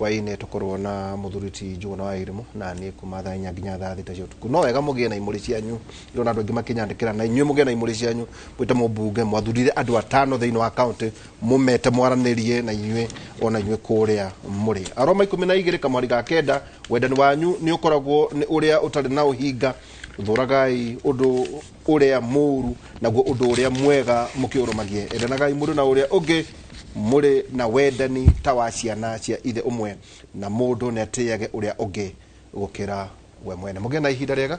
hwaĩ-inĩ, tũkorwo na mũthuri ti Njũgũna wa Irimũ na niĩ kuma thaa 4 nginya thaa 6 cia ũtukũ. No wega mũgĩe na imũrĩ cianyu, ndĩrona andũ aingĩ makĩnyandĩkĩra, na inyuĩ mũgĩe na imũrĩ cianyu, mwĩte mũmbunge, mwathurire andũ 5 thĩinĩ wa kaũntĩ, mũmete mwaranĩrie na inyuĩ ona inyuĩ kũrĩa mũrĩ. Aroma 12 kamwari ga 9, wendani wanyu nĩ ũkoragwo nĩ ũrĩa ũtarĩ na ũhinga, thũragai ũndũ ũrĩa mũũru naguo ũndũ ũrĩa mwega mũkĩũrũmagie, endanagai mũndũ na ũrĩa ũngĩ mũrĩ na wendani ta wa ciana cia ithe ũmwe, na mũndũ nĩ atĩage ũrĩa ũngĩ gũkĩra we mwene. Mũgĩe na ihinda rĩega,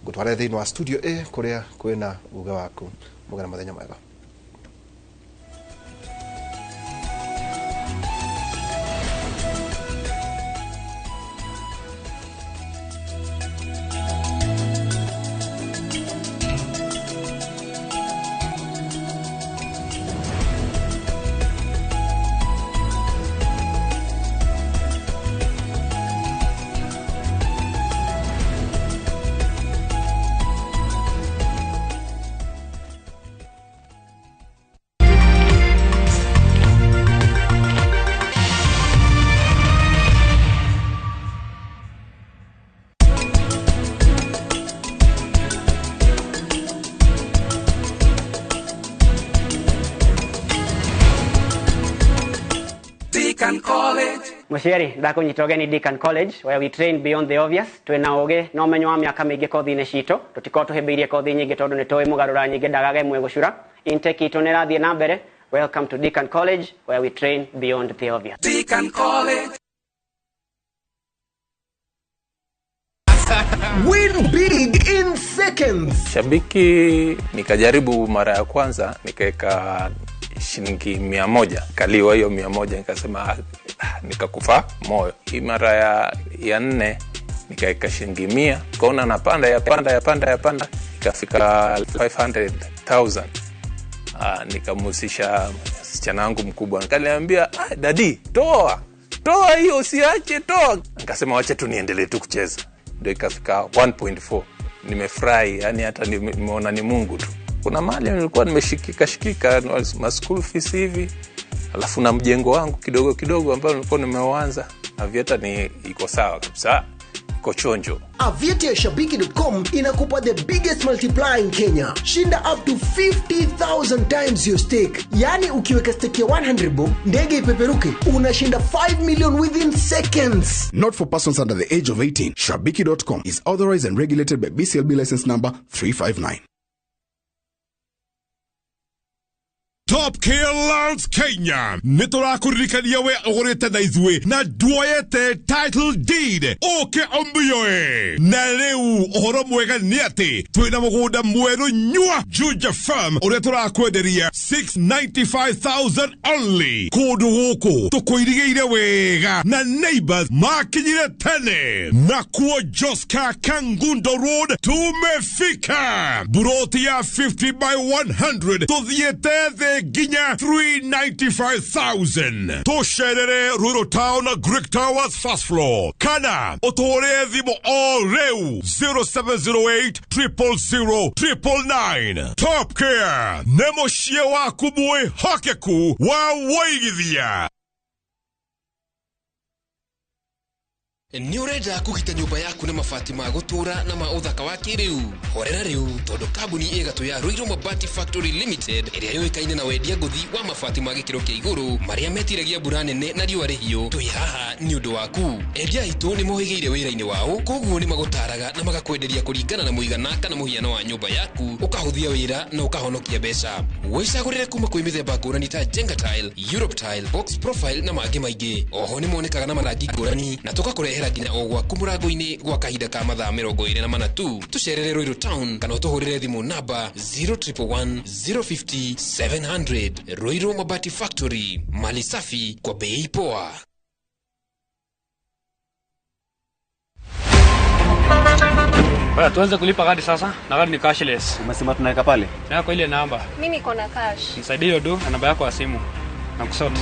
ngũtware thĩinĩ wa studio A kũrĩa kwĩna uge waku. Mũgĩe na mũthenya mwega. Mũciari, ndakunyita ũgeni Deakin College, where we train beyond the obvious. Twĩna ũgĩ na ũmenyo wa mĩaka mĩingĩ kothi-inĩ citũ. Tũtikoragwo tũhĩmbĩirie kothi nyingĩ tondũ nĩ tũĩ mũgarũra nyingĩ ndagaga ĩmwe gũcura. Intake itũ nĩ ĩrathiĩ na mbere. Welcome to Deakin College, where we train beyond the obvious. Deakin College. Win big in seconds. Shabiki nikajaribu mara ya kwanza, nikaweka shilingi 100, kaliwa hiyo 100, nikasema nikakufa moyo. Hii mara ya 4 nikaweka shilingi 100, nikaona napanda ya panda ya panda ya panda, ikafika 500,000. Nikamhusisha msichana wangu mkubwa, nikaniambia daddy, toa hiyo, usiache, toa. Nikasema wacha tu niendelee tu kucheza, ndio ikafika 1.4. Nimefurahi, yani hata nimeona ni Mungu tu. Kuna mahali nilikuwa nimeshikika shikika ma school fees hivi, alafu na mjengo wangu kidogo kidogo ambao nilikuwa nimeuanza. Aviator ni iko sawa kabisa, iko chonjo. Aviator ya Shabiki.com inakupa the biggest multiplier in Kenya. Shinda up to 50,000 times your stake. Yani ukiweka stake ya 100 bob, ndege ipeperuke, unashinda 5 million within seconds. Not for persons under the age of 18. Shabiki.com is authorized and regulated by BCLB license number 359. Top Care Lands Kenya nä tå rakåririkania we å gå rä te na ithuä na nduoyete title deed åke ombioe na rä u å horo mwega nä atä twä na må gå nda mwerå nyua Juja Farm å rä a tå rakwenderia 695,000 only kå ndå gå kå tå kå irigä ire wega na neighbors makinyire tene nakuo Joska Kangundo Road tumefika buroti ya 50 by 100 tuthiete thĩ nginya 395,000 tũcerere Ruiru Town Greek Towers first floor kana ũtũhũrĩre thimũ o rĩu 0708 000 999. Top Care nĩ mũciĩ waku mwĩhokeku wa wũigithia. Nĩ ũrenda kũgita nyũmba yaku na mabati ma gũtũũra na ma ũthaka wa kĩrĩu? Horera rĩu tondũ kambuni ĩgatũ ya Ruiru Mabati Factory Limited ĩrĩa yũĩkaine na wendia ngũthi wa mabati ma gĩkĩro kĩa igũrũ marĩa metiragia mbura nene na riũa rĩhiũ, twĩ haha nĩ ũndũ waku. Endia aitũ nĩ mohĩgĩire wĩra-inĩ wao, koguo nĩ magũtaraga na magakwenderia kũringana na mũigana kana mũhiano wa nyũmba yaku, ũkahũthia wĩra na ũkahonokia mbeca. Wĩcagũrĩre kuma kwĩ mĩthemba ngũrani ta Jenga Tile, Europe Tile, Box Profile na mangĩ maingĩ. Oho nĩ monekaga na marangi ngũrani na tũgakũrehera nginya o gwaku mũrango-inĩ gwa kahinda ka mathaa 24 tu. Tũcerere Ruiru Town kana ũtũhũrĩre thimũ namba 0111 050 700. Ruiru Mabati Factory, mali safi kwa bei poa. Bwana, tuanze kulipa kadi sasa na kadi ni cashless. Umesema tunaweka pale? Na kwa ile namba. Mimi niko na cash. Nisaidie hiyo do na namba yako ya simu. Na kusort.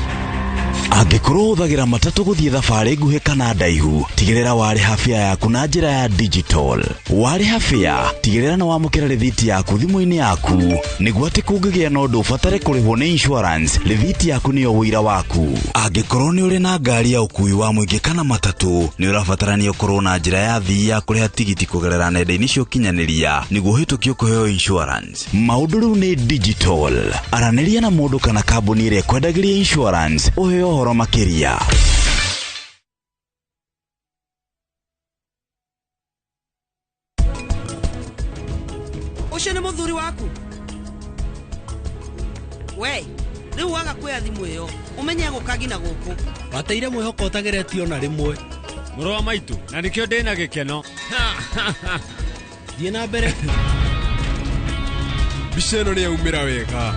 Angĩkorwo ũhũthagĩra matatũ gũthiĩ thabarĩ nguhĩ kana ndaihu, tigĩrĩra warĩha fare yaku na njĩra ya digital. Warĩha fare, tigĩrĩra nĩ wamũkĩra rĩthiti yaku thimũ-inĩ yaku nĩguo atĩ kũngĩgĩa na ũndũ ũbatare kũrĩhwo nĩ insurance, rĩthiti yaku nĩyo ũira waku. Angĩkorwo nĩ ũrĩ na ngari ya ũkuui wa mũingĩ kana matatũ, nĩ ũrabatarania ũkorwo na njĩra ya thii ya kũrĩha tigiti kũgerera nenda-inĩ cia ũkinyanĩria nĩguo ũhĩtũkio kũheo insurance. Maũndũ rĩu nĩ digital. Aranĩria na mũndũ kana kambuni ĩrĩa ĩkwendagĩria insurance ũheo ũhoro makĩria. Ũcio nĩ mũthuri waku? We, rĩu waga kuoya thimũ ĩyo ũmenye gũka nginya gũkũ. Wateire mwĩhoko ũtageretio na rĩmwe. Mũrũ wa maitũ, na nĩkĩo ndĩna gĩkeno. Thiĩ na mbere. Mbica ĩno nĩyaumĩra wega.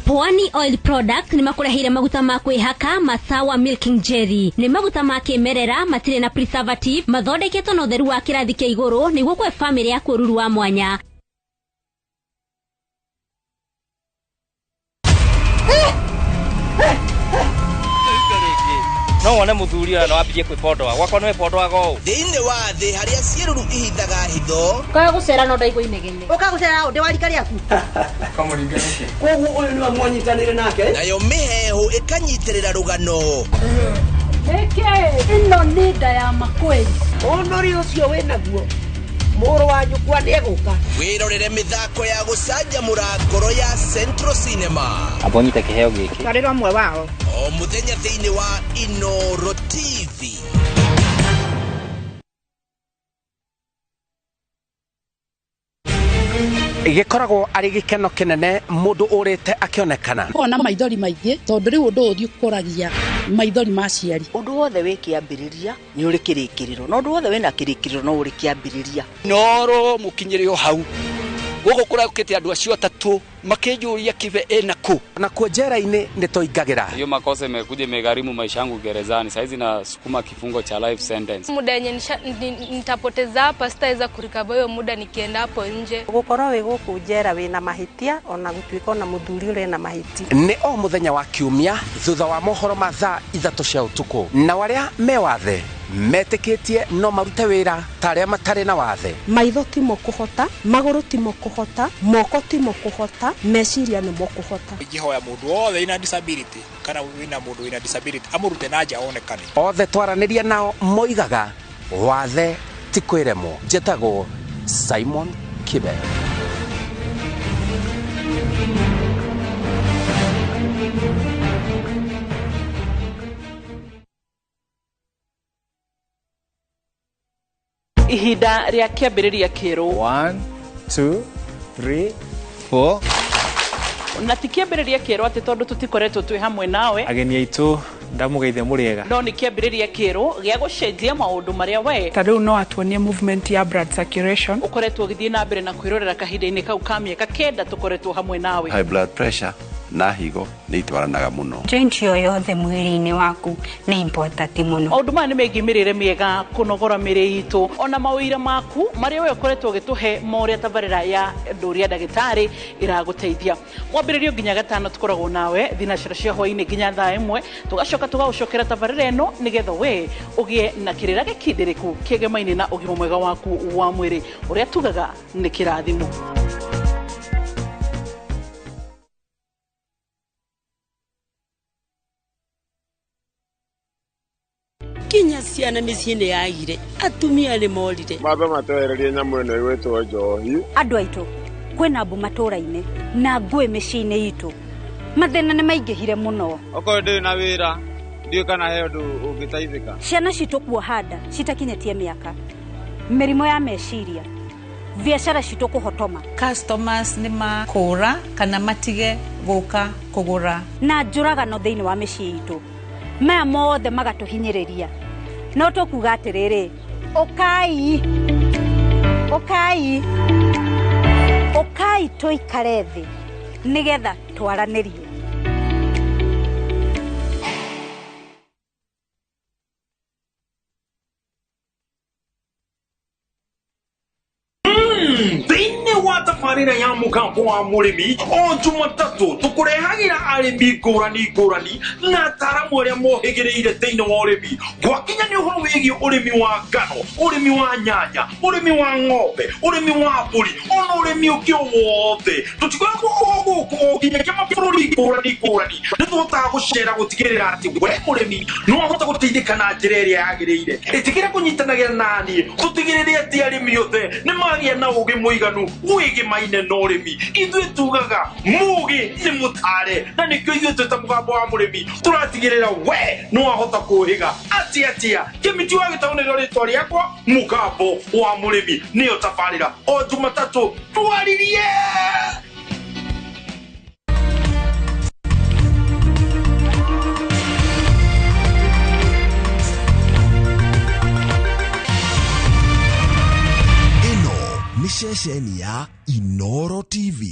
Pwani Oil Product nĩ makũreheire maguta ma kwĩhaka Masawa Milking Jelly. Nĩ maguta ma kĩmerera matirĩ na preservative, mathondeketwo na ũtheru wa kĩrathi kĩa igũrũ nĩguo kũhe famĩlĩ yaku ũruru wa mwanya. No wone muthuri ũyũ no ambie kwĩpondoa gwakwa nĩ wĩpondoaga ũũ thĩinĩ wa thĩ harĩa ciĩruru ihithaga hitho. Kaga gũcera no ndaigua inegene. Ũka gũcera ũndĩ wa rika rĩaku. Koguo ũyũ nĩwe mwanyitanĩire nake, nayo mĩheehũ ĩkanyitĩrĩra rũgano. Ĩkĩ ĩno nĩ nda ya makweli. Ũnũri ũcio wĩnaguo mũrũ wa nyũkwa nĩegũka. Wĩrorere mĩthako ya gũcanjamũra ngoro ya Central Cinema. Abonyite kĩheo gĩkĩ. Twarĩra ũmwe wao. O mũthenya thĩinĩ wa Inoro TV. Gĩkoragwo arĩ gĩkeno kĩnene mũndũ ũrĩte akĩonekana. Ona maithori maingĩ tondũ rĩu ũndũ ũyũ ũkũragia maithori ma aciari. Ũndũ wothe wĩ kĩambĩrĩria nĩ ũrĩ kĩrĩkĩrĩro, na ũndũ wothe wĩna kĩrĩkĩrĩro no ũrĩ kĩambĩrĩria. Noro mũkinyĩre o hau gũkũ kũraũkĩte andũ acio atatũ makĩnjũria Kibe ĩna kũ. Na kuo njera-inĩ nĩ tũingagĩra. Hiyo makosa imekuja imegharimu maisha yangu gerezani. Saizi nasukuma kifungo cha life sentence. Muda yenye nitapoteza hapa sitaweza kurecover hiyo muda nikienda hapo nje. Gũkorwo wĩ gũkũ njera wĩna mahĩtia ona gũtuĩka ona mũthuri ũrĩ na mahĩtia. Nĩ o mũthenya wa kiumia thutha wa mohoro ma thaa 3 cia ũtukũ, na arĩa me wathe metĩkĩtie no marute wĩra ta arĩa matarĩ na wathe. Maitho timo kũhota, magũrũ timo kũhota, moko timo kũhota, meciria nĩ mokũhota. Ingĩhoya mũndũ wothe wĩna disability kana wĩna mũndũ wĩna disability amũrute na nja onekane. Othe twaranĩria nao moigaga wathe ti kwĩremwo. Njĩtagwo Simon Kibe. Ihinda rĩa kĩambĩrĩria kĩerũ. 1 2 3 4. Na ti kĩambĩrĩria kĩerũ atĩ tondũ tũtikoretwo twĩ hamwe nawe. Ageni aitũ ndamũgeithia mũrĩega. No nĩ kĩambĩrĩria kĩerũ gĩa gũcenjia maũndũ marĩa we ta rĩu no atuonie movement ya blood circulation ũkoretwo ũgĩthiĩ na mbere na kwĩrorera kahinda-inĩ kau ka mĩaka 9 tũkoretwo hamwe nawe. High blood pressure na higo nĩ itwaranaga mũno. Joint yo yothe mwĩrĩ-inĩ waku nĩ important mũno. Maũndũ maya nĩ megiĩ mĩrĩre mĩega, kũnogora mĩrĩ itũ, ona mawĩra maku marĩa we ũkoretwo ũgĩtũhe ma ũrĩa tabarĩra ya Ndũria Ndagĩtarĩ ĩragũteithia. Mwambĩrĩrio nginya gatano tũkoragwo nawe thinacara cia hwaĩ-inĩ nginya thaa 1, tũgacoka tũgagũcokera tabarĩra ĩno nĩgetha we ũgĩe na kĩrĩra gĩkindĩrĩku kĩgemaine na ũgima mwega waku wa mwĩrĩ ũrĩa tugaga nĩ kĩrathimo. Kinya ciana mĩciĩ-inĩ yagire atumia nĩ morire. Mambe matwehererie nyamũ ĩno ĩgwĩtwo njohi. Andũ aitũ kwĩna mbu matũũra-inĩ na ngũĩ mĩciĩ-inĩ itũ, mathĩna nĩ maingĩhire mũno. Okorwo ndĩrĩ na wĩra ndiũĩ kana he ũndũ ũngĩteithĩka. Ciana citũ kuoha nda citakinyĩtie mĩaka, mĩrimũ ya meciria, biacara citũ kũhotoma. Customers nĩ makũra kana matige gũka kũgũra, na njũragano thĩinĩ wa mĩciĩ itũ. Maya mothe magatũhinyĩrĩria. No tũkuga atĩrĩrĩ, ũkai ũkai ũkai tũikare thĩ nĩgetha twaranĩrie. Thĩinĩ wa tabarĩra ya Mũgambo wa Mũrĩmi o Jumatatũ tũkũrehagĩra arĩmi ngũrani ngũrani na ataaramu arĩa mohĩgĩrĩire thĩinĩ wa ũrĩmi. Gwakinya nĩ ũhoro wĩgiĩ ũrĩmi wa ngano, ũrĩmi wa nyanya, ũrĩmi wa ng'ombe, ũrĩmi wa mbũri, ona ũrĩmi ũngĩ o wothe. Tũtikoragwo o gũkũ o nginyagia mabũrũri ngũrani ngũrani. Nĩ tũhotaga gũcera gũtigĩrĩra atĩ we mũrĩmi no ahote gũteithĩka na njĩra ĩrĩa yagĩrĩire. Ĩtĩkĩra kũnyitanagĩra naniĩ tũtigĩrĩre atĩ arĩmi othe nĩ magĩa na ũgĩ mũiganu wĩgĩmaine na ũrĩmi. Ithuĩ tugaga mũgĩ nĩ mũtare, na nĩkĩo ithuĩ twĩ ta Mũgambo wa Mũrĩmi tũratigĩrĩra we nĩ wahota kũhĩga atĩa atĩa. Kĩmiti wa Gĩtaũ nĩrĩo rĩtwa rĩakwa, Mũgambo wa Mũrĩmi nĩyo tabarĩra o Jumatatũ twaririe. Nĩ ceceni ya Inoro TV.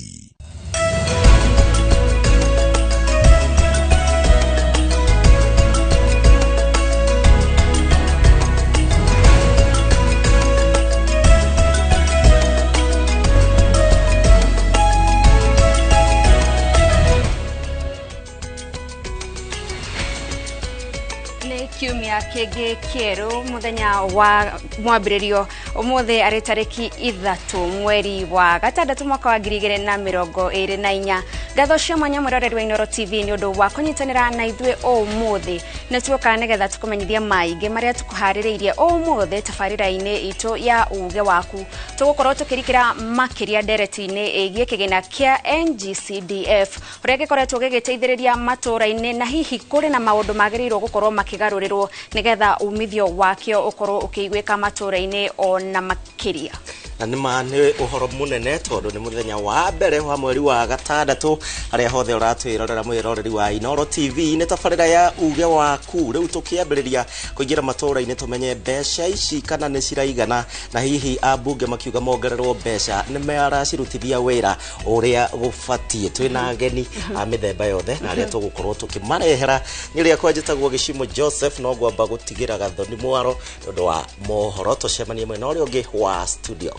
Kiumia kĩngĩ kĩerũ mũthenya wa mwambĩrĩrio ũmũthĩ arĩ tarĩki 3 mweri wa 6 mwaka wa 2024. Ngatho cia mwanya mwĩroreri wa Inoro TV nĩ ũndũ wa kũnyitanĩra na ithuĩ ũmũthĩ, na tuoka nĩgetha tũkũmenyithia maingĩ marĩa tũkũharĩrĩirie ũmũthĩ tabarĩra-inĩ itũ ya Uge Waku. Tũgũkorwo tũkĩrikĩra makĩria ndereti-inĩ ĩgiĩ kĩgĩna kĩa NGCDF ũrĩa gĩkoretwo gĩgĩteithĩrĩria matũũra-inĩ, na hihi kũrĩ na maũndũ magĩrĩirwo gũkorwo makĩgarũrĩrwo nĩgetha umithio wakĩo ũkorwo ũkĩiguĩka matũũra-inĩ ona makĩria. Na nĩ nĩ ũhoro mũnene tondũ nĩ mũthenya wa mbere wa mweri wa 6 harĩa hothe ũratwĩrorera mwĩroreri wa Inoro TV nĩ tabarĩra ya Uge Waku. Rĩu tũkĩambĩrĩria kũingĩra matũũra-inĩ tũmenye mbeca ici kana nĩ ciraigana, na hihi ambunge makiuga mongererwo mbeca nĩ maracirutithia wĩra ũrĩa gũbatiĩ. Twĩna ageni a mĩthemba yothe na arĩa tũgũkorwo tũkĩmarehera. Nĩ rĩakwa njĩtagwo Gĩcimo Joseph, no ngwamba gũtigĩra Gathoni Mwaro nĩ ũndũ wa mohoro. Tũcemanie mwena ũrĩa ũngĩ wa studio.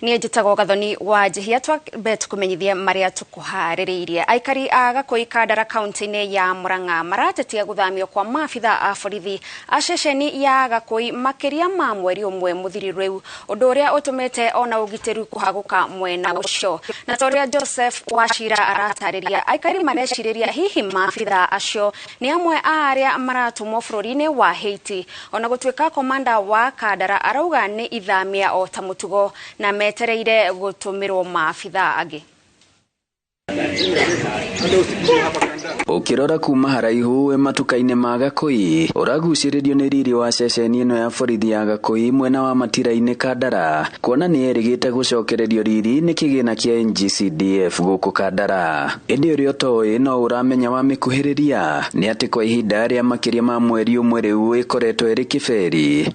Niĩ njĩtagwo Gathoni wa Njihia. Twambe tũkũmenyithie marĩa tũkũharĩrĩirie. Aikari a Gakũi Kandara kaunti-inĩ ya Murang'a maratetia gũthamio kwa maabitha a borithi a ceceni ya Gakũi makĩria ma mweri ũmwe mũthiru rĩu, ũndũ ũrĩa ũtũmĩte ona ũgitĩri kũhagũka mwena ũcio. Na ta ũrĩa Joseph Wachira aratarĩria, aikari marecirĩria hihi maabitha acio nĩ amwe a arĩa maratũmwo bũrũri-inĩ wa Haiti, ona gũtuĩka komanda wa Kandara arauga nĩ ithamia o ta mũtugo na metereire gũtũmĩrwo maabitha angĩ. Ũkĩrora kuma haraihu wĩ matuka-inĩ ma Gakũi, ũragucĩrĩrio nĩ riri wa ceceni ĩno ya borithi ya Gakũi mwena wa Matira-inĩ Kandara, kuona nĩ erĩgĩte gũcokererio riri nĩ kĩgĩna kĩa NGCDF gũkũ Kandara. Ĩndĩ ũrĩa ũtoĩ no ũramenya wa mĩkuhĩrĩria nĩ atĩ kwa ihinda rĩa makĩria ma mweri ũmwe rĩu ĩkoretwo ĩrĩ kĩberi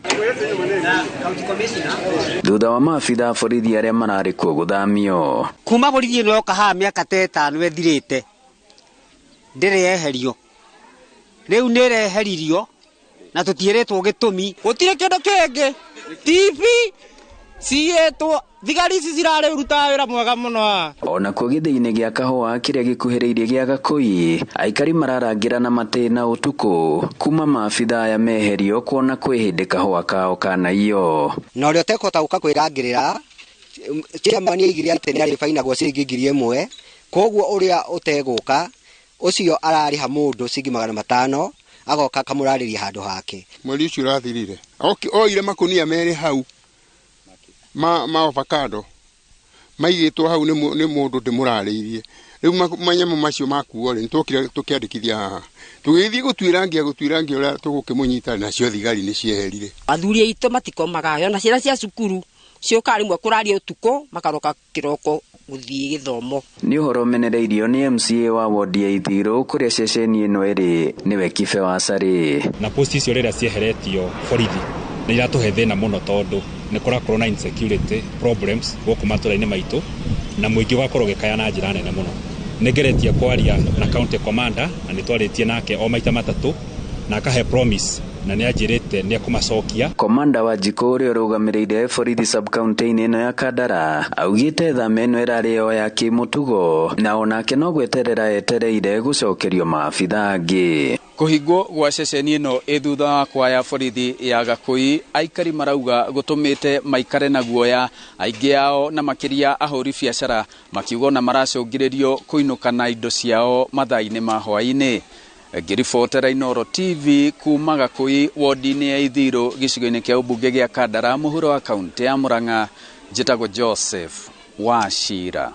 thutha wa maabitha a borithi arĩa mararĩ kuo gũthamio. Kuma borithi ĩno yoka haha mĩaka ta ĩtano ĩthirĩte ndĩrĩ yeherio, rĩu nĩ ĩreheririo na tũtiĩrĩtwo gĩtũmi. Gũtirĩ kĩndũ kĩngĩ, TV ciĩtwo thigari ici cirarĩrutaga wĩra mwega mũno haha. Ona kuo gĩthĩi-inĩ gĩa kahũa kĩrĩa gĩkuhĩrĩirie gĩa Gakũi, aikari mararangĩra na matĩna ũtukũ kuma maabitha aya meherio kuona kwĩ hĩndĩ kahũa kao kanaiywo. Na ũrĩa ũtekũhota gũka kwĩrangĩrĩra, chairman aigire atĩ nĩ arĩbainagwo ciringi 1000, koguo ũrĩa ũtegũka ũcio ararĩha mũndũ ciringi 500 agoka akamũrarĩria handũ hake. Mweri ũcio ũrathirire oire makunia merĩ hau ma avocado maigĩtwo hau nĩ mũndũ ndĩmũrarĩirie. Rĩu manyamũ macio makuo rĩ, nĩtwokire tũkĩandĩkithia haha, tũgĩthiĩ gũtuĩrangia ũrĩa tũgũkĩmũnyita, nacio thigari nĩ cieherire. Athuri aitũ matikomaga, ona ciana cia cukuru ciũkaga rĩmwe kũraria ũtukũ makaroka kĩroko gũthiĩ gĩthomo. Nĩ ũhoro ũmenereirio nĩ MCA wa wodi ya Ithirũ kũrĩa ceceni ĩno ĩrĩ nĩwe Kibe wa Carĩ. Na post icio rĩrĩa cieheretio borithi nĩ iratũhe thĩna mũno tondũ nĩ kũrakorwo na insecurity problems gũkũ matũra-inĩ maitũ na mũingĩ ũgakorwo ũgĩkaya na njĩra nene mũno. Nĩ ngeretie kwaria na county commander na nĩ twarĩtie nake o maita matatũ na akahe promise na nĩ anjĩrĩte nĩ ekũmacokia. Komanda wa Njikũ ũrĩa ũrũgamĩrĩire borithi sub-county-inĩ ĩno ya Kandara augĩte thama ĩno ĩrarĩ o ya kĩmũtugo na onake no gweterera etereire gũcokerio maabitha angĩ. Kũhingwo gwa ceceni ĩno ĩ thutha wa kwaya borithi ya Gakũi, aikari marauga gũtũmĩte maikare na guoya, aingĩ ao na makĩria ahũri biacara makiuga ona maracũngĩrĩrio kũinũka na indo ciao mathaa-inĩ ma hwaĩ-inĩ. Ngĩribotera Inooro TV kuma Gakũi wodi-inĩ ya Ithirũ gĩcigo-inĩ kĩa ũmbunge gĩa Kandara mũhuro wa kaunti ya Murang'a, njĩtagwo Joseph Wachira.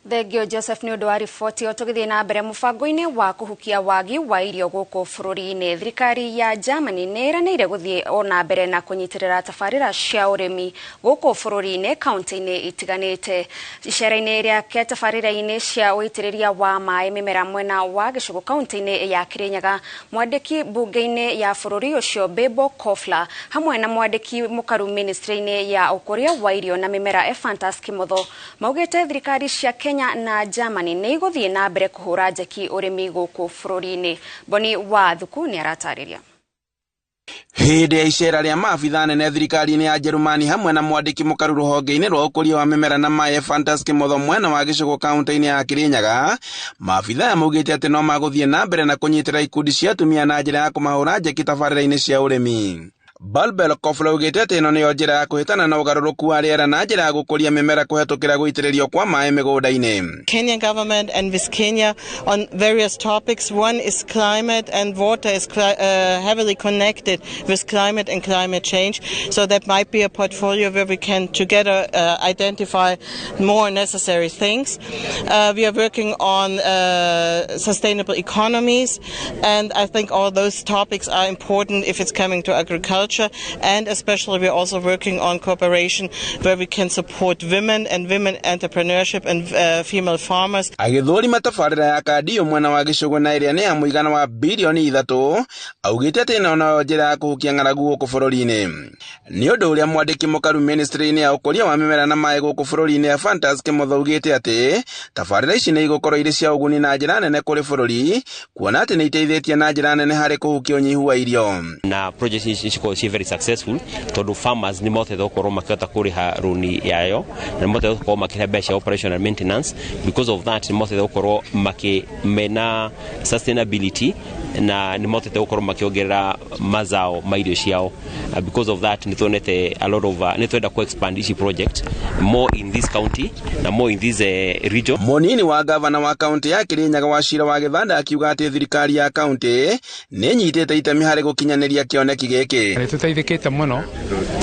Thengio Joseph nĩ ũndũ wa riboti ĩyo. Tũgĩthiĩ na mbere mũbango-inĩ wa kũhukia wagi wa irio gũkũ bũrũri-inĩ, thirikari ya Germany nĩ ĩranĩire gũthiĩ o na mbere na kũnyitĩrĩra tabarĩra cia ũrĩmi gũkũ bũrũri-inĩ kaunti-inĩ itiganĩte. Icera-inĩ rĩake tabarĩra-inĩ cia ũitĩrĩria wa maĩ mĩmera mwena wa Gĩcũgũ kaunti-inĩ ya Kĩrĩnyaga, mwandĩki mbunge-inĩ ya bũrũri ũcio Bebo Kofla hamwe na mwandĩki mũkaru ministry-inĩ ya ũkũria wa irio na mĩmera Ephantus Kimotho maugĩte thirikari cia Kenya na Germany nĩ igũthiĩ na mbere kũhũra njeki ũrĩmi gũkũ bũrũri-inĩ. Boni wa Thuku nĩ aratarĩria. Hĩndĩ ya icera rĩa maabitha nene thirikari-inĩ ya Jerumani hamwe na mwandĩki mũkaru rũhonge-inĩ rwa ũkũria wa mĩmera na maĩ Ephantus Kimotho mwena wa Gĩcũgũ kaunti-inĩ ya Kĩrĩnyaga, maabitha aya maugĩte atĩ no magũthiĩ na mbere na kũnyitĩra ikundi cia atumia na njĩra ya kũmahũra njeki tabarĩra-inĩ cia ũrĩmi. Balbel Kofla augĩte atĩ ĩno nĩyo njĩra ya kũhĩtana na ũgarũrũku wa rĩera na njĩra ya gũkũria mĩmera kũhetũkĩra gũitĩrĩrio kwa maĩ mĩgũnda-inĩ. Kenyan government and with Kenya on various topics. One is climate, and water is heavily connected with climate and climate change. So that might be a portfolio where we can together identify more necessary things. We are working on sustainable economies, and I think all those topics are important if it's coming to agriculture. And especially we're also working on cooperation where we can support women and women entrepreneurship and female farmers. Agĩthũrima tabarĩra ya Kandio mwena wa Gĩcũgũ na ĩrĩa nĩ ya mũigana wa bilioni 3, augĩte atĩ ĩno noyo njĩra ya kũhukia ng'aragu gũkũ bũrũri-inĩ. Nĩ ũndũ ũrĩa mwandĩki mũkaru ministry-inĩ ya ũkũria wa mĩmera na maĩ gũkũ bũrũri-inĩ Ephantus Kimotho augĩte atĩ tabarĩra ici nĩ igũkorwo irĩ cia ũguni na njĩra nene kũrĩ bũrũri, kuona atĩ nĩ iteithĩtie na njĩra nene harĩ kũhukia ũnyihu wa irio. Na project ici cikorwo ciĩ very successful tondũ farmers nĩ mahotete gũkorwo makĩhota kũrĩha rũni yayo na nĩ mahotete gũkorwo makĩrĩha mbeca operation and maintenance. Because of that, nĩ mahotete gũkorwo makĩ mena sustainability na nĩ mahotete gũkorwo makĩongerera mazao ma irio ciao. Because of that, nĩ tuonete a lot of nĩ twenda ku expand ici project more in this county na more in this region. Mũnini wa gavana wa kaunti ya Kirinyaga Wachira wa Gĩthanda akiuga atĩ thirikari ya kaunti nĩ ĩnyitĩte itemi harĩ gũkinyanĩria kĩoneki gĩkĩ. Nĩ tũteithĩkĩte mũno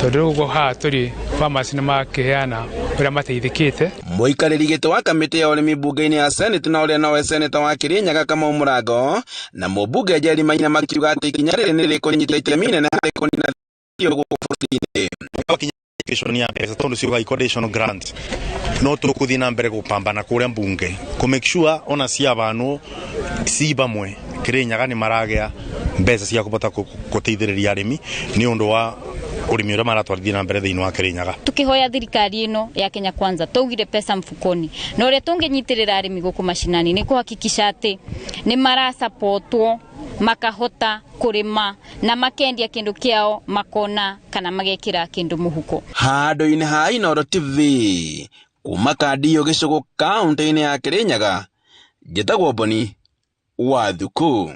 tondũ rĩu haha tũrĩ farmers nĩ makĩheana ũrĩa mateithĩkĩte. Mũikarĩri gĩtĩ wa kamĩtĩ ya ũrĩmi mbunge-inĩ ya Senate na ũrĩa nowe seneta wa Kirinyaga Kamau Mũrango na mũmbunge Njeri Maina makiuga atĩ ikinya rĩrĩ nĩ rĩkũnyita itemi inene harĩ kũnina gũkũ bũrũri-inĩ. Application ya mbeca tondu ciuga conditional grant no tukuthi na mbere gupambana kuria mbunge ku make sure ona cia bantu ci bamwe Kirinyaga ni maragea mbeca cia kubota guteithiriria arimi ni undu wa urimi uria maratwarithia na mbere thiini wa Kirinyaga. Tukihoya thirikari ino ya Kenya Kwanza tugire pesa mfukoni na uria tunginyitirira arimi guku mashinani ni kuhakikisha ati ni marasapotwo makahota kurima na makendia kindu kiao makona kana magekira kindu muhuko. Handũ-inĩ ha Inooro TV kuma Kandio gĩcũgũ kaunti-inĩ ya Kirinyaga, njĩtagwo Boni wa Thuku.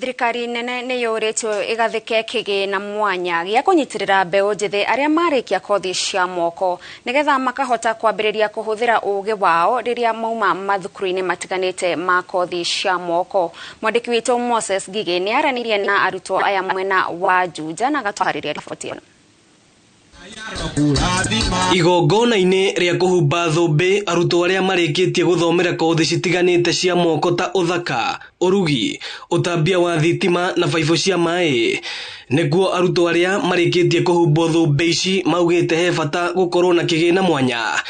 Thirikari nene nĩ yũrĩtio ĩgathĩke kĩgĩna mwanya gĩa kũnyitĩrĩra mbeũ njĩthĩ arĩa marĩkia kothi cia moko nĩgetha makahota kwambĩrĩria kũhũthĩra ũgĩ wao rĩrĩa mauma mathukuru-inĩ matiganĩte ma kothi cia moko. Mwandĩki witũ Moses Ngigĩ nĩ aranĩirie na arutwo aya mwena wa Juja na agatũharĩria riboti ĩno. Igongona-inĩ rĩa kũhumba thũmbĩ arutwo arĩa marĩkĩtie gũthomera kothi citiganĩte cia moko ta ũthaka, ũrugi, ũtambia wa thitima na baibũ cia maĩ. Nĩguo arutwo arĩa marĩkĩtie kũhumbwo thũmbĩ ici maugĩte he bata gũkorwo na kĩgĩna mwanya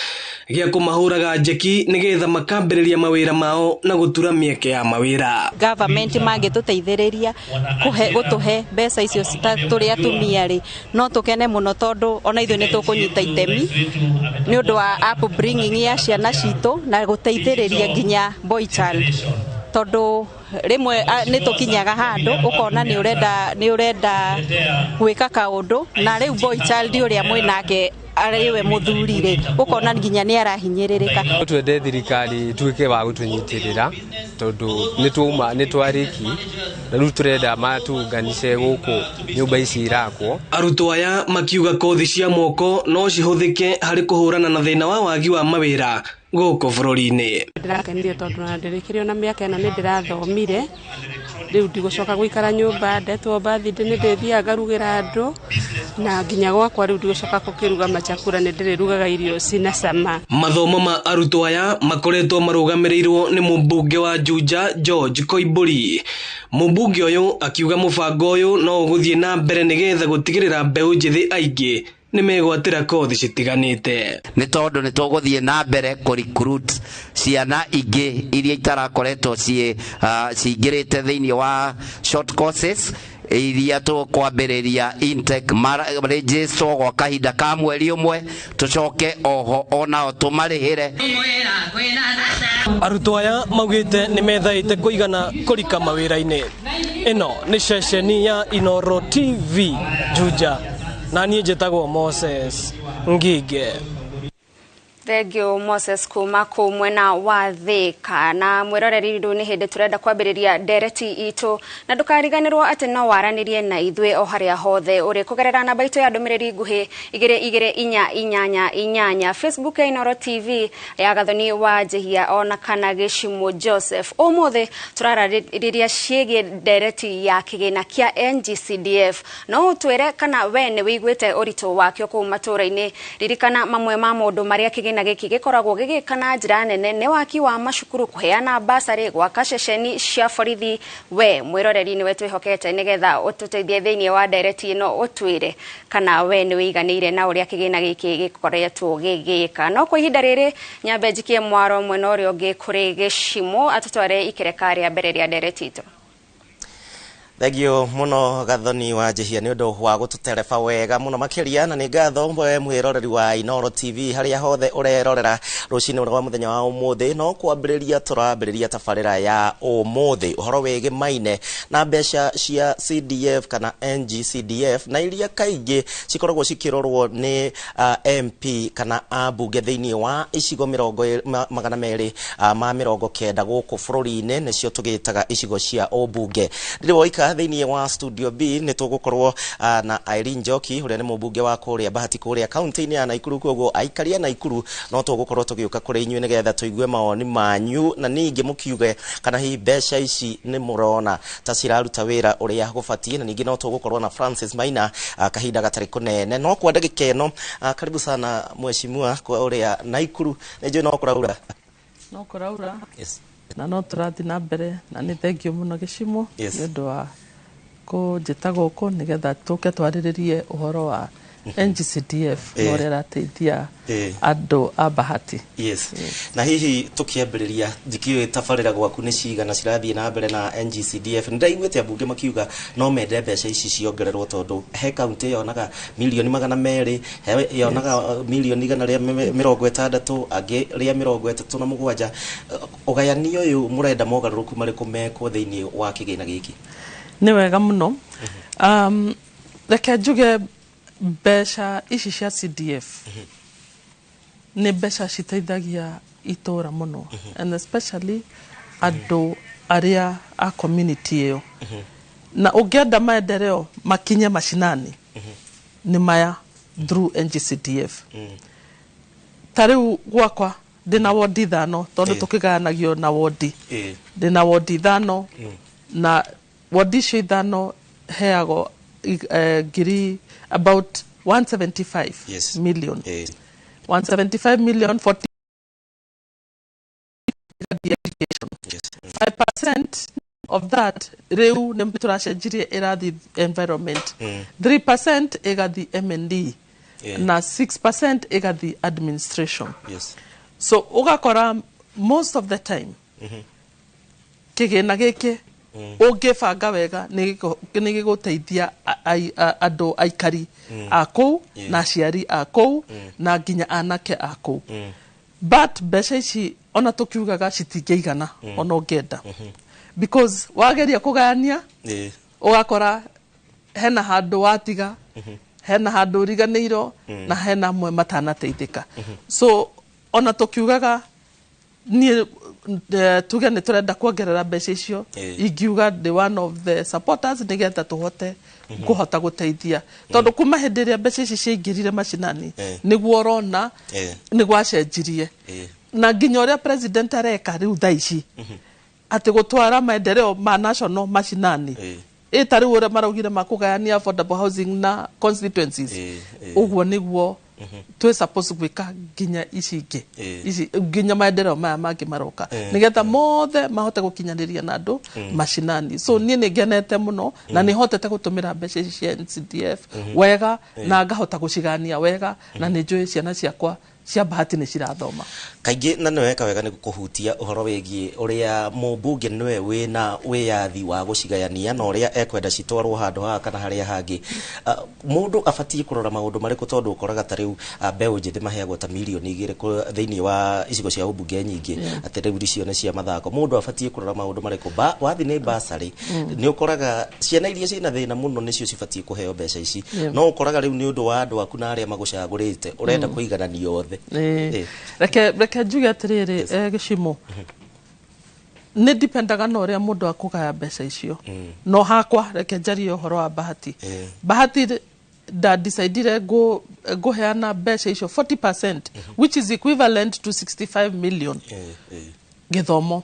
gĩa kũmahũraga njeki nĩgetha makambĩrĩria mawĩra mao na gũtura mĩeke ya mawĩra. Government mangĩtũteithĩrĩria gũtũhe mbeca icio tũrĩ atumia rĩ, no tũkene mũno tondũ ona ithuĩ nĩ tũkũnyita itemi nĩ ũndũ wa upbringing ya ciana citũ na gũteithĩrĩria nginya boy child, tondũ rĩmwe nĩ tũkinyaga handũ ũkona nĩ ũrenda gwĩka kaũndũ na rĩu boy child ũrĩa mwĩnake arĩwe mũthuri rĩ, ũkona nginya nĩ arahinyĩrĩrĩka. Twende thirikari ituĩke wa gũtũnyitĩrĩra tondũ nĩ twarĩki na rĩu tũrenda matũnganice gũkũ nyũmba ici irakwo. Arutwo aya makiuga kothi cia moko no cihũthĩke harĩ kũhũrana na thĩna wa wagi wa mawĩra gũkũ bũrũri-inĩ. Ndĩrakenirio tondũ na ndĩrĩkĩrio na mĩaka ĩno nĩ ndĩrathomire, rĩu ndigũcoka gũikara nyũmba, ndetwo birthday nĩ ndĩthiaga ngarugĩra andũ na nginya gwakwa rĩu ndigũcoka gũkĩruga machakura nĩ ndĩrĩrugaga irio cina cama. Mathomo ma arutwo aya makoretwo marũgamĩrĩirwo nĩ mũmbunge wa Juja George Koimbũri. Mũmbunge ũyũ akiuga mũbango ũyũ no ũgũthiĩ na mbere nĩgetha gũtigĩrĩra mbeũ njĩthĩ aingĩ nĩ megwatĩra kothi citiganĩte. Nĩ tondũ nĩ tũgũthiĩ na mbere kũ recruit ciana ingĩ iria itarakoretwo cingĩrĩte thĩinĩ wa short courses iria tũkwambĩrĩria intake register gwa kahinda ka mweri ũmwe tũcoke oho onao tũmarĩhĩre. Arutwo aya maugĩte nĩ methaĩte kũigana kũrika mawĩra-inĩ. Ĩno nĩ ceceni ya Inooro TV Juja na niĩ njĩtagwo Moses Ngige. Thank you Moses kuma kuu mwena wa Thika. Na mwiroreri riu ni hindi turenda kwambiriria ndereti itu na ndukariganirwo ati no waranirie na ithuĩ o haria hothe uri kugerera namba itu ya ndumiriri nguhi 22488 Facebook ya Inooro TV ya Gathoni wa Njihia ona kana Gĩcimũ Joseph. Umuthi turarariria ciĩgiĩ ndereti ya kĩgĩna kĩa NGCDF. No utwire kana we nĩ wĩiguĩte ũritũ wakĩo kũu matũra-inĩ. Ririkana mamwe ma maũndũ marĩa kĩgĩna gĩkĩ gĩkoragwo gĩgĩka na njĩra nene nĩ waki wa macukuru, kũheana basarĩ, gwaka ceceni cia borithi. We mwĩroreri nĩwe twĩhokete nĩgetha ũtũteithie thĩinĩ wa ndereti ĩno, ũtwĩre kana we nĩ wĩiganĩire na ũrĩa kĩgĩna gĩkĩ gĩkoretwo gĩgĩka. No kwa ihinda rĩrĩ nyambe njikie mwaro mwena ũrĩa ũngĩ kũrĩ Gĩcimũ atũtware ikereka rĩa mbere rĩa ndereti itũ. Thengio muno Gathoni wa Njihia nĩ ũndũ wa gũtũtereba wega mũno makĩria, na nĩ ngatho we mwĩroreri wa Inooro TV harĩa hothe ũrerorera rũcinĩ rwa mũthenya wa ũmũthĩ. No kwambĩrĩria tũrambĩrĩria tabarĩra ya ũmũthĩ ũhoro wĩgĩmaine na mbeca cia CDF kana NGCDF, na iria kaingĩ cikoragwo cikĩrorwo nĩ MP kana ambunge thĩinĩ wa icigo 290 gũkũ bũrũri-inĩ, nĩcio tũgĩtaga icigo cia ũmbunge. Ndĩrĩ woika thĩinĩ wa studio B, nĩ tũgũkorwo na Irene Njoki ũrĩa nĩ mũmbunge wa kũrĩa Bahati kũrĩa kaunti-inĩ ya Naikuru. Koguo aikari a Naikuru no tũgũkorwo tũgĩũka kũrĩ inyuĩ nĩgetha tũigue mawoni manyu, na ningĩ mũkiuge kana hihi mbeca ici nĩ mũrona ta ciraruta wĩra ũrĩa gũbatiĩ. Na ningĩ no tũgũkorwo na Francis Maina kahinda gatarĩ kũnene. No kwa ndagĩka ĩno, karibu sana mheshimiwa kwa ũrĩa Naikuru, nĩ njũĩ no kũraura. No kũraura. Yes. Na no tũrathiĩ na mbere, na nĩ thengio mũno Gĩcimo nĩ ũndũ wa kũnjĩta gũkũ nĩgetha tũke twarĩrĩrie ũhoro wa NGCDF na ũrĩa ĩrateithia andũ a Bahati. Yes. Na hihi tukiambĩrĩria, ndikĩũĩ tabarĩra gwaku nĩ cigana cirathiĩ na mbere na NGCDF. Nĩ ndaiguĩte ambunge makiuga no mende mbeca ici ciongererwo, tondũ he kaunti yonaga mirioni 200, he yonaga mirioni 160, angĩ rĩa 37. Ũgayani ũyũ mũrenda mogarũrũku marĩkũ mekwo thĩinĩ wa kĩgĩna gĩkĩ? Nĩ wega mũno. Reke njuge mbeca ici cia CDF nĩ mbeca citeithagia itũra mũno, and especially andũ arĩa a community ĩyo, na ũngĩenda maendeleo makinye mashinani nĩ maya through NGCDF. Ta rĩu gwakwa ndĩna wondi 5, tondũ tũkĩgayanagio na wondi. Ndĩna wondi 5, na wondi icio 5 heagwo ngiri about 175 million. 175 million, 40 ĩgathiĩ education, 5% of that rĩu nĩ tũracenjirie ĩrathiĩ environment, 3% ĩgathiĩ M&E, na 6% ĩgathiĩ administration. So ũgakora most of the time kĩgĩna gĩkĩ ũngĩbanga wega nĩ gĩgũteithia andũ aikari a kũu na aciari a kũu na nginya anake a kũu. But mbeca ici ona tũkiugaga citingĩigana ona ũngĩenda, because wageria kũgayania ũgakora hena handũ watiga, hena handũ ũriganĩirwo, na hena amwe matanateithĩka. So ona tũkiugaga niĩ tuge nĩ tũrenda kuongerera mbeca icio, ingiuga ndĩ one of the supporters nĩgetha tũhote kũhota gũteithia, tondũ kuma hĩndĩ ĩrĩa mbeca ici ciaingĩrire macinani nĩguo ũrona nĩ gwacenjirie, na nginya ũrĩa president areka rĩu thaa ici atĩ gũtwara maendeleo ma national macinani, ĩ ta rĩu ũrĩa maraugire makũgayania affordable housing na constituencies, ũguo nĩguo twĩ suppose gwĩka nginya ici ingĩ, ici nginya maendeleo maya mangĩ maroka, nĩgetha mothe mahote gũkinyanĩria na andũ macinani. So niĩ nĩ ngenete mũno na nĩ hotete gũtũmĩra mbeca ici cia NCDF wega na ngahota gũcigania wega, na nĩ njũĩ ciana ciakwa cia Bahati nĩ cirathoma. Kaingĩ na nĩweka wega nĩ kũhutia ũhoro wĩgiĩ ũrĩa mũmbunge nĩwe wĩna wĩyathi wa gũcigayania na ũrĩa ekwenda citwarwo handũ haha kana harĩa hangĩ. Mũndũ abatiĩ kũrora maũndũ marĩkũ? Tondũ ũkoraga ta rĩu mbeũ njĩthĩ maheagwo ta mirioni 2 thĩinĩ wa icigo cia ũmbunge nyingĩ, atĩ rĩu icio nĩ cia mathako. Mũndũ abatiĩ kũrora maũndũ marĩkũ? Wathi nĩ basarĩ, nĩ ũkoraga ciana iria ciĩna thĩna mũno nĩcio cibatiĩ kũheo mbeca ici, no ũkoraga rĩu nĩ ũndũ wa andũ aku na arĩa magũcagũrĩte ũrenda kũiganania othe. Reke njuge atĩrĩrĩ, Gĩcimo, nĩ dipendaga na ũrĩa mũndũ akũgaya mbeca icio. No hakwa reke njarie ũhoro wa Bahati. Bahati nda decidire ngũheana mbeca icio 40%, which is equivalent to 65 million, gĩthomo,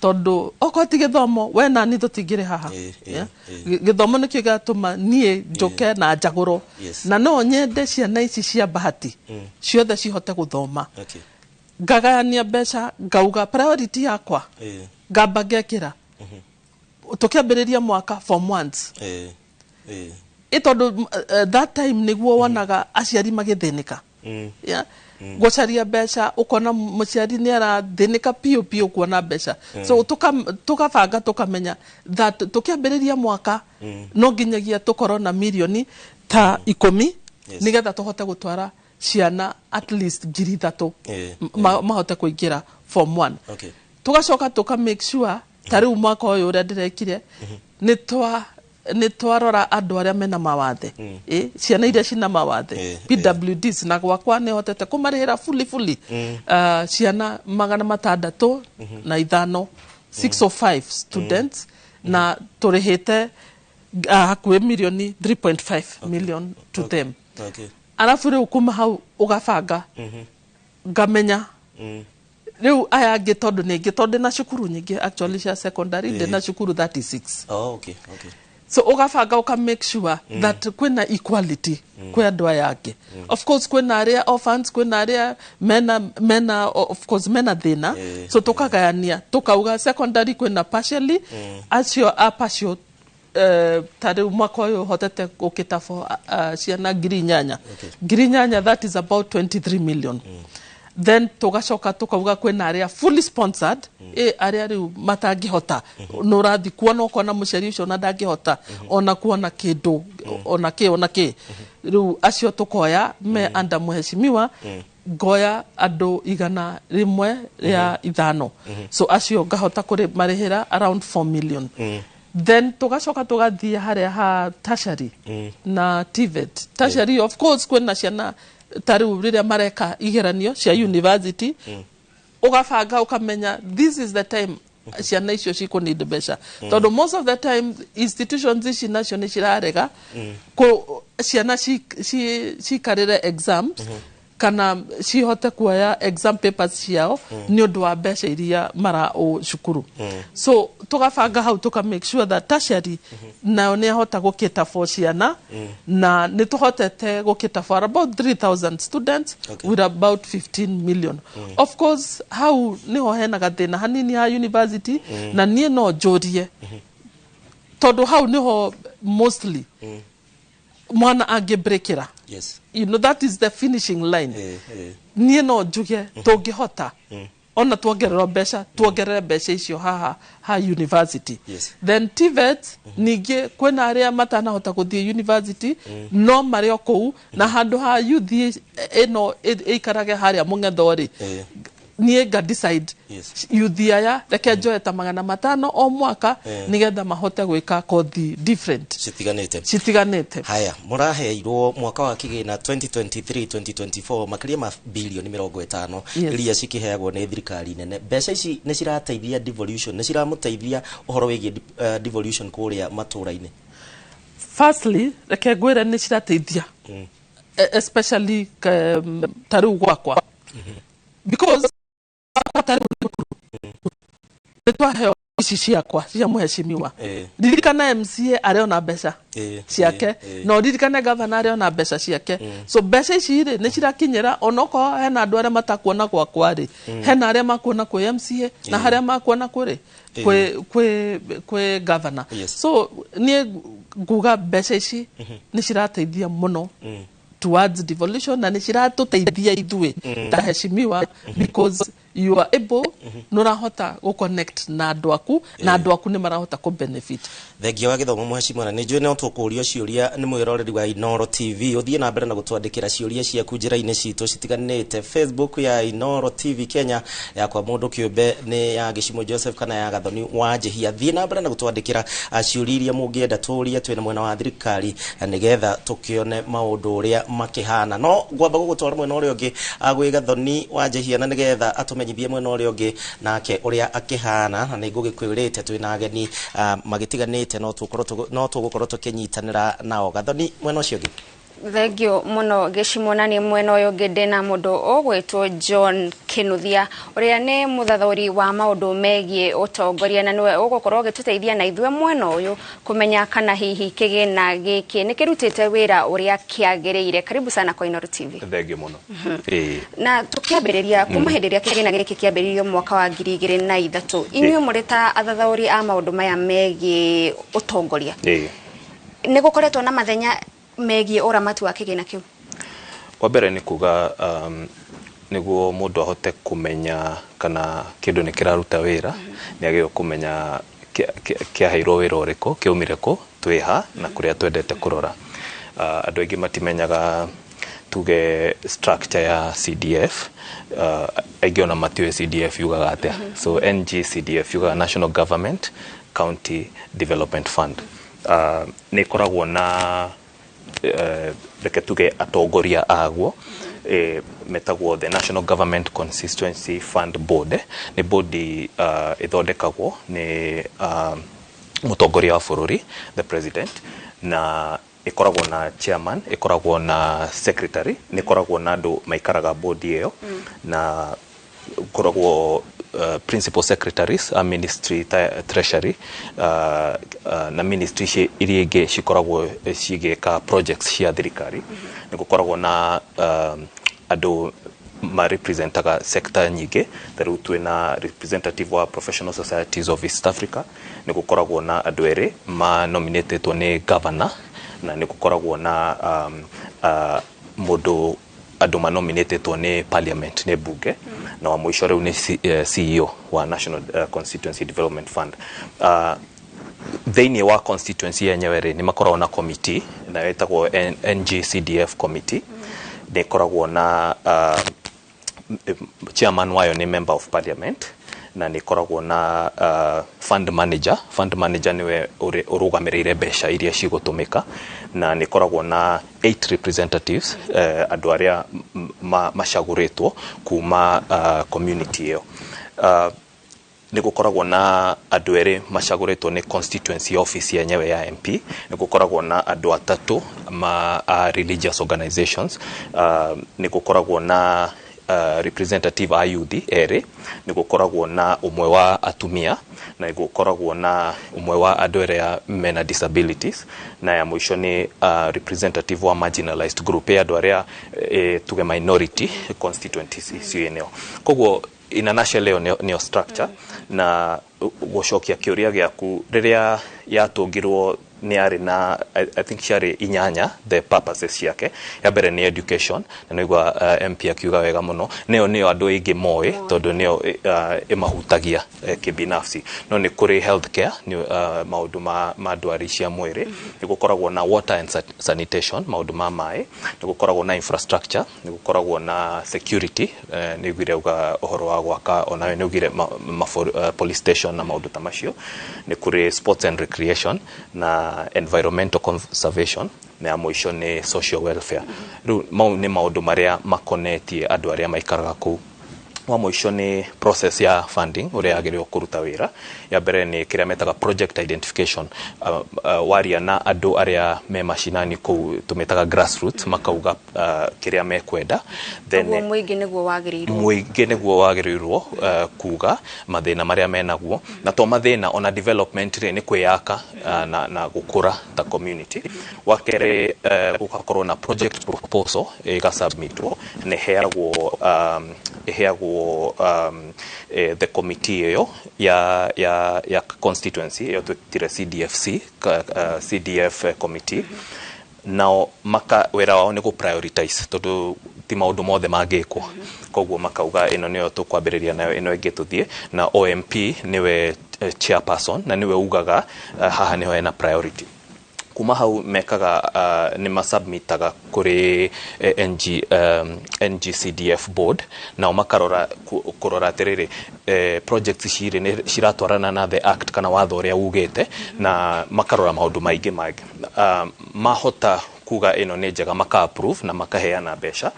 tondũ okorwo ti gĩthomo we nani tũtingĩrĩ haha. Yeah? Gĩthomo nĩkĩo gĩatũma niĩ njũke na njagũrwo, na no nyende ciana ici cia Bahati ciothe cihote gũthoma. Ngagayania mbeca, ngauga priority yakwa ngamba ngekĩra tũkĩambĩrĩria mwaka form ones, ĩ tondũ that time nĩguo wonaga aciari magĩthĩnĩka. Yeah, gũcaria mbeca, ũkona mũciari nĩ arathĩnĩka piũ piũ kuona mbeca. So tũkabanga, tũkamenya that tũkĩambĩrĩria mwaka no nginyagia tũkorwo na mirioni ta 10 nĩgetha tũhote gũtwara ciana at least 3,000 mahote kũingĩra form 1. Tugacoka tuka make sure ta rĩu mwaka ũyũ ũrĩa ndĩrekire, nĩ twarora andũ arĩa mena mawathe, ciana iria cina mawathe, PWDs, na gwakwa nĩ hotete kũmarĩhĩra fully fully. Ciana 605, 605 students, na tũrĩhĩte hakuhĩ mirioni 3.5 million to them. Arabu rĩu kuma hau ũgabanga, ngamenya rĩu aya angĩ, tondũ nĩngĩ, tondũ ndĩna cukuru nyingĩ actually cia secondary, ndĩna cukuru 36. Oh, okay. So ũgabanga, ũka make sure that kwĩna equality kwĩ andũ aya angĩ. Of course kwĩna arĩa orphans, kwĩna arĩa mena of course mena thĩna. So tũkagayania, tũkauga secondary kwĩna partially, acio a partial, ta rĩu mwaka ũyũ hotete gũkĩta for ciana 8,000, 8,000, that is about 23 million. Then tugacoka tukauga kwĩna arĩa fully sponsored, arĩa rĩu matangĩhota, nĩ ũrathi kuona, ũkona mũciari ũcio ona ndangĩhota ona kuona kĩndũ ona kĩ ona kĩ. Rĩu acio tũkoya me under mheshimiwa, ngoya andũ 105. So acio ngahota kũrĩ marĩhĩra around 4 million. Then tugacoka tugathiĩ harĩa ha tertiary na TVET. Tertiary, of course kwĩna ciana ta rĩu rĩrĩa mareka igeranio cia university, ũgabanga, ũkamenya this is the time ciana icio cikũ need mbeca, tondũ most of the time institutions ici nacio nĩ cirarega kũ ciana cikarĩre exams kana cihote kuoya exam papers ciao nĩ ũndũ wa mbeca iria mara o cukuru. So tũgabanga hau, tũka make sure that tertiary nayo nĩ ahota gũkĩta for ciana, na nĩ tũhotete gũkĩta for about 3000 students with about 15 million. Of course hau niho hena gathĩna hanini ha university, na niĩ no njũrie, tondũ hau niho mostly mwana angĩbreakĩra. That is the finishing line. Niĩ no njuge tũngĩhota ona tuongererwo mbeca, tuongerere mbeca icio haha ha university. Then TVET ningĩ kwĩna arĩa matanahota gũthiĩ university, no marĩ o kũu, na handũ ha youth ĩno ĩikarage harĩa mũng'etho rĩ, niĩ nga decide youth aya reke njoe ta 500 o mwaka nĩgetha mahote gwĩka kothi different citiganĩte. Citiganĩte. Haya, mũraheirwo mwaka wa kĩgĩna 2023 2024 makĩria ma bilioni 50 iria cikĩheagwo nĩ thirikari nene. Mbeca ici nĩ cirateithia devolution, nĩ ciramũteithia ũhoro wĩgiĩ devolution kũrĩa matũra-inĩ? Firstly, reke ngwĩre nĩ cirateithia, especially ta rĩu gwakwa, because gwakwa ta rĩu nĩ twaheo ici ciakwa cia mheshimiwa. Ririkana MCA arĩona mbeca ciake, na ũririkane gavana arĩona mbeca ciake. So mbeca ici rĩ, nĩ cirakinyĩra onokorwo hena andũ arĩa matakuona gwakwa rĩ, hena arĩa makuona kwĩ MCA na harĩa makuona kwĩ kwĩ gavana. So niĩ nguga mbeca ici nĩ cirateithia mũno towards devolution, na nĩ ciratũteithia ithuĩ ta heshimiwa, because you are able, nĩ ũrahota gũ-connect na andũ aku, na andũ aku nĩ marahota kũ-benefit. Thengia wa gĩthomo, mheshimiwa, na nĩ njũĩ no tũkũrio ciũria nĩ mwĩroreri wa Inoro TV. Ũthiĩ na mbere na gũtwandĩkĩra ciũria ciaku njĩra-inĩ citũ citiganĩte, Facebook ya Inoro TV Kenya, yakwa mũndũ kĩũmbe nĩ ya Gĩcimo Joseph kana ya Gathoni wa Njĩhia. Thiĩ na mbere na gũtwandĩkĩra ciũria iria mũngĩenda tũrie twĩna mwena wa thirikari, nĩgetha tũkĩone maũndũ ũrĩa makĩhana. No ngwamba gũgũtwara mwena ũrĩa ũngĩ, gwĩ Gathoni wa Njĩhia, na nĩgetha atũmenyithie mwena ũrĩa ũngĩ nake ũrĩa akĩhana, na nĩ ngũgĩkwĩrĩte twĩna ageni magĩtiganĩte, no tũgũkorwo tũkĩnyitanĩra nao. Gathoni, mwena ũcio ũngĩ. Thengio mũno, Gĩcimo. Na nĩ mwena ũyũ ũngĩ ndĩna mũndũ ũgwĩtwo John Kinuthia, ũrĩa nĩ mũthathaũri wa maũndũ megiĩ ũtongoria, na nĩwe ũgũkorwo ũgĩtũteithia na ithuĩ mwena ũyũ kũmenya kana hihi kĩgĩna gĩkĩ nĩ kĩrutĩte wĩra ũrĩa kĩagĩrĩire. Karibu sana kwa Inooro TV. Thengio mũno. Na tũkĩambĩrĩria, kuma hĩndĩ ĩrĩa kĩgĩna gĩkĩ kĩambĩrĩirio mwaka wa 2003, inyuĩ mũrĩ ta athathaũri a maũndũ maya megiĩ ũtongoria, nĩ gũkoretwo na mathenya megiĩ ũramati wa kĩgĩna kĩu? Wa mbere nĩ kuga nĩguo mũndũ ahote kũmenya kana kĩndũ nĩ kĩraruta wĩra, nĩ agĩrĩirwo kũmenya kĩaheirwo wĩra ũrĩkũ, kĩaumire kũ, twĩha na kũrĩa twendete kũrora. Andũ aingĩ matimenyaga tuge structure ya CDF, aingĩ ona matiũĩ CDF yugaga atĩa. So NGCDF yugaga National Government County Development Fund. Nĩ ĩkoragwo na reke tuge atongoria aguo, metagwo the National Government Constituency Fund Board. Nĩ bodi ĩthondekagwo nĩ mũtongoria wa bũrũri, the president, na ĩkoragwo na chairman, ĩkoragwo na secretary, nĩ ĩkoragwo na andũ maikaraga bodi ĩyo, na koragwo principal secretaries a ministry ta treasury na ministry iria ingĩ cikoragwo cigĩka projects cia thirikari. Nĩ gũkoragwo na andũ marepresentaga sector nyingĩ, ta rĩu twĩna representative wa Professional Societies of East Africa, nĩ gũkoragwo na andũ erĩ ma nominatetwo nĩ governor, na nĩ gũkoragwo na mũndũ andũ manominatetwo nĩ parliament, nĩ bunge, na wa mũico rĩu nĩ CEO wa National Constituency Development Fund. Thĩinĩ wa constituency yenyewe rĩ, nĩ makoragwo na committee nayo ĩtagwo NGCDF committee. Nĩ ĩkoragwo na chairman wayo nĩ member of parliament, na nĩ ĩkoragwo na fund manager. Fund manager nĩwe ũrũgamĩrĩire mbeca iria cigũtũmĩka, na nĩ ĩkoragwo na eight representatives, andũ arĩa macagũrĩtwo kuma community ĩyo. Nĩ gũkoragwo na andũ erĩ macagũrĩtwo nĩ constituency office yenyewe ya MP, nĩ gũkoragwo na andũ atatũ ma religious organizations, nĩ gũkoragwo na representative a youth erĩ, nĩ gũkoragwo na ũmwe wa atumia, na nĩ gũkoragwo na ũmwe wa andũ arĩa mena disabilities, na ya mũico nĩ representative wa marginalized group, ya andũ arĩa tuge minority constituencies icio eneo. Koguo in a nutshell ĩyo nĩyo structure. Na gũcokia kĩũria gĩaku, rĩrĩa yatũngirwo nĩ yarĩ na I think ciarĩ inyanya the purposes ciake. Ya mbere nĩ education, na nĩigua MP akiuga wega mũno, nĩyo andũ aingĩ moĩ tondũ nĩyo ĩmahutagia kĩbinafsi. No nĩ kũrĩ healthcare, nĩ maũndũ ma ndwari cia mwĩrĩ, nĩ gũkoragwo na water and sanitation, maũndũ ma maĩ, nĩ gũkoragwo na infrastructure, nĩ gũkoragwo na security, nĩ ugire uga ũhoro wa gwaka onawe nĩ ugire police station na maũndũ ta macio, nĩ kũrĩ sports and recreation na environmental conservation, na ya mũico nĩ social welfare. Rĩu mau nĩ maũndũ marĩa makonetie andũ arĩa maikaraga kũu. Wa mũico nĩ process ya funding, ũrĩa yagĩrĩirwo kũruta wĩra. Ya mbere nĩ kĩrĩa metaga project identification. Waria na andũ arĩa me macinani kũu, tũmetaga grassroots, makauga kĩrĩa mekwenda. Then mũingĩ nĩguo wagĩrĩirwo mũingĩ nĩguo wagĩrĩirwo kuga mathĩna marĩa menaguo, na to mathĩna, ona development rĩ, nĩ kwĩyaka na gũkũra ta community. Wa kerĩ, gũgakorwo na project proposal ĩgasubmitwo, nĩ ĩheagwo the committee ĩyo ya constituency ĩyo twĩtire CDFC, CDF committee. Nao maka wĩra wao nĩ gũ prioritize, tondũ ti maũndũ mothe mangĩkwo, koguo makauga ĩno nĩyo tũkwambĩrĩria nayo, ĩno ĩngĩ tũthiĩ na. OMP nĩwe chairperson na nĩwe ugaga haha nĩho hena priority. Kuma hau mekaga nĩ masubmitaga kũrĩ NGCDF board, nao makarora kũrora atĩrĩrĩ, projects ici rĩ, nĩ ciratwarana na the act kana watho ũrĩa ugĩte, na makarora maũndũ maingĩ mangĩ. Mahota kuga ĩno nĩ njega, maka approve na makaheana mbeca.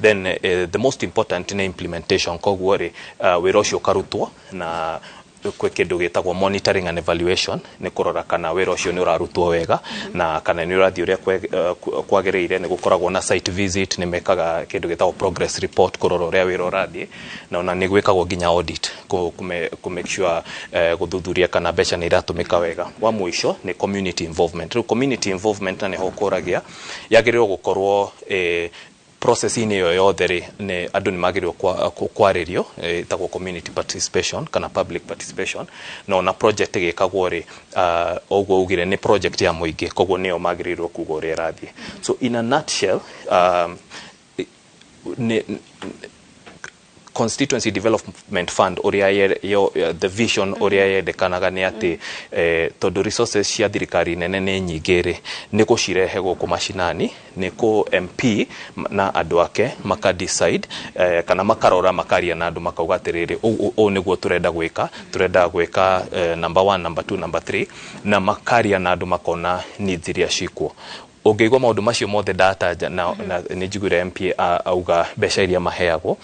Then the most important nĩ implementation. Koguo rĩ, wĩra ũcio ũkarutwo na kwĩ kĩndũ gĩtagwo monitoring and evaluation, nĩ kũrora kana wĩra ũcio nĩ ũrarutwo wega na kana nĩ ũrathiĩ ũrĩa kwagĩrĩire. Nĩ gũkoragwo na site visit, nĩ mekaga kĩndũ gĩtagwo progress report kũrora ũrĩa wĩra ũrathiĩ, na ona nĩ gwĩkagwo nginya audit kũ make sure, gũthuthuria kana mbeca nĩ iratũmĩka wega. Wa mũico nĩ community involvement. Rĩu community involvement na nĩho ũkũragia yagĩrĩirwo gũkorwo process-inĩ ĩyo yothe rĩ, nĩ andũ nĩ magĩrĩirwo kwarĩrio, ĩtagwo community participation kana public participation. Na ona project ĩgĩkagwo rĩ, ũguo ugire nĩ project ya mũingĩ, koguo nĩo magĩrĩirwo kuga ũrĩa ĩrathiĩ. So in a nutshell, Constituency Development Fund uria the vision uria yendekanaga nĩ atĩ tondũ resources cia thirikari nene nĩ nyingĩ rĩ, nĩ gũcirehe gũkũ macinani, nĩ kũ MP na andũ ake maka decide kana makarora, makaria na andũ, makauga atĩrĩrĩ, ũũ nĩguo tũrenda gwĩka, tũrenda gwĩka number 1, number 2, number 3, na makaria na andũ makona needs iria cikuo. Ũngĩigua maũndũ macio mothe ndataja na nĩ njiguire MP auga mbeca iria maheagwo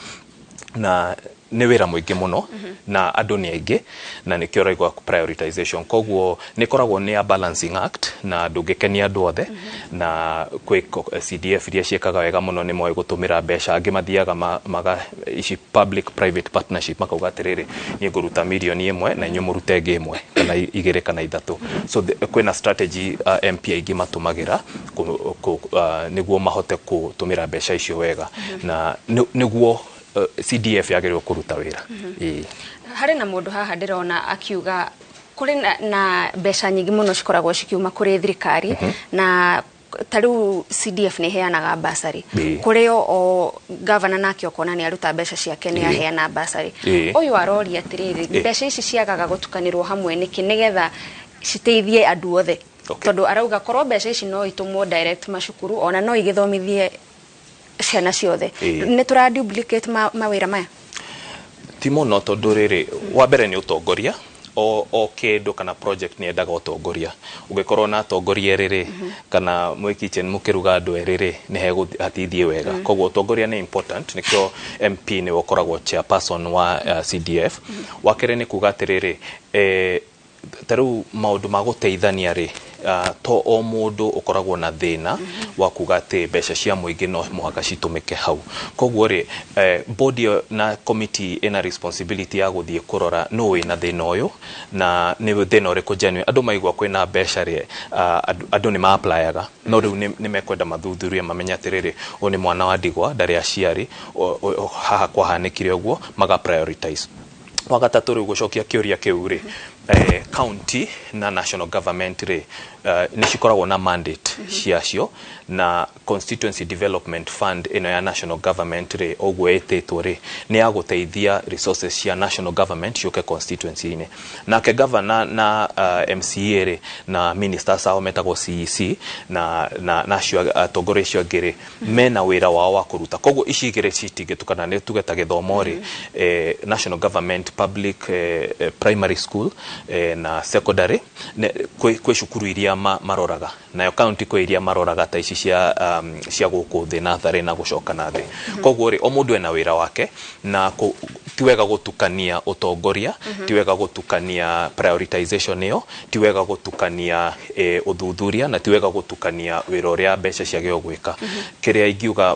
na nĩ wĩra mũingĩ mũno na andũ nĩ aingĩ, na nĩkĩo ũraigua prioritization. Koguo nĩ ĩkoragwo nĩ a balancing act na ndũngĩkenia andũ othe. Na kwĩ CDF iria ciĩkaga wega mũno, nĩ moĩ gũtũmĩra mbeca. Angĩ mathiaga maga ici public private partnership, makauga atĩrĩrĩ, niĩ ngũruta mirioni 1 na inyuĩ mũrute ĩngĩ 1 kana 2 kana 3. So kwĩna strategy MP aingĩ matũmagĩra nĩguo mahote gũtũmĩra mbeca icio wega na nĩguo CDF yagĩrĩirwo kũruta wĩra. Ĩĩ. Harĩ na mũndũ haha ndĩrona akiuga kũrĩ na mbeca nyingĩ mũno cikoragwo cikiuma kũrĩ thirikari, na ta rĩu CDF nĩ ĩheanaga basarĩ. Kũrĩ o gavana nake ũkona nĩ aruta mbeca ciake, nĩ aheana basarĩ. Ũyũ aroria atĩrĩrĩ, mbeca ici ciagaga gũtukanĩrwo hamwe nĩkĩ, nĩgetha citeithie andũ othe? Tondũ arauga korwo mbeca ici no itũmwo direct macukuru, ona no igĩthomithie ciana ciothe. Nĩ tũra duplicate mawĩra maya? Ti mũno, tondũ rĩrĩ, wa mbere nĩ ũtongoria. O kĩndũ kana project nĩ yendaga ũtongoria. Ũngĩkorwo na atongoria erĩ rĩ, kana mwĩ kitchen mũkĩruga andũ erĩ rĩ, nĩ hatithiĩ wega. Koguo ũtongoria nĩ important, nĩkĩo MP nĩwe ũkoragwo chairperson wa CDF. Wa kerĩ nĩ kuga atĩrĩrĩ, ta rĩu maũndũ ma gũteithania rĩ, to o mũndũ ũkoragwo na thĩna wa kuga atĩ mbeca cia mũingĩ no mũhaka citũmĩke hau. Koguo rĩ, board ĩyo na committee ĩna responsibility ya gũthiĩ kũrora nũ wĩna thĩna ũyũ na nĩ thĩna ũrĩkũ genuine. Andũ maigua kwĩna mbeca rĩ, andũ nĩ ma-applyaga, no rĩu nĩ mekwenda mathuthurie, mamenye atĩrĩrĩ, ũyũ nĩ mwana wa ndigwa, ndarĩ aciari, haha kwahanĩkire ũguo, maga prioritize. Wa gatatũ rĩu, gũcokia kĩũria kĩu rĩ, county na national government rĩ, nĩ cikoragwo na mandate ciacio, na Constituency Development Fund ĩno ya national government rĩ, ũguo ĩtĩtwo rĩ, nĩ ya gũteithia resources cia national government ciũke constituency-inĩ. Nake governor na MCA rĩ, na ministers ao metagwo CEC na acio atongoria acio angĩ rĩ, mena wĩra wao wa kũruta. Koguo ici igĩrĩ citingĩtukana. Nĩ tuge ta gĩthomo rĩ, national government public primary school na secondary, kwĩ cukuru iria maroraga, nayo county kwĩ iria maroraga ta ici cia gũkũ thĩ, natharĩ na gũcoka na thĩ. Koguo rĩ, o mũndũ ena wĩra wake na ti wega gũtukania ũtongoria, ti wega gũtukania prioritization ĩyo, ti wega gũtukania ũthuthuria, na ti wega gũtukania wĩra ũrĩa mbeca ciagĩrĩirwo gwĩka. Kĩrĩa ingiuga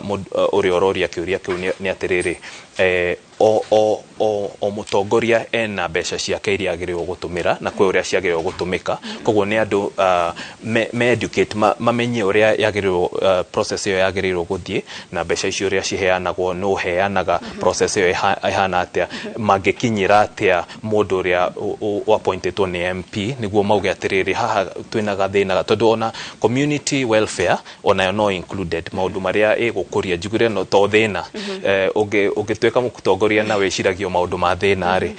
ũrĩa ũroria kĩũria kĩu nĩ atĩrĩrĩ, o mũtongoria ena mbeca ciake iria agĩrĩirwo gũtũmĩra na kwĩ ũrĩa ciagĩrĩirwo gũtũmĩka. Koguo nĩ andũ me educate, mamenye ũrĩa yagĩrĩirwo, process ĩyo yagĩrĩirwo gũthiĩ na mbeca icio ũrĩa ciheanagwo, nũ ũheanaga, process ĩyo ĩhana atĩa, mangĩkinyĩra atĩa mũndũ ũrĩa appointĩtwo nĩ MP nĩguo mauge atĩrĩrĩ, haha twĩna gathĩna, tondũ ona community welfare onayo no included maũndũ marĩa ĩgũkũria. Njugire no to thĩna. Ũngĩtuĩka mũtongoria na wĩciragia maũndũ ma thĩna rĩ,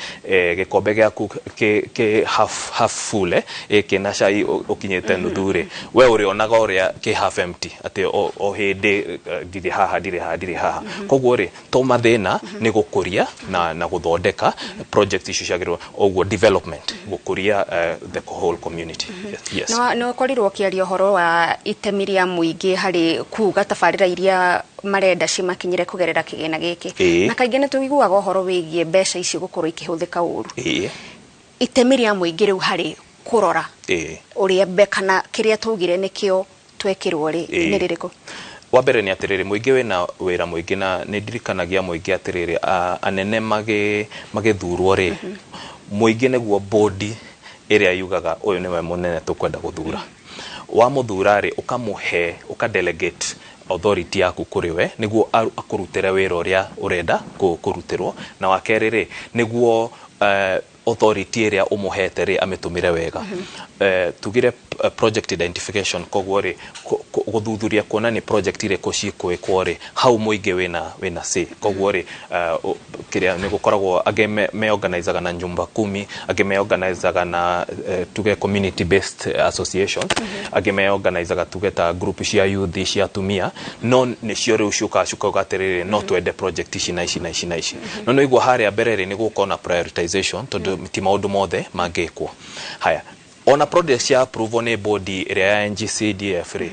gĩkombe gĩaku kĩ half full, kĩna cai ũkinyĩte nuthu rĩ, we ũrĩonaga ũrĩa kĩ half empty, atĩ o hĩndĩ ndirĩ haha, ndirĩ haha, ndirĩ haha. Koguo rĩ, to mathĩna, nĩ gũkũria na gũthondeka project icio ciagĩrĩirwo ũguo, development, gũkũria the whole community. Yes. Nĩ ũkorirwo ũkĩaria ũhoro wa itemi rĩa mũingĩ harĩ kuga tabarĩra iria marenda cimakinyĩre kũgerera kĩgĩna gĩkĩ. Na kaingĩ nĩ tũiguaga ũhoro wĩgiĩ mbeca ici gũkorwo ikĩhũthĩka ũru. Itemi rĩa mũingĩ rĩu harĩ kũrora ũrĩa kana kĩrĩa twaugire nĩkĩo twekĩrwo rĩ, nĩ rĩrĩkũ? Wa mbere nĩ atĩrĩrĩ, mũingĩ wĩna wĩra mũingĩ, na nĩ ndirikanagia mũingĩ atĩrĩrĩ, anene magĩthurwo rĩ, mũingĩ nĩguo bodi ĩrĩa yugaga ũyũ nĩwe mũnene tũkwenda gũthura. Wamũthura rĩ, ũkamũhe, ũka delegate authority yaku kũrĩ we nĩguo akũrutĩre wĩra ũrĩa ũrenda kũrutĩrwo. Na wa kerĩ rĩ, nĩguo authority ĩrĩa ũmũhete rĩ, amĩtũmĩre wega. Tugire Project identification, koguo rĩ, gũthuthuria kuona nĩ project irĩkũ cikwĩkwo rĩ, hau mũingĩ wĩna say. Koguo rĩ, kĩrĩa nĩ gũkoragwo angĩ me organizaga na nyumba kumi, angĩ me organizaga na tuge community based association, angĩ me organizaga tuge ta group cia youth, cia atumia, no nĩcio rĩu ciũkaga cikauga atĩrĩrĩ, no twende project ici na ici na ici na ici. No nĩ igua harĩa mbere rĩ, nĩ gũkorwo na prioritization, tondũ ti maũndũ mothe mangĩkwo. Haya, ona project cia approval nĩ body ĩrĩa ya NGCDF rĩ,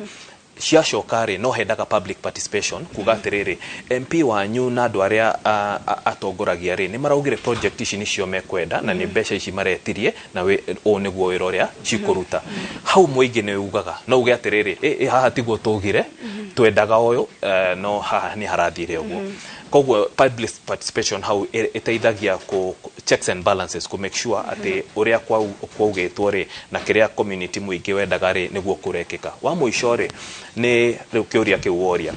ciacoka rĩ, no hendaga public participation, kuga atĩrĩrĩ, MP wanyu na andũ arĩa atongoragia rĩ, nĩ maraugire project ici nĩcio mekwenda na nĩ mbeca ici maretirie na ũũ nĩguo wĩra ũrĩa cikũruta. Hau mũingĩ nĩ ugaga, no uge atĩrĩrĩ, ĩ haha tiguo tugire, twendaga ũyũ, no haha nĩ harathire ũguo. Koguo public participation hau ĩteithagia ku checks and balances, ku make sure atĩ ũrĩa kwaugĩtwo rĩ, na kĩrĩa community mũingĩ wendaga rĩ, nĩguo kũrekĩka. Wa mũico rĩ, nĩ rĩu kĩũria kĩu woria,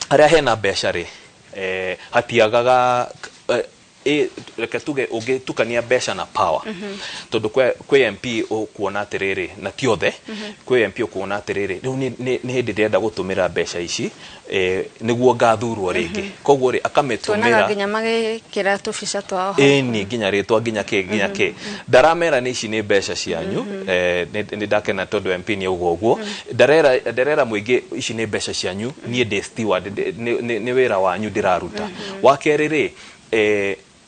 harĩa hena mbeca rĩ, hatiagaga reke tuge ũngĩtukania mbeca na power, tondũ kwĩ MP ũkuona atĩrĩrĩ, na ti othe, kwĩ MP ũkuona atĩrĩrĩ, rĩu nĩ hĩndĩ ndĩrenda gũtũmĩra mbeca ici nĩguo ngathurwo rĩngĩ. Koguo rĩ, Tuonaga akamĩtũmĩra nginya magĩkĩra tũbica twao hau. Ĩni, nginya rĩtwa, nginya kĩ, nginya kĩ, ndaramera nĩ ici nĩ mbeca cianyu. Nĩ ndakena tondũ MP nĩ auga ũguo, ndarera mũingĩ ici nĩ mbeca cianyu, niĩ ndĩ steward, nĩ wĩra wanyu ndĩraruta. Wa kerĩ rĩ,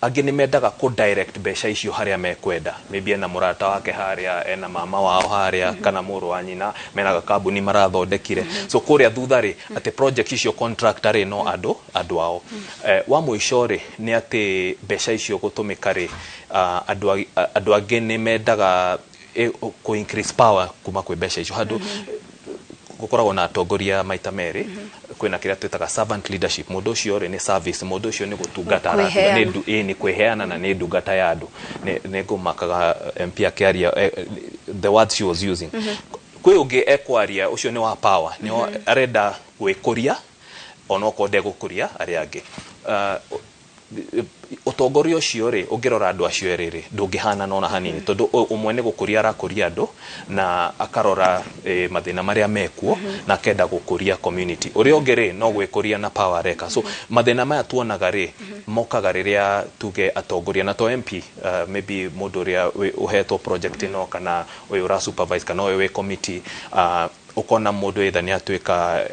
angĩ nĩ mendaga kũ direct mbeca icio harĩa mekwenda. Maybe ena mũrata wake harĩa, ena mama wao harĩa, kana mũrũ wa nyina mena gakambuni marathondekire. So kũrĩa thutha rĩ, atĩ project icio contractor rĩ, no andũ ao. Wa mũico rĩ, nĩ atĩ mbeca icio gũtũmĩka rĩ, andũ angĩ nĩ mendaga kũ increase power kuma kwĩ mbeca icio. Handũ gũkoragwo na atongoria maita merĩ, kwĩna kĩrĩa twĩtaga servant leadership. Mũndũ ũcio rĩ, nĩ service, mũndũ ũcio nĩ gũtungata aratungata, Kwĩheana. Ĩ, nĩ kwĩheana na nĩ ndungata ya andũ. Nĩ ngũmakaga MP akĩaria, the words she was using. Kwĩ ũngĩ ekwaria, ũcio nĩ wa power, nĩ arenda gwĩkũria onokorwo ndegũkũria arĩa angĩ. Ũtongoria ũcio rĩ, ũngĩrora andũ acio erĩ rĩ, ndũngĩhanana ona hanini, tondũ ũmwe nĩ gũkũria arakũria andũ na akarora mathĩna marĩa mekuo na akenda gũkũria community. Ũrĩa ũngĩ rĩ, no gwĩkũria na power areka. So mathĩna maya tuonaga rĩ, mokaga rĩrĩa tuge atongoria na to MP, maybe mũndũ ũrĩa ũhetwo project ĩno, kana ũyũ ũra supervise, kana ũyũ wĩ committee, ũkona mũndũ either nĩ atuĩka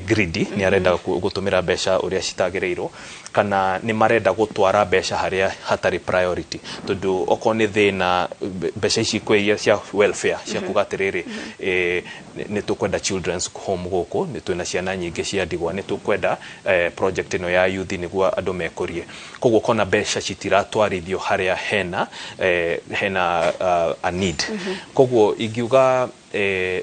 greedy, nĩ arenda gũtũmĩra mbeca ũrĩa citagĩrĩirwo, kana nĩ marenda gũtwara mbeca harĩa hatarĩ priority, tondũ okorwo nĩ thĩna, mbeca ici kwĩ iria cia welfare, cia kuga atĩrĩrĩ, nĩ tũkwenda children's home gũkũ, nĩ twĩna ciana nyingĩ cia ndigwa, nĩ tũkwenda project ĩno ya youth nĩguo andũ mekũrie. Koguo ũkona mbeca citiratwarithio harĩa hena a need. Koguo ingiuga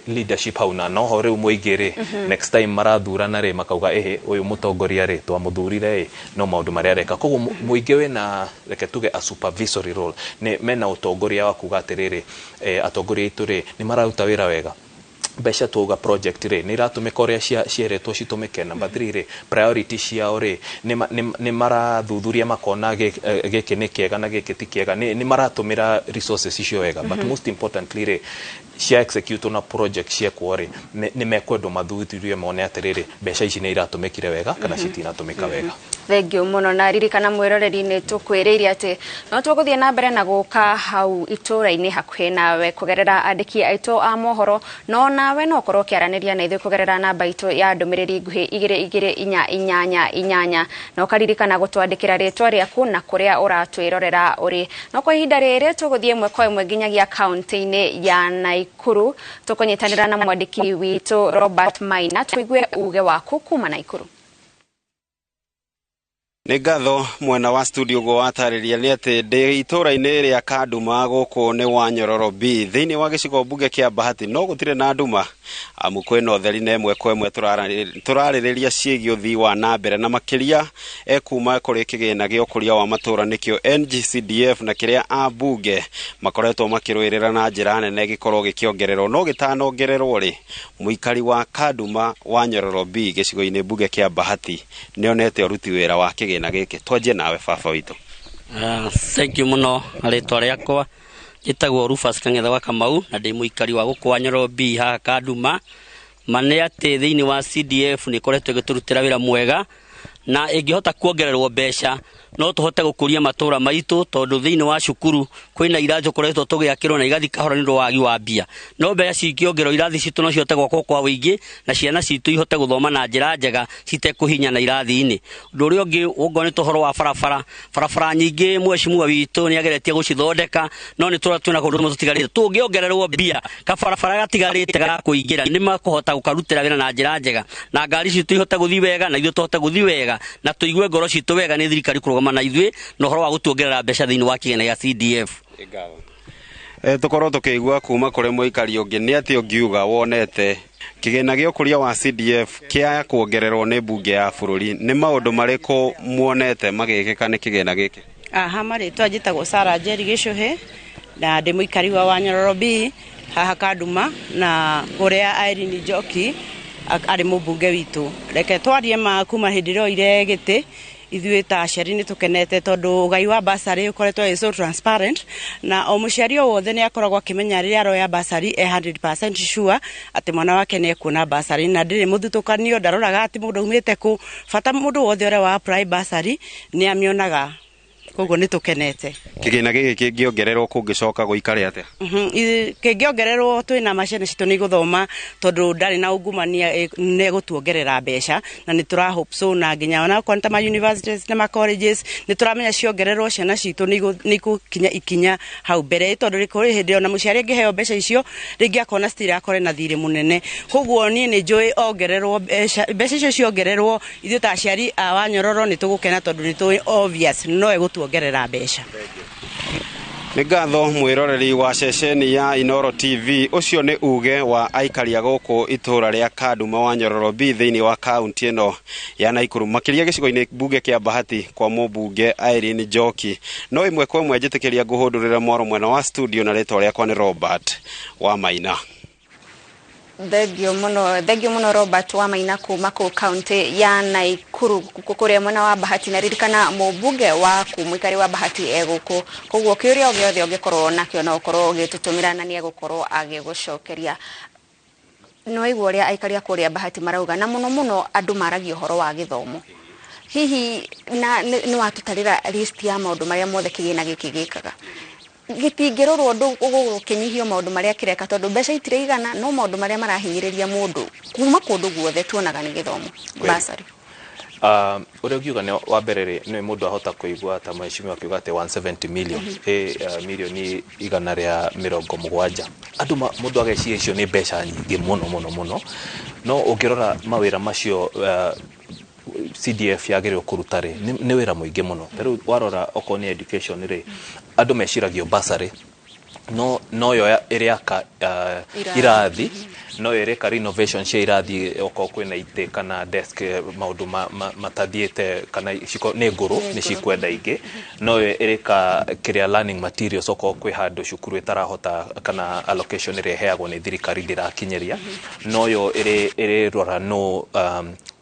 leadership hau, na noho rĩu mũingĩ rĩ, next time marathurana rĩ, makauga, ĩhĩ, ũyũ mũtongoria rĩ, twamũthurire ĩ, no maũndũ marĩa areka. Koguo mũingĩ wĩna, reke tuge, a supervisory role, nĩ mena ũtongoria wa kuga atĩrĩrĩ, atongoria aitũ rĩ, nĩ mararuta wĩra wega, mbeca twauga project rĩ, nĩ iratũmĩka ũrĩa cieretwo citũmĩke. Number 3 rĩ, priority ciao rĩ, nĩ marathuthuria makona gĩkĩ nĩ kĩega na gĩkĩ ti kĩega, nĩ maratũmĩra resources icio wega. But most importantly rĩ, cia execute na project ciekwo rĩ, nĩ mekwendwo mathuthurie mone atĩrĩrĩ, mbeca ici nĩ iratũmĩkire wega kana citinatũmĩka wega. Thengiũ mũno. Na ririkana mwĩroreri, nĩ tũkwĩrĩire atĩ no tũgũthiĩ na mbere na gũka hau itũũra-inĩ hakuhĩ nawe kũgerera andĩki aitũ a mohoro, no nawe no ũkorwo ũkĩaranĩria na ithuĩ kũgerera namba itũ ya ndũmĩrĩri nguhĩ 22488 na ũkaririkana gũtwandĩkĩra rĩtwa rĩaku na kũrĩa ũratwĩrorera ũrĩ. No kwa ihinda rĩrĩ tũgũthiĩ ĩmwe kwa ĩmwe nginyagia kaunti-inĩ ya Naikuru, tũkũnyitanĩra na mwandĩki witũ Robert Maina, tũigue uge waku kuma Naikuru. Nĩ ngatho mwena wa studio. Ũguo watarĩria nĩ atĩ ndĩ itũũra-inĩ rĩa Kanduma, gũkũ nĩ wa Nyororo B, thĩinĩ wa gĩcigo mbunge kĩa Bahati, no gũtirĩ na nduma amu kwĩna ũtheri, na ĩmwe kwa ĩmwe tũrarĩrĩria ciĩgiĩ ũthii wa na mbere, na makĩria kuma kũrĩ kĩgĩna gĩa ũkũria wa matũũra, nĩkĩo NGCDF, na kĩrĩa ambunge makoretwo makĩrũĩrĩra na njĩra nene gĩkorwo gĩkĩongererwo. No gĩtanongererwo rĩ, mũikari wa Kanduma wa Nyororo B, gĩcigo-inĩ mbunge kĩa Bahati, nĩonete ũruti wĩra wa kĩgĩna gĩkĩ. Twanjie nawe, baba witũ. Thank you mũno. Rĩtwa rĩakwa Njĩtagwo Rufus Kang'ethe wa Kamau na ndĩ mũikari wa gũkũ wa Nyororo B haha Kanduma. Ma nĩ atĩ thĩinĩ wa CDF nĩ ĩkoretwo ĩgĩtũrutĩra wĩra mwega, na ĩngĩhota kuongererwo mbeca no tũhote gũkũria matũra maitũ, tondũ thĩinĩ wa cukuru kwĩna irathi tũkoretwo tũgĩakĩrwo na igathi kahora nĩ ũndũ wa wagi wa mbia. No mbeca cingĩongererwo, irathi citũ no cihote gwakwo kwa ũingĩ na ciana citũ ihote gũthoma na njĩra njega citekũhinyana irathi-inĩ. Ũndũ ũrĩa ũngĩ ũngorwo nĩ ũhoro wa barabara, barabara nyingĩ mheshimiwa witũ nĩ ageretie gũcithondeka, no nĩ tũra twĩna kũndũ kũmwe tũtigarĩte. Tũngĩongererwo mbia, kabarabara gatigarĩte ga kũingĩra nĩ makũhota gũkarutĩra wĩra na njĩra njega, na ngari citũ ihote gũthiĩ wega na ithuĩ tũhote gũthiĩ wega na tũigue ngoro citũ wega nĩ thirikari kũrũgama na ithuĩ na ũhoro wa gũtuongerera mbeca thĩinĩ wa kĩgĩna gĩa CDF. Tukorwo tukĩigua kuma kũrĩ mũikari ũngĩ, nĩ atĩ ũngiuga wonete kĩgĩna gĩa ũkũria wa CDF kĩa kuongererwo nĩ mbunge ya bũrũri, nĩ maũndũ marĩkũ muonete magĩkĩka nĩ kĩgĩna gĩkĩ? Aha, marĩtwa njĩtagwo Sarah Njeri Gĩcũhĩ na ndĩ mũikari wa Wanyororo B haha Kanduma, na kũrĩa Irene Njoki arĩ mũmbunge witũ. Reke twarie ma kuma hĩndĩ ĩrĩa oire gĩtĩ, ithuĩ ta aciari nĩ tũkenete tondũ ũgai wa bursary ũkoretwo wĩ so transparent, na o mũciari o wothe nĩ akoragwo akĩmenya rĩrĩa aroya bursary e 100% sure atĩ mwana wake nĩ ekuona bursary, na ndĩrĩ mũthutũkanio, ndaroraga atĩ mũndũ aumĩte kũ, bata mũndũ wothe ũrĩa wa apply bursary nĩ amĩonaga. Koguo nĩ tũkenete. Kĩgĩna gĩkĩ kĩngĩongererwo kũngĩcoka gũikare atĩa? Kĩngĩongererwo twĩna ma ciana citũ nĩ igũthoma, tondũ ndarĩ na ungumania, nĩ egũtuongerera mbeca na nĩ tũra hope so, na nginya ona okorwo nĩ ta ma universities na ma colleges nĩ tũramenya ciongererwo ciana citũ nĩ igũkinya ikinya hau mbere, tondũ kũrĩ hĩndĩ ona mũciari angĩheo mbeca icio rĩngĩ akona still akore na thirĩ mũnene. Koguo niĩ nĩ njũĩ ongererwo mbeca icio ciongererwo, ithuĩ ta aciari a Wanyororo nĩ tũgũkena tondũ nĩ tũĩ obvious no egũtuongerera mbeca. Nĩ ngatho mwĩroreri wa ceceni ya Inooro TV. Ũcio nĩ uge wa aikari a gũkũ itũra rĩa Kanduma wa Nyororo B thĩinĩ wa kaunti ĩno ya Naikuru, makĩria gĩcigo-inĩ mbunge kĩa Bahati kwa mũmbunge Irene Njoki. No ĩmwe kwa ĩmwe njĩtĩkĩria ngũhũndũrĩre mwaro mwena wa studio, na rĩtwa rĩakwa nĩ Robert wa Maina. Thengio muno, thengio muno Robert wa Maina kuma kũ kaunti ya Naikuru kuria mwena wa Bahati, na ririkana mũmbunge waku mũikari wa Bahati egũkũ, koguo kĩũria o gĩothe ũngĩkorwo nakĩo no ũkorwo ũgĩtũtũmĩra na nĩ egũkorwo agĩgũcokeria. No igua ũrĩa aikari a kũrĩa Bahati marauga, na mũno mũno andũ maragia ũhoro wa gĩthomo. Hihi na nĩ watũtarĩra list ya maũndũ marĩa mothe kĩgĩna gĩkĩ gĩkaga, gĩtingĩrorwo ũndũ ũgũkĩnyihio maũndũ marĩa kĩreka, tondũ mbeca itirĩ no maũndũ marĩa marahinyĩrĩria mũndũ kuma kũndũ guothe tuonaga nĩ gĩthomo bursary. Ũrĩa ũngiuga nĩ wa mbere rĩ, nĩ mũndũ ahota kũigua ta mheshimiwa akiuga atĩ 170 million, milioni 170, andũ mũndũ ageciria icio nĩ mbeca nyingĩ mũno mũno mũno, no ũngĩrora mawĩra macio CDF yagĩrĩirwo kũruta rĩ, nĩ wĩra mũingĩ mũno. Ta rĩu warora okorwo nĩ education rĩ, andũ meciragio bursary no noyo ĩrĩaka irathi, no ĩrĩka renovation cia irathi okorwo kwĩna itĩ kana desk maũndũ matathiĩte kana nĩ ngũrũ nĩ cikwenda ingĩ, no ĩrĩka kĩrĩa learning materials okorwo kwĩ handũ cukuru ĩtarahota kana allocation ĩrĩa ĩheagwo nĩ thirikari ndĩrakinyĩria, noyo ĩrĩrora no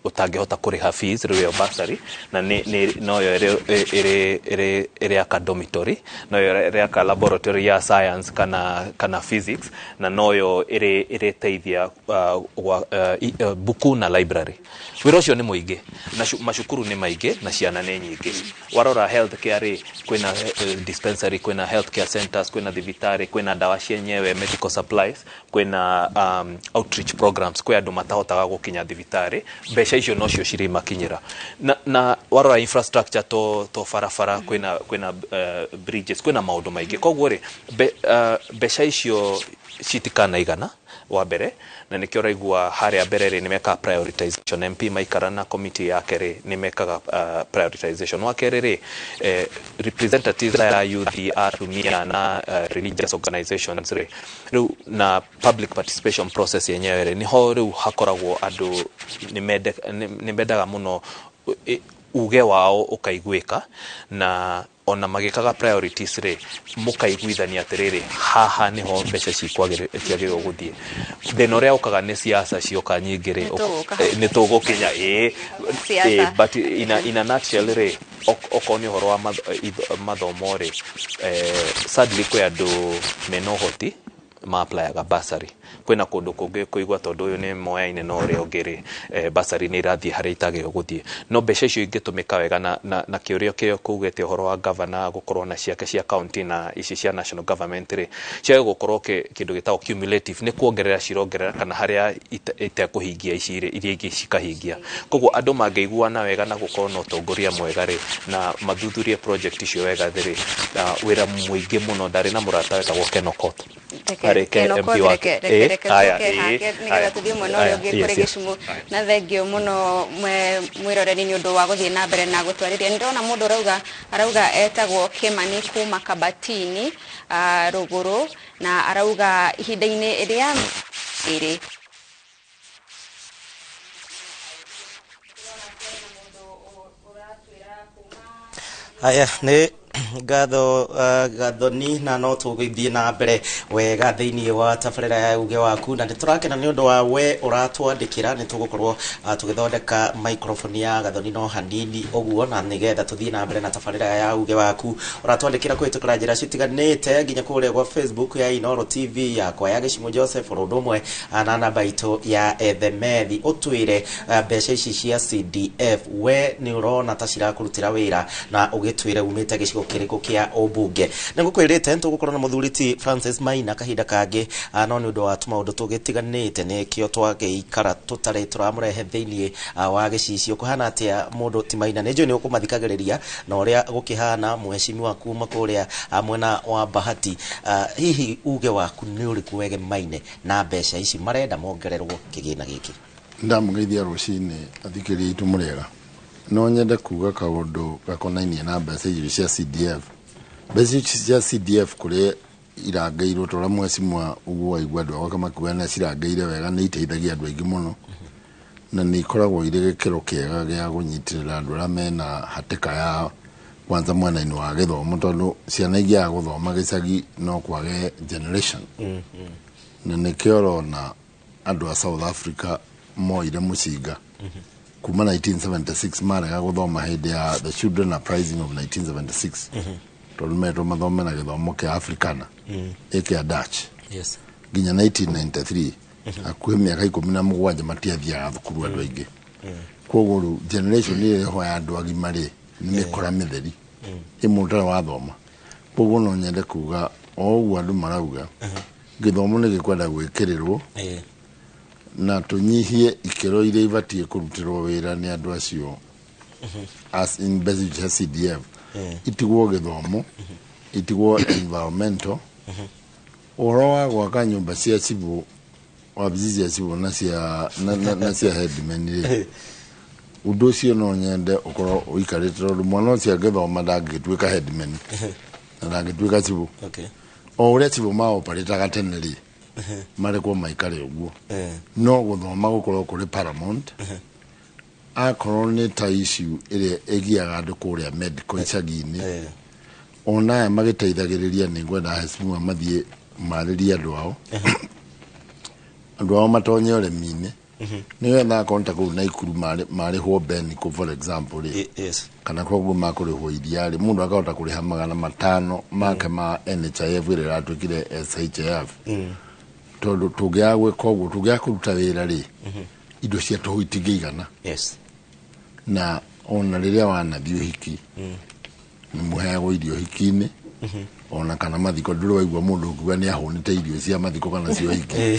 ũtangĩhota kũrĩha fees rĩu ĩyo bursary, na nĩ noyo ĩrĩaka dormitory, noyo ĩrĩaka laboratory ya science kana physics, na noyo ĩrĩteithia buku na library. Wĩra ũcio nĩ mũingĩ na macukuru nĩ maingĩ na ciana nĩ nyingĩ. Warora health care rĩ, kwĩna dispensary, kwĩna health care centers, kwĩna thibitarĩ, kwĩna ndawa cienyewe, medical supplies, kwĩna outreach programs, kwĩ andũ matahotaga gũkinya thibitarĩ, mbeca icio nocio cirĩmakinyĩra. Na warora infrastructure to barabara, kwĩna bridges, kwĩna maũndũ maingĩ. Koguo rĩ, mbeca icio citikanaigana wa mbere, na nĩkĩo ũraigua harĩa mbere rĩ nĩ mekaga prioritization. MP maikara na committee yake rĩ nĩ mekaga prioritization. Wa kerĩ rĩ, representatives ya youth, atumia na religious organizations rĩ, rĩu na public participation process yenyewe rĩ, nĩho rĩu hakoragwo andũ nĩ mendaga mũno uge wao ũkaiguĩka, na Ona magĩkaga priorities rĩ, mũkaiguithania atĩrĩrĩ, haha nĩho mbeca ciagĩrĩirwo gũthiĩ. Thĩna ũrĩa ũkaga nĩ siasa cioka nyingĩ rĩ. Nĩtũgũka. Nĩ tũgũkinya, ĩĩ. Siasa. But in a nutshell rĩ, okorwo nĩ ũhoro wa mathomo rĩ, sadly kwĩ andũ mena ũhoti ma-applyaga bursary. Kwĩna kũndũ kũngĩ kũigua tondũ ũyũ nĩ moyaine na ũrĩa ũngĩ rĩ, bursary nĩ irathiĩ harĩa itagĩrĩirwo gũthiĩ, no mbeca icio ingĩtũmĩka wega na kĩũria kĩo kũugĩte ũhoro wa governor gũkorwo na ciake cia county na ici cia national government rĩ, ciage gũkorwo kĩndũ gĩtagwo cumulative, nĩ kuongerera cirongerera, kana harĩa itekũhingia ici rĩ, iria ingĩ cikahingia. Koguo andũ mangĩiguana wega na gũkorwo na ũtongoria mwega rĩ, na mathuthurie project icio wega rĩ, na wĩra mũingĩ mũno. Ndarĩ na mũrata wetagwo Ken Okoth. Arĩ Ken MP Okoth, wa reke reke aya, tũke hake nĩgetha tũthiĩ mwena ũrĩa ũngĩ kũrĩ gĩcumu. Na thengio mũno mwĩroreri nĩ ũndũ wa gũthiĩ na mbere na gũtwarĩria. Nĩ ndĩrona mũndũ arauga etagwo Kĩmani kuma Kabatini, rũgũrũ, na arauga ihinda-inĩ rĩa ĩrĩ. Haya, nĩ ngatho, Gathoni, na no tũgĩthiĩ na mbere wega thĩinĩ wa tabarĩra ya uge waku, na nĩ tũrakena nĩ ũndũ wa we ũratwandĩkĩra. Nĩ tũgũkorwo tũgĩthondeka microphone ya Gathoni no hanini ũguo, na nĩgetha tũthiĩ na mbere na tabarĩra ya uge waku. Ũratwandĩkĩra kũhĩtũkĩra njĩra citiganĩte, nginya kũrĩa gwa Facebook ya Inoro TV, yakwa ya Gĩcimo Joseph, oro ũndũ ũmwe na namba itũ ya ethemethi. Ũtwĩre, mbeca ici cia CDF we nĩ ũrona ta cirakũrutĩra wĩra, na ũgĩtwĩre umĩte gĩcigo kĩrĩkũ kĩa ũmbunge. Nĩ ngũkwĩrĩte nĩ tũgũkorwo na mũthuri ti Francis Maina kahinda kangĩ, no nĩ ũndũ wa tũmaũndũ tũgĩtiganĩte nĩkĩo twagĩikara tũtarĩ tũramũrehe thĩinĩ wa gĩcicio. Kũhana atĩa mũndũ ti Maina? Nĩ njũĩ nĩ ũkũmathikagĩrĩria na ũrĩa gũkĩhana mheshimiwa kuma kũrĩa mwena wa Bahati. Hihi uge waku nĩ ũrĩkũ wege Maine na mbeca ici marenda mongererwo kĩgĩna gĩkĩ? Ndamũgeithia rũcinĩ athikĩrĩria itũ, mũrĩega. No nyende kuga kaũndũ gakonainie na mbeca icio cia CDF. Mbeca ici cia CDF kũrĩa irangĩirwo, ta ũrĩa mheshimiwa ũguo waigua andũ agwaka makiuga nĩ cirangĩire wega, nĩ iteithagia andũ aingĩ mũno, na nĩ ikoragwo irĩ gĩkĩro kĩega gĩa kũnyitĩrĩra andũ arĩa mena hatĩka ya kwanza mwena-inĩ wa gĩthomo, tondũ ciana ingĩaga gũthoma gĩcagi no kwage generation. Na nĩkĩo ũrona andũ a South Africa moire mũcinga kuma 1976, marega gũthoma hĩndĩ ya the Children Uprising of 1976, tondũ metwo mathome na gĩthomo kĩa Africana, ĩ kĩa Dutch, nginya 1993, hakuhĩ mĩaka 17 matiathiaga thukuru andũ aingĩ. Koguo rĩu generation ĩrĩa ĩho ya andũ agima rĩ, nĩ mĩkora mĩtheri ĩmwe ũtarĩ wathoma. Koguo no nyende kuga o ũguo andũ marauga, gĩthomo nĩ gĩkwenda gwĩkĩrĩrwo na tũnyihie ikĩro iria ibatiĩ kũrutĩrwo wĩra nĩ andũ acio as in mbeca cia CDF. Itigwo gĩthomo, itigwo environmental, ũhoro wa gwaka nyũmba cia civil, wabici cia civil na cia headman rĩ, ũndũ ũcio no nyende ũkorwo ũikarĩte, tondũ mwana ũcio angĩthoma ndangĩtuĩka headman na ndangĩtuĩka civil. O ũrĩa civil maoparĩtaga tene rĩ, marekwo maikare ũguo. No gũthoma gũkorwo kũrĩ paramount. Akorwo nĩ ta issue ĩrĩa ĩgiaga andũ kũrĩa medical icagi-inĩ, ona aya magĩteithagĩrĩria, nĩ ngwenda hecimu mathiĩ marĩrie andũ ao matonye ũrĩmi-inĩ, nĩgetha akorwo ta kũu Naikuru marĩhwo Beniko, for example rĩ, kana koguo makũrĩhwo iria rĩ, mũndũ akahota kũrĩha 500 make ma NHIF ĩrĩa ĩratuĩkire SHIF. Tondũ tũngĩaga gwĩka ũguo, tũngĩaga kũruta wĩra rĩ, indo cia tũhũ itingĩigana. Na ona rĩrĩa wanathiĩ ũhiki, nĩ mũheagwo irio ũhiki-inĩ ona kana mathiko, ndũrĩ waigua mũndũ ũkiuga nĩ ahũnĩte irio cia mathiko kana cia ũhiki,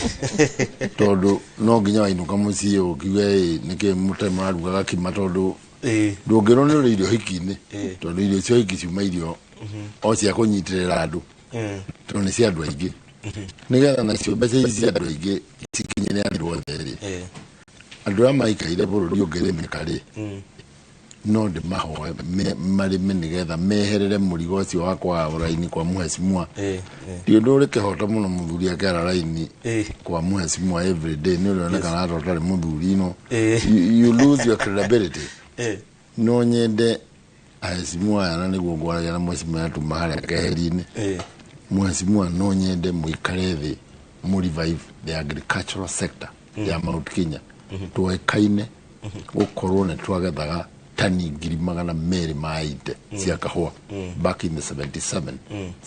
tondũ no nginya wainũka mũciĩ ũkiuge, "Ĩ, nĩkĩ mũtarĩ mũraruga gakima?" Tondũ ndũngĩrwo nĩ ũrĩ irio ũhiki-inĩ, tondũ irio cia ũhiki ciuma irio o cia kũnyitĩrĩra andũ, tondũ nĩ cia andũ aingĩ. Nĩgetha nacio mbeca ici cia andũ aingĩ cikinyĩre andũ othe rĩ, andũ arĩa maikaire bũrũri ũngĩrĩmĩka rĩ, no ndĩmahoe marĩme nĩgetha meherere mũrigo ũcio wa kwaga raini kwa mheshimiwa. Ti ũndũ ũrĩ kĩhoto mũno mũthuri akĩara raini kwa mheshimiwa every day, nĩ ũrĩonekana ta ũtarĩ mũthuri, no you lose your credibility. No nyende Aheshimiwa aya, na nĩguo ngwaragia na mheshimiwa tuma harĩa keheri-inĩ, mheshimiwa, no nyende mũikare thĩ mũ revive the agricultural sector ya Mount Kenya. Tuoĩkaine gũkorwo nĩ twagethaga tani 280,000 cia kahũa back in the 77,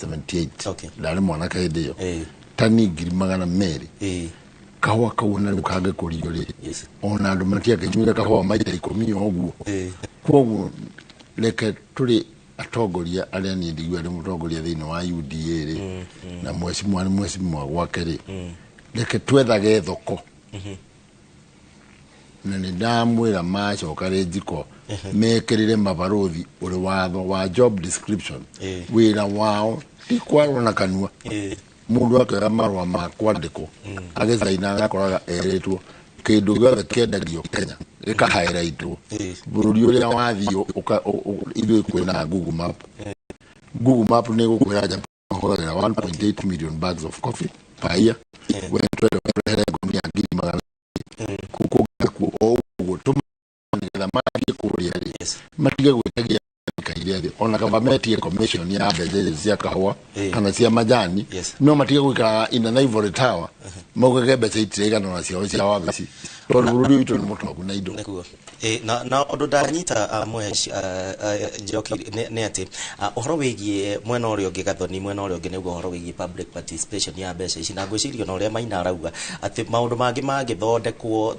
78. Ndarĩ mwanake hĩndĩ ĩyo. Tani 200,000 kahũa kau na rĩu kangĩkũrio rĩ, ona andũ matiangĩnyuire kahũa maita 10 o ũguo. Koguo reke tũrĩ atongoria arĩa niĩ ndigua ndĩ mũtongoria thĩinĩ wa UDA rĩ, na mheshimiwa nĩ mheshimiwa gwake rĩ, reke twethage thoko. Na nĩ ndamwĩra macoka rĩ njiko mekĩrĩre mabarũthi ũrĩ watho wa job description, wĩra wao ti kwarwo na kanua. Mũndũ akĩoya marũa ma kwandĩkwo agĩcaina agakoraga erĩtwo kĩndũ gĩothe kĩendagio Kenya gĩkahairaitwo bũrũri ũrĩa wathiĩ. Ithuĩ kwĩna Google Map. Google Map nĩ gũkwĩra Japan mahũthagĩra 1.8 million bags of coffee per year. We twende twehere ngunia 200,000 kũngĩ kuo o ũguo tũma nĩgetha mathiĩ kũrĩa rĩ matige gwĩtagia ikaire thĩ, ona kaba metie commission ya mbeca icio cia kahũa kana cia majani, no matige gũikara in an ivory tower maugage mbeca itiraigana na ciao cia wabici, tondũ bũrũri witũ nĩ mũtongu na indo. Nĩguo. Na ũndũ ndanyita mwesh Njoki nĩ atĩ ũhoro wĩgiĩ mwena ũrĩa ũngĩ, Gathoni, mwena ũrĩa ũngĩ nĩguo ũhoro wĩgiĩ public participation ya mbeca ici, na ngwĩciria ona ũrĩa Maina arauga atĩ maũndũ mangĩ mangĩthondekwo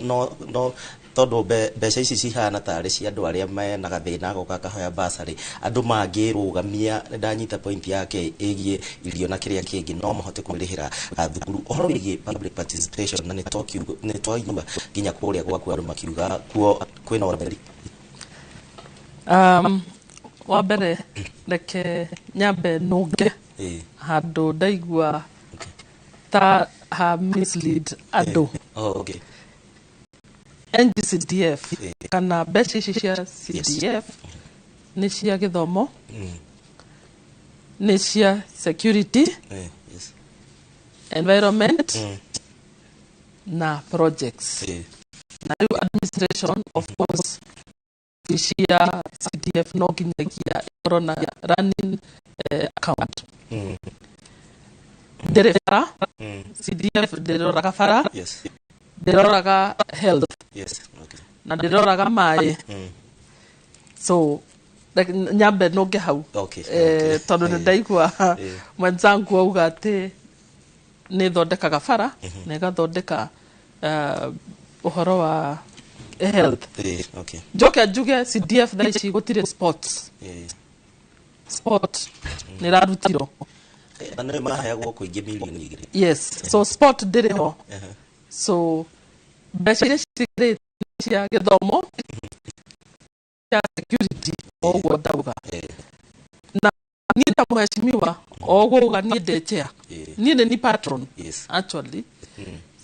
no tondũ mbeca ici cihana tarĩ cia andũ arĩa mena gathĩna goka kahoya basarĩ, andũ mangĩrũgamia, ndanyita point yake ĩgiĩ irio na kĩrĩa kĩngĩ, no mahote kwĩrĩhĩra thukuru. Ũhoro wĩgiĩ public participation, na nĩ twaigua nginya kũrĩa gwaku andũ makiuga kuo kwĩna ũtheri. Wa mbere reke nyambe nũnge handũ ndaigua ta ha mislead andũ. Oh, okay. NGCDF kana mbeca ici cia CDF nĩ cia gĩthomo, nĩ cia security, environment na projects. Na rĩu administration, of course, cia CDF no nginyagia ĩkorwo na running account. Ndĩrĩ bara. CDF ndĩroraga bara, ndĩroraga health na ndĩroraga maĩ. So nyambe nũnge hau, tondũ nĩ ndaigua mwenzangu auga atĩ nĩ ĩthondekaga bara na ĩgathondeka ũhoro wa health. Njoke njuge CDF thaa ici gũtirĩ sports. Sport nĩ ĩrarutirwo. Na nĩ maheagwo kũingĩ 2 mirioni. Yes, so sport ndĩrĩ ho. So mbeca iria citigarĩte nĩ cia gĩthomo, cia security o ũguo ndauga. Na niĩ ta mheshimiwa o ũguo uga niĩ ndĩ chair, niĩ nĩ ni patron. Actually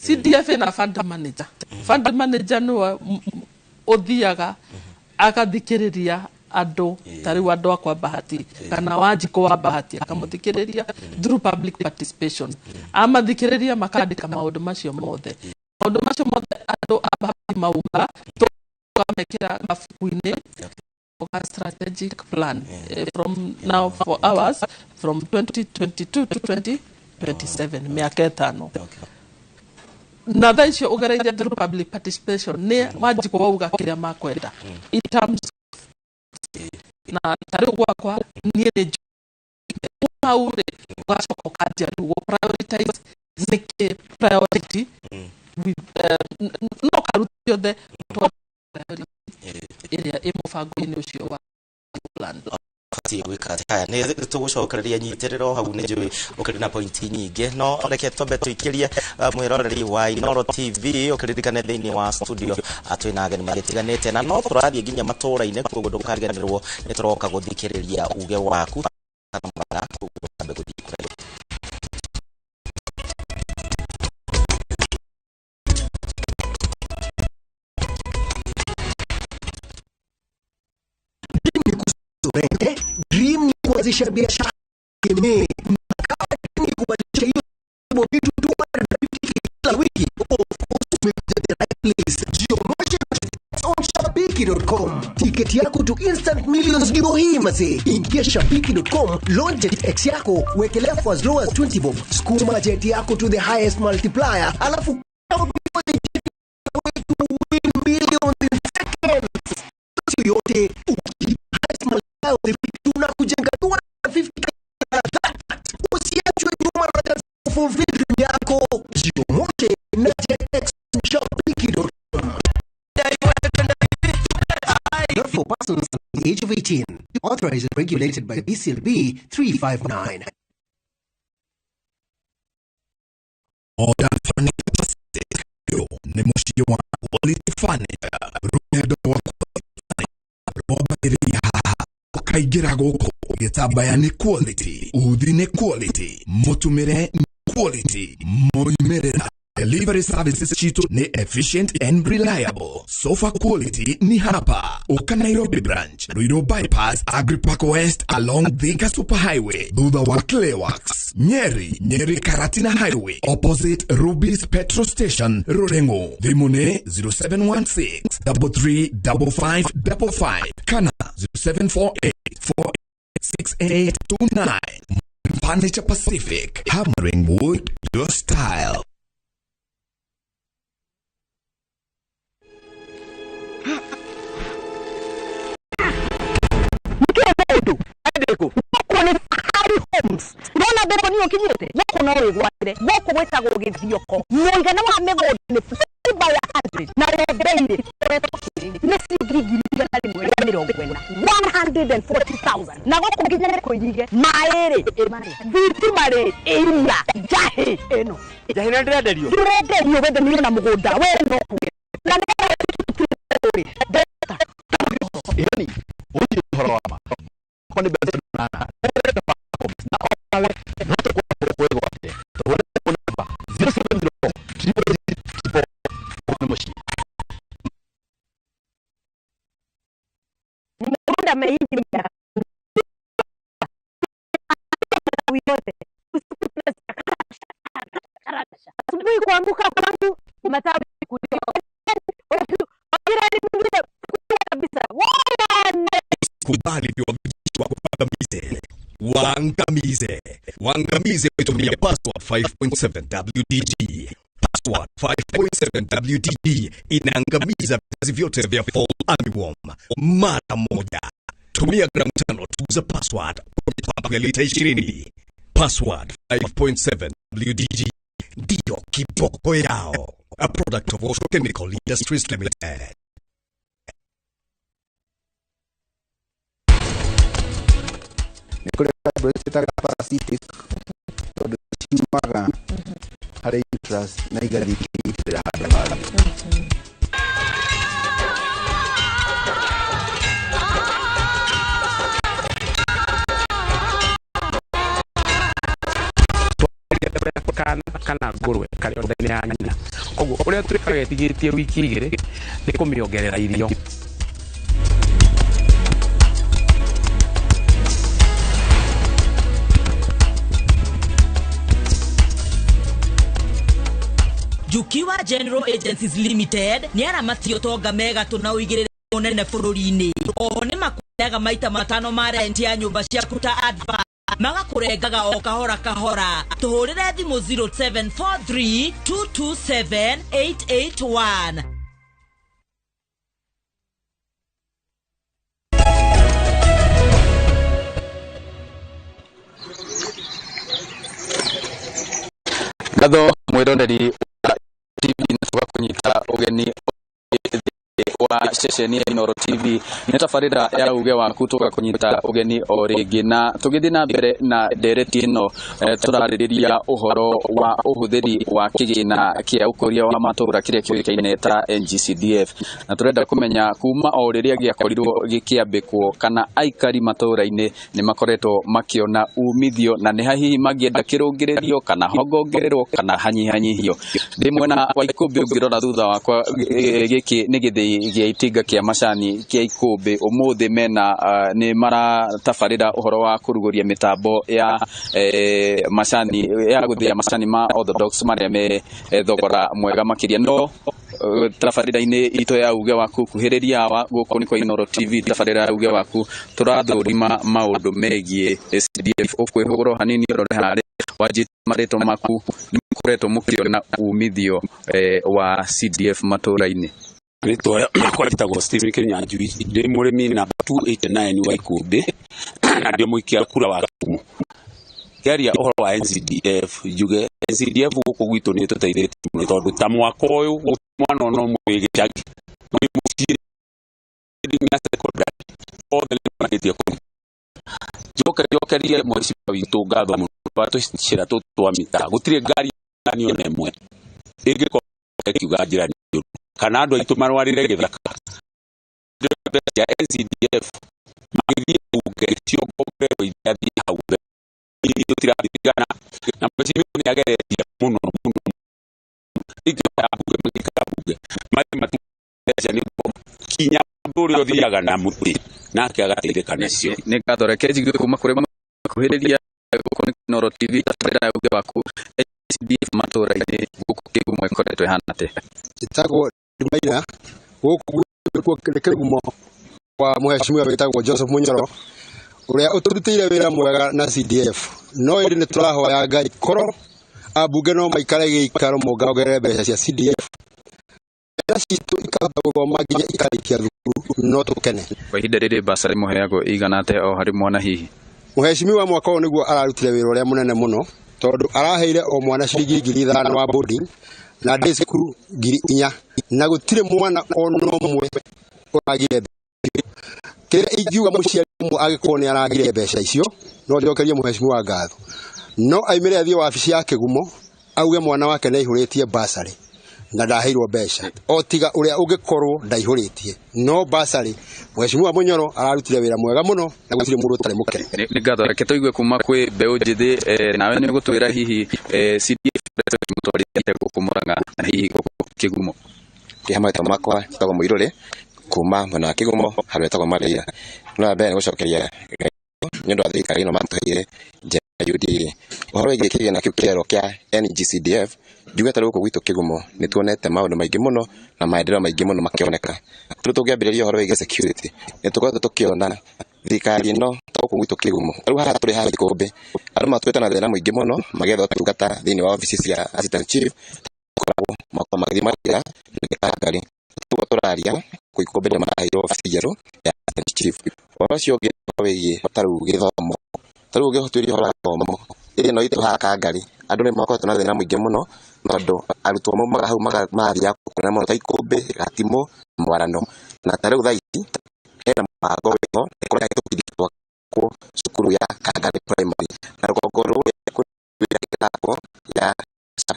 CDF ĩna fund manager. Fund manager nĩwe ũthiaga agathikĩrĩria andũ, ta rĩu andũ akwa Bahati kana Wanjikũ wa Bahati, akamũthikĩrĩria through public participation. Amathikĩrĩria makandĩka maũndũ macio mothe, maũndũ macio mothe andũ a Bahati mauga, tũkamekĩra mabuku-inĩ ga strategic plan from now for hours from 2022 to 2027, mĩaka 5. Na thaa icio ũgereire through public participation nĩ Wanjikũ wauga kĩrĩa makwenda in terms na ta rĩu gwakwa niĩ nĩ hau rĩ, ũgacoka ũkanjia rĩu gũ prioritize nĩkĩ priority with, no karuta ciothe priority ĩrĩa ĩ mũbango-inĩ ũcio wa plan. Batiĩ gwĩka atĩ haya nĩ tũgũcokereria nyitĩrĩro hau, nĩ njũĩ ũkĩrĩ na pointi nyingĩ, no reke twambe tũikĩrie mwĩroreri wa Inooro TV ũkĩririkane thĩinĩ wa studio twĩna ageni magĩtiganĩte na no tũrathiĩ nginya matũũra-inĩ, koguo ndũkariganĩrwo nĩ tũroka gũthikĩrĩria uge waku kana mara, koguo twambe gũthiĩ kũraihu. Rent. Dream ni kuanzisha biashara tegemee na kama ni kubadilisha hiyo kitu 250 kila wiki. Of course umekuja the right place. Jiomoshe on shabiki.com. Ticket Tiketi yako to instant millions ndio hii mazee. Ingia shabiki.com, launch Jet X yako, wekelea for as low as 20 bob. Sukuma jet yako to the highest multiplier, alafu to win millions in seconds. Sio yote ukilipa highest multiplier tunakujenga 250. Usiachwe nyuma na chance fulfill dream yako. Jiomote na Jet X shabiki.com. Not for persons under the age of 18. Authorized and regulated by BCLB 359. Modern Furniture Pacific nĩ mũciĩ wa quality furniture, rũgendo rwa quality furniture rwambagĩrĩria haha. Ũkaingĩra gũkũ, gĩtambaya nĩ quality, uthi nĩ quality, mũtumĩre nĩ quality, moimĩrĩra. Delivery services chetu ni efficient and reliable. Sofa quality ni hapa. Uka Nairobi branch, Ruiru bypass, Agripark West along Thika Superhighway, thutha wa Clayworks, Nyeri, Nyeri Karatina Highway, opposite Ruby's Petrol Station, Rurengo. Thimũ nĩ 0716 335555 kana 0748 486829. Furniture Pacific, hammering wood your style. Mũndũ gũkũ nĩ Fahari Homes. Ũrona mbere niyo kinyĩte gũkũ no wĩgwatĩre gũkũ gwĩtagwo Gĩthioko. Mũigana wa mĩgũnda nĩ 50 by 100 na yongereire ĩkoretwo nĩ ciringi 140,000, 140,000, na gũkũ nginya nĩ kũirige maĩ rĩ, thitima rĩ, iria njahĩ ĩno. Njahĩ nĩ ndĩrenderio. Ndũrenderio wendanĩrio na mũgũnda we no na nĩ Ĩni ũcio ũhoro wa ma ko nĩ mbeca nana na onawe no tũkwĩgwatĩre tũhũre namba 070 000 nĩ mũciĩ. Mũgũnda meiria yote asubuhi kuamka kwangu matawi kulia jirani mwingine kabisa wala Kubali waangamize, waangamize, waangamize kutumia password 5.7 WDG. Password 5.7 WDG inaangamiza vizazi vyote vya fall armyworm mara moja. Tumia gramu 5 tu za password kwenye pampu ya lita 20. Password 5.7 WDG ndiyo kiboko yao. A product of Osho Chemical Industries Limited. Nĩ kũrĩ fibroids ciĩtaga parasitic tondũ ciumaga harĩ uterus na igathiĩ ikĩnyitĩrĩra handũ hangĩ. Kana kana ngũrwe karĩ o nda-inĩ ya nyina, koguo ũrĩa twĩkaga ĩtigĩtie wiki 2 nĩ kũmĩongerera irio. Jukiwa General Agencies Limited nĩ aramati ũtonga megatũ na ũigĩrĩre mũnene bũrũri-inĩ. Oho nĩ makuoyaga maita 5 ma rent ya nyũmba ciaku ta advance, magakũrengaga o kahora kahora. Tũhũrĩre thimũ 0743 227 881. Ngatho mwĩroreri wa TV na tũgakũnyita ũgeni wa ceceni ya Inooro TV nĩ tabarĩra ya uge waku tũgakũnyita ũgeni o rĩngĩ na tũgĩthiĩ na mbere na ndereti ĩno tũrarĩrĩria ũhoro wa ũhũthĩri wa kĩgĩna kĩa ũkũria wa matũũra kĩrĩa kĩũĩkaine ta NGCDF na tũrenda kũmenya kuma o rĩrĩa gĩakorirwo gĩkĩambĩkwo kana aikari matũũra-inĩ nĩ makoretwo makĩona umithio na nĩ hihi mangĩenda kĩrũngĩrĩrio kana hongongererwo kana hanyihanyihio. Ndĩ mwena wa Ikũmbĩ ũngĩrora thutha wakwa gĩkĩ nĩ gĩthĩi gĩa itinga kĩa macani kĩa Ikũmbĩ ũmũthĩ mena nĩ maratabarĩra ũhoro wa kũrugũria mĩtambo ya macani ya gũthĩa macani ma orthodox marĩa me thogora mwega makĩria no Tabarĩra-inĩ itũ ya uge waku kuhĩrĩria awa gũkũ nĩ kwa Inooro TV tabarĩra ya uge waku tũrathũrima maũndũ megiĩ CDF. Ũkwĩhũgũra hanini ũrore harĩa wanjĩtie marĩtwa maku, nĩ mũkoretwo mũkĩona umithio wa CDF matũra-inĩ? Rĩtwa rĩakwa rĩtagwo Stephen Kinyanjui, ndĩ mũrĩmi namba 289 wa Ikũmbĩ na ndĩ mũikia kura wa Kisumu. Ngĩaria ũhoro wa NCDF, njuge NCDF gũkũ gwitũ nĩ ĩtũteithĩtie mũno, tondũ ta mwaka ũyũ gũtirĩ mwana ona ũmwe wĩ gĩcagi, wĩ mũciĩ nginya secondary, othe nĩ marĩkĩtie kũrutwo. Njoke njokerie mheshimiwa witũ ngatho mũno wa tũcĩra tũtũ twa mita, gũtirĩ ngari ona ĩmwe ĩngĩkorwo ĩkiuga njĩra nĩ njũru kana andũ aitũ marwarĩre gĩthaka. Mbeca cia NCDF magĩthiĩ bunge ciongongererwo iria hau mbere, tũtiraririkana, na mheshimiwa nĩ ageretie mũno mũno ingĩoya bunge magĩikara bunge marĩ matu mbeca nĩguo kinya mũndũ ũrĩa ũthiaga na mũtĩ nake agateithĩka nacio. Nĩ ngatho, reke njigue kuma kũrĩ kuhĩrĩria gũkũ nĩ Inooro TV tabarĩra ya uge waku. CDF matũra-inĩ gũkũ Kĩgumo ĩkoretwo ĩhana atĩa? Njĩtagwo Maina, gũkũ nĩkuo nĩ Kĩgumo kwa mheshimiwa wĩtagwo Joseph Munyoro ũrĩa ũtũrutĩire wĩra mwega na CDF, no ĩndĩ nĩ tũrahoya Ngai korwo ambunge no maikare gĩikaro mongerere mbeca cia CDF, ciana citũ ikahota gũthoma nginya ikarĩkia thukuru, no tũkene. Kwa ihinda rĩrĩ basarĩ mũheagwo ĩigana atĩa o harĩ mwana hihi? Mheshimiwa mwaka ũyũ nĩguo ararutire wĩra ũrĩa mũnene mũno, tondũ araheire o mwana ciringi 5,000 wa boarding na day cukuru 4,000, na gũtirĩ mwana ona ũmwe ũragire mbeca. Kĩrĩa ingiuga mũciari ũmwe angĩkorwo nĩ aragire mbeca icio, no njokerie mheshimiwa ngatho, no aimĩre athiĩ wabici ya Kĩgumo auge mwana wake nĩ aihũrĩtie basarĩ na ndaheirwo mbeca, o tiga ũrĩa ũngĩkorwo ndaihũrĩtie no basarĩ. Mheshimiwa Munyoro ararutire wĩra mwega mũno na gũtirĩ mũndũ ũtarĩ mũkenu. Nĩ ngatho, reke tũigue kuma kwĩ mbeũ njĩthĩ, nawe nĩ ũgũtwĩra hihi CDF mũtwarithĩte gũkũ Murang'a na hihi gũkũ Kĩgumo? Kĩ hamwe marĩtwa makwa njĩtagwo Mũirũrĩ kuma mwena wa Kĩgumo handũ hetagwo Mareira. No wa mbere nĩ gũcokeria Ngai nĩ ũndũ wa thirikari ĩno matũheire njĩra ya UDA. Ũhoro wĩgiĩ kĩgĩna kĩu kĩerũ kĩa NGCDF, njuge ta rĩu gũkũ gwitũ Kĩgumo nĩ tuonete maũndũ maingĩ mũno na maendeleo maingĩ mũno makĩoneka. Rĩu tũngĩambĩrĩria ũhoro wĩgiĩ security, nĩ tũkoretwo tũkĩona thirikari ĩno ta gũkũ gwitũ Kĩgumo. Rĩu haha tũrĩ haha Ikũmbĩ, andũ matũĩte na thĩna mũingĩ mũno magĩetha ũtungata thĩinĩ wa obici cia assistant chief, koragwo makoragwo magĩthiĩ Mathira na Kangari. Tũguo tũraria kũu Ikũmbĩ nĩ maraheirwo obici njerũ ya assistant chief. Ũhoro ũcio ũngĩ wĩgiĩ ta rĩu gĩthomo, ta rĩu ũngĩtuĩria ũhoro wa gĩthomo ĩno itũ haha Kangari, andũ nĩ makoretwo na thĩna mũingĩ mũno tondũ arutwo maumaga hau magathiaga kũnene mũno ta Ikũmbĩ, Gatimũ, Mwarano, na ta rĩu thaa ici hena mũbango wĩho kũrĩa gwakwo cukuru ya Kangari Primary na rũgongo rũrĩa kwĩna ya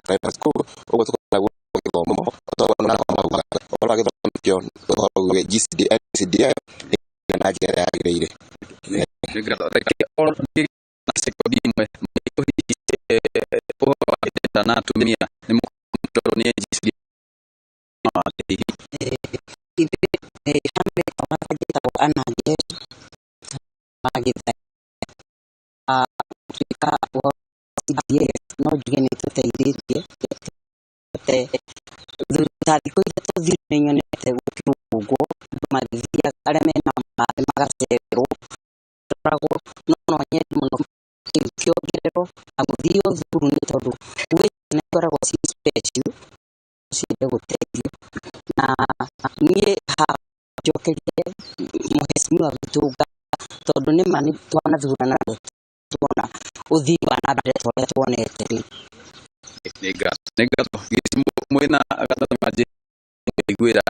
primary school, ũguo tũkoragwo gĩthomo ũhoro wa gĩthomo nĩkĩo ũhoro wĩgiĩ GCD NCDF na njĩra ĩrĩa yagĩrĩire. Nĩ ngatho, reke na sekondi ĩmwe hihi ũhoro wa gender na atumia nĩ mũkorwo nĩ NGCDF hihi? Njĩtagwo Anna Njeru wa Gĩthaiga. Gũtuĩka ũhoro wa CDF no njuge nĩ ĩtũteithĩtie ta thikũ 3 thiru nĩ nyonete gũkĩrũngwo andũ magĩthiaga arĩa mena maĩ magacererwo tũkoragwo, no nyende mũno kĩu kĩongererwo na gũthio thukuru, nĩ tondũ gwĩ ciana ikoragwo ci special ciende gũteithio, na niĩ haha njokerie mheshimiwa witũ ngatho, tondũ nĩma nĩ twanathurana tuona ũthii wa na mbere ta ũrĩa tuonete rĩu. Nĩ ngatho mwĩna gatho manjĩ iguĩra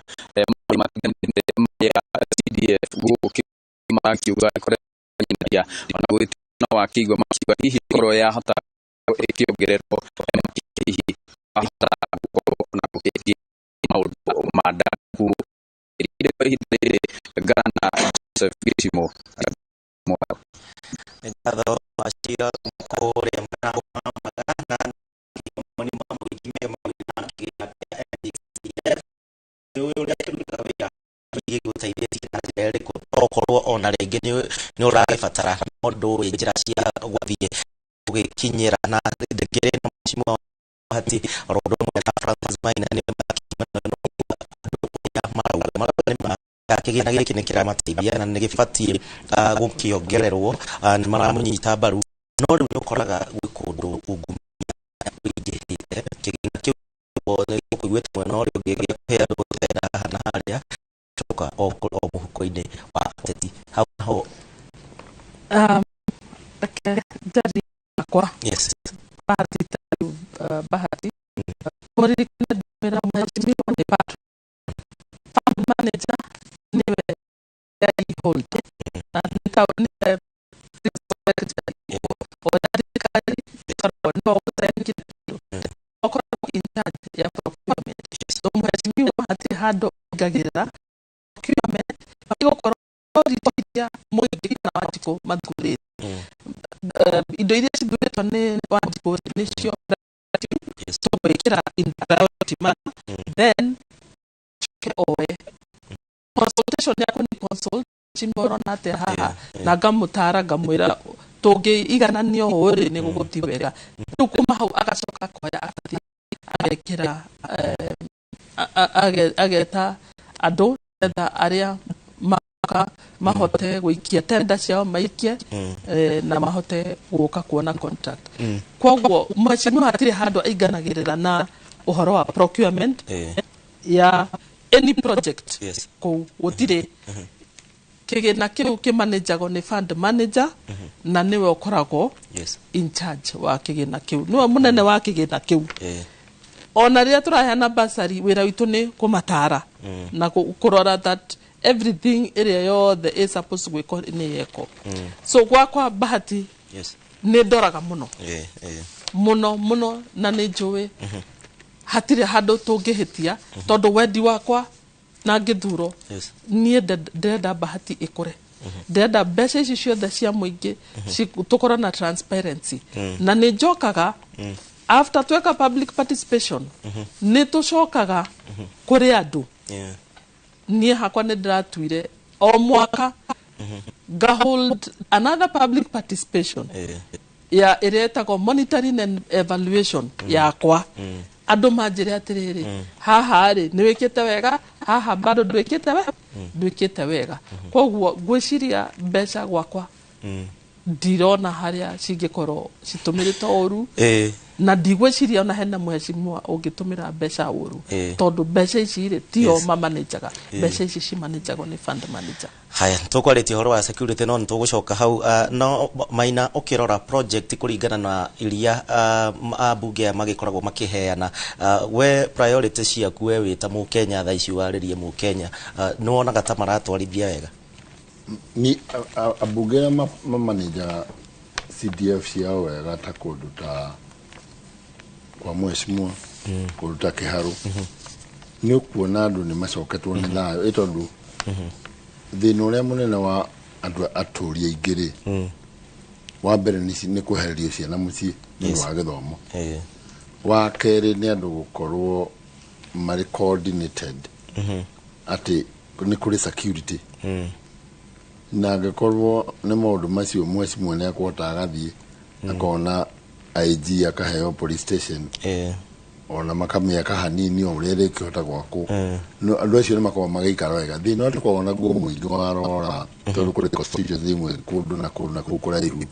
maũndũ matiganĩte ya CDF gũkũ makiuga ĩkoretwo ona gũgĩtuĩka no wakĩigua makiuga hihi korwo yahota ĩkĩongererwo hihi wahota gũkorwo na gũkĩingĩ maũndũ ma ndaku ihinda rĩrĩ. Ngana Joseph Gĩcimo. Ngatho Wachira kũrĩa mwena wa Murang'a na nĩ mamũingĩ na kĩgĩna kĩa NGCDF ũrĩa kĩrutaga wĩra gĩgũteithĩtie na njĩra ĩrĩkũ, okorwo ona rĩngĩ nĩ ũragĩbatara no ndũĩ njĩra cia gũthiĩ gũgĩkinyĩra, na ndĩkĩrĩ na mheshimiwa Bahati oro ũndũ ũmwe na Francis Maina nĩ Kĩgĩna gĩkĩ nĩ kĩramateithia na nĩ gĩbatiĩ gũkĩongererwo, nĩ maramũnyita mbaru, no rĩu nĩ ũkoraga gwĩ kũndũ ungumania ũingĩhĩte. Kĩgĩna kĩu nĩ gũkũiguĩte mwena ũrĩa ũngĩ gĩa kũhe andũ gũtenda haha na harĩa coka o mũhuko-inĩ wa ateti hau naho. Reke njarie yakwa. Yes. Bahati ta rĩu, Bahati mũririkane ndĩmwĩra mheshimiwa nĩ patron, fund manager nĩwe holder na nĩwe secretary ũrĩa thirikari ĩkoragwo nĩwe ũgũcaini kila kĩndũ, ũkoragwo in charge ya procurement. So mheshimiwa hatirĩ handũ aingagĩrĩra procurement ĩgũkorwo iria mũingĩ kana Wanjikũ mathurĩte. Indo iria cithurĩtwo nĩ Wanjikũ nĩcio tũgwĩkĩra in priority manner, then coke oe consultation yaku nĩ consult ũrona atĩa haha, na ngamũtara ngamwĩra tũngĩigananio ũũ rĩ nĩ gũgũthiĩ wega. Rĩu kuma hau agacoka akoya agathiĩ agekĩra ageta andũ nĩgetha arĩa maka mahote gũikia tenda ciao maikie, na mahote gũka kuona contract. Koguo mheshimiwa hatirĩ handũ aiganagĩrĩra na ũhoro wa procurement ya any project. Kũu gũtirĩ kĩgĩna kĩu kĩmanĩjagwo nĩ fund manager, na nĩwe ũkoragwo in charge wa kĩgĩna kĩu, nĩwe mũnene wa kĩgĩna kĩu. Ona rĩrĩa tũraheana bursary, wĩra witũ nĩ kũmatara na kũrora that everything ĩrĩa yothe ĩ supposed gwĩkwo nĩ yekwo. So gwakwa Bahati nĩ ndoraga mũno mũno mũno, na nĩ njũĩ hatirĩ handũ tũngĩhĩtia, tondũ wendi wakwa na ngĩthurwo niĩ ndĩrenda Bahati ĩkũre, ndĩrenda mbeca ici ciothe cia mũingĩ tũkorwo na transparency. Na nĩ njokaga after tweka public participation, nĩ tũcokaga kũrĩ andũ. Niĩ hakwa nĩ ndĩratuire o mwaka nga hold another public participation ya ĩrĩa ĩtagwo monitoring and evaluation yakwa. Andũ manjĩre atĩrĩrĩ, haha rĩ nĩ wĩkĩte wega, haha bado ndwĩkĩte we ndwĩkĩte wega. Koguo ngwĩciria mbeca gwakwa ndirona harĩa cingĩkorwo citũmĩrĩtwo ũru, na ndigwĩciria ona hena mheshimiwa ũngĩtũmĩra mbeca ũru, tondũ mbeca ici rĩ tio mamanĩjaga, mbeca ici cimanĩjagwo nĩ fund manager. Haya, tũkwarĩtie ũhoro wa security, no nĩtũgũcoka hau. No Maina, ũkĩrora project kũringana na iria ambunge aya magĩkoragwo makĩheana, we priority ciaku we wĩ ta mũkenya thaa ici warĩrie mũkenya, nĩ wonaga ta maratwarithia wega? Ni ambunge arĩa mamanĩjaga CDF ciao wega ta kũndũ ta kwa mheshimiwa, kũndũ ta Kĩharũ, nĩ ũkuona andũ nĩ macoketwo nĩ thayũ, ĩ tondũ thĩna ũrĩa mũnene wa andũ atũri aingĩ rĩ, wa mbere nĩ kwehererio ciana mũciĩ nĩ ũndũ wa gĩthomo, wa kerĩ nĩ andũ gũkorwo marĩ coordinated atĩ nĩ kũrĩ security, na angĩkorwo nĩ maũndũ macio mheshimiwa nĩ akũhota agathiĩ akona IG akaheo police station ona makamĩaka hanini o ũrĩa ĩrĩkĩhota gwakwo. No andũ acio nĩ makoragwo magĩikara wega. Thĩna ũrĩa tũkoragwo naguo mũingĩ warora, tondũ kũrĩ constituency imwe kũndũ na kũndũ na kũu kũraihu,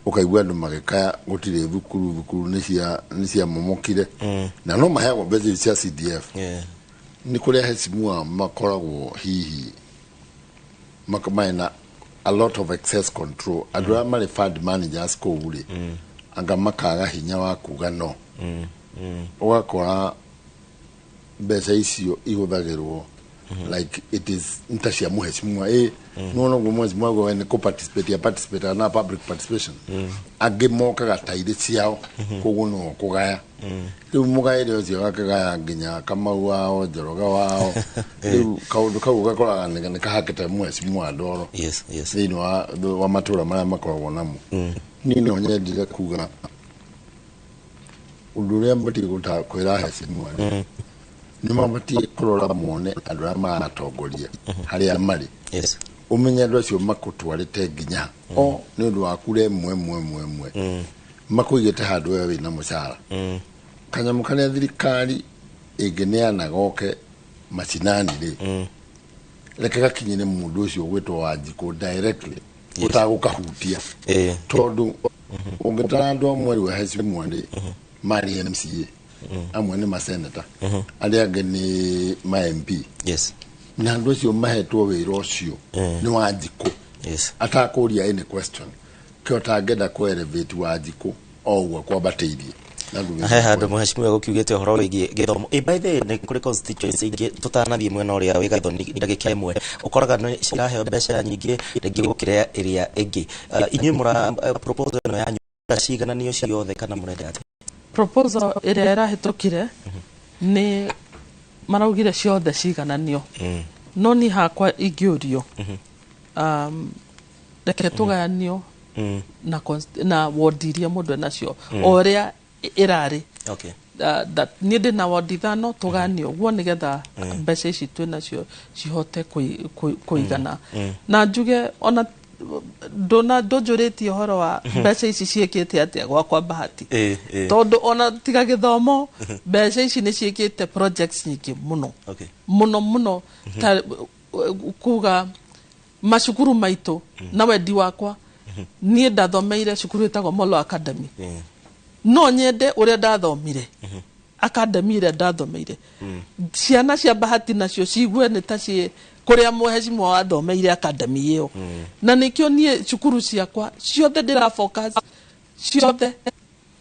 ũkaigua andũ magĩkaya gũtirĩ thukuru, thukuru nĩ ciamomokire, na no maheagwo mbeca ici cia CDF. Nĩ kũrĩ aheshimiwa makoragwo hihi mena a lot of excess control, andũ arĩa marĩ fund managers kũu rĩ, anga makaga hinya wa kuga no, ũgakora mbeca icio ihũthagĩrwo like it is nta cia mũheshimiwa. Ĩ nĩwona ũguo mũheshimiwa we nĩ kũ-participate ya participate na public participation, angĩ mokaga ta irĩ ciao, koguo nĩwe ũkũgaya. Rĩu mũgaĩre ũcio agakĩgaya nginya Kamau wao, Njoroge wao. Rĩu kaũndũ kau gakoraga nĩ kahakĩte mũheshimiwa ndoro thĩinĩ wa matũra marĩa makoragwo namo. Niĩ no nyendire kuga ũndũ ũrĩa mbatiĩ kwĩra aheshimiwa rĩ, nĩ mabatiĩ kũrora mone andũ arĩa maratongoria harĩa marĩ, ũmenye andũ acio makũtwarĩte nginya o nĩ ũndũ wa kura ĩmwe ĩmwe ĩmwe ĩmwe makũigĩte handũ we wĩna mũcara. Kanyamũ karĩa thirikari ĩngĩneana goke macinani rĩ, Reke gakinyĩre mũndũ ũcio ũgwĩtwo Wanjikũ directly ũtagũkahutia, tondũ ũngĩtara andũ amwe rĩu ahecimwa rĩ marĩ MCA, amwe nĩ maseneta, arĩa angĩ nĩ ma MP. Na andũ acio mahetwo wĩra ũcio nĩ Wanjikũ atakũria any question. Kĩo tangĩenda kũ elevate Wanjikũ o ũguo kwambatĩirie. Na ndũmĩrĩri. He handũ mheshimiwa gũkiugĩte ũhoro wĩgiĩ gĩthomo. By the way, nĩ kũrĩ constituency ingĩ, tũtanathiĩ mwena ũrĩa wĩ Gathoni ndagĩka ĩmwe, ũkoraga nĩ ciraheo mbeca nyingĩ rĩngĩ gũkĩra ĩrĩa ĩngĩ. Inyuĩ mũra proposal ĩno yanyu cigananio ciothe kana mũrenda atĩa? Proposal ĩrĩa ĩrahĩtũkire nĩ maraugire ciothe cigananio, no niĩ hakwa ingĩũrio, reke tũgayanio na ward iria mũndũ enacio o ũrĩa ĩrarĩ. That niĩ ndĩna ward 5, tũgayanio ũguo nĩgetha mbeca ici twĩ nacio cihote kũigana. Na njuge ona ndona ndũnjũrĩtie ũhoro wa mbeca ici ciĩkĩte atĩa gwakwa Bahati, ĩ. tondũ ona tiga gĩthomo, mbeca ici nĩ ciĩkĩte projects nyingĩ mũno mũno mũno, ta kuga macukuru maitũ. Na wendi wakwa, niĩ ndathomeire cukuru ĩtagwo Molo Academy. No nyende ũrĩa ndathomire academy ĩrĩa ndathomeire, ciana cia Bahati nacio cigue nĩ ta ciĩ kũrĩa mũhecimwa wathomeire academy ĩyo. Na nĩkĩo niĩ cukuru ciakwa ciothe ndĩra focus ciothe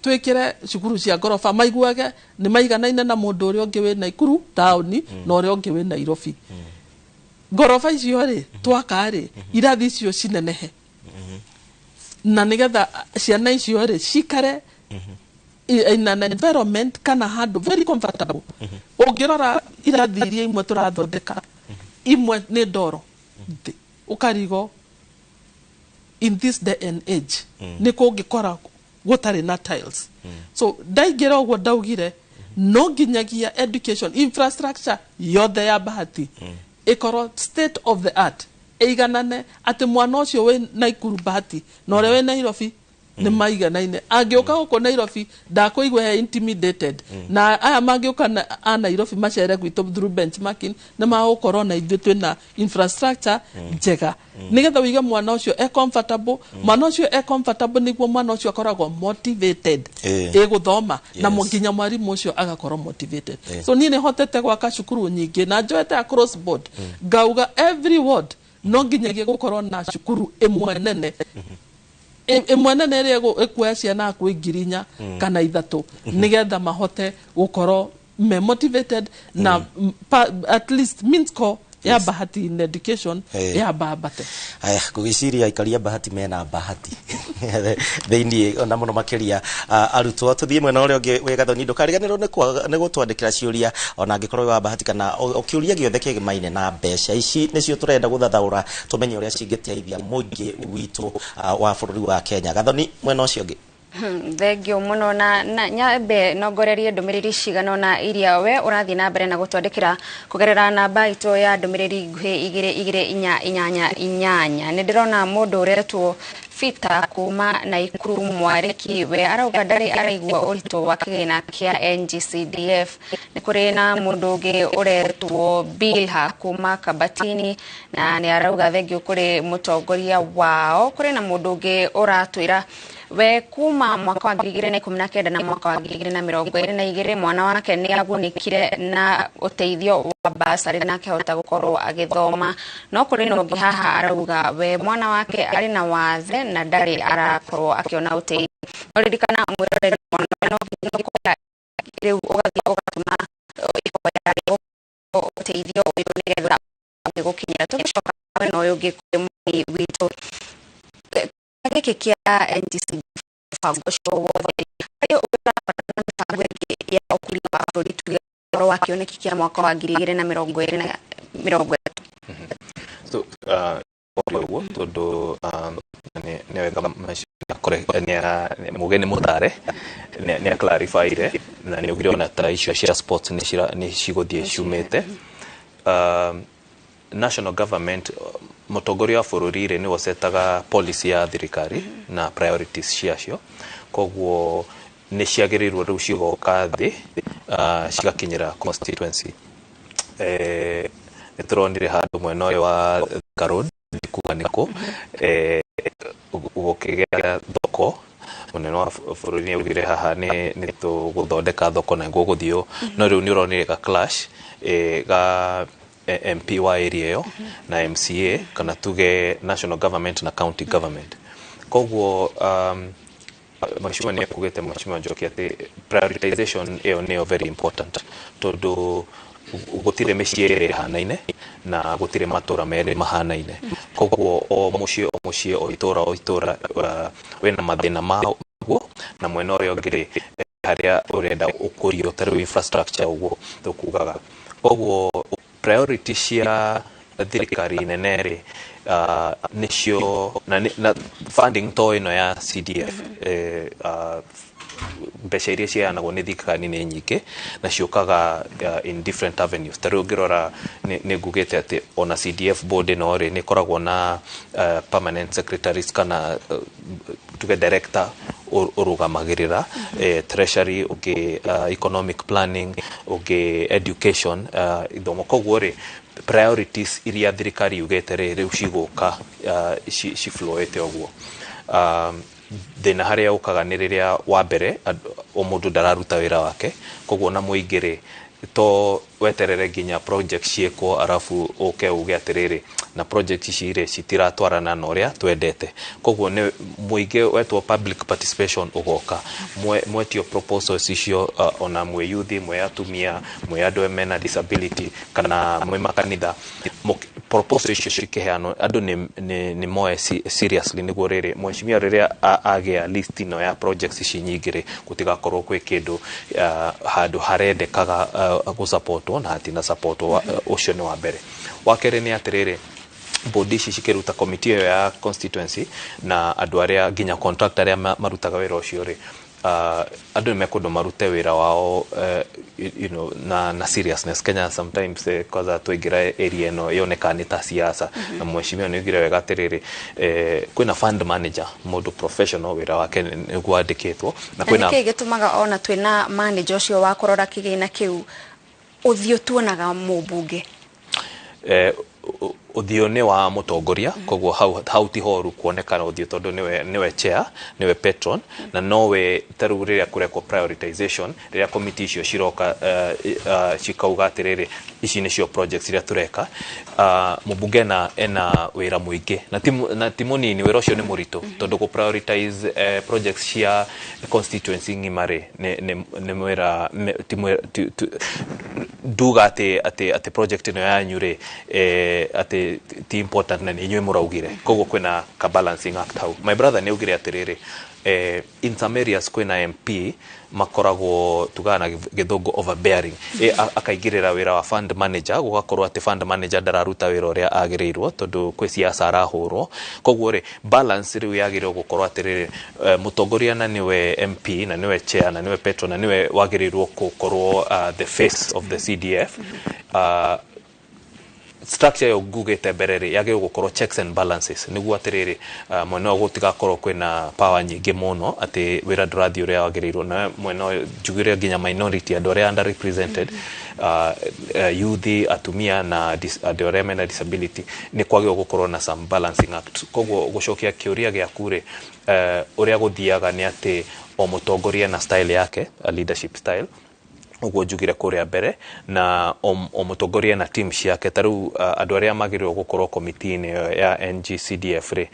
twĩkĩre cukuru cia ngoroba, maiguage nĩ maiganaine na mũndũ ũrĩa ũngĩ wĩ Naikuru taũni na ũrĩa ũngĩ wĩ Nairobi. Ngoroba icio rĩ twaka rĩ, irathi icio cinenehe, na nĩgetha ciana icio rĩ cikare in an environment kana handũ very comfortable. Ũngĩrora irathi iria imwe tũrathondeka, imwe nĩ ndoro thĩ, ũkarigo in this day and age nĩ kũngĩkora gũtarĩ na tiles. So ndaingĩra ũguo ndaugire no nginyagia education infrastructure yothe ya Bahati ĩkorwo state of the art, ĩiganane atĩ mwana ũcio wĩ Naikuru Bahati na ũrĩa wĩ Nairobi nĩ maiganaine. Angĩũka gũkũ Nairobi ndakũigua he intimidated, na aya mangĩũka a Nairobi macere gwitũ through benchmarking nĩ magũkorwo na ithuĩ twĩna infrastructure njega, nĩgetha wĩige mwana ũcio e comfortable. Mwana ũcio e comfortable nĩguo mwana ũcio akoragwo motivated ĩgũthoma na nginya mwarimũ ũcio agakorwo motivated. So niĩ nĩ hotete gwaka cukuru nyingĩ na njoete across board, ngauga every ward no nginyagia gũkorwo na cukuru ĩmwe nene, ĩmwe nene ĩrĩa ĩkuoya ciana hakuhĩ 4,000 kana 3,000, nĩgetha mahote gũkorwo me motivated na at least mean score ya Bahati in education ya bambate. Aya, ngũgĩciria aikari a Bahati mena bahati thĩinĩ ona mũno makĩria arutwo. Tũthiĩ mwena ũrĩa ũngĩ wĩ Gathoni. Ndũkariganĩrwo nĩ gũtwandĩkĩra ciũria ona angĩkorwo wĩ wa Bahati kana o kĩũria gĩothe kĩgemaine na mbeca ici nĩcio tũrenda gũthathaũra, tũmenye ũrĩa cingĩteithia mũingĩ witũ wa bũrũri wa Kenya. Gathoni, mwena ũcio ũngĩ. Thengio mũno na nyambe nongorerie ndũmĩrĩri cigana ũna iria we ũrathiĩ na mbere na gũtwandĩkĩra kũgerera namba itũ ya ndũmĩrĩri nguhĩ 22488. Nĩ ndĩrona mũndũ ũretwo Peter kuma Naikuru Mwarĩki, we arauga ndarĩ araigua ũritũ wa kĩgĩna kĩa NGCDF. Nĩ kũrĩ na mũndũ ũngĩ ũretwo Bilha kuma Kabatini na nĩ arauga thengio kũrĩ mũtongoria wao. Kũrĩ na mũndũ ũngĩ ũratwĩra we kuma mwaka wa 2019 na mwaka wa 2022 mwana wake nĩ agunĩkire na ũteithio wa basarĩ na akĩhota gũkorwo agĩthoma. No kũrĩ na ũngĩ haha arauga we mwana wake arĩ na wathe na ndarĩ arakorwo akĩona ũteithio. No ririkana mwĩroreri, mwana no nginya rĩu ũgathiĩ ũgatũma ihoya rĩa ũteithio ũyũ nĩgetha ũgĩgũkinyĩra. Tũgĩcoka mwena ũyũ ũngĩ kũrĩ mũini witũ, gĩkĩ kĩa NGC, mũbango ũcio wothe harĩ ũrabatara mĩbango ĩngĩ ya ũkũria wa bũrũri, tuge ũhoro wa kĩoneki kĩa mwaka wa 2020 na 30? So ũguo tondũ nĩ wega mũgeni mũtare nĩ clarifyire na nĩ augire ona ta icio cia sports nĩ cigũthiĩ ciumĩte national government. Mũtongoria wa bũrũri rĩ nĩwe ũcetaga policy ya thirikari na priorities ciacio, koguo nĩ ciagĩrĩirwo rĩu cigoka thĩ cigakinyĩra constituency. Nĩ tũronire handũ mwena ũyũ wa Thika Road, ndikuga nĩkũ, gũkĩgĩa thoko. Mũnene wa bũrũri nĩ augire haha nĩ tũgũthondeka thoko na gũgũthiĩ, no rĩu nĩ ũronire ga clash ga MP wa area ĩyo na MCA, kana tuge national government na county government. Koguo mheshimiwa nĩ akugĩte, Mheshimiwa Njoki, atĩ prioritization ĩyo nĩyo very important, tondũ gũtirĩ mĩciĩ ĩrĩ ĩhanaine na gũtirĩ matũra merĩ mahanaine. Koguo o mũciĩ o mũciĩ, o itũra o itũra, wĩna mathĩna maguo, na mwena ũrĩa ũngĩ rĩ, harĩa ũrenda ũkũrio, ta rĩu infrastructure ũguo tũkugaga. Koguo priority cia thirikari nene rĩ, nĩcio na funding to ĩno ya CDF, mbeca iria ciheanagwo nĩ thirikari nĩ nyingĩ na ciũkaga in different avenues. Ta rĩu ũngĩrora, nĩ ngugĩte atĩ ona CDF board ĩno rĩ, nĩ ĩkoragwo na permanent secretaries, kana tuge director ũrũgamagĩrĩra treasury, ũngĩ economic planning, ũngĩ education, ithomo. Koguo rĩ, priorities iria thirikari yugĩte rĩ, rĩu cigũka ciflowĩte ũguo. Thĩna harĩa ũkaga nĩ rĩrĩa wa mbere o mũndũ ndararuta wĩra wake. Koguo na mũingĩ rĩ, to weterere nginya project ciĩkwo, arabu ũke uge atĩrĩrĩ, na project ici rĩ, citiratwarana na ũrĩa twendete. Koguo nĩ mũingĩ wetwo public participation, ũgoka mwetio proposals icio, ona mwĩ youth, mwĩ atumia, mwĩ andũ mena disability, kana mwĩ makanitha, proposal icio cikĩheanwo, andũ nĩ moe seriously, nĩguo rĩrĩ mheshimiwa rĩrĩa agĩa list ĩno ya projects ici nyingĩ rĩ, gũtigakorwo kwĩ kĩndũ handũ harendekaga gũsupportwo na hatina supportwo. Ũcio nĩ wa mbere. Wa kerĩ nĩ atĩrĩrĩ, board ici cikĩruta committee ĩyo ya constituency na andũ arĩa nginya contractor arĩa marutaga wĩra ũcio rĩ, andũ nĩ mekũndũ marute wĩra wao na seriousness. Kenya sometimes, kwanza twaingĩra area ĩno, yonekaga nĩ ta siasa. Na mheshimiwa nĩ oigire wega atĩrĩrĩ, kwĩna fund manager, mũndũ professional, wĩra wake nĩguo andĩkĩtwo na Na kwĩna nĩkĩ gĩtũmaga ona twĩna manager ũcio wa kũrora kĩgĩna kĩu, ũthiũ tuonaga mũmbunge? Ũthiũ nĩ wa mũtongoria. Koguo hau ti horu kuonekana ũthiũ, tondũ nĩwe chair, nĩwe patron, na nowe ta rĩu rĩrĩa kũrekwo prioritization, rĩrĩa committee icio ciroka, cikauga atĩrĩrĩ, ici nĩcio projects iria tũreka, mũmbunge ena wĩra mũingĩ na ti mũnini. Wĩra ũcio nĩ mũritũ, tondũ kũ prioritize projects cia constituency ng'ima rĩ, nĩ wĩra ti nduga atĩ project ĩno yanyu rĩ, atĩ ti important na nĩ inyuĩ mũraugire. Koguo kwĩna ka balancing act hau. My brother nĩ augire atĩrĩrĩ, in some areas kwĩna MP makoragwo, tugaga na gĩthũngũ, overbearing, akaingĩrĩra wĩra wa fund manager, gũgakorwo atĩ fund manager ndararuta wĩra ũrĩa agĩrĩirwo, tondũ kwĩ siasa arahũrwo. Koguo rĩ, balance rĩu yagĩrĩirwo gũkorwo atĩrĩrĩ, mũtongoria na nĩwe MP na nĩwe chair na nĩwe patron na nĩwe wagĩrĩirwo gũkorwo the face of the CDF, structure ĩyo ngugĩte mbere rĩ, yagĩrĩirwo gũkorwo checks and balances, nĩguo atĩrĩrĩ, mwena ũyũ gũtigakorwo kwĩna power nyingĩ mũno atĩ wĩra ndũrathiĩ ũrĩa wagĩrĩirwo, na mwena ũyũ njugire nginya minority, andũ arĩa underrepresented, youth, atumia na andũ arĩa mena disability, nĩ kwagĩrĩirwo gũkorwo na some balancing act. Koguo gũcokia kĩũria gĩaku rĩ, ũrĩa gũthiaga nĩ atĩ o mũtongoria na style yake, a leadership style, ũguo njugire kũrĩa mbere, na o mũtongoria na team ciake. Ta rĩu andũ arĩa magĩrĩirwo gũkorwo komiti-inĩ ĩyo ya NGCDF rĩ,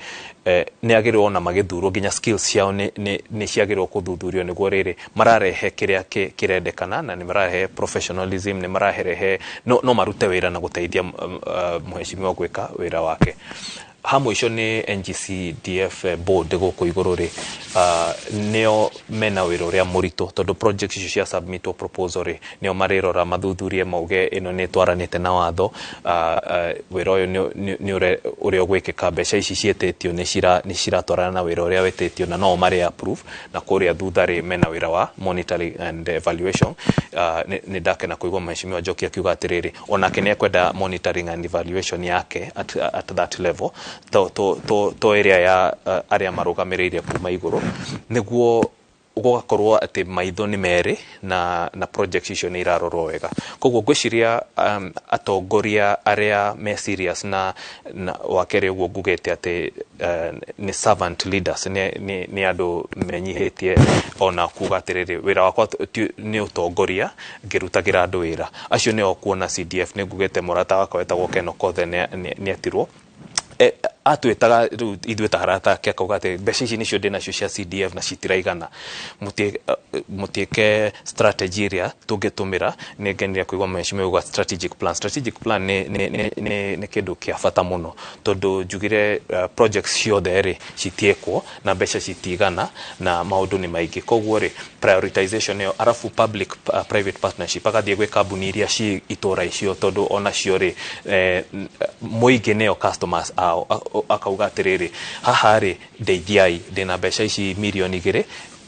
nĩ agĩrĩirwo ona magĩthurwo, nginya skills ciao nĩ ciagĩrĩirwo kũthuthurio, nĩguo rĩrĩ mararehe kĩrĩa kĩrendekana, na nĩ mararehe professionalism, nĩ mararehe no marute wĩra na gũteithia mheshimiwa gwĩka wĩra wake. Ha mũico nĩ NGCDF board gũkũ igũrũ rĩ, nĩo mena wĩra ũrĩa mũritũ, tondũ project icio cia submitwo proposal rĩ, nĩo marĩrora, mathuthurie, mauge ĩno nĩ ĩtwaranĩte na watho, wĩra ũyũ nĩ ũrĩa ũgwĩkĩka, mbeca ici ciĩtĩtio nĩ ciratwarana na wĩra ũrĩa wĩtĩtio, na no marĩ approve. Na kũrĩa thutha rĩ, mena wĩra wa monitoring and evaluation. Nĩ ndakena kũigua mheshimiwa Njoki akiuga atĩrĩrĩ, onake nĩ ekwenda monitoring and evaluation yake at that level, to ĩrĩa ya arĩa marũgamĩrĩire kuma igũrũ, nĩguo Gũgakorwo atĩ maitho nĩ merĩ na project icio nĩ irarorwo wega. Koguo ngwĩciria atongoria arĩa me serious na wakerĩ ũguo ngugĩte atĩ nĩ servant leaders, nĩ andũ menyihĩtie ona kuga atĩrĩrĩ, wĩra wakwa nĩ ũtongoria, ngĩrutagĩra andũ wĩra. Acio nĩo kuona CDF. Nĩ ngugĩte mũrata wakwa wetagwo Ken Okoth nĩ etirwo, atwĩtaga rĩu ithuĩ ta arata ake, akauga atĩ mbeca ici nĩcio ndĩnacio cia CDF na citiraigana, mũtiĩke strategy ĩrĩa tũngĩtũmĩra. Nĩ ngenire kũigua mheshimiwa uga strategic plan. Strategic plan nĩ kĩndũ kĩa bata mũno, tondũ njugire projects ciothe rĩ citiĩkwo na mbeca citigana na maũndũ nĩ maingĩ. Koguo rĩ, prioritization ĩyo, arabu public private partnership, agathiĩ gwĩ kambuni iria ci itũra icio, tondũ onacio rĩ, mũingĩ nĩo customers ao. Akauga atĩrĩrĩ, haha rĩ, ndeithiai, ndĩna mbeca ici 2 mirioni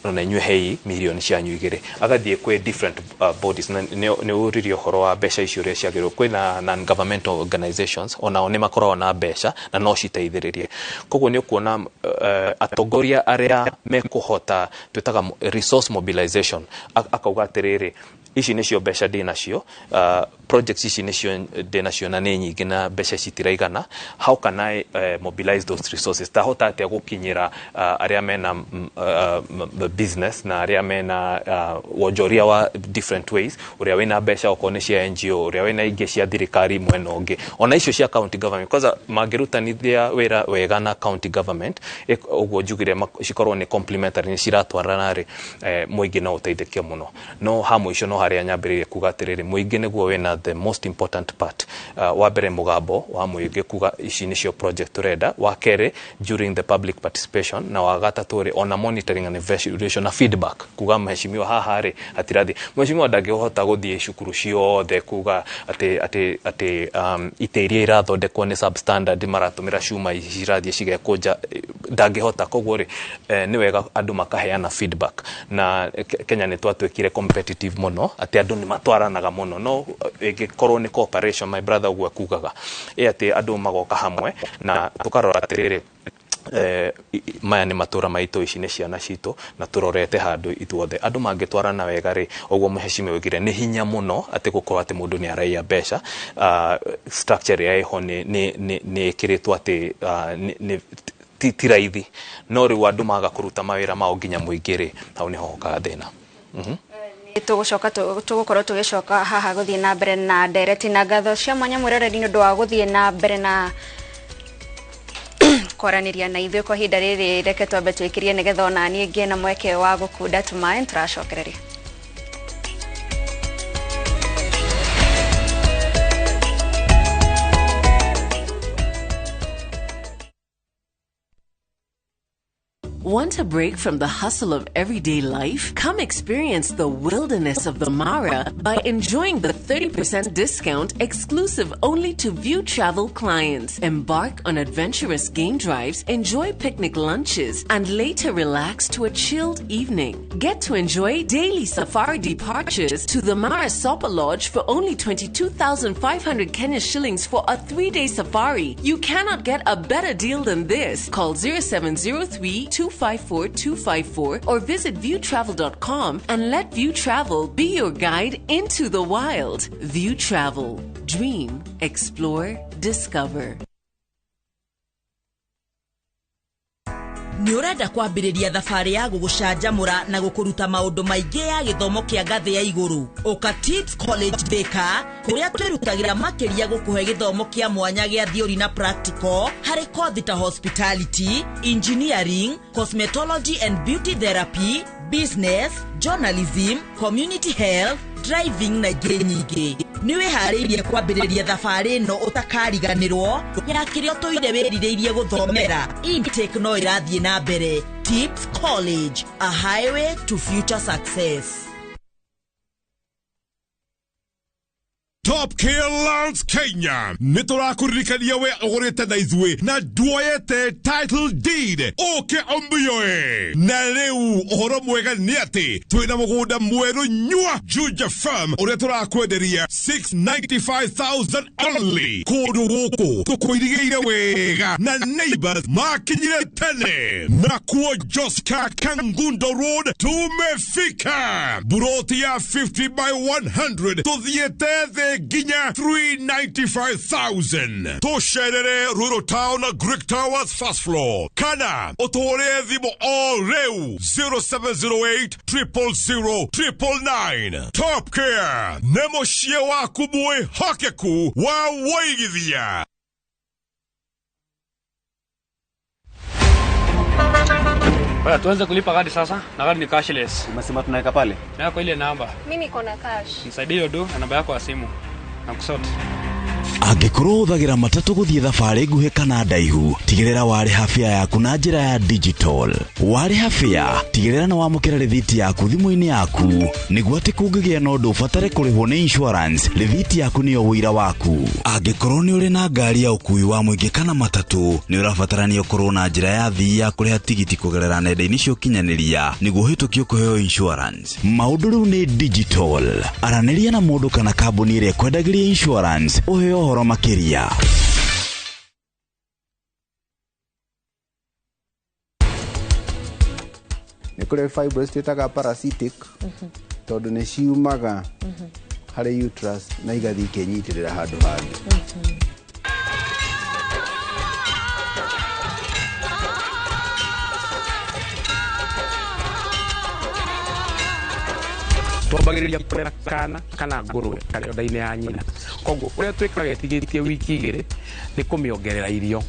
na inyuĩ hei mirioni cianyu 2. Agathiĩ kwĩ different bodies, na nĩ ũririe ũhoro wa mbeca icio ũrĩa ciagĩrĩirwo. Kwĩna non governmental organizations, onao nĩ makoragwo na mbeca na no citeithĩrĩrie. Koguo nĩ ũkuona atongoria arĩa mekũhota, twĩtaga resource mobilization. Akauga atĩrĩrĩ, ici nĩcio mbeca ndĩ nacio, projects ici nĩcio ndĩ nacio na nĩ nyingĩ na mbeca citiraigana. How can I mobilize those resources? Tahota atĩa gũkinyĩra arĩa mena business na arĩa mena wonjoria wa different ways, ũrĩa wĩna mbeca okorwo nĩ cia NGO, ũrĩa wĩna ingĩ cia thirikari mwena ũngĩ, ona icio cia county government. Kwanza mangĩrutanithia wĩra wega na county government, ũguo njugire cikorwo nĩ complementary, nĩ ciratwarana rĩ, mũingĩ no ũteithĩke mũno. No ha mũico, no harĩa nyambĩrĩrie kuga atĩrĩrĩ, mũingĩ nĩguo wĩna the most important part. Wa mbere, mũgambo wa mũingĩ kuga ici nĩcio project tũrenda; wa kerĩ, during the public participation; na wa gatatũ rĩ, ona monitoring and evaluation na feedback, kuga mheshimiwa, haha rĩ hatirathi. Mheshimiwa ndangĩhota gũthiĩ cukuru ciothe kuga atĩ itĩ iria irathondekwo nĩ substandard, maratũmĩra cuma ici cirathiĩ cigekũnja, ndangĩhota. Koguo rĩ, nĩ wega andũ makaheana feedback. Na Kenya nĩ twatuĩkire competitive mũno atĩ andũ nĩ matwaranaga mũno, no ĩngĩkorwo nĩ cooperation, my brother, ũguo akugaga ĩ atĩ andũ magoka hamwe na tũkarora atĩrĩrĩ, maya nĩ matũra maitũ, ici nĩ ciana citũ na tũrorete handũ ithuothe. Andũ mangĩtwarana wega rĩ, ũguo mheshimiwa oigire, nĩ hinya mũno atĩ gũkorwo atĩ mũndũ nĩ araiya mbeca. Structure ĩrĩa ĩho nĩ ĩkĩrĩtwo atĩ ti raithi, no rĩu andũ maga kũruta mawĩra mao nginya mũingĩ rĩ, hau nĩho hokaga thĩna. Tũgũcoka, tũgũkorwo tũgĩcoka haha gũthiĩ na mbere na ndereti, na ngatho cia mwanya mwĩroreri nĩ ũndũ wa gũthiĩ na mbere na kwaranĩria na ithuĩ. Kwa ihinda rĩrĩ, reke twambe twĩkĩrie nĩgetha ona niĩ ngĩe na mweke wa gũkunda tũmaĩ. Tũracokereria. Want a break from the hustle of everyday life? Come experience the wilderness of the Mara by enjoying the 30% discount exclusive only to View Travel clients. Embark on adventurous game drives, enjoy picnic lunches, and later relax to a chilled evening. Get to enjoy daily safari departures to the Mara Sopa Lodge for only 22,500 Kenya shillings for a 3-day safari. You cannot get a better deal than this. Call 0703 254 254 or visit viewtravel.com and let View Travel be your guide into the wild. View Travel. Dream, explore, discover. Nĩ ũrenda kwambĩrĩria thabarĩ ya gũgũcanjamũra na gũkũruta maũndũ maingĩ ya gĩthomo kĩa ngathĩ ya igũrũ? Ũka Tips College Thika, kũrĩa twĩrutagĩra makĩria gũkũhe gĩthomo kĩa mwanya gĩa theory na practical harĩ kothi ta hospitality, engineering, cosmetology and beauty therapy, business, journalism, community health, driving na ingĩ nyingĩ. Nĩ wĩharĩirie kwambĩrĩria thabarĩ ĩno ũtakariganĩrwo ya kĩrĩa ũtũire wĩrirĩirie gũthomera? Intake no ĩrathiĩ na mbere. Tips College, a highway to future success. Top Care Lands Kenya nĩ tũrakũririkania we ũgũrĩte na ithuĩ na nduoyete title deed ũke ũmioe. Na rĩu ũhoro mwega nĩ atĩ twĩna mũgũnda mwerũ nyua Juja Farm ũrĩa tũrakwenderia 695,000 only. Kũndũ gũkũ tũkũirigĩire wega na neighbors makinyire tene. Nakuo Joska Kangundo Road tumefika. Buroti ya 50 by 100 tuthiĩte thĩ nginya 395,000. Tũcerere Rural Town Greek Towers first floor kana ũtũhũrĩre thimũ o rĩu 0708 000 999. Top Care nĩ mũciĩ waku mwĩhokeku wa wũigithia. Bwana, tuanze kulipa kadi sasa na kadi ni cashless. Umesema tunaweka pale? Na kwa ile namba. Mimi niko na cash. Nisaidie hiyo do na namba yako ya simu. Na kusort. Angĩkorwo ũhũthagĩra matatũ gũthiĩ thabarĩ nguhĩ kana ndaihu, tigĩrĩra warĩha fare yaku na njĩra ya digital. Warĩha fare, tigĩrĩra nĩ wamũkĩra rĩthiti yaku thimũ-inĩ yaku, nĩguo atĩ kũngĩgĩa na ũndũ ũbatare kũrĩhwo nĩ insurance, rĩthiti yaku nĩyo ũira waku. Angĩkorwo nĩ ũrĩ na ngari ya ũkuui wa mũingĩ kana matatũ, nĩ ũrabatarania ũkorwo na njĩra ya thii ya kũrĩha tigiti kũgerera nenda-inĩ cia ũkinyanĩria nĩguo ũhĩtũkio kũheo insurance. Maũndũ rĩu nĩ digital. Aranĩria na mũndũ kana kambuni ĩrĩa ĩkwendagĩria insurance ũheo ũhoro makĩria. Nĩ kũrĩ fibroids twĩtaga parasitic tondũ nĩ ciumaga harĩ uterus na igathiĩ ikĩnyitĩrĩra handũ hangĩ. Twambagĩrĩria kũrera kana kana ngũrwe karĩ nda-inĩ ya nyina, koguo ũrĩa twĩkaga ĩtigĩtie wiki 2 nĩ kũmĩongerera irio.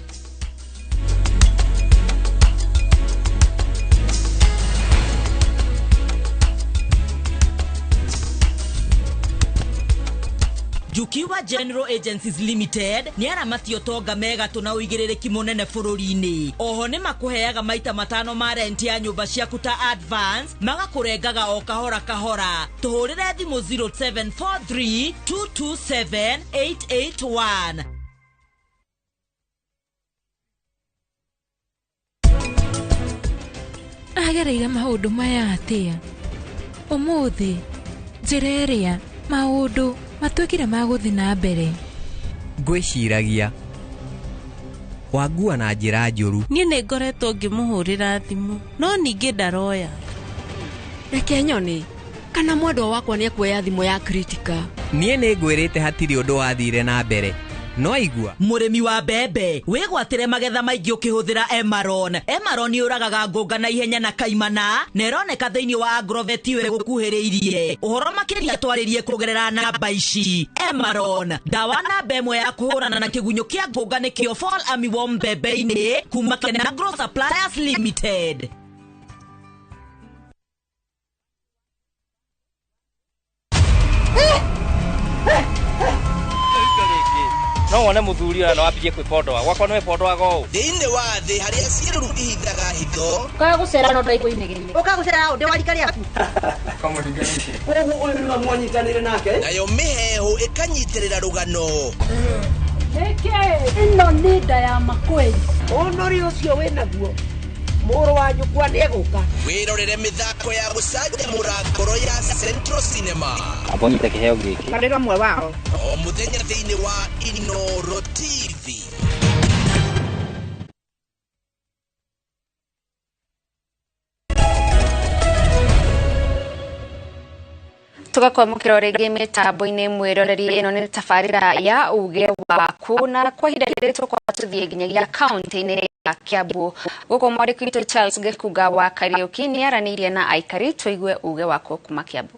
Jukiwa General Agencies Limited nĩ aramati ũtonga megatũ na ũigĩrĩrĩki mũnene bũrũri-inĩ. Oho nĩ makũheaga maita 5 ma rent ya nyũmba ciaku ta advance, magakũrengaga o kahora kahora. Tũhũrĩre thimũ 0743 227 881. Agereire maũndũ maya atĩa? Ũmũthĩ njĩra ĩrĩa maũndũ matuĩkire ma gũthiĩ na mbere. Ngwĩciragia wangua na njĩra njũru. Niĩ nĩ ngoretwo ngĩmũhũrĩra thimũ no ningĩ ndaroya. Reke nyone kana mwendwa wakwa nĩ ekuoya thimũ ya Kritika. Niĩ nĩ ngwĩrĩte hatirĩ ũndũ wathire na mbere. No aigua. Mũrĩmi wa mbembe wĩgwatĩre magetha maingĩ ũkĩhũthĩra Emaron. Emaron yũragaga ngũnga na ihenya na kaimana na ĩroneka thĩinĩ wa Agrovet ĩgũkuhĩrĩirie. Ũhoro makĩria twarĩrie kũgerera namba ici. Emaron, ndawa namba ĩmwe ya kũhũrana na kĩgunyũ kĩa ngũnga nĩkĩo Fall Armyworm mbembe-inĩ kuma Kenya Agro Suppliers Limited. No wone muthuri ũyũ no ambie kwĩpondoa gwakwa nĩ wĩpondoaga ũũ thĩinĩ wa thĩ harĩa ciĩruru ihithaga hitho ũkaga gũcera no ndaikũinegenia ũkaga gũcera ũndĩ wa rika rĩaku koguo ũyũ nĩwe mwanyitanĩire nake nayo mĩheehũ ĩkanyitĩrĩra rũgano. Ĩno nĩ nda ya makweli. Ũnũri ũcio wĩnaguo mũrũ wa nyũkwa nĩegũka. Wĩrorere mĩthako ya gũcanjamũra ngoro ya Central Cinema. Abonyite kĩheo gĩkĩ karĩ ramwe wao o mũthenya thĩinĩ wa Inoro TV. Tugakwamũkĩra rĩngĩ mĩtambo-inĩ mwĩroreri ĩno nĩ tabarĩra ya uge waku na kwa ihinda rĩrĩ tũkorwo tũthiĩ nginyagia kaunti-inĩ ya Kiambu. Gũkũ mwandĩki witũ Charles Gĩkunga wa Kariũki nĩaranĩirie na aikari tũigue uge waku kuma Kiambu.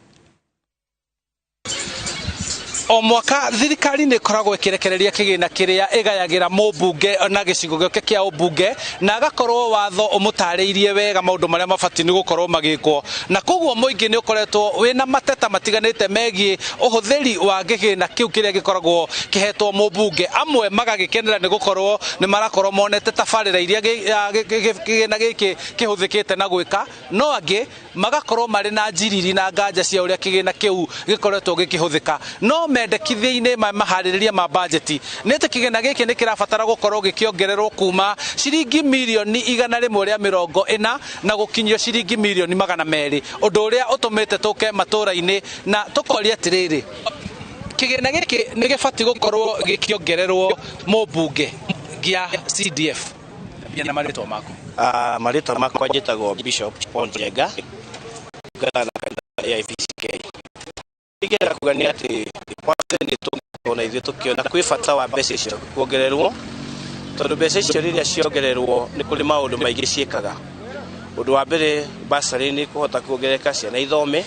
O mwaka thirikari nĩ ĩkoragwo ĩkĩrekereria kĩgĩna kĩrĩa ĩgayagĩra mũmbunge na gĩcigo gĩake kĩa ũmbunge na agakorwo watho ũmũtarĩirie wega maũndũ marĩa mabatiĩ nĩ gũkorwo magĩkwo, na koguo mũingĩ nĩ ũkoretwo wĩna mateta matiganĩte megiĩ ũhũthĩri wa kĩgĩna kĩu kĩrĩa gĩkoragwo kĩhetwo mũmbunge. Amwe magagĩkenera nĩ gũkorwo nĩ marakorwo monete tabarĩra iria kĩgĩna gĩkĩ kĩhũthĩkĩte na gwĩka, no angĩ magakorwo marĩ na njiriri na nganja cia ũrĩa kĩgĩna kĩu gĩkoretwo gĩkĩhũthĩka. No mendekithia-inĩ ma maharĩrĩria ma bajeti nĩ atĩ kĩgĩna gĩkĩ nĩ kĩrabatara gũkorwo gĩkĩongererwo kuma ciringi mirioni 140 na gũkinyio ciringi mirioni 200, ũndũ ũrĩa ũtũmĩte tũke matũra-inĩ na tũkoria atĩrĩrĩ, kĩgĩna gĩkĩ nĩ gĩbatiĩ gũkorwo gĩkĩongererwo mũmbunge gĩa CDF. Na marĩtwa maku? Marĩtwa makwa njĩtagwo Bishop Paul Njenga, ngana na kanitha AIPCK. Ingĩenda kuga nĩ atĩ nĩ tũkona ithuĩ tũkĩona kwĩ bata wa mbeca icio kuongererwo, tondũ mbeca icio rĩrĩa ciongererwo nĩ kũrĩ maũndũ maingĩ ciĩkaga. Ũndũ wa mbere, bursary nĩ kũhota kuongerereka, ciana ithome,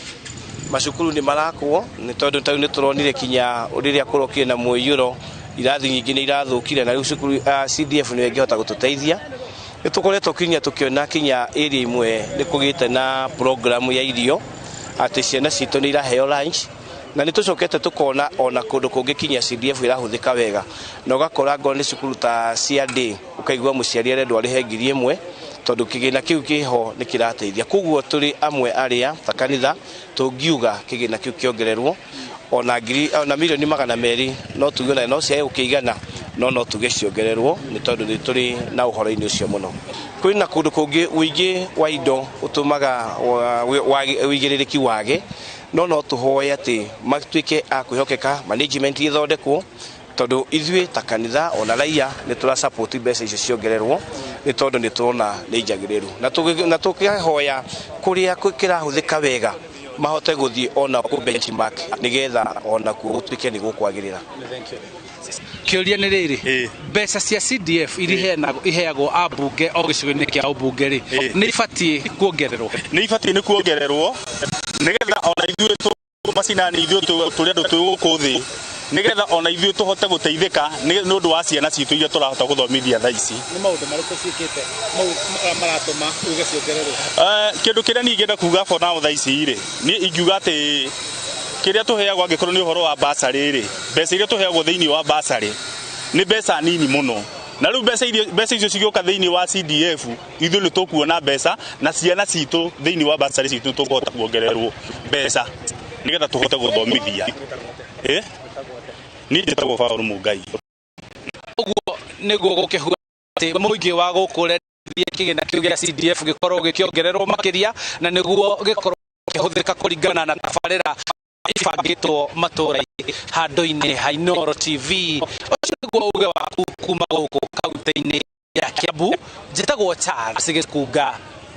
macukuru nĩ marakwo, nĩ tondũ ta rĩu nĩ tũronire kinya rĩrĩa kũrokire na mũiyũro irathi nyingĩ nĩ irathũkire, na rĩu cukuru CDF nĩyo ĩngĩhota gũtũteithia. Nĩ tũkoretwo kinya tũkĩona kinya area imwe nĩ kũgĩte na program ya irio, atĩ ciana citũ nĩ iraheo lunch, na nĩ tũcokete tũkona ona kũndũ kũngĩ kinya CDF ĩrahũthĩka wega, na ũgakora ngorwo nĩ cukuru ta cia day ũkaigua mũciari arendwo arĩhe 1000 tondũ kĩgĩna kĩu kĩho nĩ kĩrateithia. Koguo tũrĩ amwe arĩa ta kanitha tũngiuga kĩgĩna kĩu kĩongererwo ona ngiri ona mirioni 200, no tuge ona no ciage gũkĩigana, no tuge ciongererwo nĩ tondũ nĩ tũrĩ na ũhoro-inĩ ũcio mũno. Kwĩna kũndũ kũngĩ ũingĩ wa indo ũtũmaga ũigĩrĩrĩki wage, no tũhoe atĩ matuĩke a kwĩhokeka, management ĩthondekwo, tondũ ithuĩ ta kanitha ona raia nĩ tũra support mbeca icio ciongererwo, nĩ tondũ nĩ tũrona nĩ njagĩrĩru, na tũkĩhoya kũrĩa kĩrahũthĩka wega mahote gũthiĩ ona kũ benchmark nĩgetha ona kuo gũtuĩke nĩ gũkwagĩrĩra. Kĩũria nĩ rĩrĩ, mbeca cia CDF iria iheagwo ambunge o gĩcigo-inĩ kĩa ũmbunge rĩ, nĩ ibatiĩ kuongererwo? Nĩ ibatiĩ nĩ kuongererwo nĩgetha ona ithuĩ macinani ithuĩ tũrĩ andũ twĩ gũkũ thĩ, nĩgetha ona ithuĩ tũhote gũteithĩka nĩ ũndũ wa ciana citũ iria tũrahota gũthomithia thaa ici. Nĩ maũndũ marĩkũ ciĩkĩte mau maratũma uge ciongererwo? Kĩndũ kĩrĩa niĩ ingĩenda kuga for now thaa ici rĩ, niĩ ingiuga atĩ kĩrĩa tũheagwo angĩkorwo nĩ ũhoro wa bursary rĩ, mbeca iria tũheagwo thĩinĩ wa bursary nĩ mbeca nini mũno, na rĩu mbeca icio cigĩũka thĩinĩ wa CDF ithuĩ nĩ tũkuona mbeca, na ciana citũ thĩinĩ wa bursary citũ nĩ tũkũhota kuongererwo mbeca nĩgetha tũhote gũthomithia. Niĩ njĩtagwo Paul Mungai. Ũguo nĩguo gũkĩhua atĩ mũingĩ wa gũkũ ũrendithie kĩgĩna kĩu gĩa CDF gĩkorwo gĩkĩongererwo makĩria, na nĩguo gĩkorwo gĩkĩhũthĩka kũringana na tabarĩra ibangĩtwo matũra-inĩ handũ-inĩ ha Inooro TV. Ũcio nĩguo uge waku kuma gũkũ kaunti-inĩ ya Kiambu. Njĩtagwo Charles Gĩkunga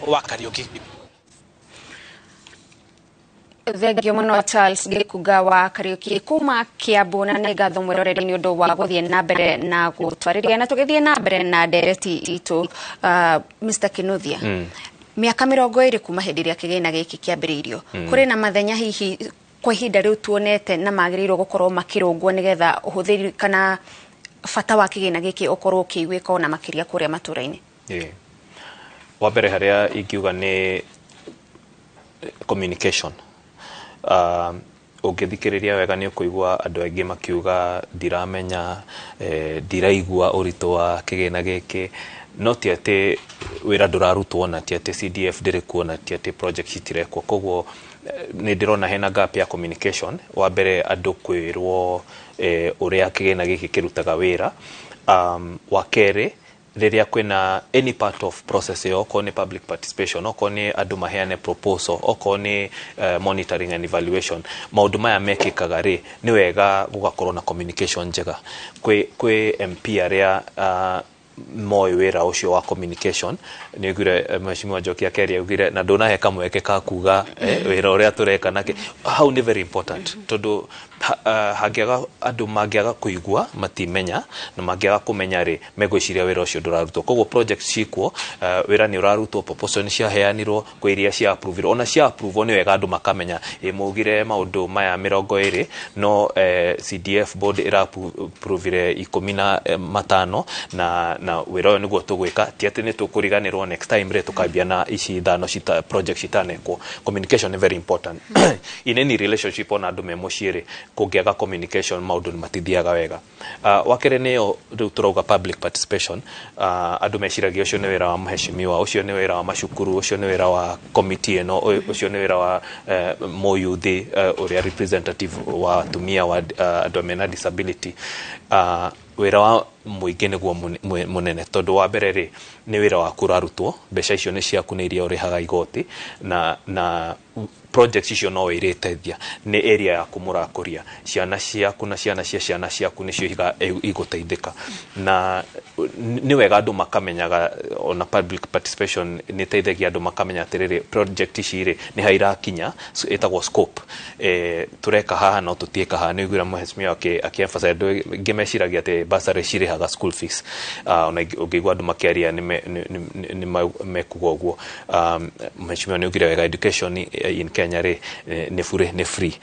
wa Kariũki. Thengio mũno Charles Gĩkunga wa Kariũki kuma Kiambu, na nĩ ngatho mwĩroreri nĩ ũndũ wa gũthiĩ na mbere na gũtwarĩria. Na tũgĩthiĩ na mbere na ndereti itũ, Mr. Kinuthia, mĩaka 20 kuma hĩndĩ ĩrĩa kĩgĩna gĩkĩ kĩambĩrĩirio, kũrĩ na mathenya hihi kwa ihinda rĩu tuonete na magĩrĩirwo gũkorwo makĩrũngwo nĩgetha ũhũthĩri kana bata wa kĩgĩna gĩkĩ ũkorwo ũkĩiguĩka ona makĩria kũrĩa matũra-inĩ? Wa mbere harĩa ingiuga nĩ communication. Ũngĩthikĩrĩria wega nĩ ũkũigua andũ aingĩ makiuga ndiramenya, ndiraigua ũritũ wa kĩgĩna gĩkĩ, no ti atĩ wĩra ndũrarutwo, na ti atĩ CDF ndĩrĩ kuo, na ti atĩ project citirekwo. Koguo nĩ ndĩrona hena gap ya communication. Wa mbere andũ kwĩrwo ũrĩa kĩgĩna gĩkĩ kĩrutaga wĩra. Wa kerĩ, rĩrĩa kwĩna any part of process ĩyo, okorwo nĩ public participation, okorwo nĩ andũ maheane proposal, okorwo nĩ monitoring and evaluation, maũndũ maya mekĩkaga rĩ, nĩ wega gũgakorwo na communication njega. Kwĩ MP arĩa moĩ wĩra ũcio wa communication, nĩ augire Mheshimiwa Njoki Akeria augire na ndũnahe kamweke ka kuga wĩra ũrĩa tũreka nake hau nĩ very important, tondũ hangĩaga andũ mangĩaga kũigua matimenya, na mangĩaga kũmenya rĩ, megwĩciria wĩra ũcio ndũrarutwo. Koguo project cikuo, wĩra nĩ ũrarutwo, proposal nĩ ciaheanirwo, kwĩ iria cia approve-irwo, ona cia approve nĩ wega andũ makamenya ĩ maugire maũndũ maya 20, no CDF board ĩra approve-ire 15 na Na wĩra ũyũ nĩguo tũgwĩka, ti atĩ nĩ tũkũriganĩrwo next time rĩ tũkambia na ici ithano cita project citanekwo. Communication is very important in any relationship. Ona andũ me mũciĩ rĩ, kũngĩaga communication maũndũ nĩ matithiaga wega. Wa kerĩ nĩyo rĩu tũrauga public participation. Andũ meciragia ũcio nĩ wĩra wa mheshimiwa, ũcio nĩ wĩra wa macukuru, ũcio nĩ wĩra wa committee ĩno, ũcio nĩ wĩra wa mũyuthi, ũrĩa representative wa atumia, wa andũ mena disability. Wĩra wa mũingĩ nĩguo mũnene, tondũ wa mbere rĩ, nĩ wĩra waku ũrarutwo, mbeca icio nĩ ciaku, nĩ iria ũrĩhaga igoti, na projects icio no irĩteithia nĩ area yaku mũrakũria, ciana ciaku na ciana cia ciana ciaku nĩcio igũteithĩka. Na nĩ wega andũ makamenyaga, ona public participation nĩ ĩteithagia andũ makamenya atĩrĩrĩ, project ici rĩ, nĩ ha irakinya, ĩtagwo scope, tũreka haha no tũtiĩka haha. Nĩ ũiguire mheshimiwa akĩ emphasize, andũ aingĩ meciragia atĩ bursary cirĩhaga school fees. Ona ũngĩigua andũ makĩaria nĩ mekuga ũguo. Mheshimiwa nĩ augire wega, education in Kenya rĩ, nĩ bure, nĩ free.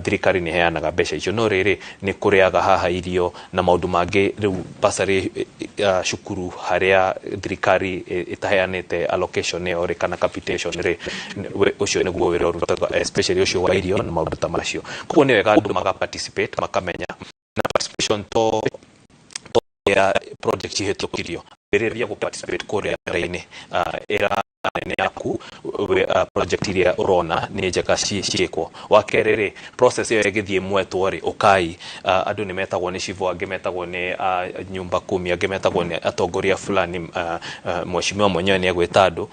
Thirikari nĩ ĩheanaga mbeca icio, no rĩrĩ, nĩ kũrĩaga haha irio na maũndũ mangĩ. Rĩu bursary, cukuru harĩa thirikari ĩtaheanĩte allocation ĩyo rĩ, kana capitation rĩ, ũcio nĩguo wĩra ũrutagwo, especially ũcio wa irio na maũndũ ta macio. Koguo nĩ wega andũ maka participate, makamenya, na participation to ya project ihĩtũkirio, ambĩrĩria gũ participate kũrĩa mbere-inĩ, ĩra nene yaku project iria ũrona nĩ njega ciĩkwo. Wa kerĩ rĩ, process ĩyo ĩgĩthiĩ mwetwo rĩ, ũkai, andũ nĩ metagwo nĩ cibũ, angĩ metagwo nĩ nyumba kumi, angĩ metagwo nĩ atongoria fulani, mheshimiwa mwenyewe nĩ egwĩta andũ,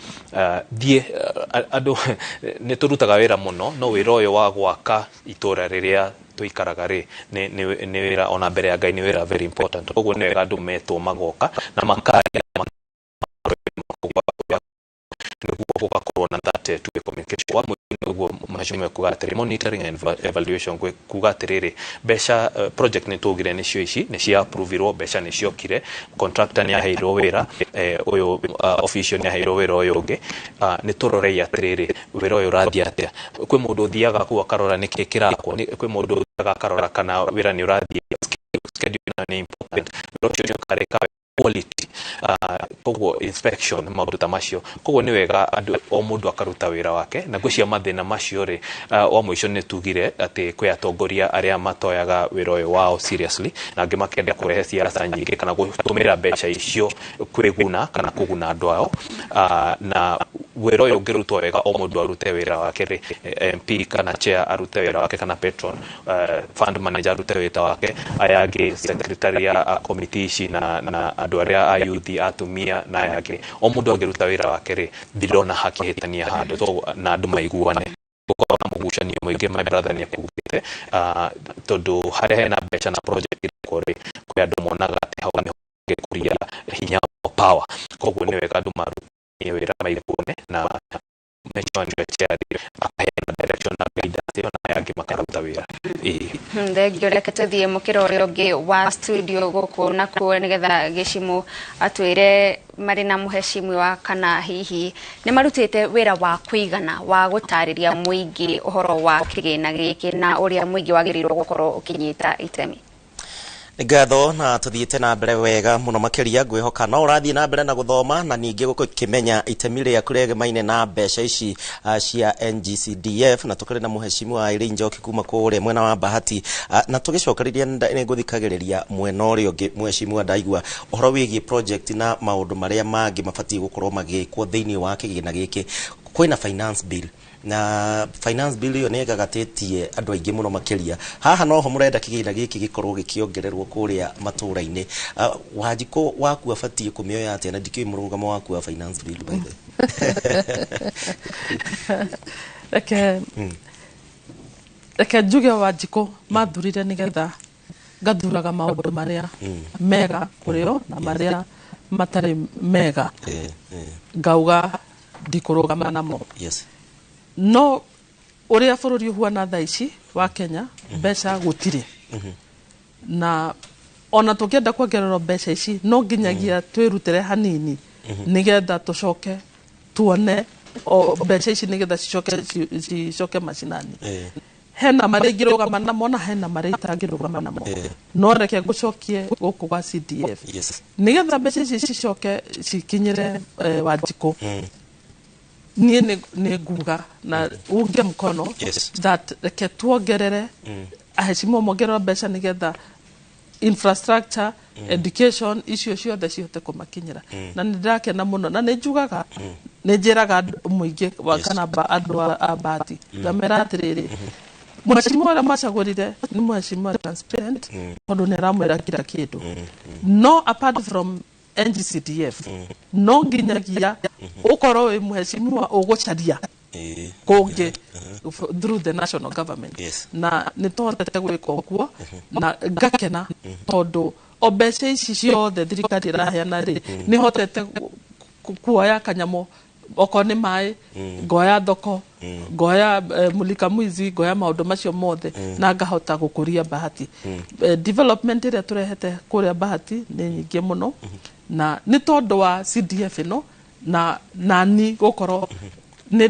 thiĩ. Andũ nĩ tũrutaga wĩra mũno, no wĩra ũyũ wa gwaka itũra rĩrĩa tũikaraga rĩ, nĩ wĩra ona mbere ya Ngai, nĩ wĩra very important. Koguo nĩ wega andũ metwo magoka na makaria nĩguo gũgakorwo na that two-way communication. Wa mũico nĩguo mheshimiwa kuga atĩrĩ, monitoring and evaluation, kuga atĩrĩrĩ, mbeca, project nĩ tũgire nĩcio ici nĩ cia approvirwo, mbeca nĩ ciokire, contractor nĩ aheirwo wĩra, ũyũ official nĩ aheirwo wĩra, ũyũ ũngĩ, nĩ tũrorei atĩrĩrĩ, wĩra ũyũ ũrathiĩ atĩa? Kwĩ mũndũ ũthiaga kũu akarora nĩkĩ kĩrakwo? Kwĩ mũndũ ũthiaga akarora kana wĩra nĩ ũrathiĩ schedule? Na nĩ important wĩra ũcio nĩ ũkarĩka quality, koguo inspection, maũndũ ta macio. Koguo nĩ wega andũ, o mũndũ akaruta wĩra wake. Na ngwĩciria mathĩna macio rĩ, wa mũico nĩ tugire atĩ kwĩ atongoria arĩa matoyaga wĩra ũyũ wao seriously, na angĩ makenda kũrehe siasa nyingĩ kana gũtũmĩra mbeca icio kwĩguna kana kũguna andũ ao. Na wĩra ũyũ ũngĩrutwo wega, o mũndũ arute wĩra wake rĩ, MP kana chair arute wĩra wake, kana patron, fund manager arute wĩra wake, aya angĩ secretary a committee ici na andũ arĩa a youth, atumia na aya angĩ, o mũndũ angĩruta wĩra wake rĩ, ndirona hakĩhĩtania handũ. So, na andũ maiguane, gũkorwo na mũgucanio mũingĩ, my brother nĩ akugĩte, tondũ harĩa hena mbeca na project irekwo rĩ, kwĩ andũ monaga atĩ hau nĩho mangĩkũria hinya wa power. Koguo nĩ wega andũ marutithanie wĩra, maiguane, na mheshimiwa nĩwe chair, akaheana direction na guidance ĩyo, na aya angĩ makaruta wĩra, ĩĩ. Thengio. Reke tũthiĩ mũkĩra ũrĩa ũngĩ wa studio gũkũ nakuo, nĩgetha Gĩcimũ atwĩre marĩ na mũheshimiwa kana hihi nĩ marutĩte wĩra wa kũigana wa gũtarĩria mũingĩ ũhoro wa kĩgĩna gĩkĩ na ũrĩa mũingĩ wagĩrĩirwo gũkorwo ũkĩnyita itemi. Nĩ ngatho, na tũthiĩte na mbere wega mũno makĩria. Ngwĩhoka no ũrathiĩ na mbere na gũthoma na ningĩ gũkĩmenya itemi rĩaku rĩegemaine na mbeca ici cia NGCDF. Na tũkĩrĩ na mũheshimiwa Irene Njoki kuma kũrĩa mwena wa Bahati, na tũgĩcokereria nĩ ngũthikagĩrĩria mwena ũrĩa ũngĩ. Mũheshimiwa, ndaigua ũhoro wĩgiĩ project na maũndũ marĩa mangĩ mabatiĩ gũkorwo magĩkwo thĩinĩ wa kĩgĩna gĩkĩ. Kwĩna finance bill, na finance bill ĩyo nĩ ĩgagatĩtie andũ aingĩ mũno makĩria. Haha noho mũrenda kĩgĩna gĩkĩ gĩkorwo gĩkĩongererwo kũrĩa matũũra-inĩ. Wanjikũ waku abatiĩ kũmĩoya atĩa? Na ndikĩũĩ mũrũgamo waku wa finance bill, by the way. Reke njuge Wanjikũ mathurire nĩgetha ngathuraga maũndũ marĩa mega kũrĩ o na marĩa matarĩ mega ngauga ndikũrũgama namo. No ũrĩa bũrũri ũhuana thaa ici wa Kenya, mbeca gũtirĩ, na ona tũngĩenda kuongererwo mbeca ici, no nginyagia twĩrutĩre hanini nĩgetha tũcoke tuone o mbeca ici nĩgetha cicoke macinani. Hena marĩa ingĩrũgama namo na hena marĩa itangĩrũgama namo, no reke ngũcokie gũkũ gwa CDF. Nĩgetha mbeca ici cicoke cikinyĩre Wanjikũ, niĩ nĩ nguga na unge mkono that reke tuongerere, aheshimiwa mongererwo mbeca nĩgetha infrastructure, education, icio ciothe cihote kũmakinyĩra. Na nĩ ndĩrakena mũno na nĩ njugaga, nĩ njĩraga mũingĩ wa kana andũ a Bahati, ngamera atĩrĩrĩ, mheshimiwa ũrĩa mwacagũrire nĩ mheshimiwa transparent, tondũ nĩ aramwĩra kila kĩndũ. No apart from NGCDF, no nginyagia ũkorwo wĩ mheshimiwa ũgũcaria kũngĩ through the national government. Na nĩ tũhotete gwĩka ũguo na ngakena, tondũ o mbeca ici ciothe thirikari ĩraheana rĩ, nĩ hotete kuoya kanyamũ, okorwo nĩ maĩ, ngoya thoko, ngoya mulika mwizi, ngoya maũndũ macio mothe, na ngahota gũkũria Bahati. Development ĩrĩa tũrehete kũrĩa Bahati nĩ nyingĩ mũno, na nĩ tondũ wa CDF ĩno na nani gũkorwo nĩ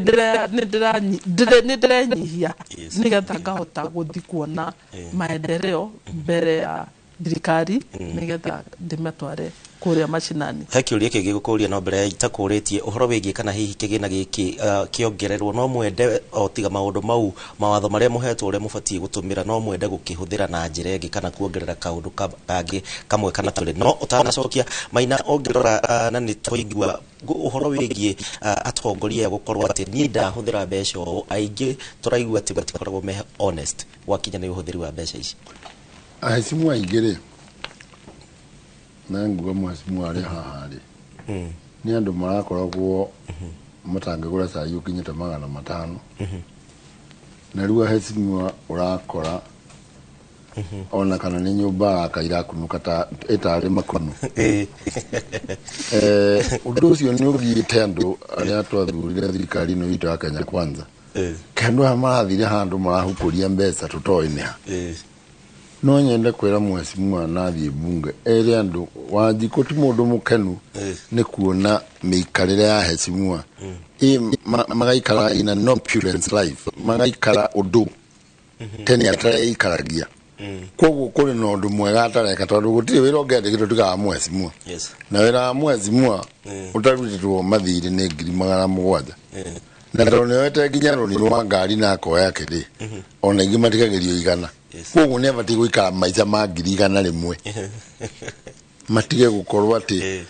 ndĩrenyihia nĩgetha ngahota gũthiĩ kuona maendeleo mbere ya thirikari, nĩgetha ndĩmatware kũrĩa macinani. He kĩũria kĩngĩ gũkũria, no mbere itakũrĩtie ũhoro wĩgiĩ kana hihi kĩgĩna gĩkĩ kĩongererwo, no mwende o tiga maũndũ mau mawatho marĩa mũhetwo ũrĩa mũbatiĩ gũtũmĩra, no mwende gũkĩhũthĩra na njĩra ĩngĩ kana kuongerera kaũndũ kangĩ kamwe kana tũrĩ? No ũtanacokia, Maina, ũngĩrora na nĩ twaigua ũhoro wĩgiĩ atongoria gũkorwo atĩ niĩ ndahũthĩra mbeca ũũ, aingĩ tũraigua atĩ matikoragwo me honest gwakinya nĩ ũhũthĩri wa mbeca ici. Aheshimiwa aingĩ rĩ, na nguga mheshimiwa arĩ haha rĩ, nĩ andũ marakoragwo matangĩgũra cai ũkinyĩte 500, na rĩu aheshimiwa ũrakora ona kana nĩ nyũmba araka irakunũka ta ĩtarĩ makono. Ũndũ ũcio nĩ ũgiĩte andũ arĩa twathurire thirikari ĩno itũ ya Kenya Kwanza, ke andũ aya marathire handũ marahukũria mbeca tũtoĩ nĩ ha. No nyende kwĩra mheshimiwa nathiĩ bunge ere andũ Wanjikũ ti mũndũ mũkenu nĩ kuona mĩikarĩre ya heshimiwa magaikara in an opulent life, magaikara ũndũ tene atareikaragia. Koguo kũrĩ na ũndũ mwega atareka, tondũ gũtirĩ wĩra ũngĩandĩkĩtwo tiga wa mheshimiwa, na wĩra wa mheshimiwa ũtarutĩtwo mathirĩ nĩ 700,000, na tondũ nĩoete nginya rũni rwa ngari na akoya kĩrĩ ona ingĩ matigagĩrio 100. Koguo nĩ abatiĩ gũikara maica ma 101,000, matige gũkorwo atĩ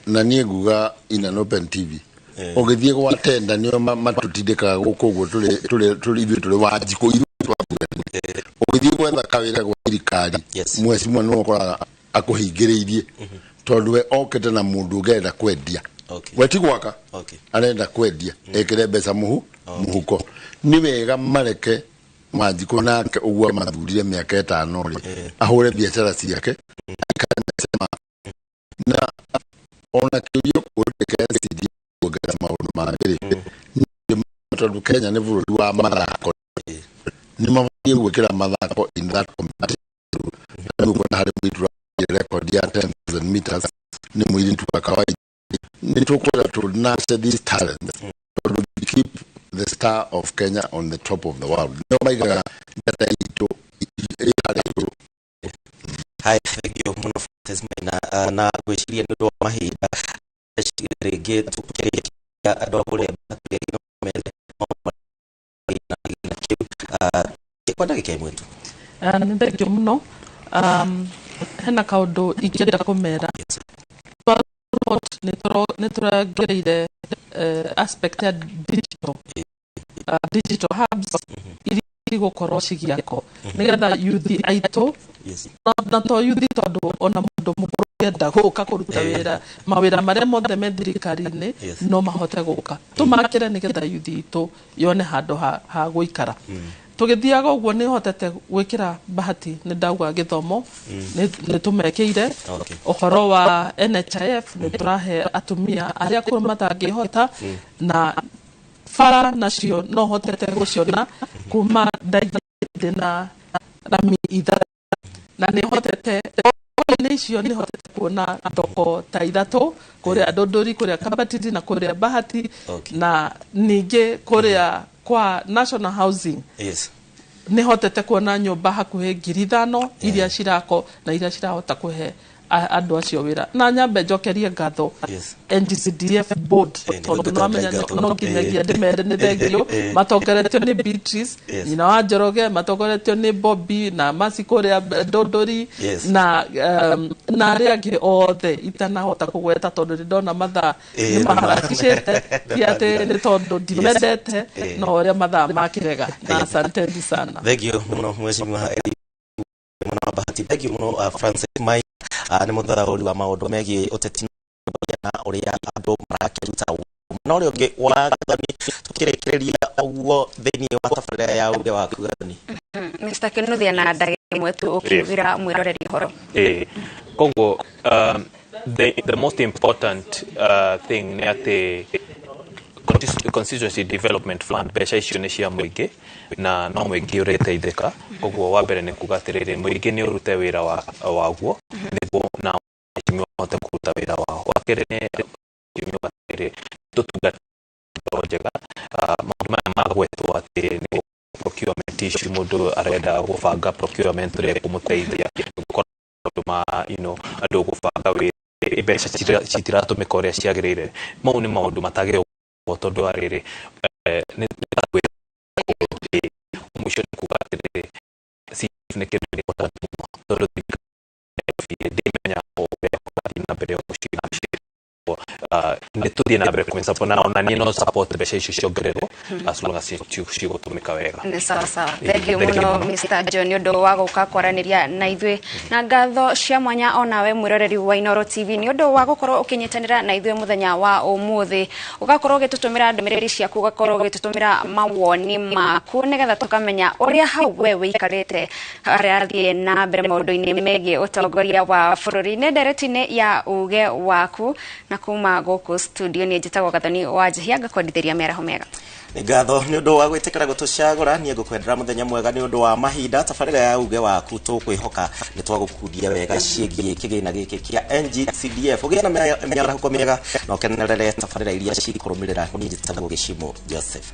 na niĩ nguga in an open TV ũgĩthiĩ gwa tenda nĩo matũtindĩkaga gũkũ ũguo tũrĩ ithuĩ tũrĩ Wanjikũ, ithuĩ twathuranire. Ũgĩthiĩ gwetha kawĩra gwa thirikari, mheshimiwa nĩwe ũkoraga akũhingĩrĩirie, tondũ we okĩte na mũndũ ũngĩenda kwendia, we ti gwaka arenda kwendia, ekĩre mbeca mũhuko. Nĩ wega mareke Wanjikũ nake ũguo mathurire mĩaka 5 rĩ, ahũre biacara ciake aikare maica make. Na ona kĩũria kũrĩke NCD kuongerera maũndũ mangĩ rĩ, tondũ Kenya nĩ bũrũri wa mathako, nĩ mabatiĩ gwĩkĩra mathako in that competition. Rĩu ũkuona harĩ mũirĩtu ũrathire record ya 10,000 meters nĩ mũirĩtu wa kawaida. Nĩ tũkwenda to nurture these talents, tondũ we keep the star of Kenya on the top of the world. Nĩo maigaga njata itũ ĩ harĩa igũrũ. Hai, thank you mũno Francis Maina. Na gwĩciria nĩ ũndũ wa mahinda rĩngĩ tũkĩrĩkia, andũ a kũrĩa Bahati no mende na kĩu kwa ndagĩka 1 tu. Nĩ thengio mũno. Hena kaũndũ ingĩenda kũmera. Nĩ tũrongereire aspect ya digital hubs iria igũkorwo cigĩakwo nĩgetha yuthi aitũ, na to yuthi, tondũ ona mũndũ mũkũrũ ũngĩenda gũka kũruta wĩra, mawĩra marĩa mothe me thirikari-inĩ, no mahote gũka tũmakĩre nĩgetha yuthi itũ yone handũ ha gũikara. Tũgĩthiaga ũguo nĩ hotete gwĩkĩra Bahati, nĩ ndauga gĩthomo nĩ tũmekĩire, ũhoro wa NHIF nĩ tũrahe atumia arĩa akũrũ matangĩhota, na bara nacio no hotete gũciona kuma ndaigĩte na rami 3, na nĩ hotete nĩ icio nĩ hotete kuona thoko ta 3 kũrĩa Ndũndũri, kũrĩa Kabatiti na kũrĩa Bahati, na ningĩ kũrĩa kwa National Housing. Nĩ hotete kuona nyũmba hakuhĩ 5,000 iria cirako na iria cirahota kũhe andũ acio wĩra. Na nyambe njokerie ngatho NGCDF board, tondũ nĩwamenya no nginyagia ndĩmere nĩ thengio. Matongoretio nĩ Beatrice, nyina wa Njoroge, matongoretio nĩ Bobby na Masi kũrĩa Ndũndũri, na arĩa angĩ othe itanahota kũgweta tondũ nĩ ndona mathaa nĩ maharakicĩte. Ti atĩ nĩ tondũ ndimendete, no ũrĩa mathaa makĩrega. Na asanteni sana. Thank you mũno, Mheshimiwa Eli mwena wa Bahati. Thank you mũno, Francis Mai, nĩ mũthathaũri wa maũndũ megiĩ ũteti na ũrĩa andũ marakĩruta na ũrĩa ũngĩ wa Gathoni. Tũkĩrĩkĩrĩria ũguo thĩinĩ wa tabarĩra ya Uge Waku, Gathoni. Mr. Kinuthia, na ndagĩka ĩmwe tu ũkiugĩra mwĩroreri ũhoro. Koguo the most important thing nĩ atĩ constituency development fund, mbeca icio nĩ cia mũingĩ na no mũingĩ ũrĩteithĩka. Koguo wa mbere nĩ kuga atĩrĩrĩ, mũingĩ nĩ ũrute wĩra waguo nĩguo na mheshimiwa ahote kũruta wĩra wao. Wa kerĩ nĩ mheshimiwa atĩrĩ, tũtungate njega. Maũndũ maya magwetwo atĩ nĩ procurement issue, mũndũ arenda gũbanga procurement ũrĩa ĩkũmũteithia, gũkorwo maũndũ ma andũ gũbanga wĩra, mbeca citiratũmĩka ũrĩa ciagĩrĩire. Mau nĩ maũndũ matagĩrĩirwo gũkorwo tondũ wa rĩrĩ, nĩ ta kwĩra. Mũico nĩ kuga atĩrĩrĩ, CDF nĩ kĩndũ important mũno tondũ thirikari ndĩmenya ũrĩa kũrathiĩ na mbere mũciĩ na mũciĩ. Nĩ tũthiĩ na mbere kũmĩ na ona niĩ no support mbeca icio ciongererwo as long as cigũtũmĩka wega. Nĩ sawa sawa. Thank Thank you you mũno, mũno. Mr. John, nĩ ũndũ wa gũka kwaranĩria na ithuĩ, na ngatho cia mwanya onawe mwĩroreri wa Inooro TV nĩ ũndũ wa gũkorwo ũkĩnyitanĩra na ithuĩ mũthenya wa ũmũthĩ, ũgakorwo ũgĩtũtũmĩra ndũmĩrĩri ciaku, ũgakorwo ũgĩtũtũmĩra mawoni maku nĩgetha tũkamenya ũrĩa hau we wĩikarĩte harathiĩ na mbere maũndũ-inĩ megiĩ ũtongoria wa bũrũri. Nĩ ndereti-inĩ ya Uge Waku, na kuma gũkũ studio niĩ njĩtagwo Gathoni wa Njihia, ngakwendithĩria mĩaraho mĩega. Nĩ ngatho nĩ ũndũ wa gwĩtĩkĩra gũtũcagũra. Niĩ ngũkwendera mũthenya mwega. Nĩ ũndũ wa mahinda, tabarĩra ya Uge Waku tũkwĩhoka nĩ twagũkundia wega ciĩgiĩ kĩgĩna gĩkĩ kĩa NGCDF. Ũgĩe na mĩarahũko mĩega na ũkenerere tabarĩra iria cikũrũmĩrĩra. Niĩ njĩtagwo Gĩcimo Joseph.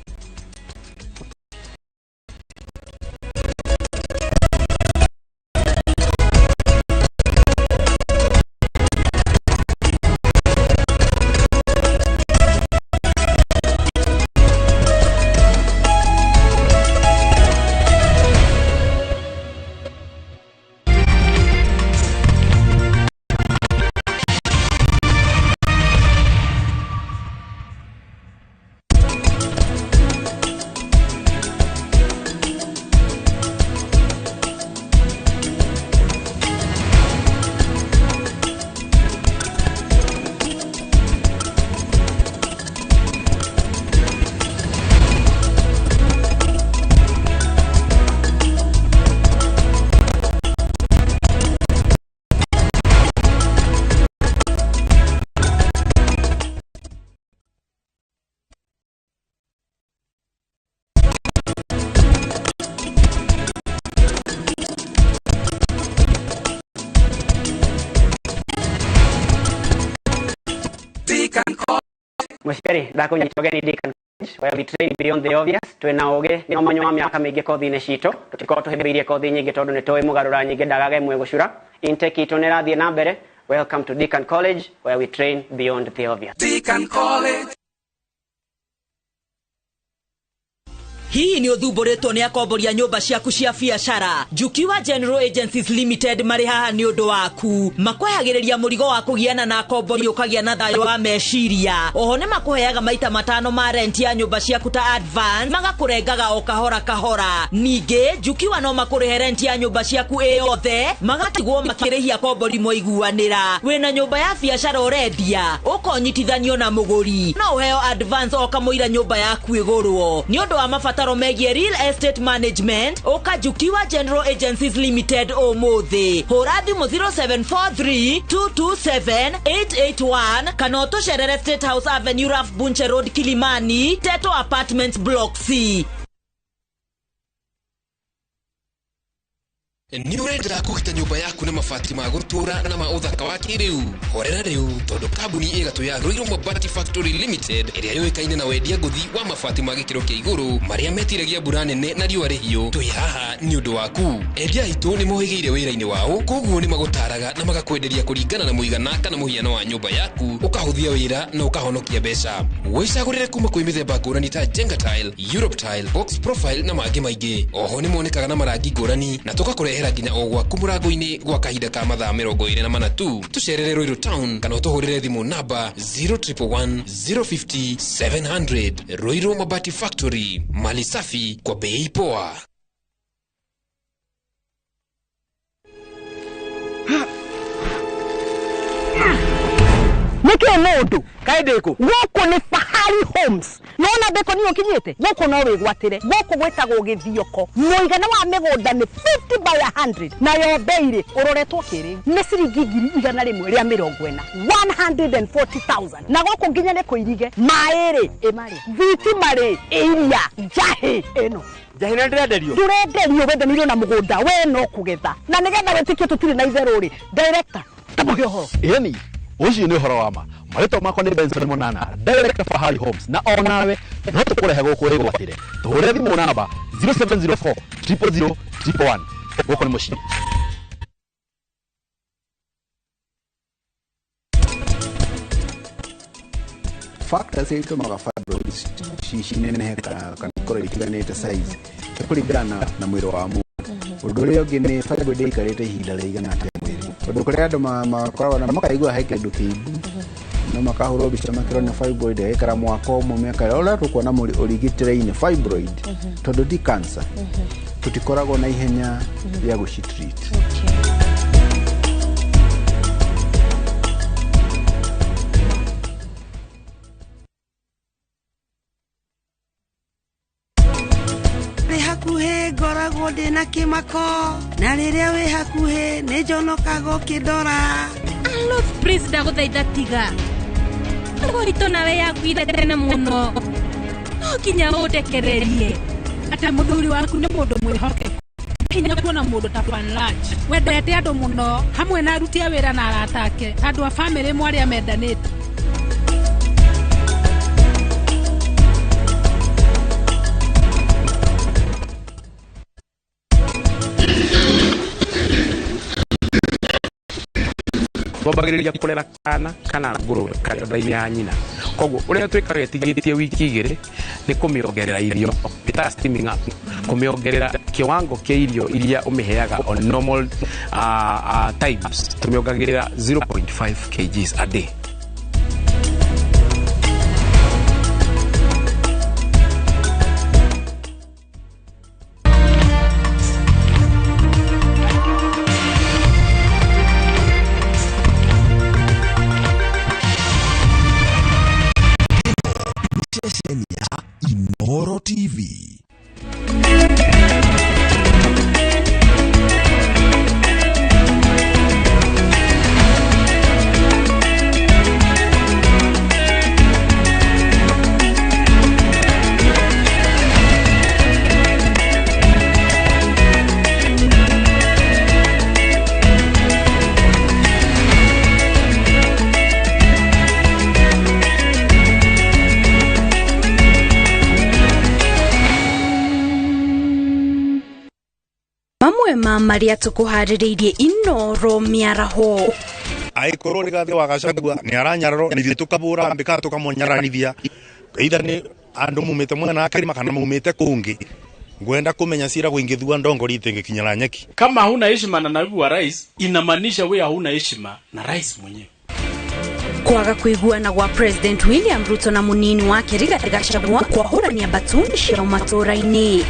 Mũciari, ndakũnyita ũgeni Deakin College, where we train beyond the obvious. Twĩna ũgĩ nĩ ũmenyo wa mĩaka mĩingĩ kothi-inĩ citũ. Tũtikoragwo tũhĩmbĩirie kothi nyingĩ tondũ nĩ tũĩ mũgarũra nyingĩ ndagaga ĩmwe gũcura. Intake itũ nĩ ĩrathiĩ na mbere. Welcome to Deakin College, where we train beyond the obvious. Deakin College. Hihi nĩ ũthumbũrĩtwo nĩ akomboria nyũmba ciaku cia biacara? Jukiwa General Agencies Limited marĩ haha nĩ ũndũ waku. Makwehagĩrĩria mũrigo wa kũgiana na akombori, ũkagĩa na thayũ wa meciria. Oho nĩ makũheaga maita matano ma rent ya nyũmba ciaku ta advance, magakũrengaga o kahora kahora. Ningĩ Jukiwa no makũrĩhe rent ya nyũmba ciaku ĩ yothe, magatigwo makĩrĩhia akombori mwaiguanĩra. Wĩna nyũmba ya biacara ũrendia, ũkonyitithanio na mũgũri, no ũheo advance o kamũira nyũmba yaku ĩgũrwo. Nĩ ũndũ wa mabataro megiĩ real estate management, ũka Jukiwa General Agencies Limited ũmũthĩ. Hũra thimũ 0743 227 881 kana ũtũcerere State House Avenue, Ralph Bunche Road, Kilimani, Teto Apartments, Block C. Nĩ ũrenda kũgita nyũmba yaku na mabati ma gũtũũra na ma ũthaka wa kĩrĩu? Horera rĩu, tondũ kambuni ĩgatũ ya Ruiru Mabati Factory Limited ĩrĩa yũĩkaine na wendia ngũthi wa mabati ma gĩkĩro kĩa igũrũ marĩa metiragia mbura nene na riũa rĩhiũ, twĩ haha nĩ ũndũ waku. Endia aitũ nĩ mohĩgĩire wĩra-inĩ wao, koguo nĩ magũtaraga na magakwenderia kũringana na mũigana kana mũhiano wa nyũmba yaku, ũkahũthia wĩra na ũkahonokia mbeca. Wĩcagũrĩre kuma kwĩ mĩthemba ngũrani ta Jenga Tile, Europe Tile, Box Profile na mangĩ maingĩ. Oho nĩ monekaga na marangi ngũrani na tũgakũrehera nginya o gwaku mũrango-inĩ gwa kahinda ka mathaa 24 tu. Tũcerere Ruiru Town kana ũtũhũrĩre thimũ namba 0111 050 700. Ruiru Mabati Factory, mali safi kwa bei poa. Nĩkĩ mũndũ kaĩ ndĩkũ gũkũ nĩ Fahari Homes nona ndĩkũ niĩ ũkinyĩte gũkũ no wĩgwatĩre gũkũ gwĩtagwo Gĩthioko mũigana wa mĩgũnda nĩ 50 by 100 nayo bei rĩ ũroretwo kĩrĩu nĩ ciringi 140,000 140,000 na gũkũ nginya nĩ kũirige maĩ rĩ ĩmarĩ thitima rĩ iria njahĩ ĩno njahĩ nĩ ndĩrenderio ndũrenderio wendanĩirio na mũgũnda we no kũgetha na nĩgetha wĩtĩkie tũtirĩ na itherũ rĩ director tamũhe ũhoro. Ĩni ucio nĩ ũhoro wa ma. Marĩtwa makwa nĩ Benson Monana, director Fahari Homes, na onawe no tũkũrehe gũkũ wĩgwatĩre. Tũhũrĩre thimũ namba 0704 000 111. Gũkũ nĩ mũciĩ. Factors iria itũmaga fibroids cinenehe kana ikorwo itiganĩte size nĩ kũringana na mwĩrĩ wa mũndũ. Ũndũ ũrĩa ũngĩ nĩ fibroid ĩikarĩte ihinda rĩigana atĩa mwĩrĩ, tondũ kũrĩ andũ makoragwo na makaigua he kĩndũ kĩimbu no makahũrwo mbica makĩrwo nĩ fibroid ĩgaikara mwaka ũmwe mĩaka ũrĩa tũkuona ũrigitĩre-inĩ fibroid tondũ ti cancer tũtikoragwo na ihenya rĩa gũcitreat. Hakuhĩ ngoragwo ndĩna kĩmako na rĩrĩa wĩ hakuhĩ nĩ njonokaga ũkĩndora. Love please ndagũthaitha tiga ũritũ nawe yaku ithethene mũno no nginya ũndekererie. Ata mũthuri waku nĩ mũndũ mwĩhokeku, hinya kuona mũndũ ta Fanlaj wendete andũ mũno hamwe na aruti a wĩra na arata ake andũ a bamĩrĩ mwe arĩa mendanĩte. Twambagĩrĩria kũrera kana kana ngũrũwe karĩ nda-inĩ ya nyina, koguo ũrĩa twĩkaga ĩtigĩtie wiki igĩrĩ nĩ kũmĩongerera irio, ĩtaga steaming up, kũmĩongerera kĩwango kĩa irio iria ũmĩheaga on normal times, tũmĩongagĩrĩra 0.5 kgs a day. Inoro TV. Mamwe ma marĩa tũkũharĩrĩirie Inoro mĩaraho. Aikorwo Rigathi wa Gachagua nĩ aranyararwo na ithuĩ tũkabũra mbĩ kana tũkamũnyaranithia, either nĩ andũ mumĩte mwena wa Karima kana mumĩte kũngĩ, ngwenda kũmenya cira gwingĩthua ndongori itingĩkinyĩra nyeki. Kama huna heshima na naibu wa rais, inamaanisha wewe hauna heshima na rais mwenyewe. Kwaga kuiguana gwa President William Ruto na munini wake Rigathi Gachagua kwahũrania mbatuni cia matũra-inĩ.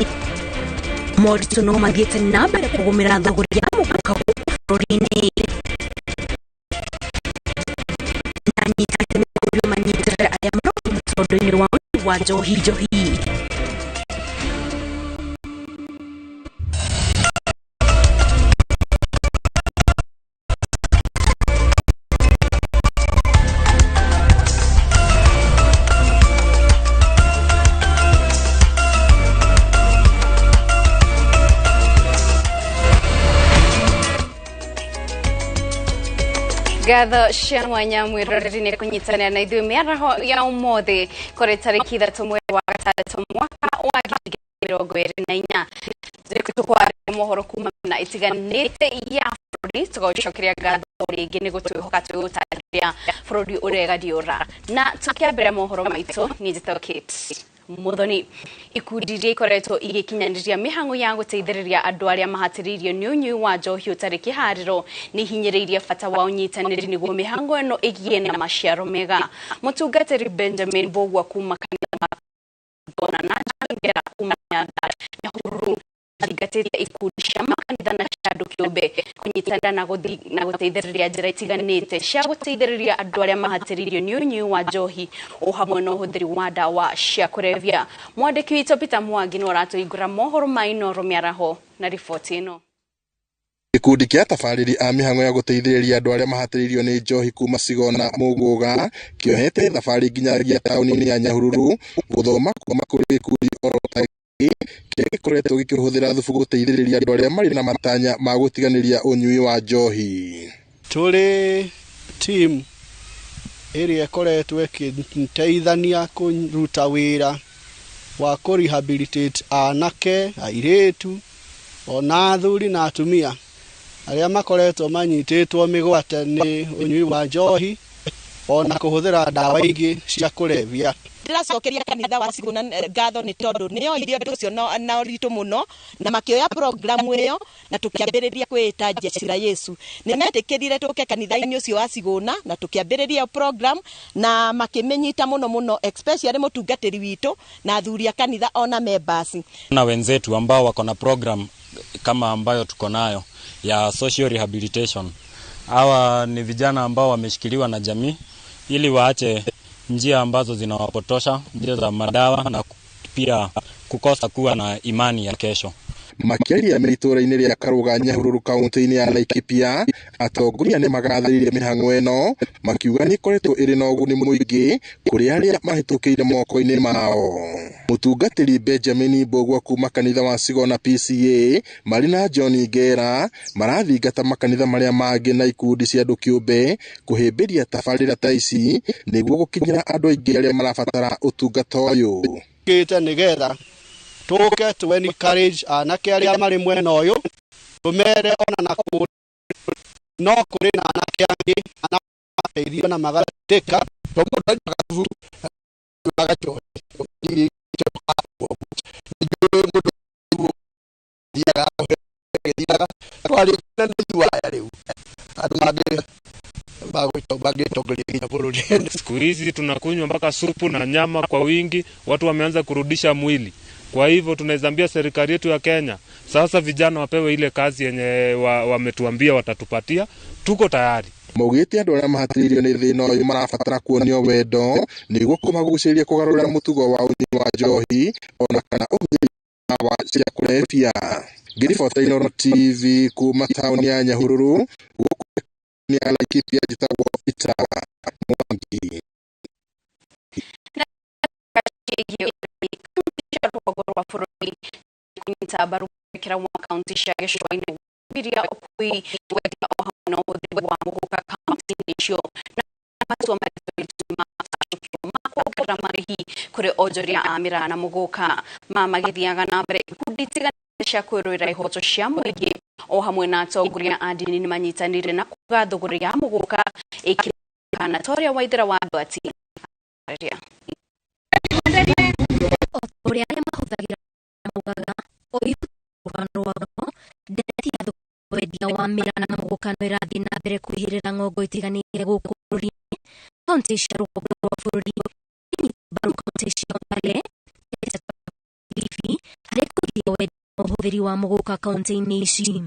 Moritũ no mathiĩte na mbere kũgũmĩra thogora ya mũgũka gũkũ bũrũri-inĩ. Na anyitĩte mĩkũrio manyitĩrĩre arĩa marorwo mũtũndũ-inĩ wa ũnyui wa njohi njohi. Ngatho cia mwanya mwiroreri nĩ kũnyitanĩra na ithuĩ mĩaraho ya ũmũthĩ kũrĩ tarĩki 3 mweri wa 6 mwaka wa 2024. Tũkwaria mohoro kuma na itiganĩte ya bũrũri, tũgacokeria ngatho rĩngĩ nĩ gũtwĩhoka twĩgũtarĩria bũrũri ũrĩa gadiũra. Na tũkĩambĩrĩria mohoro maitũ, niĩ njĩtagwo Kate Muthoni. Ikundi iria ikoretwo igĩkinyanĩria mĩhang'o ya gũteithĩrĩria andũ arĩa mahatĩrĩirio nĩ ũnyui wa njohi ũtarĩ kĩharĩro nĩ ihinyĩrĩirie bata wa ũnyitanĩri nĩguo mĩhang'o ĩno ĩgĩe na maciaro mega. Mũtungatĩri Benjamin Mbugua kuma kanitha wa Gona na Ngera kuma Nyandarua Nyahururu athingatĩte ikundi cia makanitha na cia andũ kĩũmbe kũnyitanĩra na gũteithĩrĩria njĩra itiganĩte cia gũteithĩrĩria andũ arĩa mahatĩrĩirio nĩ ũnyui wa njohi o hamwe na ũhũthĩri wa ndawa cia kũrebia. Mwandĩki witũ Peter Mwangi nĩ aratũhingũra mohoro ma Inooro mĩaraho na riboti ĩno. Gĩkundi kĩa atabarĩri a mĩhang'o ya gũteithĩrĩria andũ arĩa mahatĩrĩirio nĩ njohi kuma Sigona Mũgũga kĩohete thabarĩ nginyagia taũni-inĩ ya Nyahururu gũthoma kuma kũrĩ gĩkundi oro ta kĩrĩa gĩkoretwo gĩkĩhũthĩra thubu gũteithĩrĩria andũ arĩa marĩ na matanya ma gũtiganĩria ũnyui wa njohi. Tũrĩ team ĩrĩa ĩkoretwo ĩgĩteithania kũruta wĩra wa kũ rehabilitate anake, airĩtu, ona athuri na atumia arĩa makoretwo manyitĩtwo mĩgwate nĩ ũnyui wa njohi ona kũhũthĩra ndawa ingĩ cia kũrebia. Ndĩracokeria kanitha wa Sigona ngatho nĩ tondũ nĩoire ũndũ ũcio na ũritũ mũno na makĩoya programu ĩyo na tũkĩambĩrĩria kwĩĩta Jeshi la Yesu. Nĩ metĩkĩrire tũke kanitha-inĩ ũcio wa Sigona na tũkĩambĩrĩria program na makĩmĩnyita mũno mũno, especially mũtungatĩri witũ na athuri a kanitha ona members. Na wenzetu ambao wako na program kama ambayo tuko nayo ya social rehabilitation. Hawa ni vijana ambao wameshikiliwa na jamii ili waache njia ambazo zinawapotosha, njia za madawa na pia kukosa kuwa na imani ya kesho. Makĩaria me itũũra-inĩ rĩa Karũga Nyahururu kaunti-inĩ ya Laikipia, atongoria nĩ magathĩrĩirie mĩhang'o ĩno makiuga nĩ ĩkoretwo ĩrĩ na ũguni mũingĩ kũrĩ arĩa mahĩtũkĩire moko-inĩ mao. Mũtungatĩri Benjamin Mbugua kuma kanitha wa Sigona PCA marĩ na John Ngera marathingata makanitha marĩa mangĩ na ikundi cia andũ kĩũmbe kũhĩmbĩria tabarĩra ta ici nĩguo gũkinyĩra andũ aingĩ arĩa marabatara ũtungata ũyũ. Kĩte nĩgetha tũke tũ encourage anake arĩa marĩ mwena ũyũ tũmere ona na kũ no kũrĩ na anake angĩ mateithio na magatĩka Siku hizi tunakunywa mpaka supu na nyama kwa wingi, watu wameanza kurudisha mwili. Kwa hivyo tunaizambia serikali yetu ya Kenya, sasa vijana wapewe ile kazi yenye wametuambia watatupatia, tuko tayari. Maugĩte andũ arĩa mahatĩrĩirio nĩ thĩna ũyũ marabatara kuonio wendo nĩguo kũmagucĩrĩria kũgarũrĩra mũtugo wa ũnyui wa njohi ona kana ũhũthĩri wa ndawa cia kũrebia. Ngĩribota Inooro TV kuma taũni ya Nyahururu gũkũ ya Laikipia, njĩtagwo Peter Mwangi. Rũgongo rwa bũrũri kũnyita mbaru mwerekera wa kaunti cia gĩcũa-inĩ biria ũkui wendia o hamwe na ũhũthĩri wa mũgũka kaunti-inĩ icio na matua maritũ ma kuongerera marĩhi kũrĩ onjoria a mĩraa na mũgũka. Ma magĩthiaga na mbere ikundi itiganĩte cia kwĩrũĩra ihoto cia mũingĩ o hamwe na atongoria a ndini nĩ manyitanĩire na kuga thũgũrĩ ya mũgũka ĩkĩrĩkana ta ũrĩa Waithera wa Mbati. Ũrĩa arĩa mahũthagĩra maugaga rũgano rwa ndeereti ya wendia wa mĩraa na mũgũka no ĩrathiĩ na mbere kwĩhĩrĩra ng'ongo itiganĩte gũkũ bũrũri-inĩ. Kaunti cia rũgongo rwa bũrũri inyita mbaru kaunti cia Kwale, Kilifi harĩ kũgiria wendia na ũhũthĩri wa mũgũka kaunti-inĩ ici.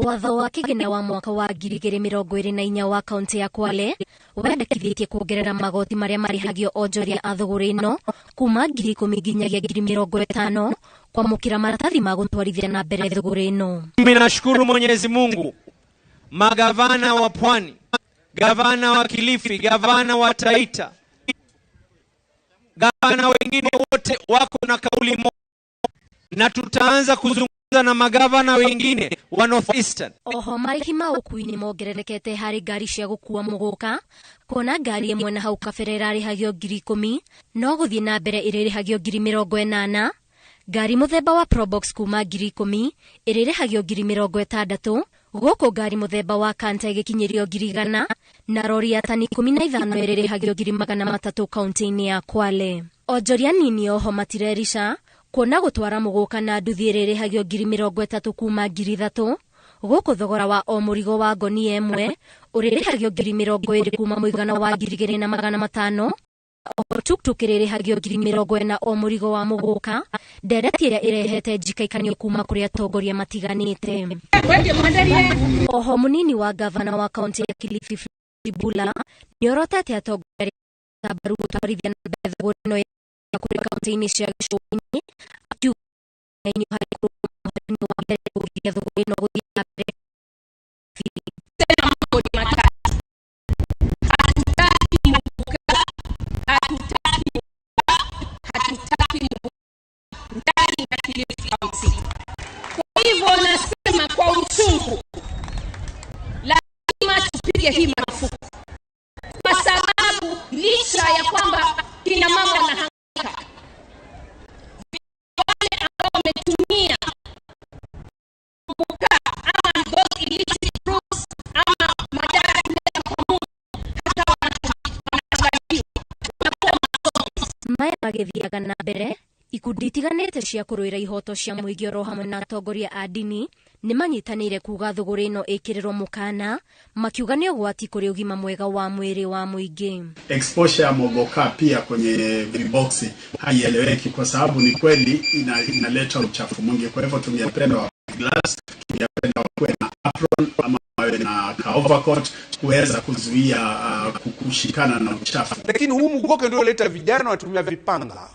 Watho wa kĩgĩna wa mwaka wa 2024 wa kaunti ya Kwale wendekithĩtie kuongerera magoti marĩa marĩhagio onjoria a thũgũrĩ ĩno kuma 10,000 nginyagia 50,000 kwamũkĩra maratathi ma gũtwarithia na mbere thũgũrĩ ĩno. Mimi nashukuru Mwenyezi Mungu, magavana wa Pwani, gavana wa Kilifi, gavana wa Taita, gavana wengine wote wako na kauli moja, na tutaanza kuzungumza Na magavana wengine wa North Eastern. Oho marĩhi ma ũkui nĩ mongererekete harĩ ngari cia gũkua mũgũka, kuona ngari ĩmwe na hau kabere ĩrarĩhagio 10,000 no gũthiĩ na mbere ĩrĩrĩhagio 80,000. Ngari mũthemba wa Probox kuma 10,000 ĩrĩrĩhagio 60,000, gũkũ ngari mũthemba wa Canter ĩgĩkinyĩrio 100,000 na rori ya tani 15 ĩrĩrĩhagio 300,000 kaunti-inĩ ya Kwale. Onjoria nini oho matirerisha kuona gũtwara mũgũka na nduthi ĩrĩrĩhagio 30,000 kuma 3,000, gũkũ thogora wa o mũrigo wa ngonia ĩmwe ũrĩrĩhagio 20,000 kuma mũigana wa 2,500. Oho tuktuk ĩrĩrĩhagio 40,000 o mũrigo wa mũgũka, ndereti ĩrĩa ĩrehete njikaikanio kuma kũrĩ atongoria matiganĩte. Oho mũnini wa gavana wa kaunti ya Kilifi Bula nĩorotete atongoria arĩa mbaru gũtwarithia na mbere thogora ĩno ya kũrĩ kaunti-inĩ cia gĩcũa-inĩ, akiuga harĩ kũrũgamia wa mbere kũgiria thogora ĩno gũthiĩ na mbere. Ndani ya Kilifi County. Kwa hivyo nasema kwa uchungu, lazima tupige hii marufuku, kwa sababu licha ya kwamba kina mama wanahangaika, wale ambao wametumia kukaa ama those illicit drugs ama madawa ya kulevya pamoja, hata wanahangaika. Maya magĩthiaga na mbere, ikundi itiganĩte cia kũrũĩra ihoto cia mũingĩ oro hamwe na atongoria a ndini nĩ manyitanĩire kuga thũgũrĩ ĩno ĩkĩrĩrwo mũkana, makiuga nĩ ũgwati kũrĩ ũgima mwega wa mwĩrĩ wa mũingĩ. Exposure ya mogoka pia kwenye viboksi haieleweki, kwa sababu ni kweli inaleta uchafu mwingi. Kwa hivyo tungependa wa glass, tungependa wakuwe na apron ama wawe na ka overcoat kuweza kuzuia kushikana na uchafu. Lakini huu mugoka ndio huleta vijana watumia vipanga.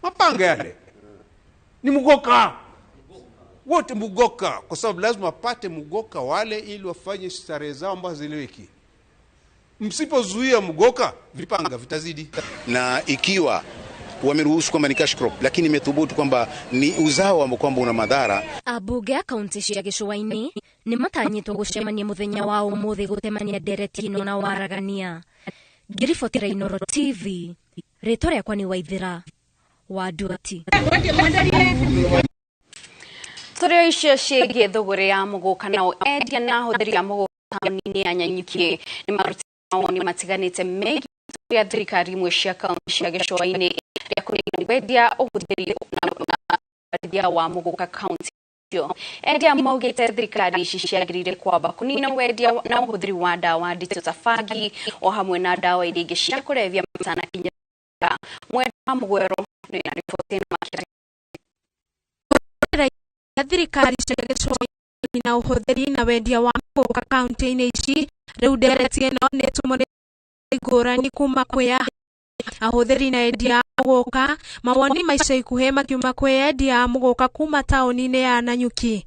Mapanga yale ni mugoka wote, mugoka, kwa sababu lazima wapate mugoka wale ili wafanye starehe zao ambazo ziliweki. Msipozuia mugoka, vipanga vitazidi. Na ikiwa wameruhusu kwamba ni cash crop, lakini imethubutu kwamba ni uzao ambao kwamba una madhara. Abunge a kaunti cia gĩcũa-inĩ nĩ matanyĩtwo gũcemania mũthenya wa ũmũthĩ gũtemania ndereti ĩno na waragania. Ngĩribotera Inooro TV, rĩtwa rĩakwa nĩ Waithĩra wa Nduati. Tũrĩ icio ciĩgiĩ thũgũrĩ ya mũgũka nao endia na ahũthĩri a mũgũka taũni-inĩ ya Nanyuki nĩ marutĩte mawoni matiganĩte megiĩ ũrĩa thirikari imwe cia kaunti cia gĩcũa-inĩ rĩa kũnina wendia ũhũthĩri na ũtwarithia wa mũgũka kaunti icio. Endia maugĩte thirikari ici ciagĩrĩire kwamba kũnina wendia na ũhũthĩri wa ndawa nditũ ta bangi o hamwe na ndawa iria ingĩ cia kũrebia matanakinya. Mwenda wa Mũgwero nĩ na riboti ĩno makĩria. Thirikari cia gĩcũa-inĩ na ũhũthĩri na wendia wa mũgũka kaunti-inĩ ici, rĩu ndereti ĩno nĩ ĩtũmũrĩte ngũrani kuma kwĩ ahũthĩri na endia a mũgũka. Mawoni ma ica ikuhĩ makiuma kwĩ endia a mũgũka kuma taũni-inĩ ya Nanyuki.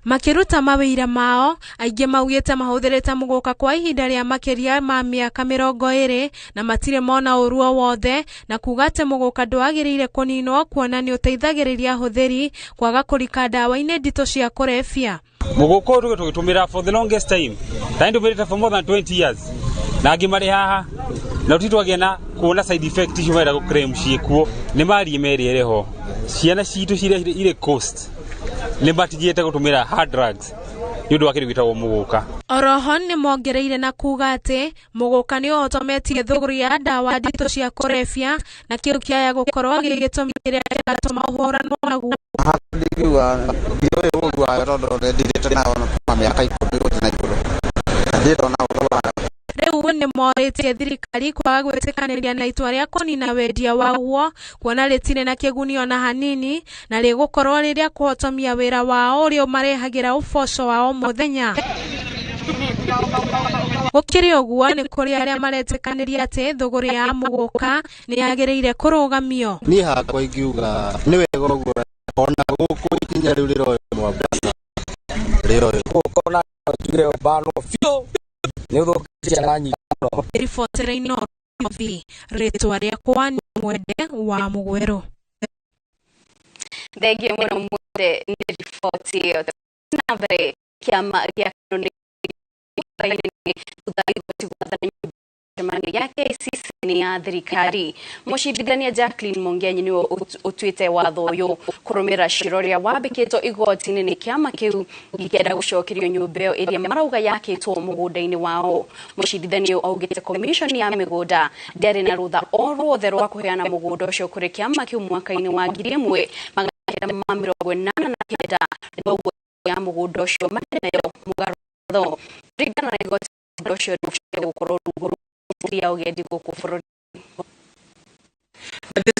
Makĩruta mawĩra mao, aingĩ maugĩte mahũthĩrĩte mũgũka kwa ihinda rĩa makĩria ma mĩaka 20 na matirĩ mona ũru o wothe, na kuga atĩ mũgũka ndwagĩrĩire kũninwo kuona nĩ ũteithagĩrĩria ahũthĩri kwaga kũrika ndawa-inĩ nditũ cia kũrebia. Mũgũka ũyũ tũgĩ tũgĩtũmĩra for the longest time, na ndũmĩrĩte for more than 20 years, na angĩ marĩ haha na tũtitwagĩa na kuona side effect icio marenda gũ-claim ciĩkuo. Nĩ marie merĩ ĩrĩ ho, ciana citũ ciria irĩ coast nĩ matigĩte gũtũmĩra hard drugs nĩ ũndũ wa kĩndũ gĩtagwo mũgũka. Oroho nĩ mongereire na kuga atĩ mũgũka nĩ ũhotometie thũgũrĩ ya ndawa nditũ cia kũrebia, na kĩu kĩaya gũkorwo gĩ gĩtũmi kĩrĩa kĩratũma ũhũranwo naguo. Ndingiuga ndiũĩ ũũru wayo tondũ ndirĩte nayo kuma mĩaka 10 gũthiĩ na igũrũ, na ndirona ũũru wayo. Rĩu nĩ morĩtie thirikari kwaga gwĩtĩkanĩria na itua rĩa kũnina wendia waguo, kuona rĩtirĩ na kĩguni ona hanini na rĩgũkorwo rĩrĩa kũhotomia wĩra wao ũrĩa ũmarehagĩra ũboco wa o mũthenya. Gũkĩrĩ ũguo, nĩ kũrĩ arĩa maretĩkanĩria atĩ thũgũrĩ ya mũgũka nĩ yagĩrĩire kũrũgamio. Niĩ hakwa ingiuga nĩ wega ũguo, ona gũkũ ikinya rĩu rĩroywo Mombasa rĩroywo. Ũkona njugire ũbanwo biũ nĩ ũthũkĩtie ciana nyingĩ mũno. Ribotera Inooro TV, rĩtwa rĩakwa nĩ Mwende wa Mũgwero. Thengiũ mũno. Ciothe nĩ riboti ĩyo. Na mbere kĩama gĩa KANU nĩ thutha wa igoti gwathana mĩcemanio ya KICC nĩ ya thirikari. Mũcirithania Jacqueline Mungenyi nĩwe ũtuĩte watho ũyũ kũrũmĩrĩra cira ũrĩa wambĩkĩtwo igoti-inĩ nĩ kĩama kĩu gĩkĩenda gũcokerio nyũmba ĩyo ĩrĩa marauga yakĩtwo mũgũnda-inĩ wao. Mũcirithania ũyũ augĩte commission ya mĩgũnda ndĩarĩ na rũtha o ruothe rwa kũheana mũgũnda ũcio kũrĩ kĩama kĩu mwaka-inĩ wa 1989, koguo ya mũgũnda ũcio marĩ nayo mũgarũ watho. Kũringana na igoti, mũgũnda ũcio ndũbatiĩ gũkorwo rungu rwa ministry ya ũgendi gũkũ bũrũri. That the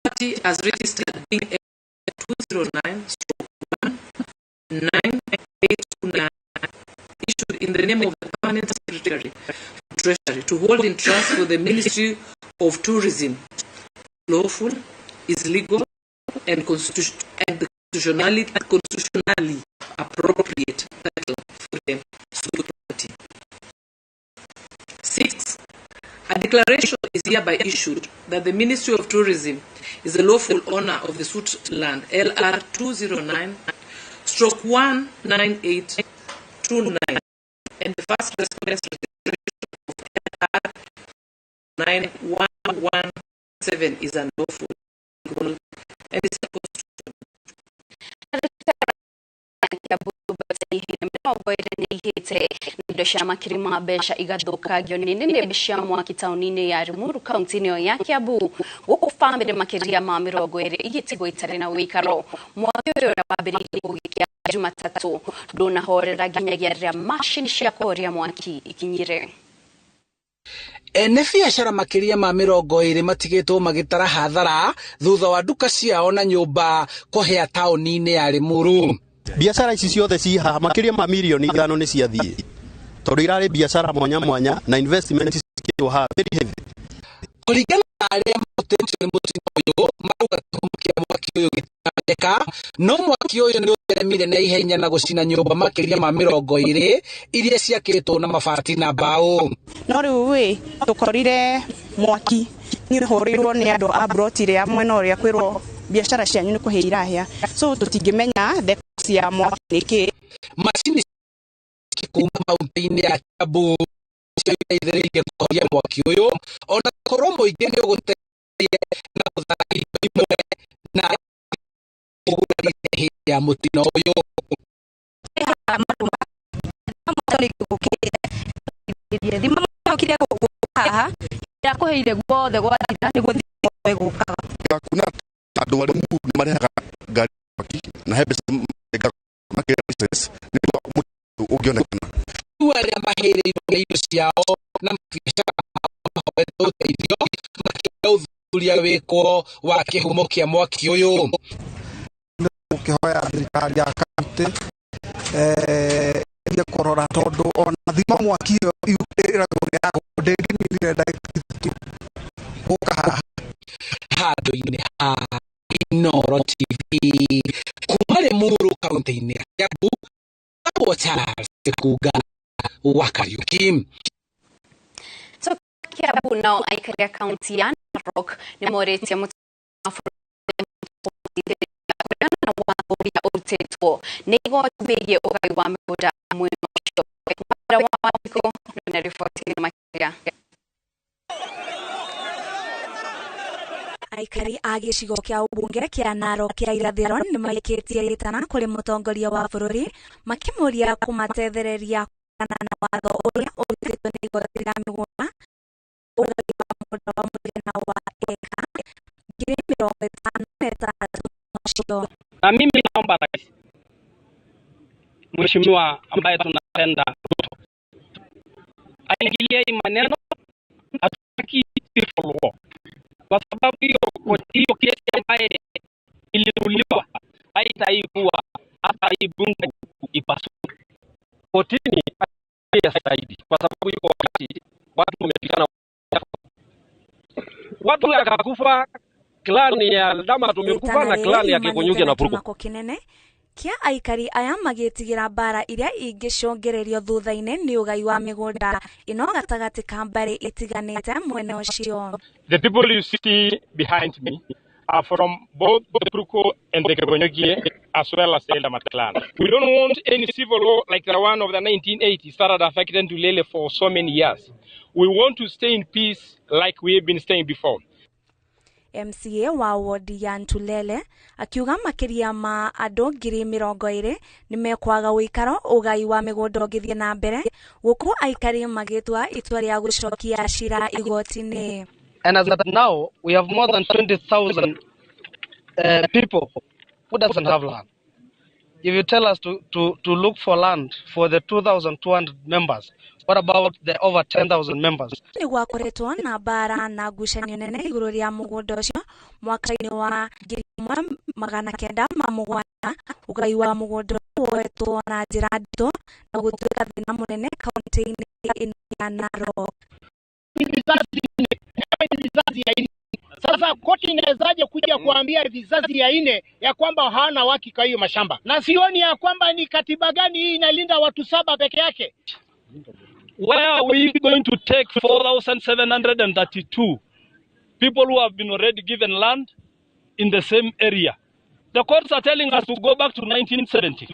party as registered being 209/19829 issued in the name of the Permanent Secretary for Treasury to hold in trust for the Ministry of Tourism lawful, is legal and the constitutionally appropriate title for the suit property. 6. A declaration is hereby issued that the Ministry of Tourism is the lawful owner of the suit land LR 209/19829 and the first respondent's registration of LR 9117 is unlawful, illegal, and is unconstitutional. 24 nĩ ihĩte na indo cia makiri ma mbeca igathũkangio nĩ nĩnĩmbĩ cia mwaki taũni-inĩ ya Limuru, kaunti-inĩ ĩyo ya Kiambu, gũkũ bamĩrĩ makĩria ma 20 igĩtigwo itarĩ na ũikaro. Mwaki ũyũ, ũrĩa wambĩrĩirie gũgĩkĩa Jumatatũ, ndũnahorera nginyagia rĩrĩa macini cia kũhoria mwaki ikinyire. Ene biacara makĩria ma 20 matigĩtwo magĩtara hathara thutha wa nduka ciao na nyũmba kũhĩa taũni-inĩ ya Limuru. Biacara ici ciothe ci haha, makĩria ma mirioni 5 nĩ ciathiĩ, tondũ irarĩ biacara mwanya mwanya na investment cikĩtwo haha very heavy. Kũringana na arĩa mahutĩtio nĩ mũtino ũyũ, marauga kĩhumo kĩa mwaki ũyũ gĩtiramenyeka, no mwaki ũyũ nĩ ũtheremire na ihenya na gũcina nyũmba makĩria ma 20 iria ciakĩtwo na mabati na mbaũ. No rĩu ĩ tũkorire mwaki nĩ ũhũrĩirwo nĩ andũ a broti ĩrĩa mwena ũrĩa, kwĩrwo biacara cianyu nĩ kũhĩa irahĩa, so tũtingĩmenya the cause ya mwaki nĩ kĩ. Macini kuma kaunti-inĩ ya Kiambu cio iteithĩrĩirie kũhoria mwaki ũyũ, ona korwo mũingĩ nĩ ũgũteithĩrĩirie na gũthara indo imwe na ũgurarire hĩndĩ ya mũtino ũyũ. Thima mokire haha ĩrĩa guothe gwathira nĩguo gũkaga. Kuna andũ arĩa nĩ marehaga ngari mwaki na he mbeca makĩria license nĩguo mũtino ũngĩonekana. Rĩu arĩa mahĩrĩirwo nĩ indo ciao na mabiacara mao mahoete ũteithio makĩria ũthuthuria wĩkwo wa kĩhumo kĩa mwaki ũyũ. Ũkĩhoya thirikari ya kaunti ĩthiĩ kũrora, tondũ ona thima mwaki ĩyo ĩragwo nĩ ya ndĩngĩninire ndagĩka 3 gũka haha. Handũ-inĩ ha Inooro TV, kuma Limuru, kaunti-inĩ ya Kiambu, Etagwo Charles Kunga wa Kariuki. Kiambu nao aikari a kaunti ya Narok nĩ morĩtie mũtongoria wa bũrũri kũregana na watho ũrĩa ũrutĩtwo nĩ igoti wĩgiĩ ũgai wa mĩgũnda mwena ũcio. Wawira wa Wanjikũ na riboti makĩria. Aikari a gĩcigo kĩa ũmbunge kĩa Narok kĩa irathĩro nĩ maikĩtie gĩtana kũrĩ mũtongoria wa bũrũri makĩmũria kũmatethereria kũregana na watho ũrĩa ũrutĩtwo nĩ igoti rĩa mĩgũnda, ũgai wa mũgũnda wa mũigana wa eka 56,000 ũcio. Na mimi naomba rais, Mheshimiwa ambaye tunapenda Ruto, aingilie hii maneno. Hatutaki civil war kwa sababu hiyo kesi ambaye iliruliwa haitaikuwa hata hii bunge ipasuke kotini zaidi, kwa sababu iko wakati watu wamepigana, watu yakakufa, clan ya Ldama tumekufa na clan ya Keekonyokie na Purko. Kĩmako kĩnene kĩa aikari aya magĩtigĩra mbara iria ingĩcũngĩrĩrio thutha-inĩ nĩ ũgai wa mĩgũnda ĩno gatagatĩ ka mbarĩ itiganĩte mwena ũcio. The people you see behind me are from both the Purko and the Keekonyokie as well as the Eldama clan. We don't want any civil war like the one of the 1980s that had affected Ntulele for so many years. We want to stay in peace like we have been staying before. MCA wa wodi ya Ntulele akiuga makiria ma andu 20,000 nimekwaga uikaro ugai wa migunda ungithie na mbere guku aikari magitua itua ria gucokia cira igoti-ini. And as at now we have more than 20,000 people who doesn't have land. If you tell us to look for land for the 2,200 members, what about the over 10,000 members? Nĩ gwakoretwo na mbara na ngucanio nene igũrũ rĩa mũgũnda ũcio mwaka-inĩ wa 1907. Ũgai wa mũgũnda woetwo na njĩra nditũ na gũtuĩka thĩna mũnene kaunti-inĩ ĩno ya Narok. Vizazi ya nne. Sasa koti inawezaje kuja kuambia vizazi ya nne ya kwamba hawana haki kwa hiyo mashamba? Na sioni ya kwamba ni katiba gani hii inalinda watu 7 peke yake. Where are we going to take 4,732 people who have been already given land in the same area? The courts are telling us to go back to 1970.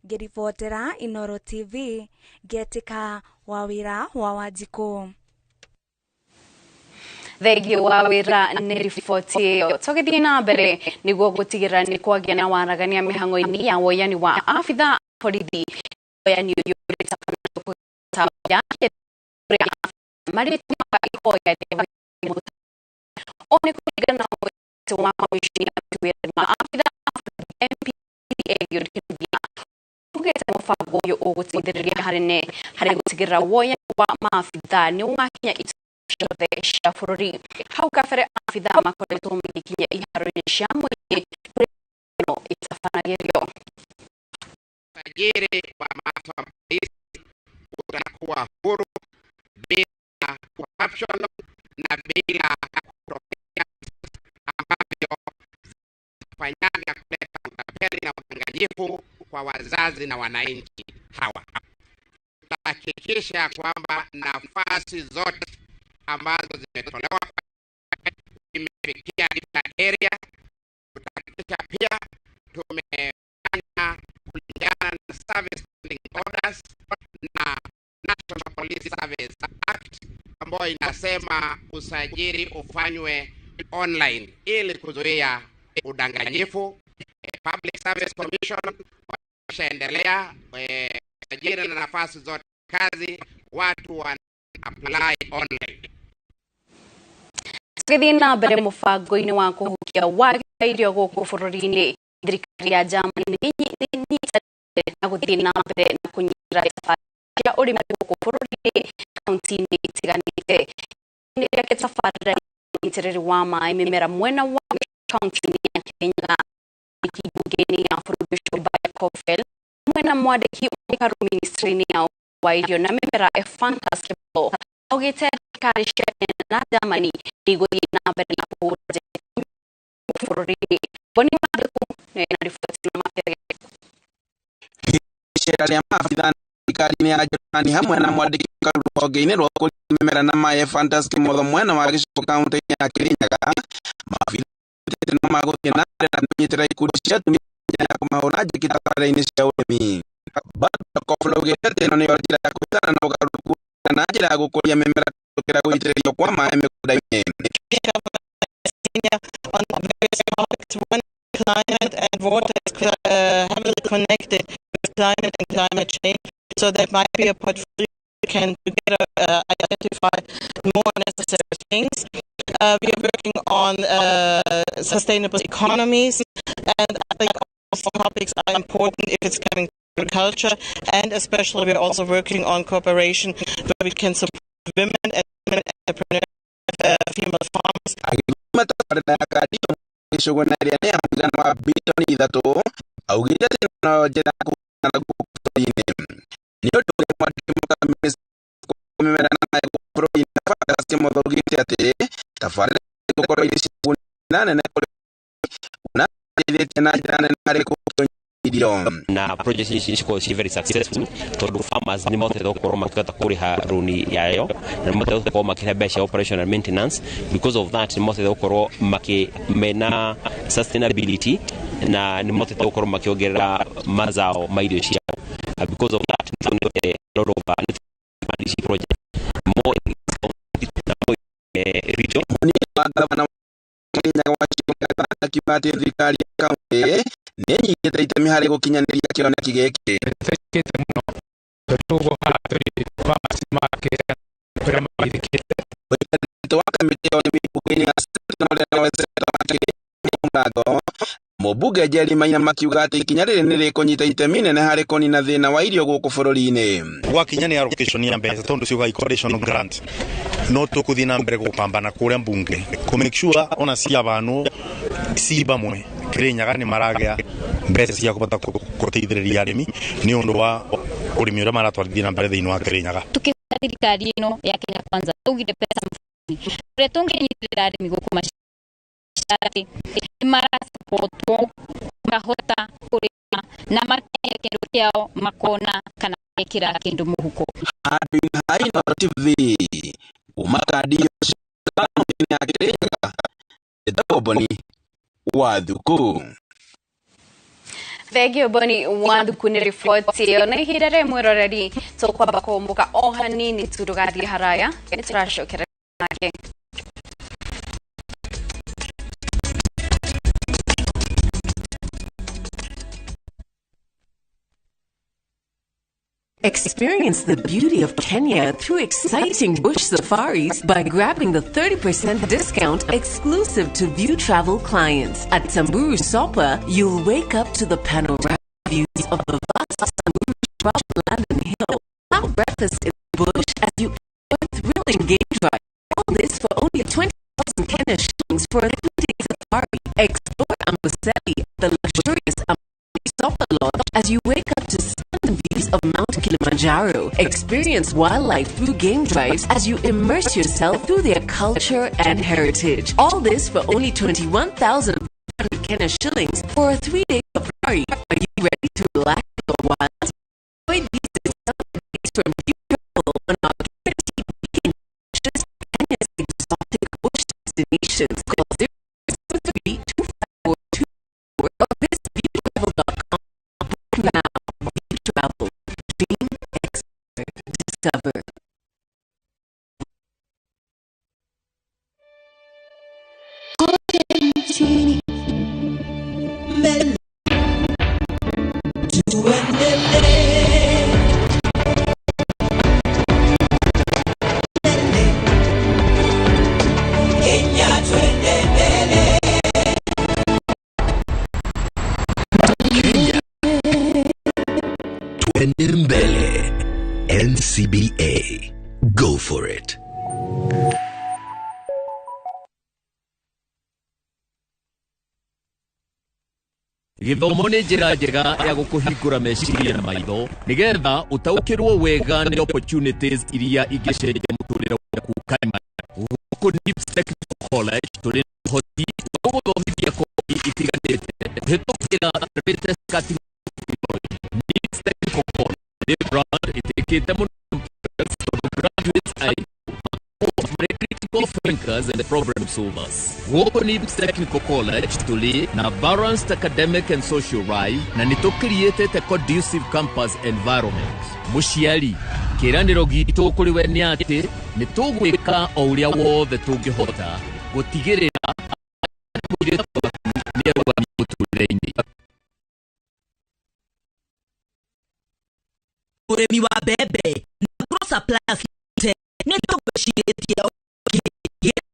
Ngĩribotera Inoro TV, Getika Wawira wa Wanjikũ. Thengio wa wira nĩ riboti ĩyo. Tũgĩthiĩ na mbere nĩguo gũtigĩrĩra nĩ kwagĩa na waragania mĩhang'o-inĩ ya woyani wa abitha borithi. Woyani ũyũ ũrĩtabanagio marĩtũmaga ihoya rĩa o nĩ kũringana na mwĩtĩ wa kamishini ya mawĩra ma abitha MPA Eliud Kinuthia ugĩte mũbango ũyũ ũgũteithĩrĩria harĩ gũtigĩrĩra woyani wa maabitha nĩ wakinya ciothe cia bũrũri. Hau kabere abitha makoretwo magĩkinya iharo-inĩ cia mũingĩ kũrĩa ĩno ĩtabanagĩrio. Usajili wa maafisa wa polisi utakuwa huru bila corruption na bila kutokea ambavyo zinafanyaga kuleta utapeli na udanganyifu kwa wazazi na wananchi hawa. Tutahakikisha kwamba nafasi zote ambazo zimetolewa imefikia kila area. Tutahakikisha pia tumefanya kulingana na Service Standing Orders na National Police Service Act ambayo inasema usajili ufanywe online ili kuzuia udanganyifu. Public Service Commission washaendelea usajili na nafasi zote kazi, watu wana apply online. Tũgĩthiĩ na mbere mũbango-inĩ wa kũhukia wagi wa irio gũkũ bũrũri-inĩ, thirikari ya Germany nĩ ĩnyitanĩire na gũthiĩ na mbere na kũnyitĩrĩra tabarĩra cia ũrĩmi gũkũ bũrũri-inĩ kaunti-inĩ itiganĩte. Nĩ rĩake tabarĩra ya ũnyitĩrĩri wa maĩ mĩmera mwena wa kaunti-inĩ ya Kirinyaga mbunge-inĩ ya bũrũri ũcio Tobias Kofel mwena mwandĩki mũikaru ministry-inĩ ya wa irio na mĩmera Ephantus Kibalo augĩte thirikari cia Kenya na Germany igũthiĩ na mbere na kũhũra bũrũri-inĩ. Boni Matheku na riboti na makĩria. Icera rĩa maabitha thirikari-inĩ ya Germany hamwe na mwandĩki mũikaru rũhonge-inĩ rwa ũkũria mĩmera na maĩ Ephantus Kimotho mwena wa gĩcigo kaunti-inĩ ya Kirinyaga, maabitha no magũthiĩ na mbere na kũnyitĩrĩra ikundi cia atumia ya kũmahũra njeki tabarĩra-inĩ cia ũrĩmi. Kofel augĩte atĩ ĩno nĩyo njĩra ya kũhĩtana na ũgarũrũku na njĩra ya gũkũria mĩmera kũhĩtũkĩra gũitĩrĩrio kwa maĩ mĩgũnda-inĩ. On various topics, one, climate and water is heavily connected with climate and climate change, so that might be a portfolio we can together identify more necessary things. We are working on sustainable economies, and I think all topics are important if it's coming to agriculture, and especially we are also working on cooperation where we can support women and women entrepreneurs, female farmers. Tabarĩra ya kandi gĩcũgũ na ĩrĩa nĩ ya mũigana wa bilioni 3 augĩte atĩ no njĩra ya kũhũrana na gũkũ bũrũri-inĩ. Nĩ ũndũ ũrĩa mwandĩki mũkaru ministry ya mĩmera na maĩ gũkũ bũrũri-inĩ Ephantus Kimotho augĩte atĩ tabarĩra igũkorwo irĩ cia ũguni na nene kũrĩ na iteithĩtie na njĩra nene harĩ kũhukia irio. Na project ici cikorwo ci very successful tondu farmers ni mahotete gukorwo makĩhota kũrĩha rũni yayo na nĩ mahotete gukorwo makĩrĩha mbeca cia operation and maintenance. Because of that nĩ mahotete gukorwo mena sustainability. Na nĩ mahotete gũkorwo makĩongerera mazao ma irio ciao. Because of that, nĩ a lot of ici project more in more region. Mũnini wa ngavana Kirinyaga Wachira akiuga atĩ thirikari ya kaunti nĩ ĩnyitĩte itemi harĩ gũkinyanĩria kĩoneki gĩkĩ. Tũĩkĩte mũno tondũ ũguo haha tũrĩ farmers makĩra ũrĩa mageithĩkĩte. Mũikarĩri wa kamĩtĩ ya ũrĩmi mbunge-inĩ ya Senate na ũrĩa nowe seneta wa Kirinyaga Mũrango mũmbunge Jerry Maina makiuga atĩ ikinya rĩrĩ nĩ rĩkũnyita itemi inene harĩ kũnina thĩna wa irio gũkũ bũrũri-inĩ. Gwakinya nĩ allocation ya mbeca tondu ciuga iko grant no tukuthii na mbere gupambana kuria mbunge ku make sure ona cia bantu ci bamwe Kirinyaga ni maragĩa mbeca cia kũhota gũteithĩrĩria arĩmi nĩ ũndũ wa ũrĩmi ũrĩa maratwarithia na mbere thĩinĩ wa Kirinyaga. Tukĩhũthĩra thirikari ĩno ya Kenya Kwanza tũgire mbeca mũhuko-inĩ ũrĩa tũngĩnyitĩrĩra arĩmi gũkũ atĩ nĩ marasapotwo makahota kũrĩma na makendia kĩndũ kĩao makona kana magekĩra kĩndũ mũhuko. Handũ-inĩ ha Inooro TV kuma kandi kaunti-inĩ ya Kirinyaga njĩtagwo Boni Wathuku. Thengio Boni Wathuku nĩ riboti ĩyo na ihinda rĩa mwĩroreri tũkwamba kũmbũka o hanini tu ndũgathiĩ haraya nĩ tũracokera nake. Experience the beauty of Kenya through exciting bush safaris by grabbing the 30% discount exclusive to View Travel clients. At Samburu Sopa, you'll wake up to the panoramic views of the vast Samburu shrubland and hill. Have breakfast in the bush as you enjoy thrilling game drive. All this for only 20,000 Kenya shillings for a 3-day safari. Explore Amboseli, the luxurious Amboseli Sopa Lodge, as you wake up to stunning views of Mount Kilimanjaro. Experience wildlife through game drives as you immerse yourself through their culture and heritage. All this for only 21,500 Kenya shillings for a 3-day safari. Are you ready to relax your wild? Enjoy these discounted rates from View Travel on our guaranteed weekend vacations to Kenya's exotic bush destinations. Call 073 254 24 or visit viewtravel.com. Book now. View Travel. Dream, explore, discover. Kote nchini mbele tuendelee. Kenya twende mbele. Kenya twende mbele. NCBA. Go for it. Gĩthomo nĩ njĩra njega ya gũkũhingũra meciria na maitho nĩgetha ũtaũkĩrwo wega nĩ opportunities iria ingĩcenjia mũtũrĩre waku kaimana. Gũkũ Nibs Technical College tũrĩ na ũhoti wa gũgũthomithia kothi itiganĩte kũhĩtũkĩra latest cutting technology. Nibs Technical College nĩ brand ĩtĩkĩte mũno tondũ graduates aitũ marĩ critical thinkers and problem solvers. Gũkũ Nibs Technical College tũrĩ na balanced academic and social life na nĩ tũcreatĩte conducive campus environment. Mũciari, kĩĩranĩro gitũ kũrĩ we nĩ atĩ nĩ tũgwĩka o ũrĩa wothe tũngĩhota gũtigĩrĩra mũirĩtu waku nĩ arũgamia mũtũrĩre-inĩ. Ũrĩmi wa mbembe na Agro Suppliers Limited nĩ tũgwĩcirĩtie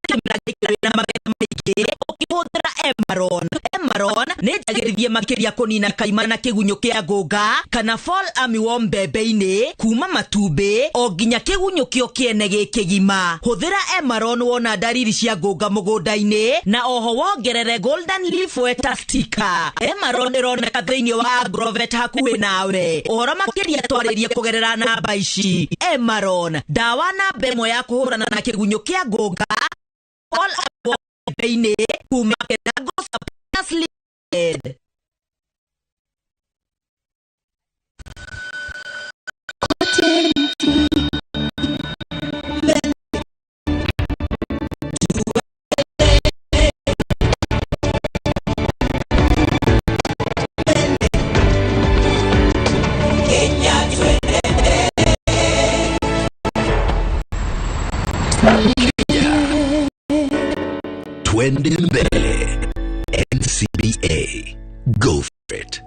kĩmera gĩkĩ wĩna magetha maingĩ ũkĩhũthĩra Emaron. Emaron nĩ njagĩrithie makĩria kũnina kaimana na kĩgunyũ kĩa ngũnga kana fall armyworm mbembe-inĩ kuma matumbĩ o nginya kĩgunyũ kĩo kĩene gĩ kĩgima. Hũthĩra Emaron wona ndariri cia ngũnga mũgũnda-inĩ na oho wongerere Golden Leaf Wetter Sticker. Emaron ĩroneka thĩinĩ wa Agrovet hakuhĩ nawe. Ũhoro makĩria twarĩrie kũgerera namba ici. Emaron, ndawa namba ĩmwe ya kũhũrana na kĩgunyũ kĩa ngũnga fall armyworm mbembe-inĩ kuma Kenagro Suppliers Limited. Kote nchini mbele tuendelee. Twende mbele. NCBA. Go for it.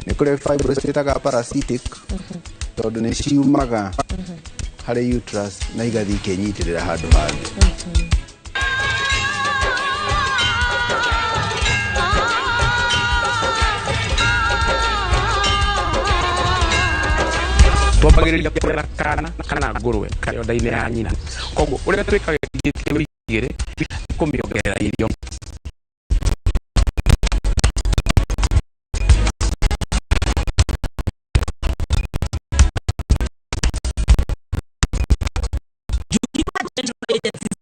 Nĩ kũrĩ fibroids twĩtaga parasitic, tondũ nĩ ciumaga harĩ uterus na igathiĩ ikĩnyitĩrĩra handũ hangĩ. Twambagĩrĩria kũrera kana kana ngũrwe karĩ o nda-inĩ ya nyina, koguo ũrĩa twĩkaga ĩkinyĩtie wiki 2 kũmĩongerera irio.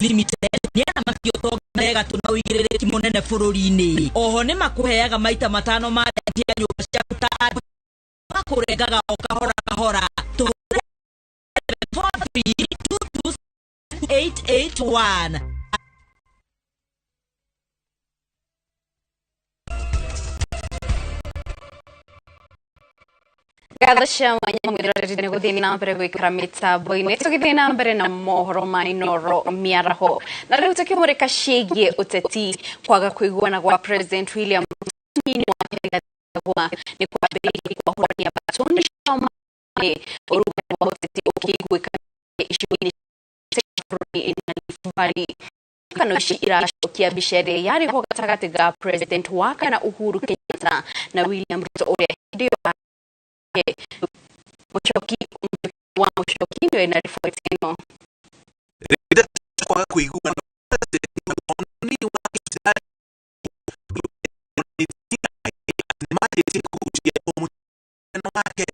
Limited nĩ aramati ũtonga gatũ na ũigĩrĩrĩki mũnene bũrũri-inĩ. Oho nĩ makũheaga maita 5 ma renti ya nyũmba ciaku ta andũ makũrengaga o kahora kahora. Tũhũre 4322881. Ngatho cia mwanya mwĩroreri nĩ gũthiĩ na mbere gwĩkĩra mĩtambo-inĩ, tũgĩthiĩ na mbere na mohoro ma Inooro mĩaraho. Na rĩu tũkĩmũrĩka ciĩgiĩ ũteti, kwaga kũiguana gwa President William Ruto nini wake Rigathi Gachagua nĩ kwambĩrĩirie kwahũrania batoni cia maĩ, ũrugarĩ wa ũteti ũkĩiguĩka icigo-inĩ cia bũrũri na Rift Valley. Kano ici iracokia mbica ĩrĩa yarĩ ho gatagatĩ ga President wa kana Uhuru Kenyatta na William Ruto ũrĩa hĩndĩ ĩyo Muchoki wa Muchoki nĩwe na riboti ĩno. Kwaga kũiguana wake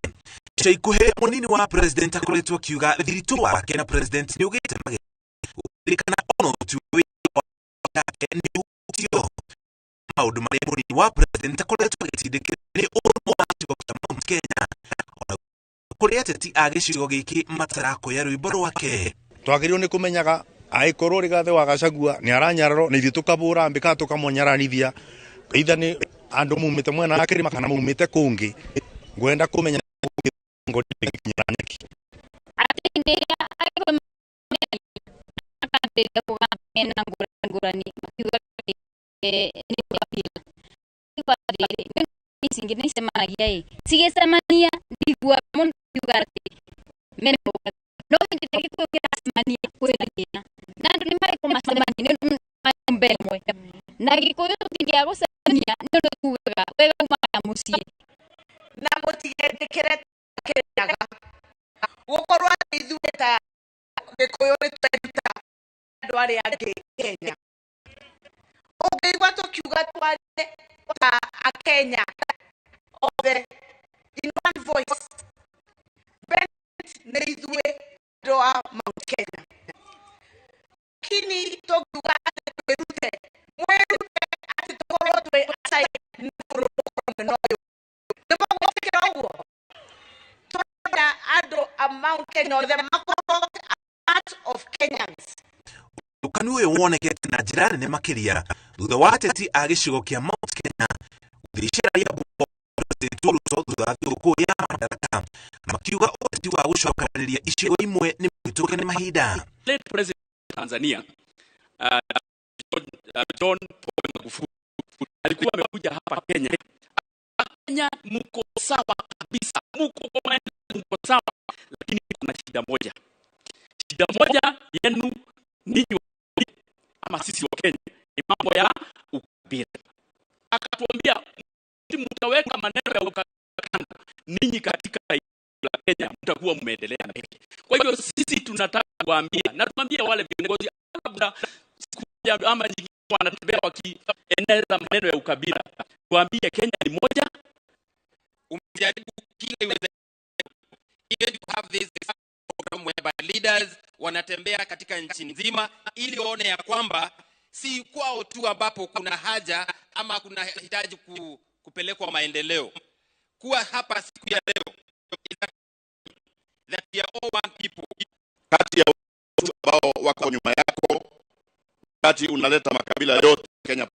ica ikuhĩ mũnini wa president akoretwo akiuga thiritũ wake na president nĩ ũgĩte magĩririkana ona ũtui wake nĩ ũtio maũndũ marĩa mũnini wa president akoretwo agĩtindĩkĩrĩria nĩ ũrũmwe wa gĩcigo kĩa Mount Kenya, ona kũrĩ ateti a gĩcigo gĩkĩ matarakoya rwĩmbo rwake. Twagĩrĩirwo nĩ kũmenyaga angĩkorwo Rigathĩ wa Gachagua nĩ aranyararwo na ithuĩ tũkabũra mbĩ kana tũkamũnyaranithia, either nĩ andũ mumĩte mwena wa kĩrĩma kana mumĩte kũngĩ, ngwenda kũmenya nyeki. Atĩ hĩndĩ ĩrĩa Agĩkũyũ makambĩrĩria kũgamba mena ngũrani ngũrani makiuga nĩ ũkabira. Atĩrĩrĩ, ici ingĩ nĩicemanagia ĩ, cigĩcemania ndiguaga mũndũ akiuga atĩ mena ũkabira. No hĩndĩ ĩrĩa Gĩkũyũ kĩracemania kwĩna thĩna, na andũ nĩmarĩkwo macemanie nĩ ũndũ mbere ĩmwe. Na Gĩkũyũ tũtingĩaga gũcemania nĩ ũndũ tugaga wega umaga mũciĩ. Na mũtigetĩkĩre Kĩrĩnyaga gũkorwo atĩ ithuĩ ta Gĩkũyũ nĩ tweruta andũ arĩa angĩ Kenya. Ũngĩigua tũkiuga twarie ta Akenya othe in one voice, benefit nĩ ithuĩ andũ a Mount Kenya. Lakini tũngiuga atĩ twĩrute, mwĩrute atĩ tũkorwo twĩ aside na bũrũri ũkorwo mwena ũyũ. Nĩ mũgwĩtĩkĩra ũguo? Tũrenda andũ a Mount Kenya othe makorwo part of Kenyans. Ũkanu ũyũ wonekete na njĩra nene makĩria thutha wa ateti a gĩcigo kĩa Mount Kenya gũthiĩ icera rĩa President Ruto thutha wa thigũkũ ya Madaraka, na makiuga ũteti wa gũcokanĩrĩria icigo imwe nĩ mũhĩtũke nĩ mahinda. Late President of Tanzania John Pombe Magufuli alikuwa amekuja hapa Kenya. Kenya mko sawa kabisa, mko kwa maendeleo, mko sawa, lakini kuna shida moja. Shida moja yenu ninyi ama sisi wa Kenya ni mambo ya ukabila. Akatuambia mtaweka maneno ya ukabila, ninyi katika la Kenya mtakuwa mmeendelea mbele. Kwa hivyo sisi tunataka kuambia na tuambie wale viongozi labda siku moja ama nyingine wanatembea wakieneza maneno ya ukabila, tuambie Kenya ni moja. Umejaribu kile iwezekanavyo. Even you have this program whereby leaders wanatembea katika nchi nzima ili waone ya kwamba si kwao tu ambapo kuna haja ama kuna hitaji kupelekwa maendeleo. Kuwa hapa siku ya leo that we are all one people. Kati ya watu ambao wako nyuma yako, kati unaleta makabila yote Kenya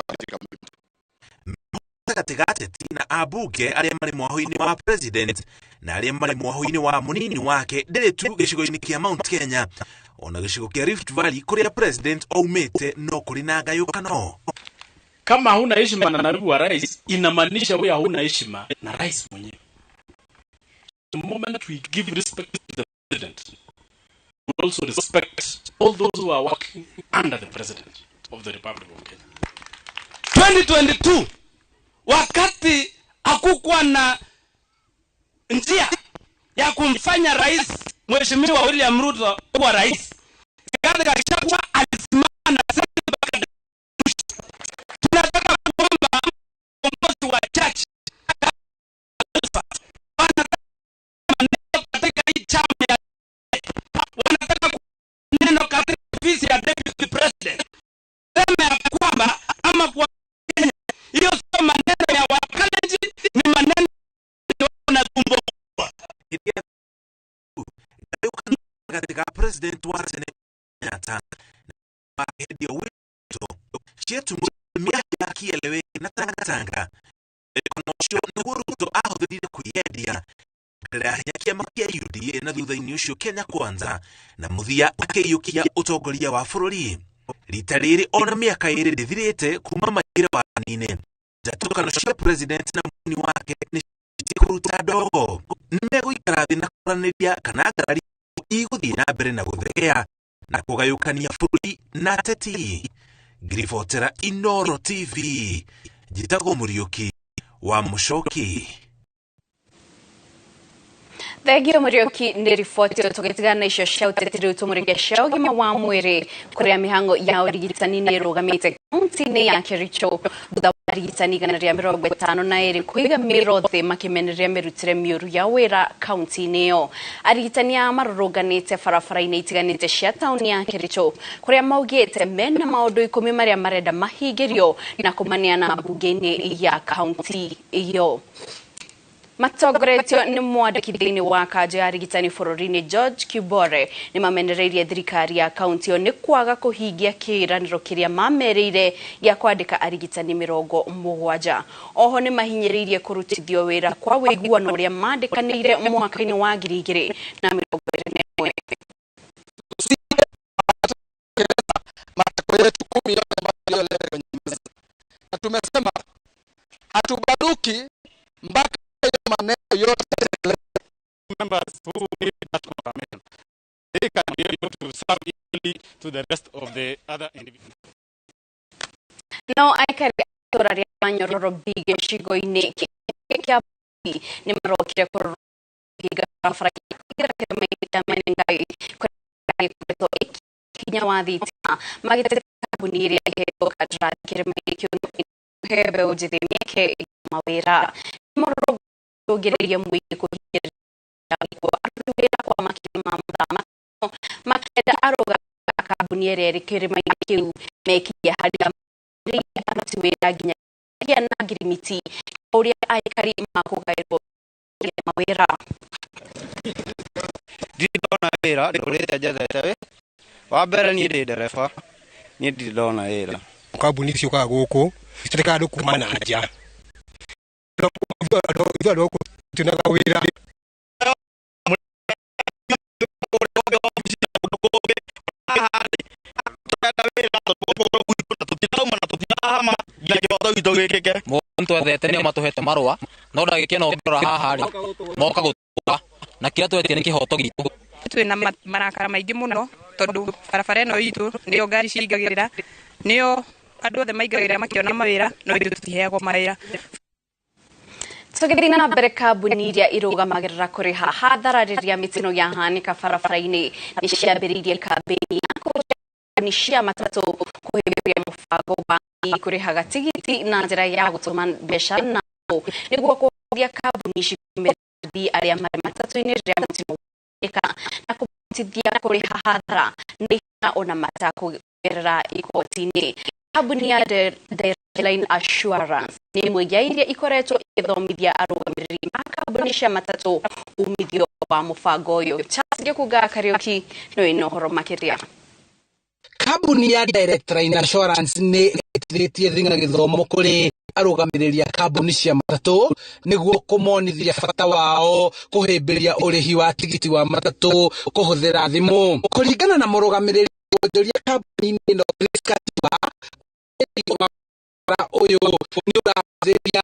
katika mlima. Gatagatĩ ga ateti na ambunge arĩa marĩ mwaho-inĩ wa president na arĩa marĩ mwaho-inĩ wa mũnini wake ndĩrĩ tu gĩcigo-inĩ kĩa Mount Kenya, ona gĩcigo kĩa Rift Valley kũrĩa president aumĩte no kũrĩ na ngayũkano. Kama huna heshima na naibu wa rais, inamaanisha wewe hauna heshima na rais mwenyewe. The moment we give respect to the president, we also respect all those who are working under the president of the Republic of Kenya. 2022 wakati hakukuwa na njia ya kumfanya rais Mheshimiwa William Ruto kuwa rais, Rigathi Gachagua alisimama na sisi mpaka tunataka kuomba uongozi wa church wanataka maneno katika hii chama ya wanataka neno katika ofisi ya deputy president, sema ya kwamba ama kwa Kenya hiyo sio maneno ya Wakalenjin, ni maneno na tumbo kubwa. Katika president wa tene Kenyatta na hedi wito cietu miaka kielewe na tangatanga ũcio nĩguo Ruto ahũthĩrire kwĩyendia mbere ya kĩama kĩa UDA na thutha-inĩ ũcio Kenya Kwanza na mũthia akĩiyũkia ũtongoria wa bũrũri. Rita rĩrĩ ona mĩaka 2 ndĩthirĩte kuma maingĩre wathani-inĩ, njatũkano cia president na mũnini wake nĩ kũruta ndogo. Nĩmegũikara thĩ na kwaranĩria kana ngarari igũthiĩ na mbere na gũthegea na kũgayũkania bũrũri na ateti. Ngiribotera Inooro TV, njĩtagwo Mũriũki wa Mũcoki. Thengio Mũriũki nĩ riboti ĩyo. Tũgĩtigana icio cia ũteti rĩu tũmũrĩke cia ũgima wa mwĩrĩ kũrĩa mĩhang'o ya ũrigitani nĩ ĩrũgamĩte kaunti-inĩ ya Kericho thutha wa arigitani 152 kũiga mĩro thĩ makĩmenereria mĩrutĩre mĩũru ya wĩra kaunti-inĩ ĩyo. Arigitani aya marũrũnganĩte barabara-inĩ itiganĩte cia taũni ya Kericho kũrĩa maugĩte mena maũndũ 10 marĩa marenda mahingĩrio na kũmaneana mbunge-inĩ ya kaunti ĩyo. Matongoretio nĩ mwandĩki thĩinĩ wa kanjũ ya arigitani bũrũri-inĩ George Kibore nĩ mamenereirie thirikari ya kaunti ĩyo nĩ kwaga kũhingia kĩĩranĩro kĩrĩa mamerĩire gĩa kwandĩka arigitani 70. Oho nĩ mahinyĩrĩirie kũrutithio wĩra kwa ũiguano ũrĩa mandĩkanĩire mwaka-inĩ wa 2021. Matakwa yetu 10 yote ambayo yaliyoleta kwenye meza, na tumesema hatubaduki mpaka maneno yote. Members who need that confirmation, they can be able to serve equally to the rest of the other individuals. No aikari a itũũra rĩa Manyororo B gĩcigo-inĩ kĩa B nĩ marokire kũhinga barabara kũingĩra kĩrĩma-inĩ kĩa Menengai kũrĩa ĩkoretwo ĩkinya wa thitima magĩtetea kambuni ĩrĩa ĩhetwo kandarathi kĩrĩma-inĩ kĩu kũhe mbeũ njĩthĩ mĩeke ya mawĩra. Mũrũrũngano mũingĩ kũhinyĩrĩria aruti wĩra kwa makĩria ma mathaa 5 makĩenda arũgamĩrĩri a kambuni ĩrĩa ĩrĩ kĩrĩma-inĩ kĩu mekinyie harĩa marĩire aruti wĩra nginyagia na ngirimiti ũrĩa aikari makũgaĩrwo mawĩra. Ndirĩ ndona wĩra ndũrĩte njethete wĩ wa mbere niĩ ndĩ ndereba niĩ ndirĩ ndona wĩra. Kambuni ciũkaga gũkũ citĩkaga andũ kuma na nja, ithuĩ andũ a gũkũ tũtionaga wĩra. Twethete nĩo matũhete marũa no ndagĩka ĩno ũngĩrora haha rĩ moka gũtũra na kĩrĩa twetie nĩ kĩhoto gitũ. Twĩna marakara maingĩ mũno tondũ barabara ĩno itũ nĩyo ngari cingagĩrĩra, nĩyo andũ othe maingagĩrĩra makĩona mawĩra, no ithuĩ tũtiheagwo mawĩra. Tũgĩthiĩ na mbere kambuni iria irũgamagĩrĩra kũrĩha hathara rĩrĩa mĩtino yahanĩka barabara-inĩ nĩ ciambĩrĩirie kambĩini ya kũria kambuni cia matatũ kũhĩmbĩria mũbango wa kũrĩhaga tigiti na njĩra ya gũtũma mbeca na nĩguo kũhotithia kambuni ici kũmĩra athii arĩa marĩ matatũ-inĩ rĩrĩa mũtino wekĩka na kũmahotithia kũrĩha hathara na ihenya ona matakũgerera igoti-inĩ. Kambuni ya Direct Line Assurance nĩ ĩmwe ya iria ikoretwo igĩthomithia arũgamĩrĩri a kambuni cia matatũ umithio wa mũbango ũyũ. Charles Gĩkũnga Kariũki nĩwe wĩna ũhoro makĩria. Kambuni ya Direct Line Assurance nĩ ĩtĩrĩtie thing'a gĩthomo kũrĩ Arũgamĩrĩri a kambuni cia matatũ nĩguo kũmonithia bata wao kũhĩmbĩria ũrĩhi wa tigiti wa matatũ kũhũthĩra thimũ. Kũringana na mũrũgamĩrĩri wonjoria kambuni-inĩ ĩno Chris Katua, ũyũ nĩ ũrahũthĩria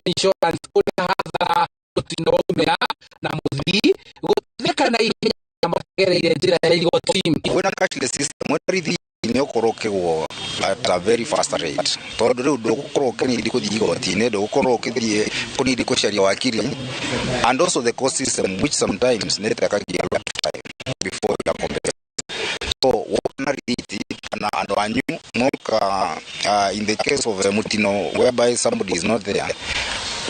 insurance kũrĩha hathara mũtino waumĩra na mũthii gũteithĩka na ihenya na magereire njĩra ya igoti. Kwĩna cashless system, wĩna rithiti nĩ ũkorwo ũkĩgwo at a very fast rate, tondũ rĩu ndũgũkorwo ũkĩnidi gũthiĩ igoti-inĩ, ndũgũkorwo ũkĩthiĩ kũnidi gũcaria wakiri, and also the court system, which sometimes nĩ ĩtekagia a lot of time before you are compensated. So wona rithiti kana andũ anyu moka, in the case of a mutino whereby somebody is not there,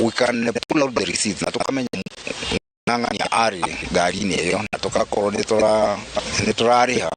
we can pull out the receipts na tukamenya ng'ang'ania arĩ ngari-inĩ ĩyo, na tũgakorwo nĩ tũrarĩha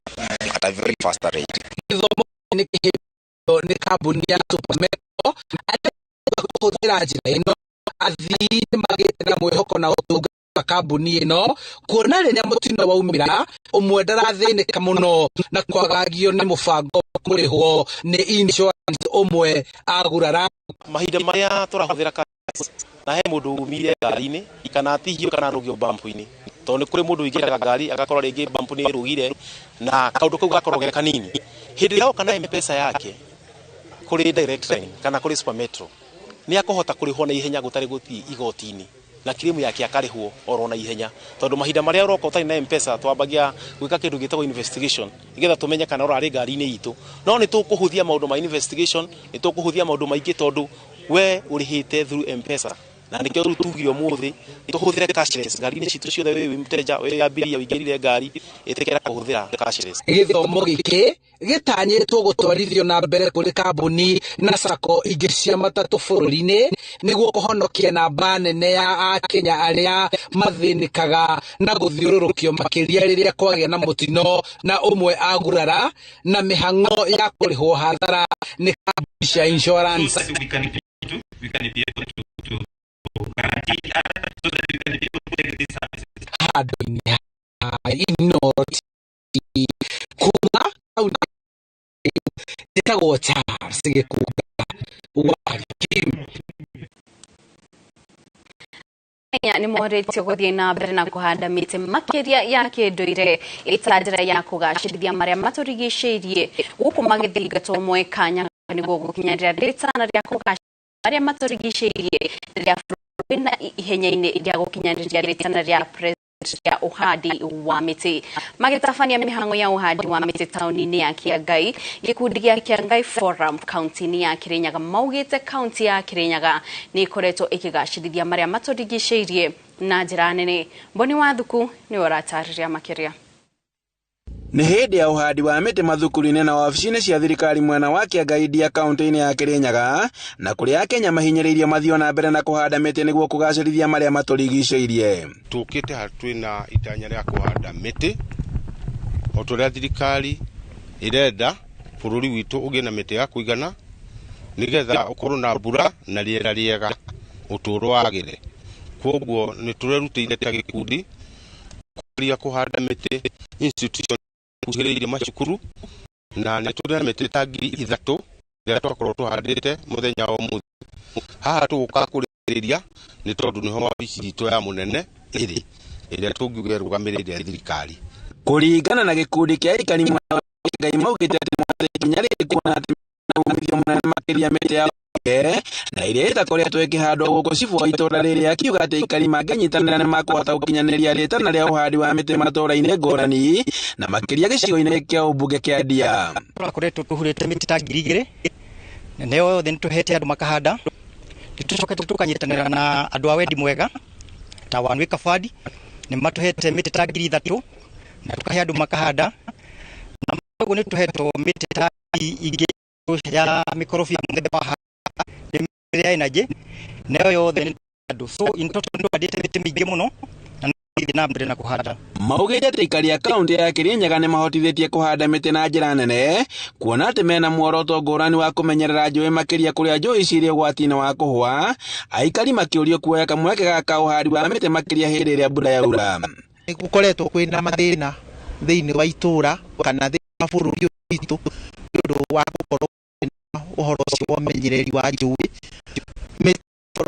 at a very fast rate. Gĩthomo nĩ kĩhĩmbĩrio nĩ kambuni ya Super Metro arĩa kũhũthĩra njĩra ĩno. Athii nĩ magĩte na mwĩhoko na ũtungata wa kambuni ĩno, kuona rĩrĩa mũtino waumĩra ũmwe ndarathĩnĩka mũno na kwagagio nĩ mũbango wa kũrĩhwo nĩ insurance ũmwe agurara. Mahinda marĩa tũrahũthĩra cashless na he mũndũ umire ngari-inĩ kana atihio kana arũgio bampu-inĩ, tondũ nĩ kũrĩ mũndũ ũingĩraga ngari agakora rĩngĩ bampu nĩ ĩrũgire na kaũndũ kau gakorwo ge kanini. Hĩndĩ ĩrĩa oka na M-Pesa yake kũrĩ Direct Line kana kũrĩ Super Metro, nĩ akũhota kũrĩhwo na ihenya gũtarĩ gũthiĩ igoti-inĩ, na claim yake akarĩhwo oro na ihenya, tondũ mahinda marĩa ũroka ũtarĩ na M-Pesa twambagia gwĩka kĩndũ gĩtagwo investigation nĩgetha tũmenye kana ũrarĩ ngari-inĩ itũ. No nĩ tũkũhũthia maũndũ ma investigation, nĩ tũkũhũthia maũndũ maingĩ, tondũ we ũrĩhĩte through M-Pesa, na nĩkĩo rĩu tugire ũmũthĩ tũhũthĩre cashless ngari-inĩ citũ ciothe. Wĩ mũteja, wĩ abiria ũingĩrire ngari, ĩtĩkĩra kũhũthĩra cashless. Gĩthomo gĩkĩ gĩtanyĩtwo gũtwarithio na mbere kũrĩ kambuni na sacco ingĩ cia matatũ bũrũri-inĩ nĩguo kũhonokia namba nene ya akenya arĩa mathĩnĩkaga na gũthiũrũrũkio, makĩria rĩrĩa kwagĩa na mũtino na ũmwe agurara na mĩhang'o ya kũrĩhwo hathara nĩ kambuni cia insurance. So that we can be able to guarantee others, so that we can be able to take these services. Handũ-inĩ ha Inooro TV kuma kaunti njĩtagwo Charles Gĩkunga wa Kim. Kenya nĩ morĩtio gũthiĩ na mbere na kũhanda mĩtĩ makĩria ya kĩndũire ĩta njĩra ya kũgacĩrithia marĩa matũrigicĩirie, gũkũ magĩthingatwo moe kanya nĩguo gũkinyanĩra rĩtana rĩa kũgacĩrithia marĩa matũrigicĩirie, rĩrĩa bũrũri wĩna ihenya-inĩ rĩa gũkinyanĩria rĩtana rĩa president ya ũhandi wa mĩtĩ. Magĩtabania mĩhang'o ya ũhandi wa mĩtĩ taũni-inĩ ya Kĩangai, gĩkundi gĩa Kĩangai Forum kaunti-inĩ ya Kĩrĩnyaga maugĩte kaunti ya Kĩrĩnyaga nĩ ĩkoretwo ĩkĩgacĩrithia marĩa matũrigicĩirie na njĩra nene. Mboni Wathuku nĩwe ũratarĩria makĩria. Nĩ hĩndĩ ya ũhandi wa mĩtĩ mathukuru-inĩ na wabici-inĩ cia thirikari mwena wa Kĩangai Ndia kaunti-inĩ ya Kĩrĩnyaga, na kũrĩa Akenya mahinyĩrĩirio mathiĩ na mbere na kũhanda mĩtĩ nĩguo kũgacĩrithia marĩa matũrigicĩirie. Tũkĩte haha twĩna itanya rĩa kũhanda mĩtĩ o ta ũrĩa thirikari ĩrenda bũrũri witũ ũgĩe na mĩtĩ ya kũigana, nĩgetha ũkorwo na mbura na rĩera rĩega, ũtũũro wagĩre. Koguo nĩ tũrerutĩire ta gĩkundi kũgeria kũhanda mĩtĩ institution kuhĩrĩirie macukuru, na nĩ tũrĩ na mĩtĩ ta 3000 ĩrĩa twakorwo tũhandĩte mũthenya wa ũmũthĩ. Haha tũgũka kũrĩrĩria nĩ tondũ nĩho wabici itũ ya mũnene ĩrĩ, ĩrĩa tũngiuga ĩrũgamĩrĩire thirikari. Kũringana na gĩkundi kĩa aikari mwena wa Kĩangai, maugĩte atĩ moete ikinya rĩrĩ kuona atĩ mena umithio mũnene makĩria mĩtĩ ya ũndũire na ĩrĩa ĩtakoretwo ĩkĩhandwo gũkũ. Cibũ wa itũũra rĩrĩ akiuga atĩ aikari mangĩnyitanĩra nĩ makũhota gũkinyanĩria rĩtana rĩa ũhandi wa mĩtĩ matũũra-inĩ ngũrani na makĩria gĩcigo-inĩ kĩa ũmbunge kĩa Ndia. Tũrakoretwo tũhurĩte mĩtĩ ta 2000, na nĩyo yothe nĩ tũhete andũ makahanda. Nĩ tũcokete tũkanyitanĩra na andũ a wendi mwega ta One Acre Fund, nĩ matũhete mĩtĩ ta 3000 na tũkahe andũ makahanda, na ũguo nĩ tũhetwo mĩtĩ ta ingĩ ya mĩkorobia mũthemba wa ya energy, nayo yothe nĩ andũ. So in total nĩ tũhandĩte mĩtĩ mĩingĩ mũno na nĩ na mbere na kũhanda. Maugĩte atĩ aikari a kaunti ya Kĩrĩnyaga nĩ mahotithĩtie kũhanda mĩtĩ na njĩra nene, kuona atĩ mena muoroto ngũrani wa kũmenyerera njũĩ, makĩria kũrĩa njũĩ cirĩ ũgwati-inĩ wa kũhũa. Aikari makĩũrio kuoya kamweke gaka ũhandi wa mĩtĩ, makĩria hĩndĩ ĩrĩa mbura yaura. Nĩ gũkoretwo kwĩna mathĩna thĩinĩ wa itũra kana thĩinĩ wa bũrũri ũyũ witũ nĩ ũndũ wa gũkorwo kwĩna ũhoro ũcio wa ũmenyereri wa njũĩ. Mĩtĩ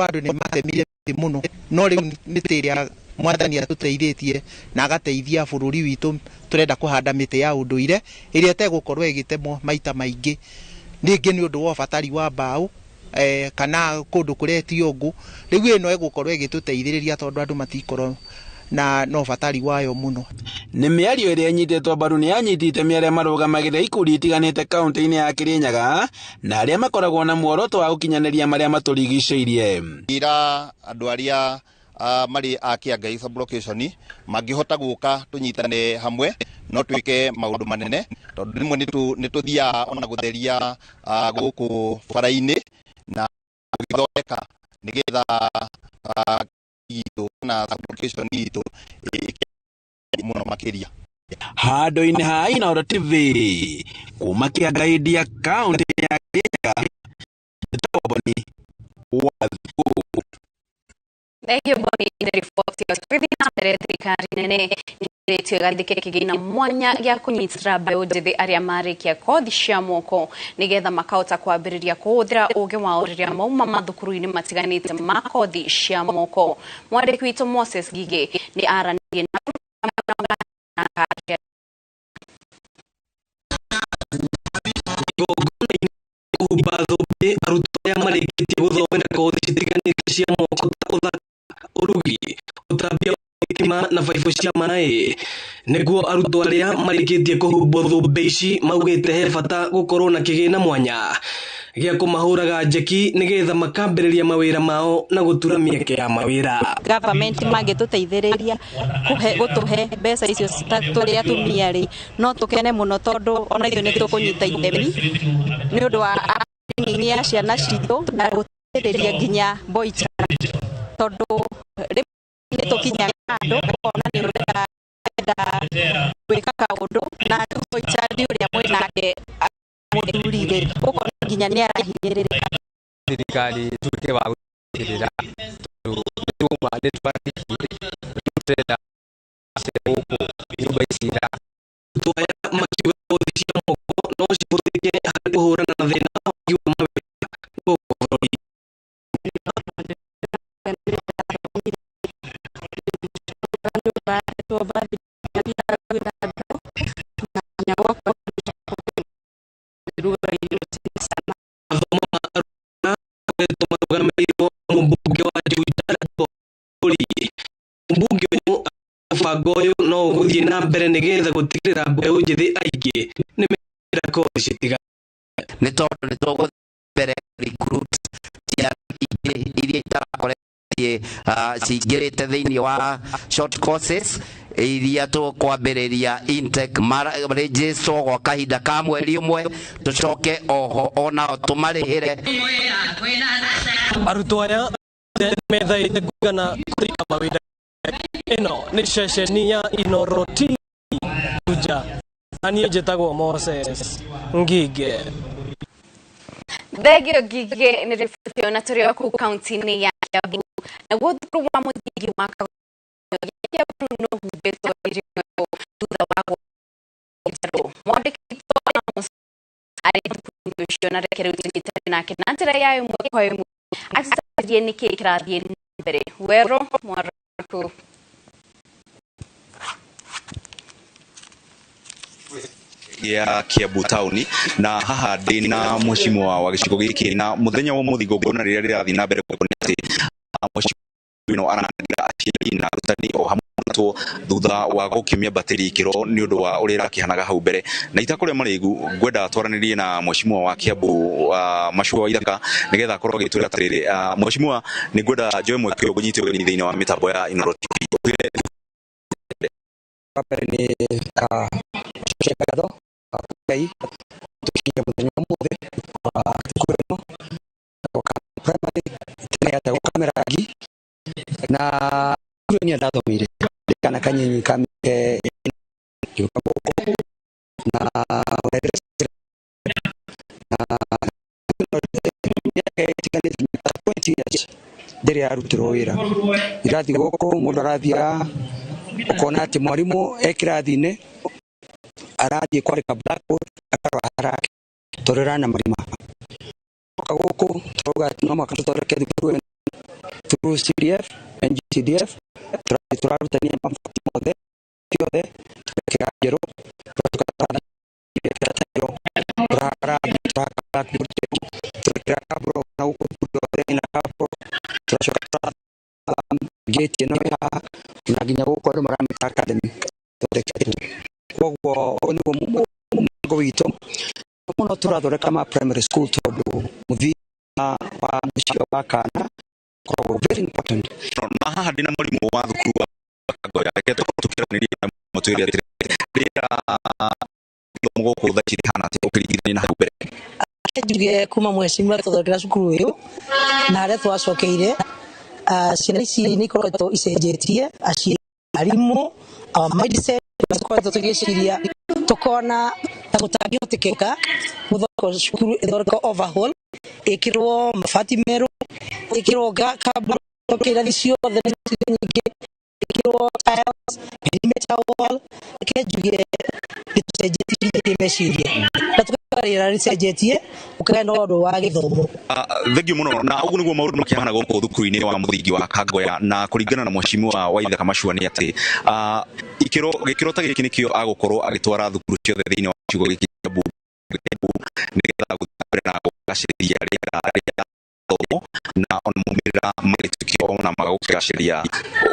andũ nĩ matemire mĩtĩ mũno, no rĩu mĩtĩ ĩrĩa mwathani atũteithĩtie na agateithia bũrũri witũ, tũrenda kũhanda mĩtĩ ya ũndũire ĩrĩa ĩtegũkorwo ĩgĩtemwo maita maingĩ, rĩngĩ nĩ ũndũ wa ũbatari wa mbaũ kana kũndũ kũretio ngũ. Rĩu ĩno ĩgũkorwo ĩgĩtũteithĩrĩria tondũ andũ matikorwo na no batari wayo mũno. Nĩ mĩario ĩrĩa ĩnyitĩtwo mbaru nĩ anyiti itemi arĩa marũgamagĩrĩra ikundi itiganĩte kaunti-inĩ ya Kirinyaga na arĩa makoragwo na muoroto wa gũkinyanĩria marĩa matũrigicĩirie. Ira andũ arĩa marĩ a Kĩangai sub-location mangĩhota gũka tũnyitane hamwe no twĩke maũndũ manene, tondũ rĩmwe nĩ tũthiaga ona gũtheria gũkũ bara-inĩ na gũgĩthondeka nĩgetha itũ na sub-location itũ mũno makĩria. Handũ-inĩ ha Inooro TV kuma Kĩangai Ndia, kaunti ya Kirinyaga, njĩtagwo Boni wa Thikũ. Thengio Boni nĩ riboti ĩyo. Tũgĩthiĩ na mbere, thirikari nene nĩĩrĩtio ĩgathĩke kĩgĩna mwanya gĩa kũnyitĩrĩra mbeũ njĩthĩ arĩa marĩkia kothi cia moko nĩgetha makahota kwambĩrĩria kũhũthĩra ũgĩ wao rĩrĩa mauma mathukuru-inĩ matiganĩte ma kothi cia moko. Mwandĩki witũ Moses Ngigĩ nĩ aranĩirie na kũhumba thũmbĩ arutwo arĩa marĩkĩtie gũthomera kothi citiganĩte cia moko ta ũthaka, ũrugi, ũtambia wa thitima na baibũ cia maĩ. Nĩguo arutwo arĩa marĩkĩtie kũhumbwo thũmbĩ ici maugĩte he bata gũkorwo na kĩgĩna mwanya gĩa kũmahũraga njeki nĩgetha makambĩrĩria mawĩra mao na gũtura mĩeke ya mawĩra. Government mangĩtũteithĩrĩria gũtũhe mbeca icio tũrĩ atumia rĩ, no tũkene mũno tondũ ona ithuĩ nĩ tũkũnyita itemi nĩ ũndũ wa nini ya ciana citũ na gũteithĩrĩria nginya boy child, tondũ rĩmwe nĩ tũkinyaga handũ ũkona nĩ ũrenda gwĩka kaũndũ na rĩu boy child ũrĩa mwĩnake mũthuri rĩ, ũkona nginya nĩ arahinyĩrĩrĩka. Thirikari ĩtuĩke wa gũtigĩrĩra tondũ nĩtwauma nĩtwarĩkirie rĩu tũrenda gũkũ nyũmba ici. Arutwo aya makiuga kothi cia moko no cihũthĩke harĩ kũhũrana na thĩna wa wagi wa mawĩra gũkũ bũrũri-inĩ. Mathomo ma arutwo makoretwo marũgamĩrĩirwo nĩ mũmbunge wa Juja Bori. Mũmbunge ũyũ mũbango ũyũ no ũgũthiĩ na mbere nĩgetha gũtigĩrĩra mbeũ njĩthĩ aingĩ nĩmekĩra kothi citiganĩte. Nĩ tondũ nĩ tũgũthiĩ mbere recruit ciana ingĩ iria itarakoretwo cingĩrĩte thĩinĩ wa short courses iria tũkwambĩrĩria intake register gwa kahinda ka mweri ũmwe, tũcoke oho onao tũmarĩhĩre. Arutwo aya methaĩte kũigana kũrĩka mawĩra. Ĩno nĩ ceceni ya Inooro TV Juja, na niĩ njĩtagwo Moses Ngige. Thengio Ngige nĩ riboti ĩyo. Na tũrĩ o kũu kaunti-inĩ ya Kiambu, naguo thukuru wa mũthingi wa Kiambu nĩ ũhumbĩtwo irio thutha wa njerũ. Mwandĩki witũ Amos arĩ thukuru-inĩ ũcio, na reke rĩu tũnyitane nake na njĩra ya ĩmwe kwa ĩmwe atũtarĩrie nĩkĩĩ kĩrathiĩ na mbere. Werũ mwaraku. Ya Kiambu taũni, na haha ndĩ na mheshimiwa wa gĩcigo gĩkĩ, na mũthenya wa ũmũthĩ igongona rĩrĩa rĩrathiĩ na mbere nĩ atĩ mheshimiwa ĩno aranengera aciari na arutani o hamwe arutwo thutha wa gũkĩmĩambatĩria ikĩro nĩ ũndũ wa ũrĩa ĩrakĩhanaga hau mbere. Na itakũrĩa marĩgu, ngwenda twaranĩrie na mheshimiwa wa Kiambu Macua wa Ithaka nĩgetha akorwo agĩtwĩra atĩrĩrĩ. Mheshimiwa, nĩ ngwenda njoe mweke ũyũ ngũnyite ũgeni thĩinĩ wa mĩtambo ya Inooro TV. Wa mbere nĩ gũcokia ngatho Ngai tũkinyia mũthenya wa ũmũthĩ wa thukuru ĩno primary, tene yetagwo Kamĩrangi, na thukuru ĩno niĩ ndathomeire ndĩ kana kanyinyi ka mĩaka ngĩũka gũkũ na na mĩaka ĩtiganĩte, mĩaka 20 years ndĩrĩ yarutirwo wĩra. Irathi gũkũ mũndũ arathiaga ũkona atĩ mwarimũ e kĩrathi-inĩ arathiĩ kwandĩka blackboard akarora harake tondũ ĩrana marima. Twoka gũkũ tũrauga atĩ no mũhaka tũthondeke thukuru ĩno through CDF and GCDF. Tũrarutania mabati mothe yothe, tũrekĩra njerũ, tũracoka tũrekĩra tairo, tũrahaka tũrekĩra kabro na gũkũ thukuru yothe ĩna kabro, tũracoka tũra gate ĩno ĩ haha na nginya gũkũ andũ maramĩta academy thondeketwo. Koguo ũyũ nĩguo mũbango witũ mũno tũrathondeka ma primary school tondũ mũthingi wa mũciĩ wa kana ũkoragwo very important. Na haha ndĩna mwarimũ wa thukuru wa Kangoya, reke tũkorwo tũkĩaranĩria na mũtwĩre atĩrĩrĩ, rĩera gĩthomo gũkũ thaa ici rĩhana atĩa ũkĩringithania na hau mbere? Njuge kuma mheshimiwa tũthondekera cukuru ũyũ na harĩa twacokeire, ciana ici nĩ ikoretwo icenjetie, aciari, arimũ, our mindset tũkoretwo tũgĩciria tũkona ta gũtangĩhotekeka gũthondekwo cukuru ĩthondekwo overhaul, ĩkĩrwo mabati merũ, ĩkĩrwo kabro irathi ciothe na nyingĩ, ĩkĩrwo tiles, perimeter wall. Reke njuge nĩtũcenjetie kĩmeciria na tũkauga rĩera rĩcenjetie ũkagĩa na ũndũ wa gĩthomo. Thengiũ mũno. Na ũguo nĩguo maũndũ makĩhana gũkũ thukuru-inĩ wa mũthingi wa Kangoya, na kũringana na mheshimiwa Waithaka Machua nĩ atĩ ikĩro gĩkĩro ta gĩkĩ nĩkĩo agũkorwo agĩtwara thukuru ciothe thĩinĩ wa gĩcigo gĩkĩ kĩa Kiambu nĩgetha gũthiĩ na mbere na kũgacĩrithia rĩera rĩa gĩthomo na ona maumĩrĩra magĩtuĩkio ona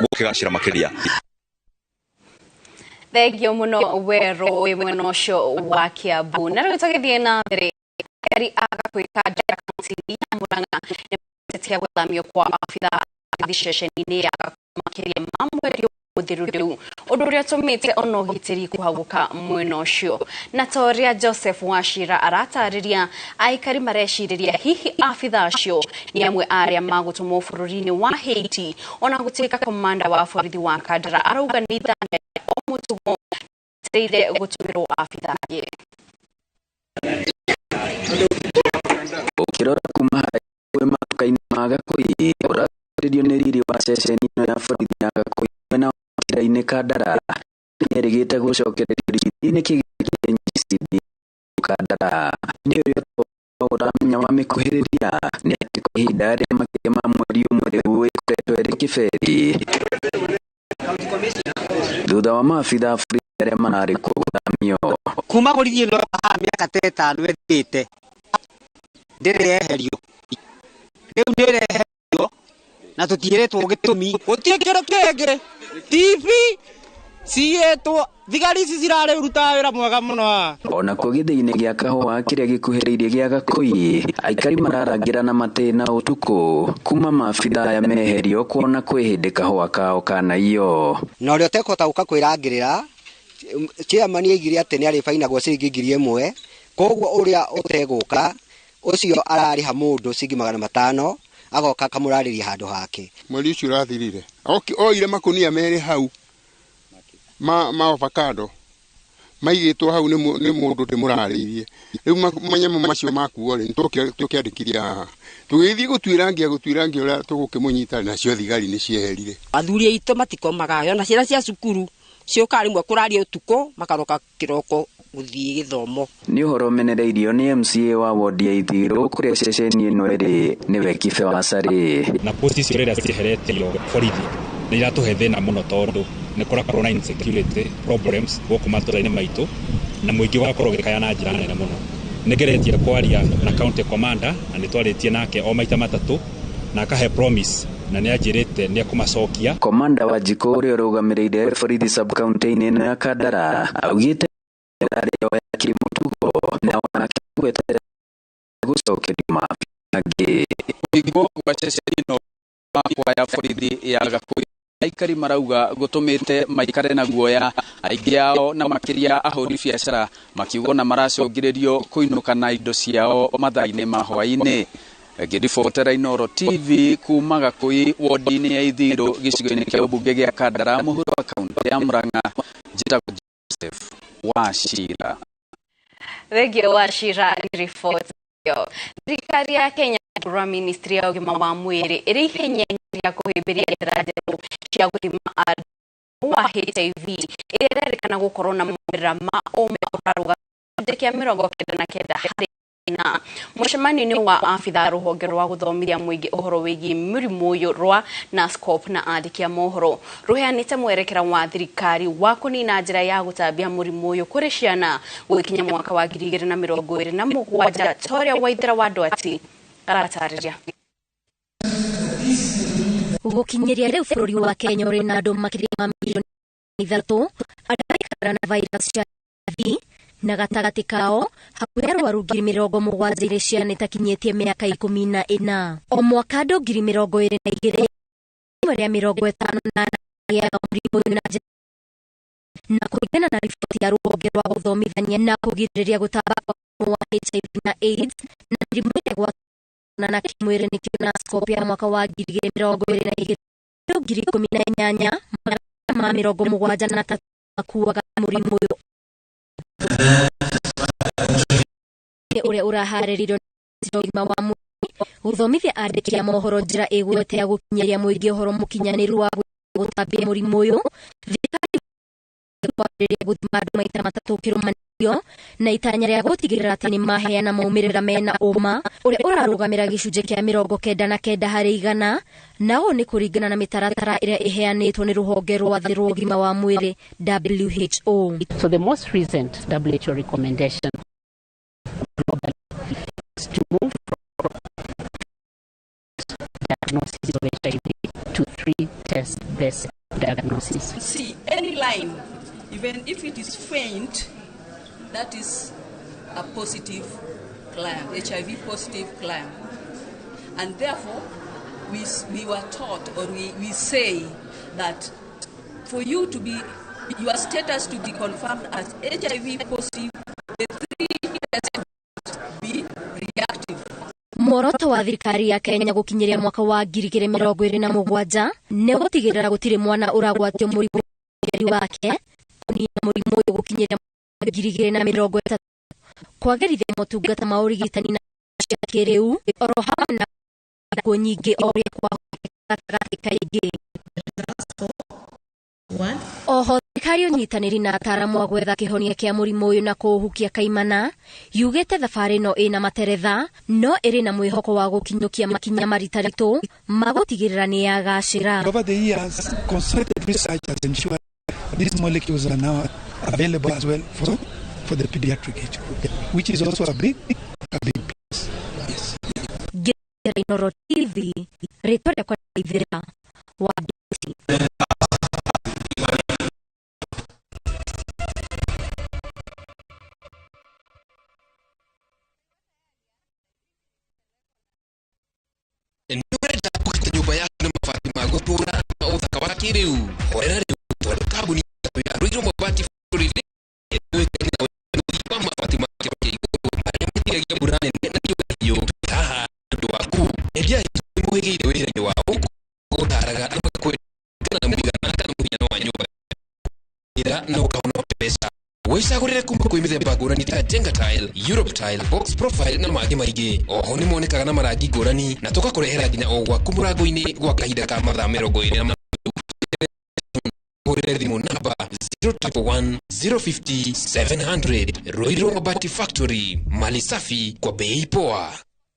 gũkĩgacĩra makĩria. Thengio mũno werũ wĩ mwena ũcio wa Kiambu. Na rĩu tũgĩthiĩ na mbere, aikari a Gakũĩ Kandara kaunti-inĩ ya Murang'a nĩmatetia gũthamio kwa abithaa a borithi ceceni-inĩ ya Gakũĩ makĩria ma mweri mũthiru rĩu, ũndũ ũrĩa ũtũmĩte ona ũgitĩri kũhagũka mwena ũcio. Na ta ũrĩa Joseph Wachira aratarĩria, aikari marecirĩria hihi abithaa acio nĩ amwe a arĩa magũtũmwo bũrũri-inĩ wa Haiti, ona gũtuĩka komanda wa borithi wa Kandara arauga nĩ ithamia o mũtugo rĩire gũtũmĩrwo abithaa angĩ. Ũkĩrora kuma haraihu matuka-inĩ ma Gakũĩ, ũracũthĩrĩrio nĩ riri wa ceceni ĩno ya borithi ya Gakũĩ mwena wa Matira-inĩ Kandara nĩerĩgĩte gũcokererio riri nĩ kĩgĩna kĩa NGCD Kandara. Nĩ ũrĩa ũramenya wa mĩkuhĩrĩria nĩ atĩ kwa ihinda rĩa makĩria ma mweri ũmwe rĩu ĩkoretwo ĩrĩ kĩbeti thutha wa maabithaa a borithi arĩa mararĩ kuo gũthamio. Kuma borithi ĩno haha mĩaka ta ĩtano ĩthirĩte ndĩrĩ yeherio, rĩu nĩ ĩreherio na tũtiĩrĩtwo gĩtũmi. Gũtirĩ kĩndũ kĩngĩ, TV ciĩtwo thigari ici cirarĩrutaga wĩra mwega mũno haha. Onakuo gĩthĩi-inĩ gĩa kahũa kĩrĩa gĩkuhĩrĩirie gĩa Gakũi, aikari mararangĩra na matĩna ũtukũ kuma maabithaa aya meherio kuona kwĩ hĩndĩ kahũa kao kanaiywo. Na ũrĩa ũtekũhota gũka kwĩrangĩrĩra, chairman aigire atĩ nĩ arĩbainagwo ciringi 1000, koguo ũrĩa ũtegũka ũcio ararĩha mũndũ ciringi 500 agoka akamũrarĩria handũ hake. Mweri ũcio ũrathirire oire makunia merĩ hau ma avocado maigĩtwo hau nĩ mũndũ ndĩmũrarĩirie. Rĩu manyamũ macio makuo rĩ, tũkĩandĩkirie haha tũgĩthiĩ gũtuĩrangia ũrĩa tũgũkĩmũnyita, nacio thigari nĩ cieherire. Athuri aitũ matikomaga, ona ciana cia cukuru ciũkaga rĩmwe kũraria ũtukũ makaroka kĩroko gũthiĩ gĩthomo. Nĩ ũhoro ũmenereirio nĩ MCA wa wodi ya Ithirũ kũrĩa ceceni ĩno ĩrĩ nĩwe Kibe wa Carĩ. Na post icio rĩrĩa cieheretio borithi nĩ iratũhe thĩna mũno tondũ nĩ kũrakorwo na insecurity problems gũkũ matũra-inĩ maitũ na mũingĩ ũgakorwo ũgĩkaya na njĩra nene mũno. Nĩ ngeretie kwaria na county commander na nĩ twarĩtie nake o maita matatũ na akahe promise na nĩ anjĩrĩte nĩ ekũmacokia. Komanda wa Njikũ ũrĩa ũrũgamĩrĩire borithi sub-county-inĩ ĩno ya Kandara augĩte arĩo ya kĩmũtugo na onake gweterera gũcokerio maabithaa angĩ. Kũhingwo gwa ceceni ĩno ya borithi ya Gakũĩ aikari marauga gũtũmĩte maikare na guoya, aingĩ ao na makĩria ahũri biacara makiuga ona maracũngĩrĩrio kũinũka na indo ciao mathaa-inĩ ma hwaĩ-inĩ. Ngĩribotera Inooro TV kuma Gakũĩ wodi-inĩ ya Ithirũ gĩcigo-inĩ kĩa ũmbunge gĩa Kandara mũhuro wa kaunti ya Murang'a, njĩtagwo Joseph Wachira. Thengio Wachira riboti ĩyo. Thirikari ya Kenya rwa ministry ya ũgima wa mwĩrĩ ĩrĩ ihenya-inĩ rĩa kũhĩmbĩria njĩra njerũ cia gũthima andũ wa HIV ĩrĩa ĩrerĩkana gũkorwo na maumĩrĩra ma ũma ũrarũgama gĩcunjĩ kĩa 99 harĩ 4. Mũcemanio-inĩ wa abithaa rũhonge rwa gũthomithia mũingĩ ũhoro wĩgiĩ mũrimũ ũyũ rwa NASCOP na andĩki a mohoro rũheanĩte mwerekera wa thirikari wa kũnina njĩra ya gũtambia mũrimũ ũyũ kũrĩ ciana gũgĩkinya mwaka wa 2027 ta ũrĩa Waithera wa Ndwati aratarĩria. Gũkinyĩria rĩu bũrũri wa Kenya ũrĩ na andũ makĩria ma milioni 3 arĩa maraikara na virus cia HIV na gatagatĩ kao hakuhĩ arwaru 70,000 irĩ ciana itakinyĩtie mĩaka 14. O mwaka andũ 22,000 rĩa 58 magĩaga mũrimũ ũyũ na njĩra na kũringana na riboti ya rũhonge rwa gũthomithania na kũgirĩrĩria gũtamba kwa mũrimũ wa HIV na AIDS na mĩrimũ ĩrĩa ĩgwatanagio na kĩmwĩrĩ nĩkĩo NASCOP ya mwaka wa 2022 andũ 18,473 makuaga mũrimũ ũyũ ũrĩa ũraharĩrĩirio nĩ ũgima wa mwĩrĩ gũthomithia andĩki a mohoro njĩra ĩgwete ya gũkinyĩria mũingĩ ũhoro mũkinyanĩru wa gũtambia mũrimũ ũyũ. Thirikari kwambĩrĩria gũthima andũ maita matatũ kĩrũmanĩrĩrio na itanya rĩa gũtigĩrĩra atĩ nĩ maheana maumĩrĩra mena ũma ũrĩa ũrarũgamĩra gĩcunjĩ kĩa 99 harĩ igana, na ũũ nĩ kũringana na mĩtaratara ĩrĩa ĩheanĩtwo nĩ rũhonge rwa thĩ rwa ũgima wa mwĩrĩ WHO. So the most recent WHO recommendation globally is to move from diagnosis of HIV to 3 test-based diagnosis. See, any line, even if it is faint, that is a positive client, HIV positive client. And therefore, we were taught, or we say that for you to be, your status to be confirmed as HIV positive, the 3 tests must be reactive. Muoroto wa thirikari ya Kenya gũkinyĩria mwaka wa 2027 nĩ gũtigĩrĩra gũtirĩ mwana ũragwatio mũrimũ mũciari wake, kũnina mũrimũ ũyũ gũkinyĩria mwaka 2030, kwagĩrithia motungata ma ũrigitani na cia kĩrĩu oro hamwe na nguo nyingĩ o ũrĩa kwahoteka gatagatĩ kaingĩ. Oho thirikari ũnyitanĩri na ataaramu a gwetha kĩhonia kĩa mũrimũ ũyũ na kũũhukia kaimana yugĩte thabarĩ ĩno ĩna materetha no ĩrĩ na mwĩhoko wa gũkinyũkia makinya maritaritũ ma gũtigĩrĩra nĩ yagacĩra. Over the years, concerted research has ensured these molecules are now available as well for the pediatric age group, which is also a big plus. Yes. Inooro TV, rĩtwa rĩakwa nĩ Waithera wa Ndwati. Nĩũrenda kũgita nyũmba yaku na mabati ma gũtũũra na ũthaka wa kĩrĩu? Horera rĩu tondũ kambuni ya Ruiru Mabati Factory nĩyũĩkaine na ũthii wa mabati ma kĩrathi kĩa igũrũ marĩa metiragia mbura nene na riũa hiũ. Haha nĩ ũndũ waku. Endia aitũ nĩmohĩgĩire wĩra-inĩ wao gũgũtaraga na magakwendia na mũigana kana mũhiano wa nyũmba ĩra na ũkahonokia mbeca. Wĩcagũrĩre kuma kwĩ mĩthemba ngũrani ta Jenga Tile, Europe Tile, Box Profile na mangĩ maingĩ. Oho nĩmonekaga na marangi ngũrani na tũgakũrehera nginya o gwaku mũrango-inĩ gwa kahinda ka mathaa 24. Hũrĩre thimũ namba 021 050 700. Ruiru Mabati Factory, mali safi kwa bei poa.